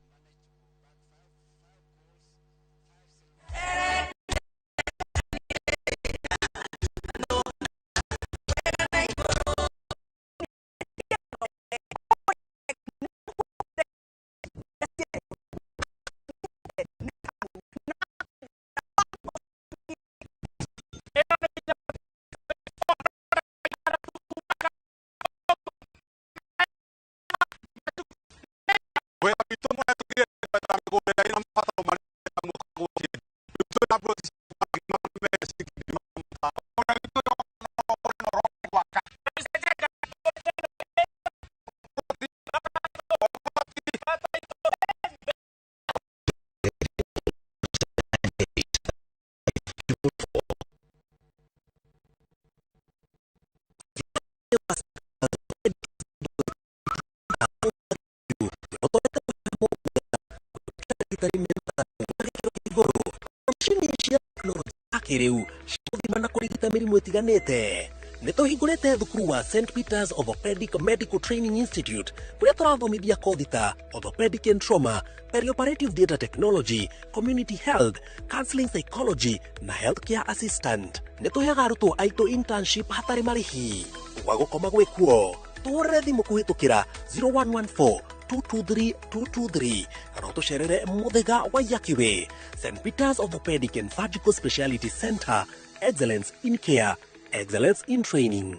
Kĩrĩu gũthima na kũrigita mĩrimũ ĩtiganĩte. Nĩ tũhingũrĩte thukuru wa St Peter's Orthopedic Medical Training Institute kũrĩa tũrathomithia kothi ta Orthopedic and Trauma, Perioperative Theatre Technology, Community Health, Counseling Psychology na Healthcare Assistant. Nĩ tũheaga arutwo aitũ internship hatarĩ marĩhi. Gwa gũkoma gwĩkuo tũhũrĩre thimũ kũhĩtũkĩra 0114 223 223 kana ũtũcerere Mũthĩga wa Yakiwe. St. Peter's Orthopedic and Surgical Speciality Center, excellence in care, excellence in training.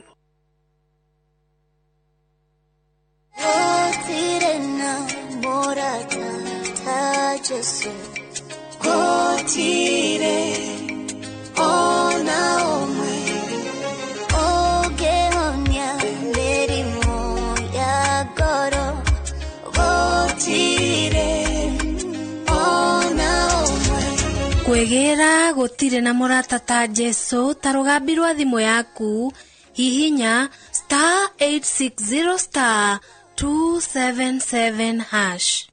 Gũtirĩ na mũrata ta Jesũ, gũtirĩ ona ũmwe ũngĩhonia mĩrimũ ya ngoro, gũtirĩ ona ũmwe. Kwĩgĩra gũtirĩ na mũrata ta Jesũ, ta rũgambi rwa thimũ yaku, hihinya star 860 star 277 hash.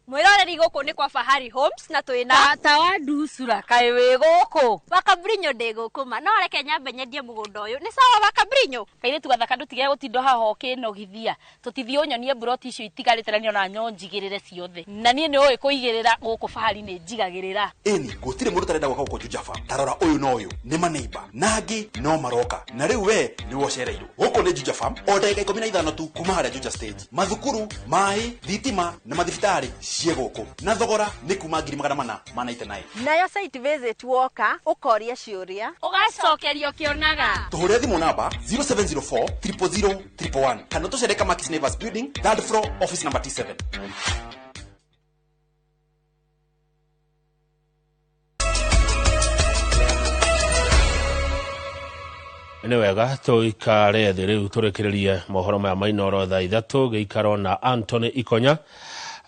Mwiroreri gũkũ nĩ kwa Fahari Homes na twĩna tata wa nducura kaĩ wĩ gũkũ. Wakabrinyo ndĩ gũkũ ma no reke nyambe nyendie mũgũnda ũyũ nĩ sawa. Wakabrinyo kairĩtu gathaka ndũtige gũtinda haha ũkĩnogithia tũtithiĩ ũnyonie mburoti icio itigarĩte na niona nyo njigĩrĩre ciothe na niĩ nĩ ũĩ kũigĩrĩra gũkũ Fahari nĩ njigagĩrĩra. Ĩni gũtirĩ mũndũ ũtarenda gwaka gũkũ Juja Farm. Tarora ũyũ na ũyũ nĩ maneiba na angĩ no maroka na rĩu we nĩwe ũcereirwo. Gũkũ nĩ Juja Farm o ndagĩka 15 tu kuma harĩa Juja stage. Mathukuru, maĩ, thitima na mathibitarĩ ciĩ gũkũ na thogora nĩ kuma 499. Nayo site visit woka ũkoria ciũria ũgacokerio ũkĩonaga. Tũhũrĩre thimũ namba 0704 000 111 kana tũcere Kamakis Neighbors Building, third floor, office number T7. Nĩ wega tũikare thĩ rĩu tũrĩkĩrĩrie mohoro maya ma Inooro thaa 3 gĩikaro na Anthony Ikonya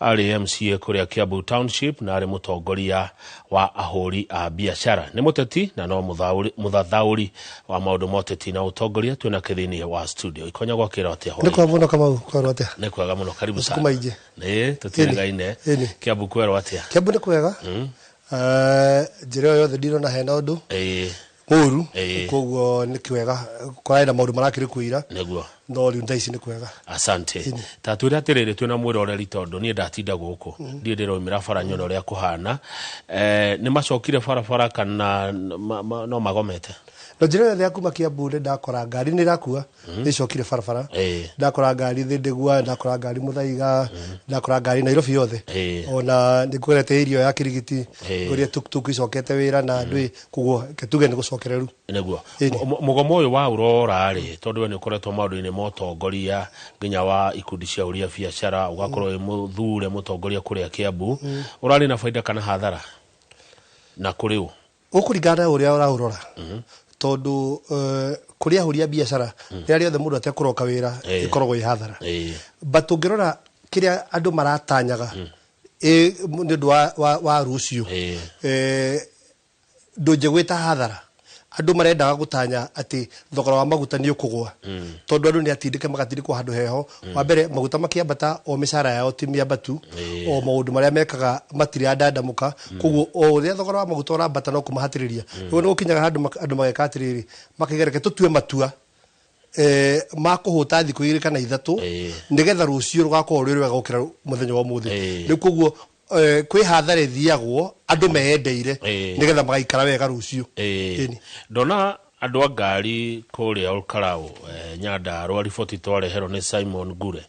arĩ MCA kũrĩa Kiambu Township na arĩ mũtongoria wa ahũri a biacara. Nĩ mũteti na no mũthathaũri wa maũndũ ma ũteti na ũtongoria. Twĩna thĩinĩ wa studio. Ikonya gwakĩra atĩa? Nĩ kwega mũno Kamau, kwerwo atĩa? Nĩ kwega mũno, karibu sana. Matukũ maingĩ. Nĩ tũtigaine. Kiambu kwerwo atĩa? Kiambu nĩ kwega. Njĩra ĩyo yothe ndirona hena ũndũ mũru, koguo nĩ kwega. Kũrarĩ na maũndũ marakĩrĩ kuo ira nĩguo, no rĩu thaa ici nĩ kwega. Asante. Ta twĩre atĩrĩrĩ, twĩna mwĩroreri tondũ niĩ ndatinda gũkũ ndiĩ ndĩraumĩra bara nyone ũrĩa kũhana. Nĩ macokire barabara kana no magomete? No njĩra yothe ya kuma Kiambu nĩ ndakora ngari nĩ ĩrakua, nĩ icokire barabara. Ndakora ngari Thĩndĩgua, ndakora ngari Mũthaiga, ndakora ngari Nairobi yothe. Ona nĩ ngũgerete irio ya Kirigiti, ngũrire tuktuk icokete wĩra na ndũĩ, koguo reke tuge nĩ gũcokereru. Nĩguo. Mũgomo ũyũ wa Aurora rĩ, tondũ we nĩ ũkoretwo maũndũ-inĩ ma ũtongoria nginya wa ikundi cia ũria biacara, ũgakorwo wĩ mũthure mũtongoria kũrĩa Kiambu, ũrarĩ na baida kana hathara na kũrĩ ũ? Ũkũringana na ũrĩa ũraũrora, tondũ kũrĩ ahũri a biacara rĩrĩa rĩothe mũndũ atekũroka wĩra ĩkoragwo ĩ hathara. But ũngĩrora kĩrĩa andũ maratanyaga nĩ ũndũ wa rũciũ, ndũngĩgwĩta hathara. Andũ marendaga gũtanya atĩ thogora wa maguta nĩ ũkũgũa, tondũ andũ nĩ atindĩke magatindĩkwo handũ heho. Wa mbere maguta makĩambata o mĩcara yao ti mĩambatu, o maũndũ marĩa mekaga matirandandamũka, koguo o ũrĩa thogora wa maguta ũrambata no kũmahatĩrĩria. Rĩu nĩ gũkinyaga handũ andũ mageka atĩrĩrĩ, makĩgereke tũtue matua ma kũhũta thikũ 2 kana 3 nĩgetha rũciũ rũgakorwo rwĩ rwega gũkĩra mũthenya wa ũmũthĩ. Rĩu koguo kwĩ hathara ĩthiagwo andũ meyendeire nĩgetha magaikara wega rũciũ. Ndona andũ a ngari kũrĩa Olkalau, Nyandarua, riboti twareherwo nĩ Simon Ngure,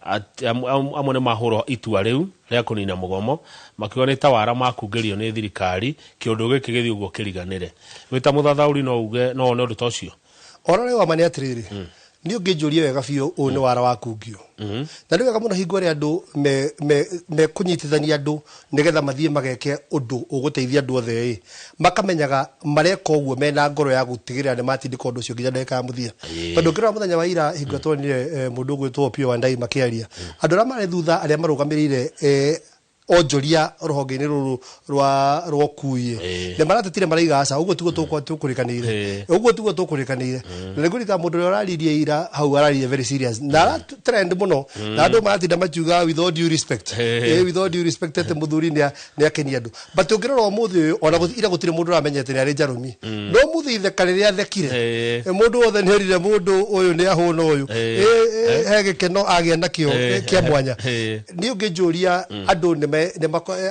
amwe nĩ mahũrwo itua rĩu rĩa kũnina mũgomo makiuga nĩ tawara makungĩrio nĩ thirikari kĩũndũ gĩkĩ gĩthiĩ ũguo kĩriganĩre. Wĩ ta mũthathaũri no uge no wone ũndũ ta ũcio? Ũhoro ũrĩa wa ma nĩ atĩrĩrĩ, niĩ ũngĩnjũria wega biũ, ũyũ nĩ wara wa kungio. Na nĩ wega mũno hingo ĩrĩa andũ mekũnyitithania andũ nĩgetha mathiĩ mageke ũndũ ũgũteithia andũ othe ĩ, makamenyaga mareka ũguo mena ngoro ya gũtigĩrĩra nĩ matindĩka ũndũ ũcio nginya ndagĩka ya mũthia. Tondũ ũngĩrora mũthenya wa ira hingo tuonire mũndũ ũgwĩtwo Opiyo Wandayi makĩaria, andũ arĩa marĩ thutha arĩa marũgamĩrĩire onjoria rũhonge-inĩ rũrũ rwa ũkui nĩ maratetire maraiga aca ũguo tiguo tũkũrĩkanĩire, ũguo tiguo tũkũrĩkanĩire. Na nĩ ngũririkana mũndũ ũrĩa ũraririe ira hau araririe very serious na ara trend mũno, na andũ maratinda makiuga with all due respect, with all due respect atĩ mũthuri nĩ akenia andũ. But ũngĩrora ũmũthĩ ũyũ ona ira gũtirĩ mũndũ ũramenyete nĩ arĩ njarũmi, no mũthĩ itheka rĩrĩa athekire mũndũ wothe nĩ erire mũndũ ũyũ nĩ ahũna ũyũ, he gĩkeno agĩa nakĩo kĩa mwanya. Niĩ ũngĩnjũria andũ nĩ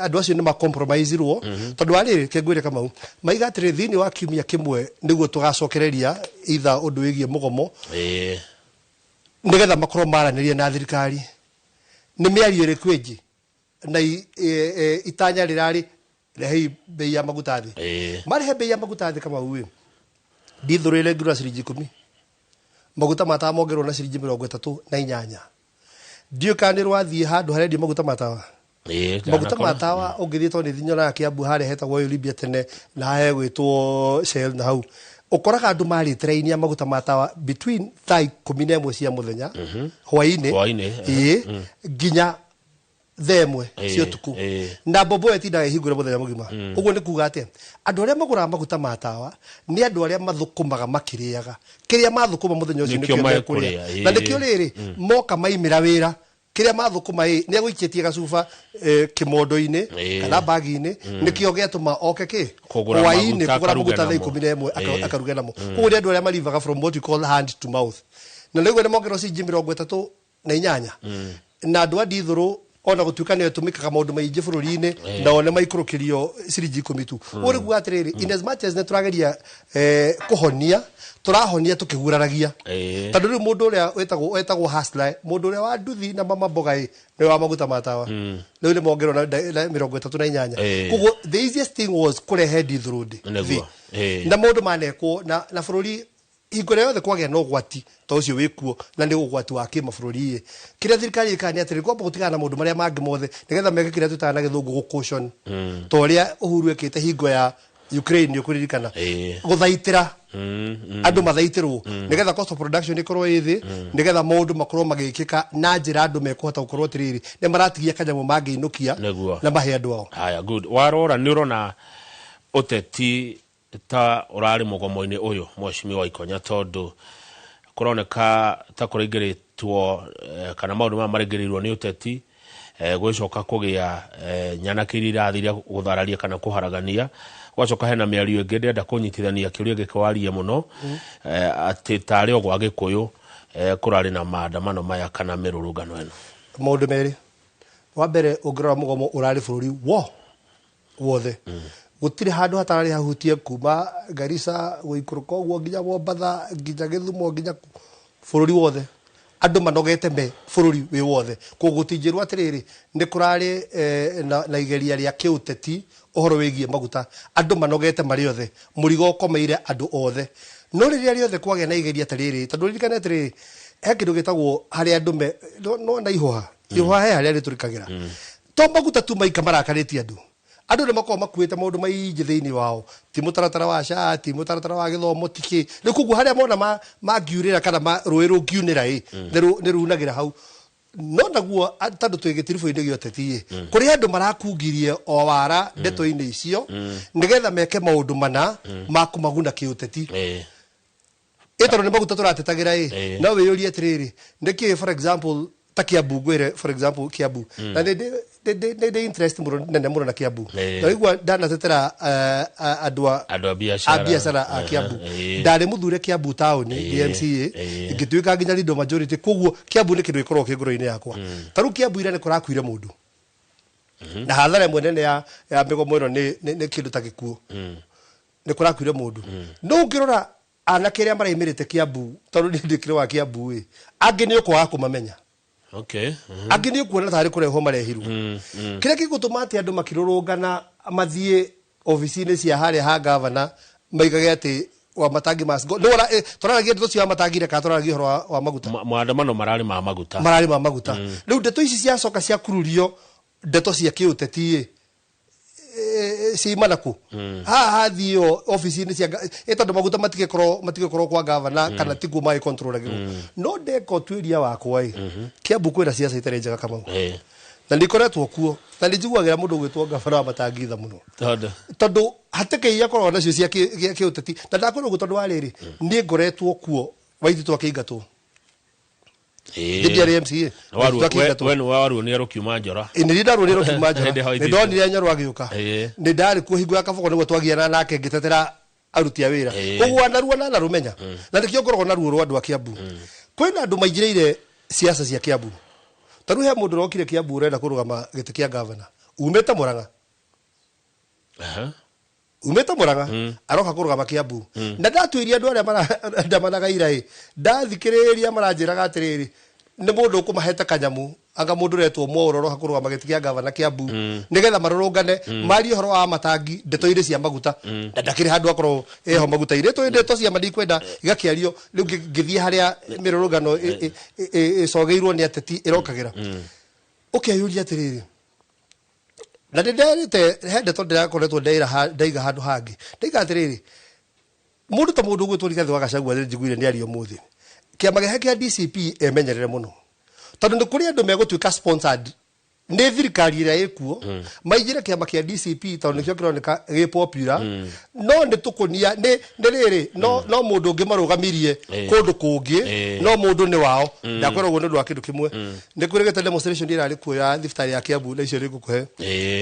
andũ acio nĩ macompromisirwo tondũ wa rĩrĩ kengwĩre Kamau maiga atĩrĩ thĩinĩ wa kiumia kĩmwe nĩguo tũgacokereria itha ũndũ wĩgiĩ mũgomo nĩgetha makorwo maranĩria na thirikari. Nĩ mĩario ĩrĩkũ ĩngĩ na itanya rĩrarĩ rehei bei ya maguta thĩ. Marehe bei ya maguta thĩ Kamau ĩ ndithũrĩre ngirwa ciringi 10, maguta ma tawa mongerwo na ciringi 38. Ndiũĩ kana nĩ rwathiĩ handũ harendio maguta ma tawa. Maguta ma tawa ũngĩthiĩ tondũ nĩ nyonaga Kiambu harĩa hetagwo Libya tene na hegwĩtwo Shell na hau ũkoraga andũ marĩte raini ya maguta ma tawa between thaa 11 cia mũthenya hwainĩ Hwainĩ, ĩĩ nginya thaa 1 cia ũtukũ na mbombo ĩyo ĩtindaga ĩhingũre mũthenya mũgima. Ũguo nĩ kuga atĩa? Andũ arĩa magũraga maguta ma tawa nĩ andũ arĩa mathũkũmaga makĩrĩaga kĩrĩa mathũkũma mũthenya ũcio nĩkĩo nĩkĩo mekũrĩa mekũrĩa, na nĩkĩo rĩrĩ moka maimĩra wĩra kĩrĩa mathũkũma ĩ nĩ egũikĩtie gacuba kĩmondo-inĩ kana bagi-inĩ nĩkĩo gĩatũma oke kĩ Kũgũra hwaĩ-inĩ maguta kũgũra akaruge maguta thaa namo. 11 akaruge namo. Koguo nĩ andũ arĩa marivaga from what you call hand to mouth na rĩu nĩ mongerwo ciringi 38 na andũ a ndithũrũ ona gũtuĩka nĩyo ĩtũmĩkaga maũndũ maingĩ bũrũri-inĩ nao nĩ maikũrũkĩrio ciringi 10 tu. Ũguo nĩ kuga atĩrĩrĩ, in as much as nĩ tũrageria kũhonia, tũrahonia tũkĩguraragia tondũ rĩu mũndũ ũrĩa wĩtagwo hustler, mũndũ ũrĩa wa nduthi na mama mboga ĩ nĩwe wa maguta ma tawa rĩu nĩ mongerwo na 38. Koguo the easiest thing was kũrehe ndithũrũ thĩ Nĩguo. Na maũndũ manekwo na bũrũri hingo ĩrĩa yothe kwagĩa na ũgwati ta ũcio wĩkuo na nĩ ũgwati wa kĩmabũrũri ĩ kĩrĩa thirikari ĩkaga nĩ atĩrĩ kwamba gũtigana na maũndũ marĩa mangĩ mothe nĩgetha meke kĩrĩa twĩtaga na gĩthũngũ gũ-caution ta ũrĩa Uhuru ekĩte hingo ya Ukraine nĩ ũkũririkana gũthaitĩra andũ mathaitĩrwo nĩgetha cost of production ĩkorwo ĩ thĩ nĩgetha maũndũ makorwo magĩkĩka na njĩra andũ mekũhota gũkorwo atĩrĩrĩ nĩ maratigia kanyamũ mangĩinũkia Nĩguo. na mahe andũ ao. Haya, good. Warora nĩ ũrona ũteti ta ũrarĩ mũgomo-inĩ ũyũ mheshimiwa Ikonya tondũ kũroneka ta kũraingĩrĩtwo kana maũndũ maya maraingĩrĩirwo nĩ ũteti gũgĩcoka kũgĩa nyanake iria irathire gũthararia kana kũharagania gwacoka hena mĩario ĩngĩ ndĩrenda kũnyitithania kĩũria gĩkĩ warie mũno atĩ tarĩ o gwa Gĩkũyũ kũrarĩ na maandamano maya kana mĩrũrũngano ĩno. Maũndũ merĩ, wa mbere ũngĩrora mũgomo ũrarĩ bũrũri wothe gũtirĩ handũ hatararĩ hahutie kuma Garissa gũikũrũka ũguo nginya Mombatha nginya Gĩthumo nginya bũrũri wothe andũ manogete me bũrũri wĩ wothe. Koguo gũtinjĩrwo atĩrĩrĩ nĩ kũrarĩ na igeria rĩa kĩũteti ũhoro wĩgiĩ maguta andũ manogete marĩ othe mũrigo ũkomeire andũ othe. No rĩrĩa rĩothe kwagĩa na igeria ta rĩrĩ tondũ ririkane atĩrĩrĩ he kĩndũ gĩtagwo harĩa andũ me no na ihũha ihũha he harĩa rĩtũrĩkagĩra to maguta tu maika marakarĩtie andũ andũ nĩ makoragwo makuĩte maũndũ maingĩ thĩinĩ wao ti mũtaratara wa SHA ti mũtaratara wa gĩthomo ti kĩ rĩu koguo harĩa mona mangiurĩra kana rũĩ rũngiunĩra ĩ nĩ runagĩra hau no naguo tondũ twĩ gĩtiribũ-inĩ gĩa ũteti ĩ kũrĩ andũ marakungirie o wara ndeto-inĩ icio nĩgetha meke maũndũ mana ma kũmaguna kĩũteti ĩ tondũ nĩ maguta tũratetagĩra ĩ no wĩyũrie atĩrĩrĩ nĩkĩ for example ta Kiambu ngwĩre for example Kiambu na nĩ ndĩ interest mũno nene mũno na Kiambu na igua ndanatetera andũ a biacara a biacara a Kiambu ndarĩ mũthure Kiambu town ndĩ MCA ngĩtuĩka nginya leader majority koguo Kiambu nĩ kĩndũ gĩkoragwo kĩ ngoro-inĩ yakwa ta rĩu Kiambu ira nĩ kũrakuire mũndũ na hathara ĩmwe nene ya mĩgomo ĩno nĩ kĩndũ ta gĩkuũ nĩ kũrakuire mũndũ no ũngĩrora anake arĩa maraimĩrĩte Kiambu tondũ niĩ ndĩkĩrĩ wa Kiambu ĩ angĩ nĩ ũkwaga kũmamenya angĩ nĩ ũkuona tarĩ kũrehwo marehirwo kĩrĩa gĩgũtũma atĩ andũ makĩrũrũngana mathiĩ obici-inĩ cia harĩa ha gavana maigage atĩ wa matangi nĩ tũraragia ndeto cia matangi reka tũraragia ũhoro wa maguta maandamano mararĩ ma maguta mararĩ ma maguta rĩu ndeto ici ciacoka ciakururio ndeto cia kĩũteti ĩ ciimana kũ haha hathio obici-inĩ cia tondũ maguta matigĩkorwo kwa gavana kana tiguo magĩkontrolagĩrwo no ndeka ũtuĩria wakwa ĩ Kiambu kwĩna ciaca itarĩ njega Kamau na nĩikoretwo kuo na nĩnjiguagĩra mũndũ ũgwĩtwo gavana wa matangi tha mũno tondũ hatĩka iria akoragwo nacio cia kĩũteti na ndakwĩra ũguo tondũ wa rĩrĩ niĩ ngoretwo kuo Waititũ akĩingatwo ndiarĩ MCA we nĩ waruonire rũkiuma njora nĩ ndaruonire rũkiuma njora nĩ ndonire Nyoro agĩũka nĩ ndarĩ kuo hingo ya Kabogo nĩguo twagiana nake ngĩtetera aruti a wĩra koguo anaruo na anarũmenya na nĩkĩo ngoragwo na ruo rwa andũ a Kiambu kwĩna andũ maingĩrĩire siasa cia Kiambu ta rĩu he mũndũ ũrokire Kiambu ũrenda kũrũgama gĩtĩ kĩa gavana Umĩte Mũrang'a. Umĩte Mũrang'a, aroka kũrũgama Kiambu. Na ndatuĩria andũ arĩa marandamanaga ira ĩ, ndathikĩrĩria maranjĩraga atĩrĩrĩ, nĩ mũndũ ũkũmahete kanyamu, anga mũndũ ũretwo Mwaũra ũroka kũrũgama gĩtĩ kĩa gavana Kiambu, nĩgetha marũrũngane, marie ũhoro wa matangi, ndeto irĩ cia maguta, na ndakĩrĩ handũ akorwo eho maguta-inĩ. Tũĩ ndeto cia ma ndikwenda igakĩario. Rĩu ngĩthiĩ harĩa mĩrũrũngano ĩcogeirwo nĩ ateti ĩrokagĩra, ũkeyũria atĩrĩrĩ, na nĩ nderĩte he ndeto ndĩrakoretwo ndaiga handũ hangĩ, ndaiga atĩrĩrĩ, mũndũ ta mũndũ ũgwĩtwo Rigathĩ wa Gachagua nĩ njiguire nĩ aria ũmũthĩ, kĩama gĩake kĩa DCP emenyerere mũno, tondũ nĩ kũrĩ andũ megũtuĩka sponsored nĩ thirikari ĩrĩa ĩkuo, maingĩre kĩama kĩa DCP tondũ nĩkĩo kĩroneka gĩ popular, no nĩ tũkũnia nĩ rĩrĩ, no mũndũ ũngĩ marũgamirie kũndũ kũngĩ, no mũndũ nĩ wao. Ndakwĩra ũguo nĩ ũndũ wa kĩndũ kĩmwe, nĩ kwĩrĩgĩte demonstration ĩrarĩ kuo ya thibitarĩ ya Kiambu, na icio nĩ ngũkũhe,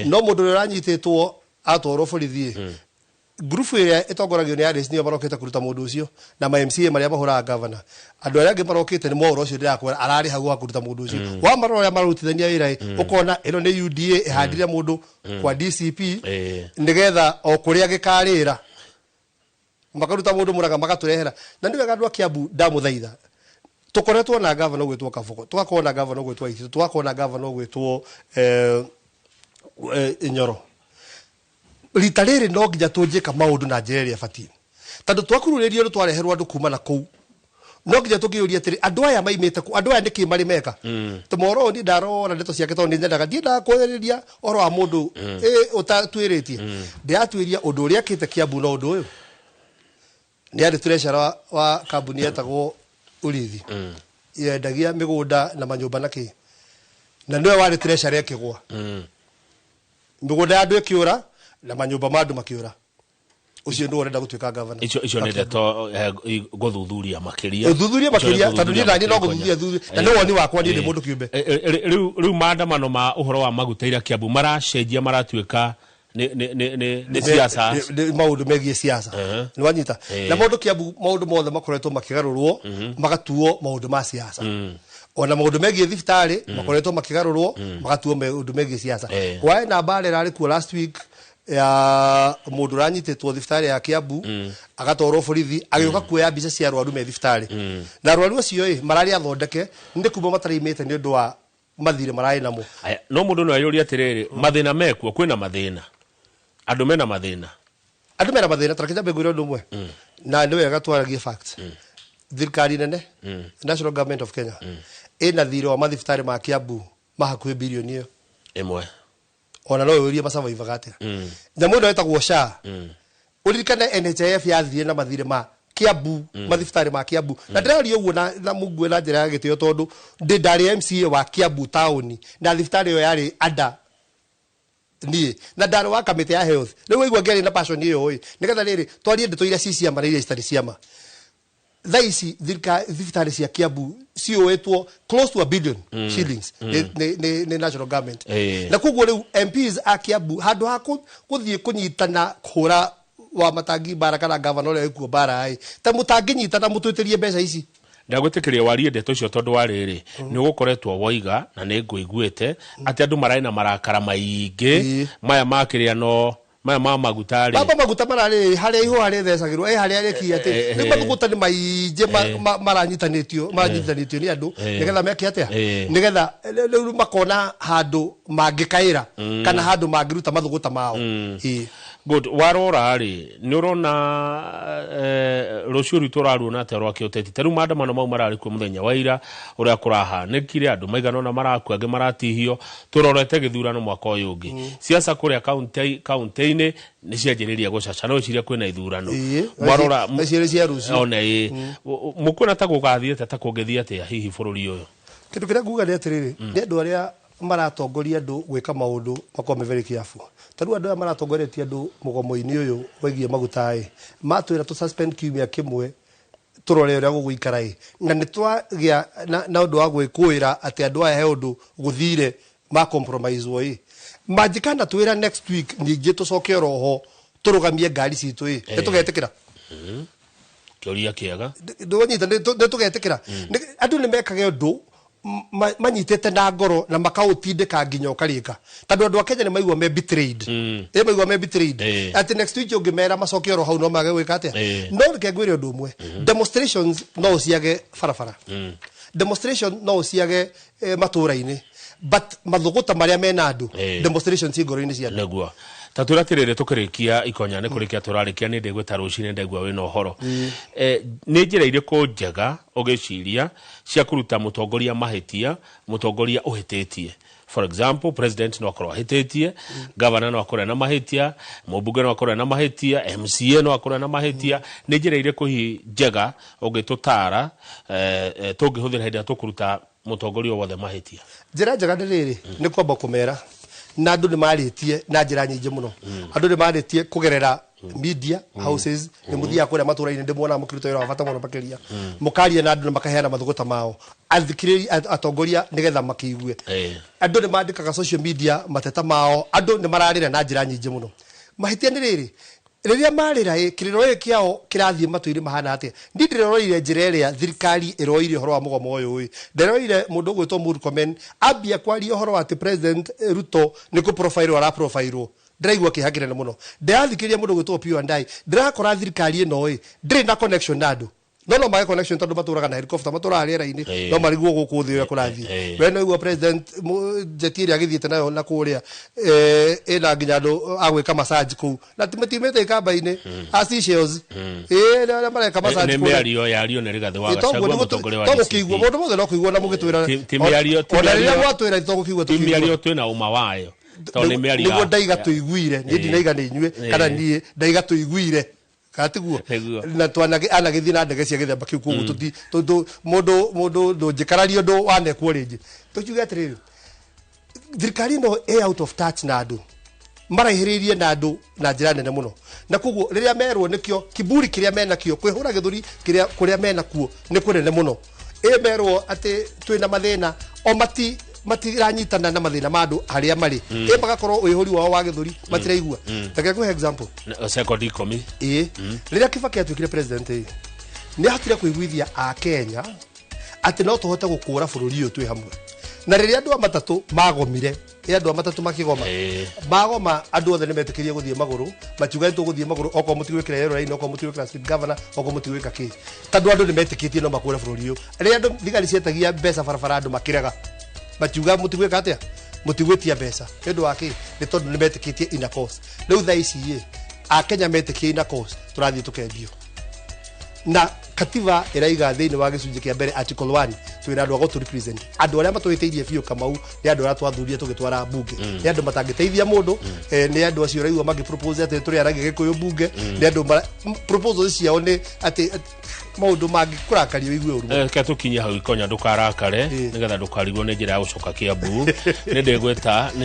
no mũndũ ũrĩa ũranyitĩtwo atwarwo borithi, ngurubu ĩrĩa ĩtongoragio nĩ Alice nĩo marokĩte kũruta mũndũ ũcio, na ma MCA marĩa mahũraga gavana. Andũ arĩa angĩ marokĩte nĩ Mwaũra ũcio ndĩrakwĩra ararĩ hau wa kũruta mũndũ ũcio. Wamarora ũrĩa mararutithania wĩra ĩ, ũkona ĩno nĩ UDA ĩhandire mũndũ kwa DCP, nĩgetha o kũrĩa gĩkarĩra makaruta mũndũ Mũrang'a magatũrehera. Na nĩ wega andũ a Kiambu, ndamũthaitha, tũkoretwo na gavana ũgwĩtwo Kabogo, tũgakorwo na gavana ũgwĩtwo Waititu, tũgakorwo na gavana ũgwĩtwo Nyoro. Rita rĩrĩ no nginya tũnjĩka maũndũ na njĩra ĩrĩa ĩbatiĩ, tondũ twakururĩrio nĩ twareherwo andũ kuma na kũu, no nginya tũkĩũria atĩrĩ, andũ aya maimĩte kũ? Andũ aya nĩkĩ marĩ meka? Tomorrow niĩ ndarora ndeto ciake, tondũ nĩ nyendaga, ndiendaga kwarĩrĩria ũhoro wa mũndũ ũtatuĩrĩtie. Ndĩratuĩria ũndũ ũrĩa akĩte Kiambu, no ũndũ ũyũ nĩ arĩ treasurer wa kambuni yetagwo Urithi, yendagia mĩgũnda na manyũmba na kĩ, na nĩwe warĩ treasurer ĩkĩgwa, mĩgũnda ya andũ ĩkĩũra na manyũmba ma andũ makĩũra. Ũcio nĩwe ũrenda gũtuĩka gavana. Icio nĩ ndeto ngũthuthuria makĩria. Ũthuthurie makĩria, tondũ niĩ naniĩ no gũthuthuria thuthuria, na nĩ woni wakwa, niĩ ndĩ mũndũ kĩũmbe. Rĩu maandamano ma ũhoro wa maguta ira Kiambu maracenjia, maratuĩka nĩ siasa. Nĩ maũndũ megiĩ siasa, nĩ wanyita? Na maũndũ Kiambu, maũndũ mothe makoretwo makĩgarũrwo magatuo maũndũ ma siasa. Ona maũndũ megiĩ thibitarĩ makoretwo makĩgarũrwo magatuo maũndũ megiĩ siasa. Kwaĩ na mbara ĩrarĩ kuo last week ya mũndũ ũranyitĩtwo thibitarĩ ya Kiambu, agatwarwo borithi, agĩũka kuoya mbica cia arwaru me thibitarĩ, na arwaru acio ĩ mararĩ athondeke, nĩ kuma mataraimĩte nĩ ũndũ wa mathirĩ mararĩ namo. Aya, no mũndũ no eyũrie atĩrĩrĩ, mathĩna mekuo, kwĩna mathĩna, andũ mena mathĩna. Andũ mena mathĩna. Tareke nyambe ngwĩre ũndũ ũmwe, na nĩ wega twaragie facts. Thirikari nene, National Government of Kenya, ĩna thirĩ wa mathibitarĩ ma Kiambu ma hakuhĩ birioni ĩyo 1. Ona no ũrie masurvivaga atĩa. Nyamũ ĩno ĩtagwo SHA, ũririkane NHIF yathire na mathirĩ ma Kiambu, mathibitarĩ ma Kiambu. Na ndĩraria ũguo na mungue na njĩra ya gĩtĩo, tondũ ndĩ ndarĩ MCA wa Kiambu taũni, na thibitarĩ ĩyo yarĩ under niĩ, na ndarĩ wa kamĩtĩ ya health. Rĩu waigua ngĩaria na passion ĩyo ĩ, nĩgetha rĩrĩ twarie ndeto iria ci ciama na iria citarĩ ciama. Thaa ici thibitarĩ cia Kiambu ciũĩtwo close to a billion shillings nĩ national government. Na koguo rĩu MPs a Kiambu, handũ ha gũthiĩ kũnyitana kũhũra wa matangi mbara kana gavana ũrĩa wĩkuo mbara ĩ, ta mũtangĩnyitana mũtwĩtĩrie mbeca ici. Ndagwĩtĩkĩria warie ndeto icio, tondũ wa rĩrĩ, nĩ ũgũkoretwo woiga na nĩ ngũiguĩte atĩ andũ mararĩ na marakara maingĩ maya makĩrĩa, no maya ma maguta rĩ. Baba, maguta mararĩ harĩa ihũa rĩthecagĩrwo ĩ harĩa rĩki atĩ rĩu mathugũta nĩ maingĩ maranyitanĩtio nĩ andũ, nĩgetha meke atĩa? Nĩgetha rĩu makona handũ mangĩkaĩra kana handũ mangĩruta mathũgũta mao. Ĩĩ. Good. Warora rĩ, nĩ ũrona rũciũ rwitũ ũraruona atĩa rwa kĩũteti? Ta rĩu maandamano mau mararĩ kuo mũthenya wa ira, ũrĩa kũrahanĩkire, andũ maigana ũna marakua, angĩ maratihio. Tũrorete gĩthurano mwaka ũyũ ũngĩ. Siasa kũrĩa kaunti-inĩ nĩ cianjĩrĩria gũcaca, no ĩciria kwĩna ithurano. Mwarora Eciria cia rũciũ. Ona ĩ mũkuona ta gũgathiĩ atĩa, ta kũngĩthiĩ atĩa hihi bũrũri ũyũ? Kĩndũ kĩrĩa nguga nĩ atĩrĩrĩ, nĩ andũ arĩa maratongoria andũ gwĩka maũndũ makorwo me very careful. Ta rĩu andũ aya maratongoretie andũ mũgomo-inĩ ũyũ wĩgiĩ maguta ĩ, matwĩra tũ suspend kiumia kĩmwe tũrore ũrĩa gũgũikara ĩ, na nĩ twagĩa na ũndũ wa gwĩkũĩra atĩ andũ aya he ũndũ gũthire ma compromise wo ĩ, mangĩkana twĩra next week ningĩ tũcoke oroho tũrũgamie ngari citũ ĩ, nĩ tũgetĩkĩra? Kĩũria kĩega. Ndũnyita, nĩ tũgetĩkĩra? Andũ nĩ mekage ũndũ Manyitĩte na ngoro na makaũtindĩka nginya ũkarĩka, tondũ andũ a Kenya nĩ maigua me betrayed. Ĩ maigua me betrayed atĩ next week ũngĩmera macoke oro hau no mage gwĩka atĩa. No reke ngwĩre ũndũ ũmwe, demonstrations no ũciage barabara, demonstration no ũciage matũũra-inĩ, but mathũgũta marĩa mena andũ, demonstration ci ngoro-inĩ cia andũ. Nĩguo ta twĩra atĩrĩrĩ, tũkĩrĩkia ikonya nĩ kũrĩkia tũrarĩkia, nĩ ndĩgwĩta rũcinĩ ndaigua wĩna ũhoro. Nĩ njĩra irĩkũ njega ũgĩciria cia kũruta mũtongoria mahĩtia, mũtongoria ũhĩtĩtie? For example, president no akorwo ahĩtĩtie, governor no akorwo ena mahĩtia, mũmbunge no akorwo ena mahĩtia, MCA no akorwo ena mahĩtia. Nĩ njĩra irĩkũ hihi njega ũngĩtũtara tũngĩhũthĩra hĩndĩ ĩrĩa tũkũruta mũtongoria o wothe mahĩtia? Njĩra njega nĩ rĩrĩ, nĩ kwamba kũmera, na andũ nĩ marĩtie na njĩra nyingĩ mũno. Andũ nĩ marĩtie kũgerera media houses, nĩ mũthiaga kũrĩa matũũra-inĩ, ndĩmuonaga mũkĩruta wĩra wa bata mũno makĩria, mũkaria na andũ na makaheana mathũgũta mao athikĩrĩri atongoria nĩgetha makĩigue. Andũ nĩ mandĩkaga social media mateta mao, andũ nĩ mararĩra na njĩra nyingĩ mũno. Mahĩtia nĩ rĩrĩ, rĩrĩa marĩra ĩ kĩrĩro gĩkĩ kĩao kĩrathiĩ matũ-inĩ mahana atĩa? Niĩ ndĩroire njĩra ĩrĩa thirikari ĩroire ũhoro wa mũgomo ũyũ ĩ, ndĩroire mũndũ ũgwĩtwo Murkomen ambia kwaria ũhoro wa atĩ President Ruto nĩ kũ profile ara profile, ndĩraigua kĩeha kĩnene mũno. Ndĩrathikĩrĩria mũndũ ũgwĩtwo Opiyo Wandayi, ndĩrakora thirikari ĩno ĩ ndĩrĩ na connection na andũ, no mage connection tondũ matũraga na helicopter, matũraga rĩera-inĩ, no mariguo gũkũ thĩ ũrĩa kũrathiĩ. We no igua president jeti ĩrĩa agĩthiĩte nayo na kũrĩa ĩna nginya andũ a gwĩka massage kũu na matiumĩte ikamba-inĩ a Seychelles, ĩ arĩa mareka massage nĩ kũrĩa. Mĩario yario nĩ Rigathĩ wa Ĩ, toguo Gachagua, mũtongoria wa to DCP. gũkĩigua mũndũ mothe no kũigua na mũgĩtwĩra Ti mĩario ti ona rĩrĩa mĩario mwatwĩra tũgũkĩigua ti tũkĩigua. Mĩario twĩna ũma wayo tondũ nĩ mĩario Nĩguo ndaiga tũiguire, niĩ ndinaiga nĩ inyuĩ kana niĩ ndaiga tũiguire kana tiguo? Nĩguo. Na anagĩthiĩ na ndege cia gĩthemba kĩu, koguo tũti tondũ mũndũ ndũngĩkararia ũndũ wanekwo rĩngĩ. Tũkiuge atĩrĩrĩ, thirikari ĩno ĩ out of touch na andũ, maraihĩrĩirie na andũ na njĩra nene mũno, na koguo rĩrĩa merwo nĩkĩo kiburi kĩrĩa menakĩo, kwĩhũra gĩthũri kĩrĩa kũrĩa menakuo nĩ kũnene mũno. Ĩ merwo atĩ twĩna mathĩna, o matiranyitana na mathĩna ma andũ harĩa marĩ. Ĩ magakorwo wĩhũri wao wa gĩthũri matiraigua. Reke ngũhe example. Sekondi 10. Ĩ rĩrĩa Kibaki atuĩkire president ĩ nĩ ahotire kũiguithia akenya atĩ no tũhote gũkũra bũrũri ũyũ twĩ hamwe, na rĩrĩa andũ a matatũ magomire, ĩ andũ a matatũ makĩgoma, magoma andũ othe nĩ metĩkĩrie gũthiĩ magũrũ, makiuga nĩ tũgũthiĩ magũrũ okorwo mũtigwĩkĩra yellow line, okorwo mũtigwĩkĩra speed governor, okorwo mũtigwĩka kĩ, tondũ andũ nĩ metĩkĩtie no makũre bũrũri ũyũ. Rĩrĩa andũ thigari cietagia mbeca barabara, andũ makĩrega, makiuga mũtigwĩka atĩa, mũtigwĩtia mbeca. Nĩ ũndũ wa kĩ? Nĩ tondũ nĩ metĩkĩtie ina cause. Rĩu thaa ici ĩ akenya metĩkie ina cause, tũrathiĩ tũkendio na katiba ĩraiga thĩinĩ wa gĩcunjĩ kĩa mbere article 1 twĩna andũ a gũtũ represent. Andũ arĩa matũhĩtĩirie biũ Kamau nĩ andũ arĩa twathurire tũgĩtwara mbunge, nĩ andũ matangĩteithia mũndũ. Nĩ andũ acio ũraigua mangĩ propose atĩ tũrĩ aragia gĩkũyũ mbunge, nĩ andũ proposals ciao nĩ atĩ maũndũ mangĩkũrakaria ũigue ũru. Reke tũkinye hau ikonya, ndũkarakare, nĩgetha ndũkarigwo nĩ njĩra ya gũcoka Kiambu. Nĩ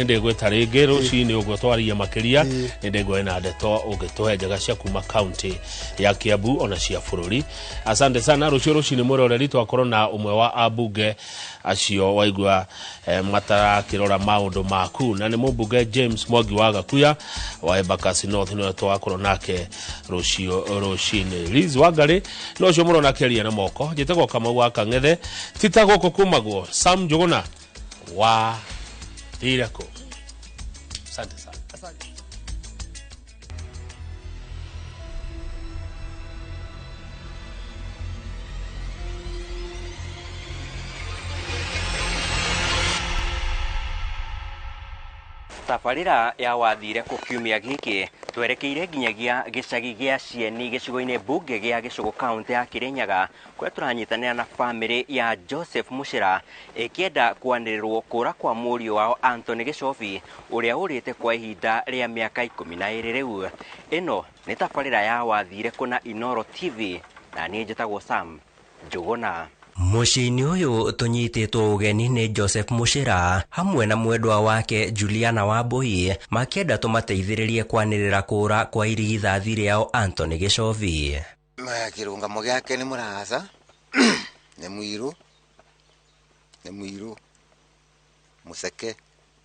ndĩgwĩta rĩngĩ rũcinĩ ũguo twaria makĩria. Nĩ ndĩgwa ĩna ndeto ũngĩtũhe njega cia kuma kaunti ya Kiambu ona cia bũrũri. Asante sana. Rũciũ rũcinĩ mwĩroreri twakorwo na ũmwe wa ambunge acio waigua matarakĩrora maũndũ maku, na nĩ mũmbunge James Mwangi wa Gakuya wa Embakasi North, nĩwe twakorwo nake rũciũ rũcinĩ. Liz Wangari no ũcio mũrona akĩaria na moko. Njĩtagwo Kamau wa Kang'ethe, tita gũkũ kumagwo Sam Njũgũna wa Thireko. Asante sana. Tabarĩra ya wathire kũ kiumia gĩkĩ twerekeire nginyagia gĩcagi gĩa Cieni gĩcigo-inĩ mbunge gĩa Gĩcũgũ kaũntĩ ya Kĩrĩnyaga, kũrĩa tũranyitanĩra na bamĩrĩ ya Joseph Mũcĩra ĩkĩenda kwanĩrĩrwo kũra kwa mũriũ wao Anthony Gĩcobi ũrĩa ũrĩte kwa ihinda rĩa mĩaka 12 rĩu. Ĩno nĩ tabarĩra ya wathire kũ na Inoro TV, na niĩ njĩtagwo Sam Njũgũna. Mũciĩ-inĩ ũyũ tũnyitĩtwo ũgeni nĩ Joseph Mũcĩra hamwe na mwendwa wake Juliana Wambui makĩenda tũmateithĩrĩrie kwanĩrĩra kũra kwa irigithathi rĩao Anthony Gĩcobi. Kĩrũngamo gĩake nĩ mũraca, nĩ mũirũ, nĩ mũirũ mũceke,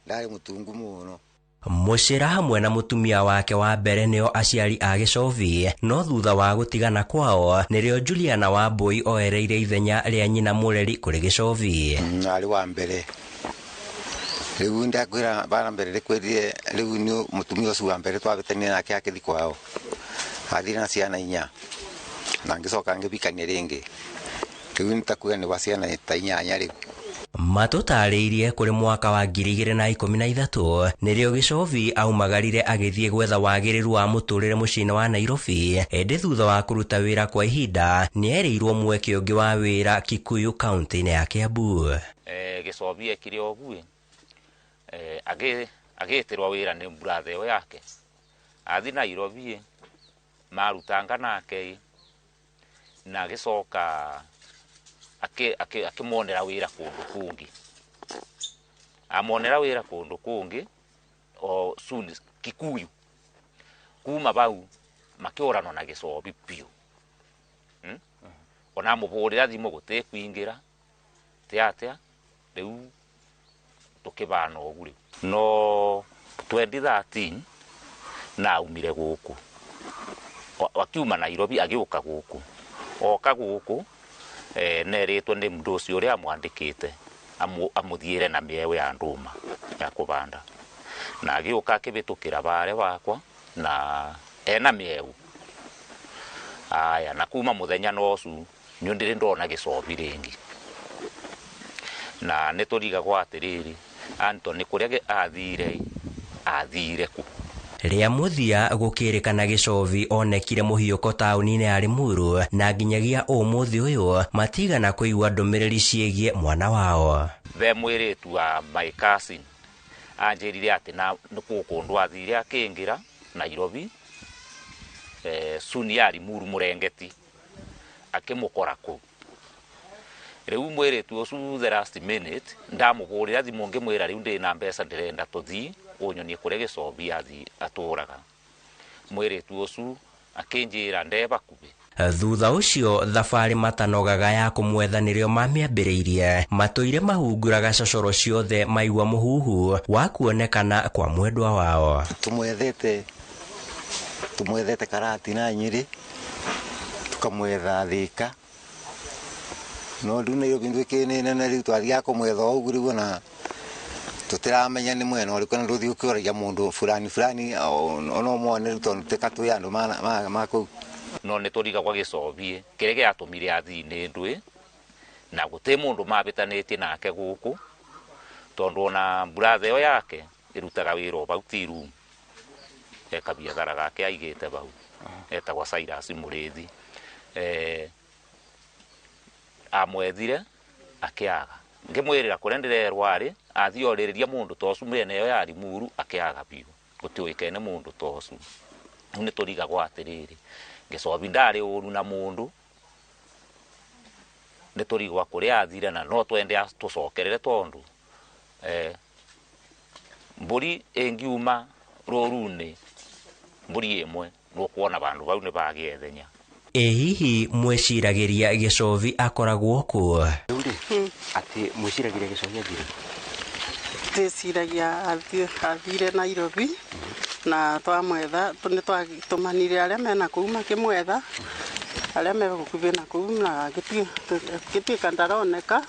ndarĩ mũtungu mũno. Mũcĩra hamwe na mũtumia wake wa mbere nĩo aciari a Gĩcovi, no thutha wa gũtigana kwao nĩrĩo Juliana Wambui oereire ithenya rĩa nyina mũreri kũrĩ Gĩcovi. Arĩ wa mbere rĩu ndakwĩra bara mbere rĩkwĩrire rĩu nĩ mũtumia ũcio wa mbere twabĩtanire nake akĩthi kwao athire na ciana 4 na ngĩcoka ngĩbikania rĩngĩ rĩu nĩtakuga nĩ wa ciana ta 8 rĩu. Matũtarĩirie kũrĩ mwaka wa 2013 nĩrĩo Gĩcovi aumagarire agĩthiĩ gwetha wagĩrĩru wa mũtũrĩre mũciĩ-inĩ wa Nairobi, ĩndĩ thutha wa kũruta wĩra kwa ihinda nĩerĩirwo mweke ũngĩ wa wĩra Kikuyu kaunti-inĩ ya Kiambu. Gĩcovi ekire ũguo agĩtĩrwo wĩra nĩ brother ĩyo yake athi Nairobi marutanga nake na agĩcoka akĩmonera wĩra kũndũ kũngĩ amonera wĩra kũndũ kũngĩ o soon Kikuyu kuma bau makĩũranwo na Gĩcovi biũ. Ona mũhũrĩra thimũ gũtĩkũingĩra ti atĩa rĩu tũkĩbana ũguo rĩu no 2013 na aumire gũkũ akiuma Nairobi agĩũka gũkũ oka gũkũ nerĩtwo nĩ mũndũ ũcio ũrĩa amwandĩkĩte amũthiĩre na mĩeũ ya ndũma ya kũbanda na agĩũka akĩbĩtũkĩra bare wakwa na ena mĩeũ aya na kuma mũthenya nocu nĩ ndĩrĩ ndona Gĩcovi rĩngĩ na nĩ tũrigagwo atĩrĩrĩ Anthony kũrĩa athire kũ. Rĩa mũthia gũkĩrĩkana Gĩcovi onekire mũhiũko taũni-inĩ ya Limuru na nginyagia ũmũthĩ ũyũ matigana kũigua ndũmĩrĩri ciĩgiĩ mwana wao. Ve mwĩrĩtu wa my cousin anjĩrire atĩ na nĩ kũndũ athire akĩingĩra Nairobi suni ya Limuru mũrengeti akĩmũkora kũu. Rĩu mwĩrĩtu ũcio the last minute ndamũhũrĩra thimũ ngĩmwĩra rĩu ndĩna mbeca ndĩrenda tũthiĩ ũnyonie kũrĩa Gĩcovi athi atũraga. Mwĩrĩtu ũcio akĩnjĩra nde bakubĩ. Thutha ũcio thabarĩ matanogaga ya kũmwetha nĩrĩo mamĩambĩrĩirie matũire mahunguraga cocoro ciothe maigua mũhuhu wa kuonekana kwa mwendwa wao. Tumwethete Karatina Nyĩrĩ tukamwetha Thĩka no rĩu Nairobi ndwĩkĩ nĩ nene rĩu twathiaga kũmwetha o ũguo rĩu ona tũtiramenya nĩ mwena ũrĩkũ na ndũthiĩ ũkĩũragia mũndũ fulani fulani ona ũmwone rĩu tondũ tĩka twĩ andũ ma kũu. No nĩ tũrigagwo Gĩcovi kĩrĩa gĩatũmire athiĩ nĩ ndũĩ na gũtĩ mũndũ mabĩtanĩtie nake gũkũ tondũ ona brother ĩyo yake ĩrutaga wĩra o bau tea room ekabiathara gake aigĩte bau etagwo Cyrus Mũrĩthi amwethire akĩaga ngĩmwĩrĩra kũrĩa ndĩrerwo arĩ athiĩ orĩrĩria mũndũ ta ũcio mĩena ĩyo ya Limuru akĩaga biũ gũtiũĩkaine mũndũ ta ũcio. Rĩu nĩ tũrigagwo atĩrĩrĩ Gĩcovi ndarĩ ũru na mũndũ nĩ tũrigwa kũrĩa athire na no twende tũcokerere tondũ mbũri ĩngiuma rũru-inĩ mbũri ĩmwe nĩũkuona bandũ bau nĩ bagĩethenya. Ĩ hihi mwĩciragĩria Gĩcovi akoragwo kũ? Atĩ mwĩciragĩria Gĩcovi athire? Twĩciragia athire Nairobi na twamwetha nĩ twatũmanire arĩa mena kũu makĩmwetha arĩa me gũkuhĩ na kũu na gĩtuĩka ndaroneka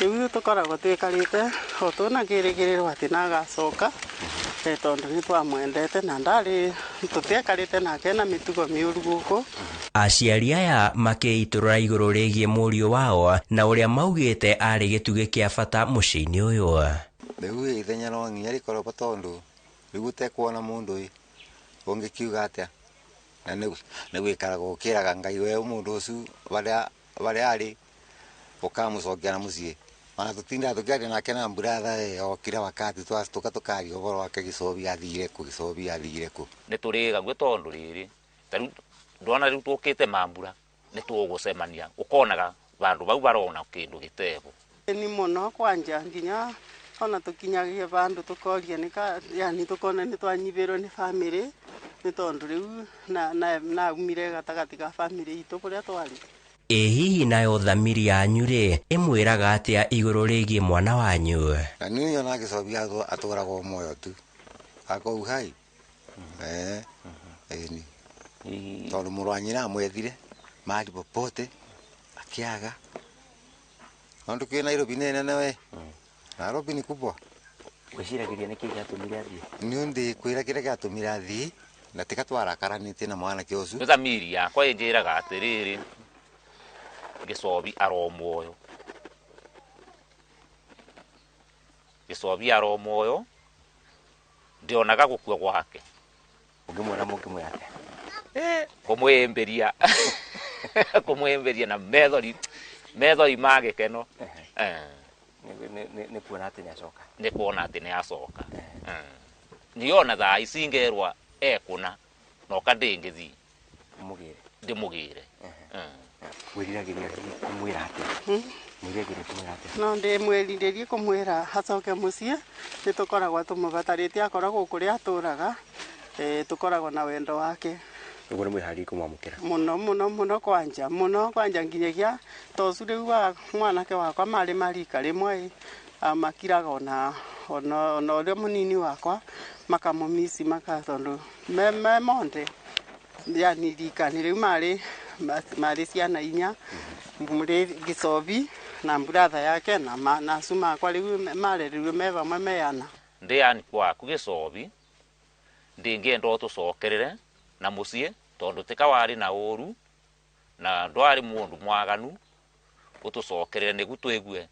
rĩu tũkoragwo twĩkarĩte o tũna kĩrĩgĩrĩro atĩ nagacoka tondũ nĩ twamwendete na ndarĩ tũtiekarĩte nake na mĩtugo mĩũru gũkũ. Aciari aya makĩitũrũra igũrũ rĩgiĩ mũriũ wao na ũrĩa maugĩte arĩ gĩtugĩ kĩa bata mũciĩ-inĩ ũyũ. Rĩu ithenya no nginya rĩkorwo bo tondũ rĩu ũtekuona mũndũ ĩ ũngĩkiuga atĩa na nĩ gwĩkaraga ũkĩraga Ngai we mũndũ ũcio barĩa arĩ ũkamũcokia na mũciĩ ona tũtindaga tũkĩaria nake na brother okire wakati twacituka tũkaria ũhoro wake Gĩcovi athire kũ Gĩcovi athire kũ. Nĩ tũrĩgagwo tondũ rĩrĩ ta rĩu ndona rĩu tũkĩte mambura nĩ tũgũcemania ũkonaga bandũ bau barona kĩndũ gĩtebo. Nĩ mũno kwanja nginya ona tũkinyagia bandũ tũkoria nĩka yani tũkona nĩ twanyibĩrwo nĩ bamĩrĩ nĩ tondũ rĩu na aumire gatagatĩ ka bamĩrĩ itũ kũrĩa twarĩ. Ĩ hihi nayo thamiri yanyu rĩ ĩmwĩraga atĩa igũrũ rĩgiĩ mwana wanyu? Na niĩ nyonaga Gĩcovi atũragwo muoyo tu Ako uhai. Eh. Ĩni. Tondũ mũrũ wa nyina amwethire mahali popote akiaga. Tondu kĩ Nairobi nĩ nene we. Nairobi ni kubwa. Wĩciragĩria nĩkĩ gĩatũmire athiĩ? Niĩ ndĩkwĩra kĩrĩa gĩatũmire athiĩ na tika twarakaranĩtie na mwanake ũcio. Nĩ thamiri yakwa ĩnjĩraga atĩrĩrĩ, Gĩcobi aro muoyo, Gĩcobi aro muoyo, ndionaga gũkua gwake. Ũngĩmuona mũngĩmwĩra atĩa? Kũmwĩmbĩria kũmwĩmbĩria na methori methori ma gĩkeno. Nĩ kuona atĩ nĩ acoka. Nĩ kuona atĩ nĩ acoka. Niĩ ona thaa ici ngerwa ekũna noka ndĩngĩthiĩ Mũgĩre. Ndĩmũgĩre. Wĩriragĩria kũmwĩra atĩa? Mwĩriragĩria kũmwĩra atĩa? No ndĩmwĩrirĩrie kũmwĩra acoke mũciĩ, nĩ tũkoragwo tũmũbatarĩte akoragwo kũrĩa atũraga, tũkoragwo na wendo wake. Ũguo nĩ mwĩharĩirie kũmwamũkĩra? Mũno mũno mũno kwanja, mũno kwanja nginyagia tocu rĩu wa mwanake wakwa marĩ marika rĩmwe makiraga ona ona ũrĩa mũnini wakwa makamũmici maka tondũ me monde yani rika-inĩ rĩu marĩ ciana inya mũrĩ Gĩcobi na brother yake na acu makwa rĩu marerirwe me vamwe me ana. Ndĩani kwaku Gĩcobi ndĩngĩenda ũtũcokerere na mũciĩ tondũ tika warĩ na ũru na ndwarĩ mũndũ mwaganu, ũtũcokerere nĩguo twĩgue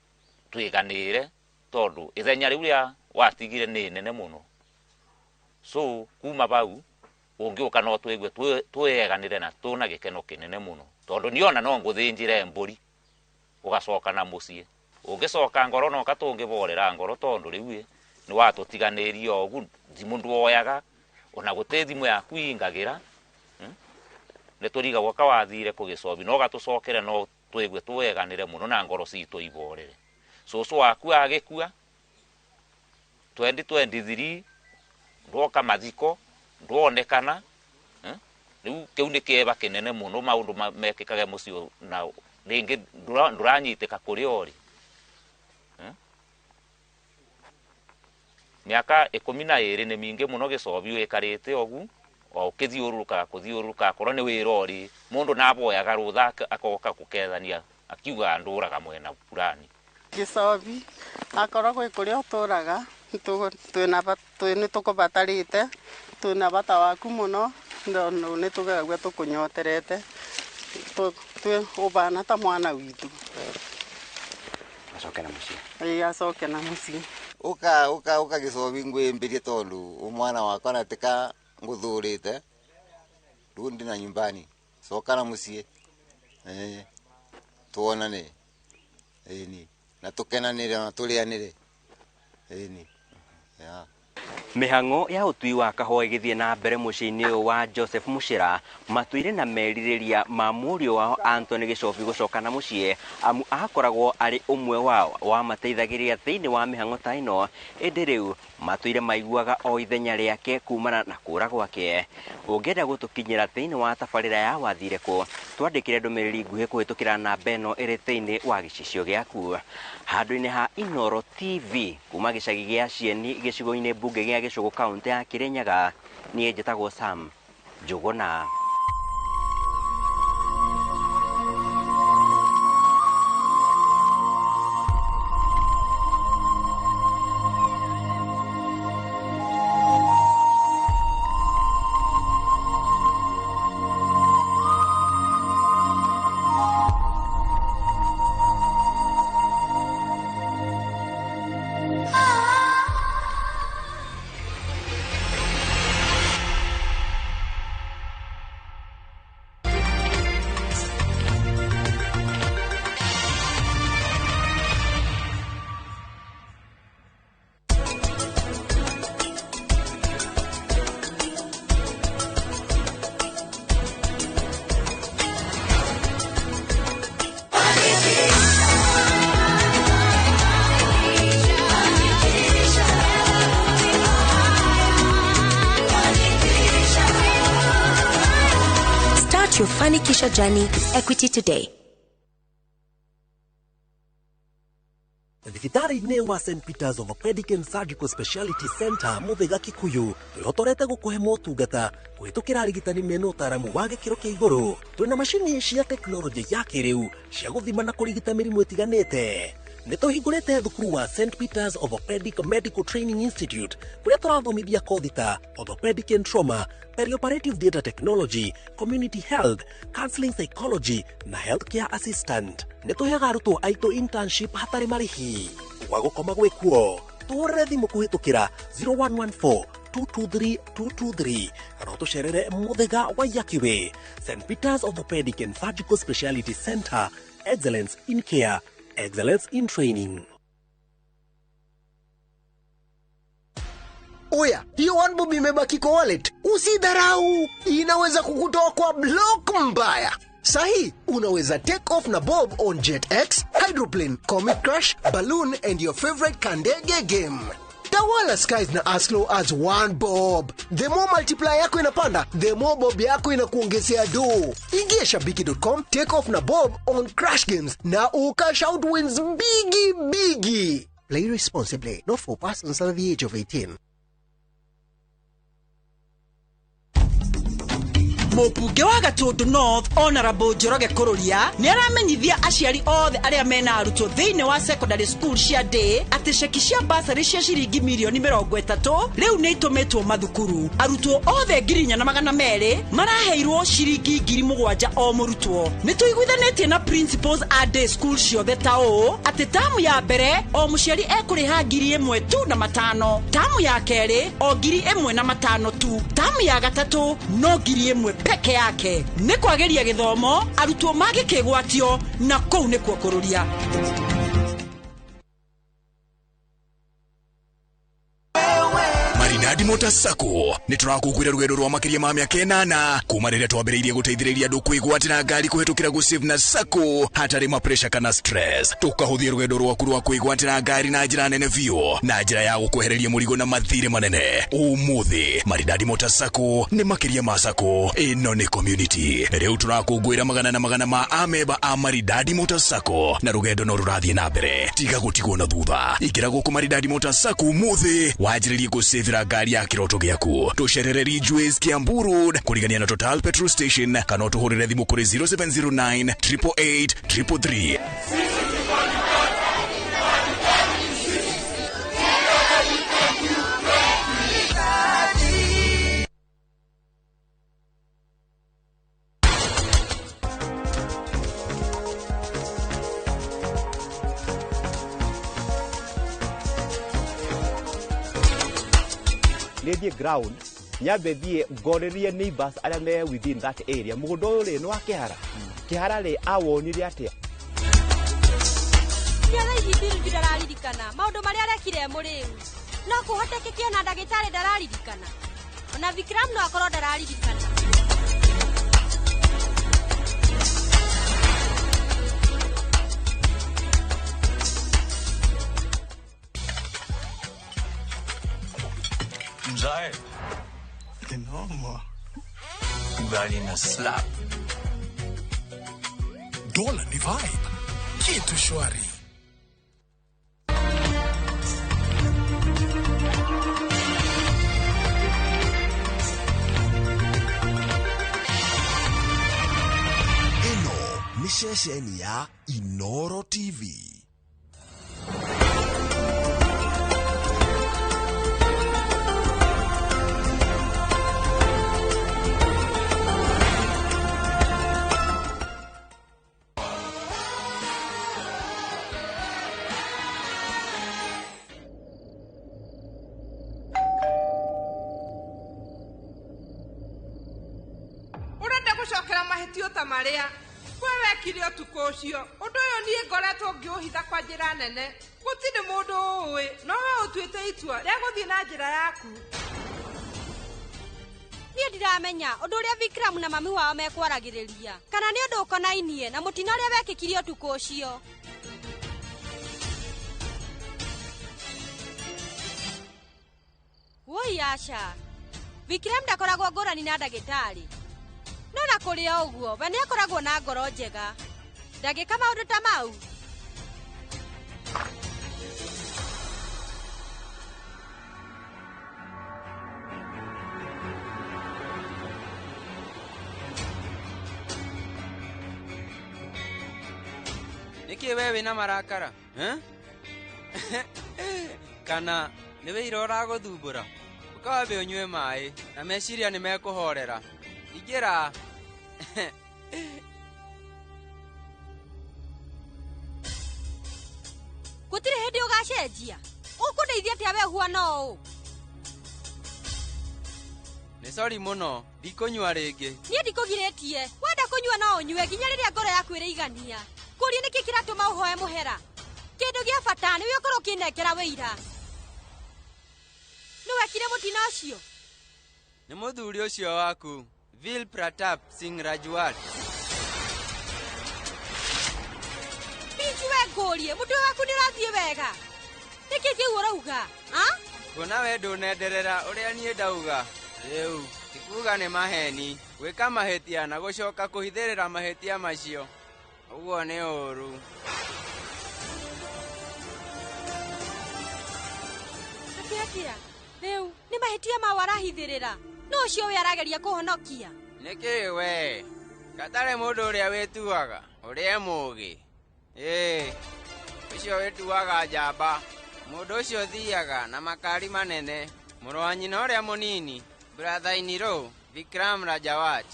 twĩganĩre tondũ ithenya rĩu rĩa watigire nĩ nene mũno. So kuma bau ũngĩũka no twĩgue twĩyeganĩre na tũna gĩkeno kĩnene mũno tondũ niĩ ona no ngũthĩnjĩre mbũri ũgacoka na mũciĩ. Ũngĩcoka ngoro no katũngĩborera ngoro tondũ rĩu ĩ nĩ watũtiganĩria ũguo, thimũ ndwoyaga ona gũtĩ thimũ yaku ingagĩra. Nĩ tũrigagwo kawathire kũ Gĩcobi no gatũcokere no twĩgue twĩyeganĩre mũno na ngoro citũ iborere. Cũcũ waku agĩkua 2023 ndwoka mathiko ndwonekana. Rĩu kĩu nĩ kĩeva kĩnene mũno maũndũ mekĩkage mũciĩ na rĩngĩ ndũranyitĩka kũrĩa ũrĩ. Mĩaka 12 nĩ mĩingĩ mũno Gĩcobi wĩkarĩte ũguo o ũkĩthiũrũrũkaga kũthiũrũrũka akorwo nĩ wĩra ũrĩ mũndũ naboyaga rũtha akoka gũkethania akiuga ndũraga mwena fulani. Gĩcobi akorwo gwĩ kũrĩa ũtũraga nĩ tũkũbatarĩte, twĩna bata waku mũno nĩ tũgagua tũkũnyoterete ũbana ta mwana witũ. Acoke na mũciĩ. Ĩĩ acoke na mũciĩ. Ũka ũka ũka Gĩcobi ngwĩmbĩrie tondũ mwana wakwa na tika ngũthũrĩte rĩu ndĩ na nyumbani, coka na mũciĩ tuonane ĩni na tũkenanĩre na tũrĩanĩre ĩni. Mĩhang'o ya ũtui wa kahũa ĩgĩthiĩ na mbere mũciĩ-inĩ ũyũ wa Joseph Mũcĩra matũire na merirĩria ma mũriũ wao Anthony Gĩcobi gũcoka na mũciĩ amu akoragwo arĩ ũmwe wao wamateithagĩrĩria thĩinĩ wa mĩhang'o ta ĩno, ĩndĩ rĩu matũire maiguaga o ithenya rĩake kumana na kũra gwake. Ũngĩenda gũtũkinyĩra thĩinĩ wa tabarĩra ya wathire kũ, twandĩkĩre ndũmĩrĩri nguhĩ kũhĩtũkĩra namba ĩno ĩrĩ thĩinĩ wa gĩcicio gĩaku. Handũ-inĩ ha Inooro TV kuma gĩcagi gĩa Cieni gĩcigo-inĩ mbunge gĩa Gĩcũgũ kaũntĩ ya Kĩrĩnyaga, niĩ njĩtagwo Sam Njũgũna. Your Fanikisha journey with Equity today. Thibitarĩ-inĩ wa St Peters Orthopedic and Surgical Speciality Center Mũthĩga Kikuyu twĩhotorete gũkũhe motungata kũhĩtũkĩra arigitani mena ũtaaramu wa gĩkĩro kĩa igũrũ. Twĩna macini cia tekinoronjĩ ya kĩrĩu cia gũthima na kũrigita mĩrimũ ĩtiganĩte. Nĩ tũhingũrĩte thukuru wa St Peters Orthopedic Medical Training Institute kũrĩa tũrathomithia kothi ta orthopedic and trauma, perioperative data technology, community health, counseling psychology na healthcare assistant. Nĩ tũheaga arutwo aitũ internship hatarĩ marĩhi. Gwa gũkoma gwĩkuo tũhũrĩre thimũ kũhĩtũkĩra 0114 223 223 kana ũtũcerere Mũthĩga wa Yakiwe. St Peters Orthopedic and Surgical Speciality Center, excellence in care, excellence in training. Oya, hiyo one bob imebaki kwa wallet. Usidharau, inaweza kukutoa kwa block mbaya. Sahi, unaweza take off na bob on JetX, Hydroplane, Comet Crash, Balloon and your favorite Kandege game. Tawala skies na as low as one bob. The more multiplier yako inapanda, the more bob yako inakuongezea do. Ingia shabiki.com, take off na bob on Crash Games na ukash out wins bigi bigi. Play responsibly, not for persons under the age of 18. Mũmbunge wa Gatũndũ North Honorable Njoroge Kũrũria nĩ aramenyithia aciari othe arĩa mena arutwo thĩinĩ wa secondary school cia day atĩ ceki cia basarĩ cia ciringi mirioni 30 rĩu nĩ itũmĩtwo mathukuru. Arutwo othe 4,200 maraheirwo ciringi 7,000 o mũrutwo. Nĩ tũiguithanĩtie na principals a day school ciothe ta ũũ atĩ tamu ya mbere o mũciari ekũrĩha 1,000 tu na 5, tamu ya kerĩ o 1,500 tu, tamu ya gatatũ no 1,000 peke yake. Nĩ kwagĩria gĩthomo arutwo mangĩkĩgwatio na kũu nĩkuo kũrũria. Maridadi Motors Sacco nĩ tũrakũngũĩra rũgendo rwa makĩria ma mĩaka 8 kuma rĩrĩa twambĩrĩirie gũteithĩrĩria andũ kwĩgwatĩra ngari kũhĩtũkĩra gũsave na Sacco hatarĩ ma pressure kana stress. Tũkahũthia rũgendo rwaku rwa kwĩgwatĩra ngari na njĩra nene biũ na njĩra ya gũkwehereria mũrigo na mathirĩ manene. Ũmũthĩ Maridadi Motors Sacco nĩ makĩria ma Sacco, ĩno nĩ community. Rĩu tũrakũngũĩra magana na magana ma amemba a Maridadi Motors Sacco na rũgendo no rũrathiĩ na mbere. Tiga gũtigwo na thutha, ingĩra gũkũ Maridadi Motors Sacco ũmũthĩ wanjĩrĩrie gũsavĩra ngari ya kĩroto gĩaku. Tũcerere Ridgeways Kiambu Road kũrigania na Total Petrol Station kana ũtũhũrĩre thimũ kũrĩ 0709 888 333. Nĩthiĩ ground nyambe thiĩ ngorĩrie neighbors arĩa me within that area mũgũnda ũyũ rĩ nĩ wa kĩhara kĩhara rĩ awonire atĩa. Nĩ Bill ndararirikana maũndũ marĩa arekire mũrĩu no kũhotekeke ona ndagĩtarĩ ndararirikana ona Vikram no akorwo ndararirikana. Mzae noma ugali na slap dola ni vibe kitu shwari. Ĩno nĩ ceceni ya Inoro TV. Mahĩtio ta marĩa kwe wekire ũtukũ ũcio ũndũ ũyũ niĩ ngoretwo ngĩũhitha kwa njĩra nene gũtirĩ mũndũ ũũĩ no we ũtuĩte itua rĩa gũthiĩ na njĩra yaku. Niĩ ndiramenya ũndũ ũrĩa Vikram na mami wao mekwaragĩrĩria kana nĩ ũndũ ũkonainie na mũtino ũrĩa wekĩkire ũtukũ ũcio. Woi aca, Vikram ndakoragwo ngũrani na ndagĩtarĩ no na kũrĩ o ũguo we nĩ akoragwo na ngoro njega ndangĩka maũndũ ta mau. Nĩkĩ we wĩna marakara? Eh? Kana nĩ wĩira ũragũthumbũra? Ũka wambe ũnyue maĩ na meciria nĩ mekũhorera. Ingĩra. Gũtirĩ hĩndĩ ũgacenjia. Ũkũndeithia atĩa we huana ũũ? Nĩ sori mũno, ndikũnyua rĩngĩ. Niĩ ndikũgirĩtie. Wenda kũnyua no ũnyue nginya rĩrĩa ngoro yaku ĩrĩigania. Kũria nĩkĩ kĩratũma ũhoe mũhera? Kĩndũ gĩa bata nĩwe ũkorwo ũkĩnengera wĩira. Nĩ wekire mũtino ũcio? Nĩ mũthuri ũcio waku, Vil Pratap Singh Rajwat. Biju we ngũrie, mũtwe waku nĩ ũrathiĩ wega? Nĩkĩ kĩu ũrauga? Kuona we ndũnenderera ũrĩa niĩ ndauga. Rĩu, ti kuuga nĩ maheni, gwĩka mahĩtia na gũcoka kũhithĩrĩra mahĩtia macio. Ũguo nĩ ũũru. Atĩ atĩa? Rĩu, nĩ mahĩtia mau arahithĩrĩra. No ũcio we arageria kũhonokia. Nĩkĩ we? Gatarĩ mũndũ ũrĩa wĩtuaga, ũrĩa mũũgĩ. Ĩĩ, ũcio wĩtuaga njamba. Mũndũ ũcio ũthiaga na makari manene. Mũrũ wa nyina ũrĩa mũnini, brother in law, Vikram Rajawat.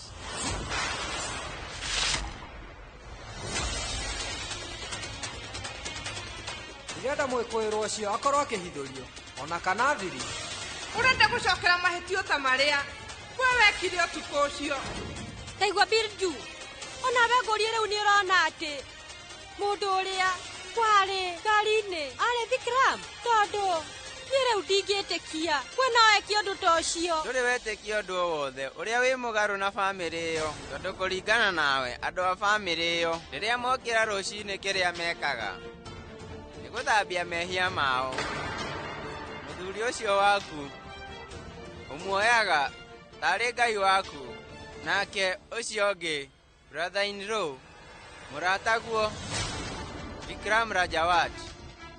Ndirenda mwĩkũĩrwo ũcio akorwo akĩhithũrio ona kana thiri. Ũrenda gũcokera mahĩtio ta marĩa we wekire ũtukũ ũcio. Ndaigua Birju, onawe ngũrie rĩu nĩ ũrona atĩ mũndũ ũrĩa kwarĩ ngari-inĩ arĩ Vikram, tondũ niĩ rĩu ndingĩtĩkia we no eke ũndũ ta ũcio. Ndũrĩ wetĩkia ũndũ o wothe ũrĩa wĩ mũgarũ na bamĩrĩ ĩyo, tondũ kũringana nawe andũ a bamĩrĩ ĩyo rĩrĩa mokĩra rũcinĩ kĩrĩa mekaga nĩ gũthambia mehia mao. Mũthuri ũcio waku ũmuoyaga tarĩ Ngai waku, nake ũcio ũngĩ brother in law mũrataguo Vikram Rajawat.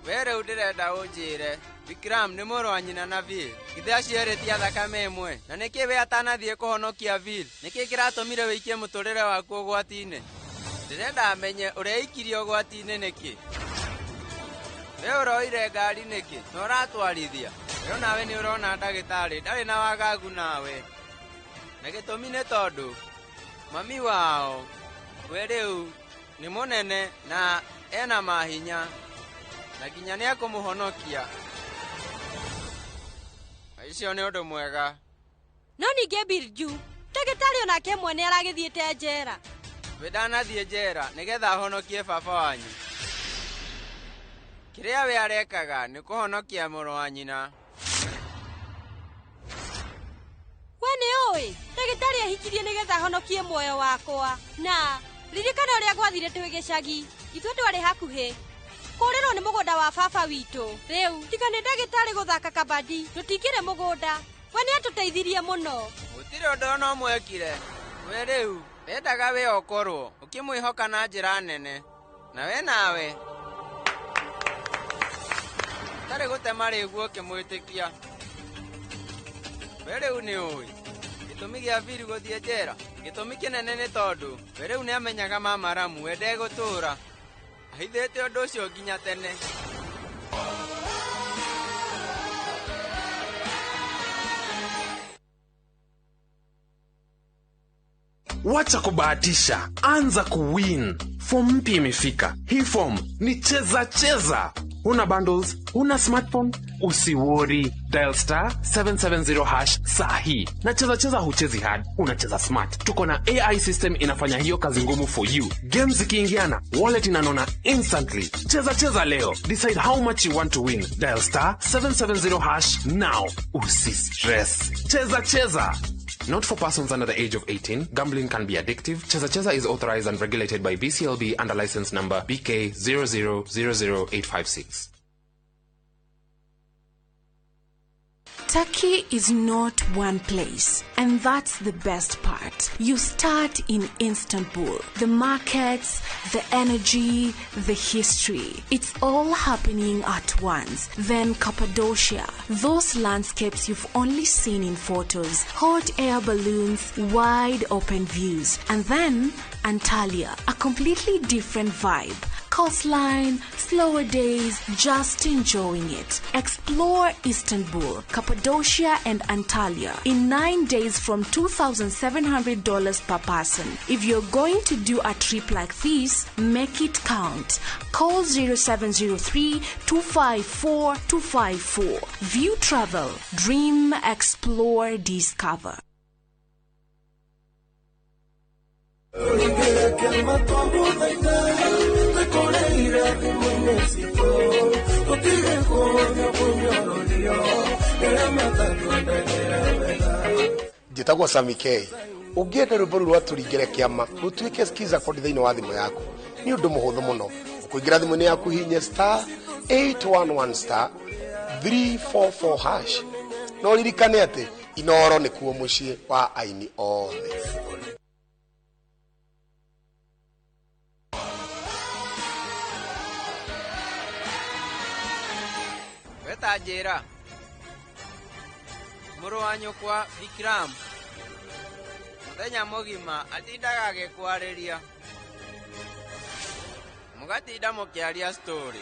We rĩu ndĩrenda ũnjĩre Vikram nĩ mũrũ wa nyina na Vil. Githĩ acio erĩ ti a thakame ĩmwe? Na nĩkĩ we atanathiĩ kũhonokia Vil? Nĩkĩ kĩratũmire wĩikie mũtũrĩre waku ũgwati-inĩ? Ndĩrenda amenye ũrĩa eikirie ũgwati-inĩ nĩkĩ. We ũroire ngari nĩkĩ na ũratwarithia? We nawe nĩ ũrona ndagĩtarĩ ndarĩ na wagagu nawe. Na gĩtũmi nĩ tondũ mami wao we rĩu nĩ mũnene na ena mahinya na nginya nĩ ekũmũhonokia. Icio nĩ ũndũ mwega. No ningĩ Birju, ndagĩtarĩ onake mwene aragĩthiĩte njera. We ndanathiĩ njera nĩgetha ahonokie baba wanyu. Kĩrĩa we arekaga nĩ kũhonokia mũrũ wa nyina. We nĩ ũĩ, ndagĩtarĩ ahikirie nĩgetha ahonokie muoyo wakwa. Na ririkana ũrĩa gwathire twĩ gĩcagi, ithuĩ twarĩ hakuhĩ. Kũrĩrwo nĩ mũgũnda wa baba witũ. Rĩu tiga nĩ ndagĩtarĩ gũthaka kabadi, tũtingĩrĩ mũgũnda. We nĩ atũteithirie mũno. Gũtirĩ ũndũ ona ũmwe ekire. We rĩu wendaga we ũkorwo ũkĩmwĩhoka na njĩra nene. Na we nawe ũtarĩ gũtema rĩguo ũkĩmwĩtĩkia. We rĩu nĩ ũĩ gĩtũmi gĩa Biru gũthiĩ njera? Gĩtũmi kĩnene nĩ tondũ we rĩu nĩ amenyaga mama Ramu we ndegũtũũra. Ahithĩte ũndũ ũcio nginya tene. Wacha kubahatisha, anza kuwin. Form mpya imefika. Hii form ni cheza cheza. Huna bundles, huna smartphone, usiwori. Dial star 770 hash saa hii. Na cheza cheza huchezi hard, unacheza smart. Tuko na AI system inafanya hiyo kazi ngumu for you. Games zikiingiana, wallet inanona instantly. Cheza cheza leo. Decide how much you want to win. Dial star 770 hash now. Usi stress. Cheza cheza. Not for persons under the age of 18. Gambling can be addictive. Cheza Cheza is authorized and regulated by BCLB under license number BK 0000856. Turkey is not one place, and that's the best part. You start in Istanbul. The markets, the energy, the history. It's all happening at once. Then Cappadocia. Those landscapes you've only seen in photos. Hot air balloons, wide open views. And then Antalya, a completely different vibe. Coastline, slower days, just enjoying it. Explore Istanbul, Cappadocia, and Antalya in 9 days from $2,700 per person. If you're going to do a trip like this, make it count. Call 0703 254 254. View Travel. Dream, explore, discover. Njĩtagwo Sami K. Ũngĩenda rwĩmbo rũu rwa tũringĩre kĩama rũtuĩke skiza kodi thĩinĩ wa thimũ yaku, nĩ ũndũ mũhũthũ mũno. Ũkũingĩra thimũ-inĩ yaku, hihinye *811*344#, no ririkane atĩ Inoro nĩkuo mũciĩ wa aini othe. We ta njĩra, mũrũ wa nyũkwa Vikram mũthenya mũgima atindaga agĩkwarĩria, mũgatinda mũkĩaria story.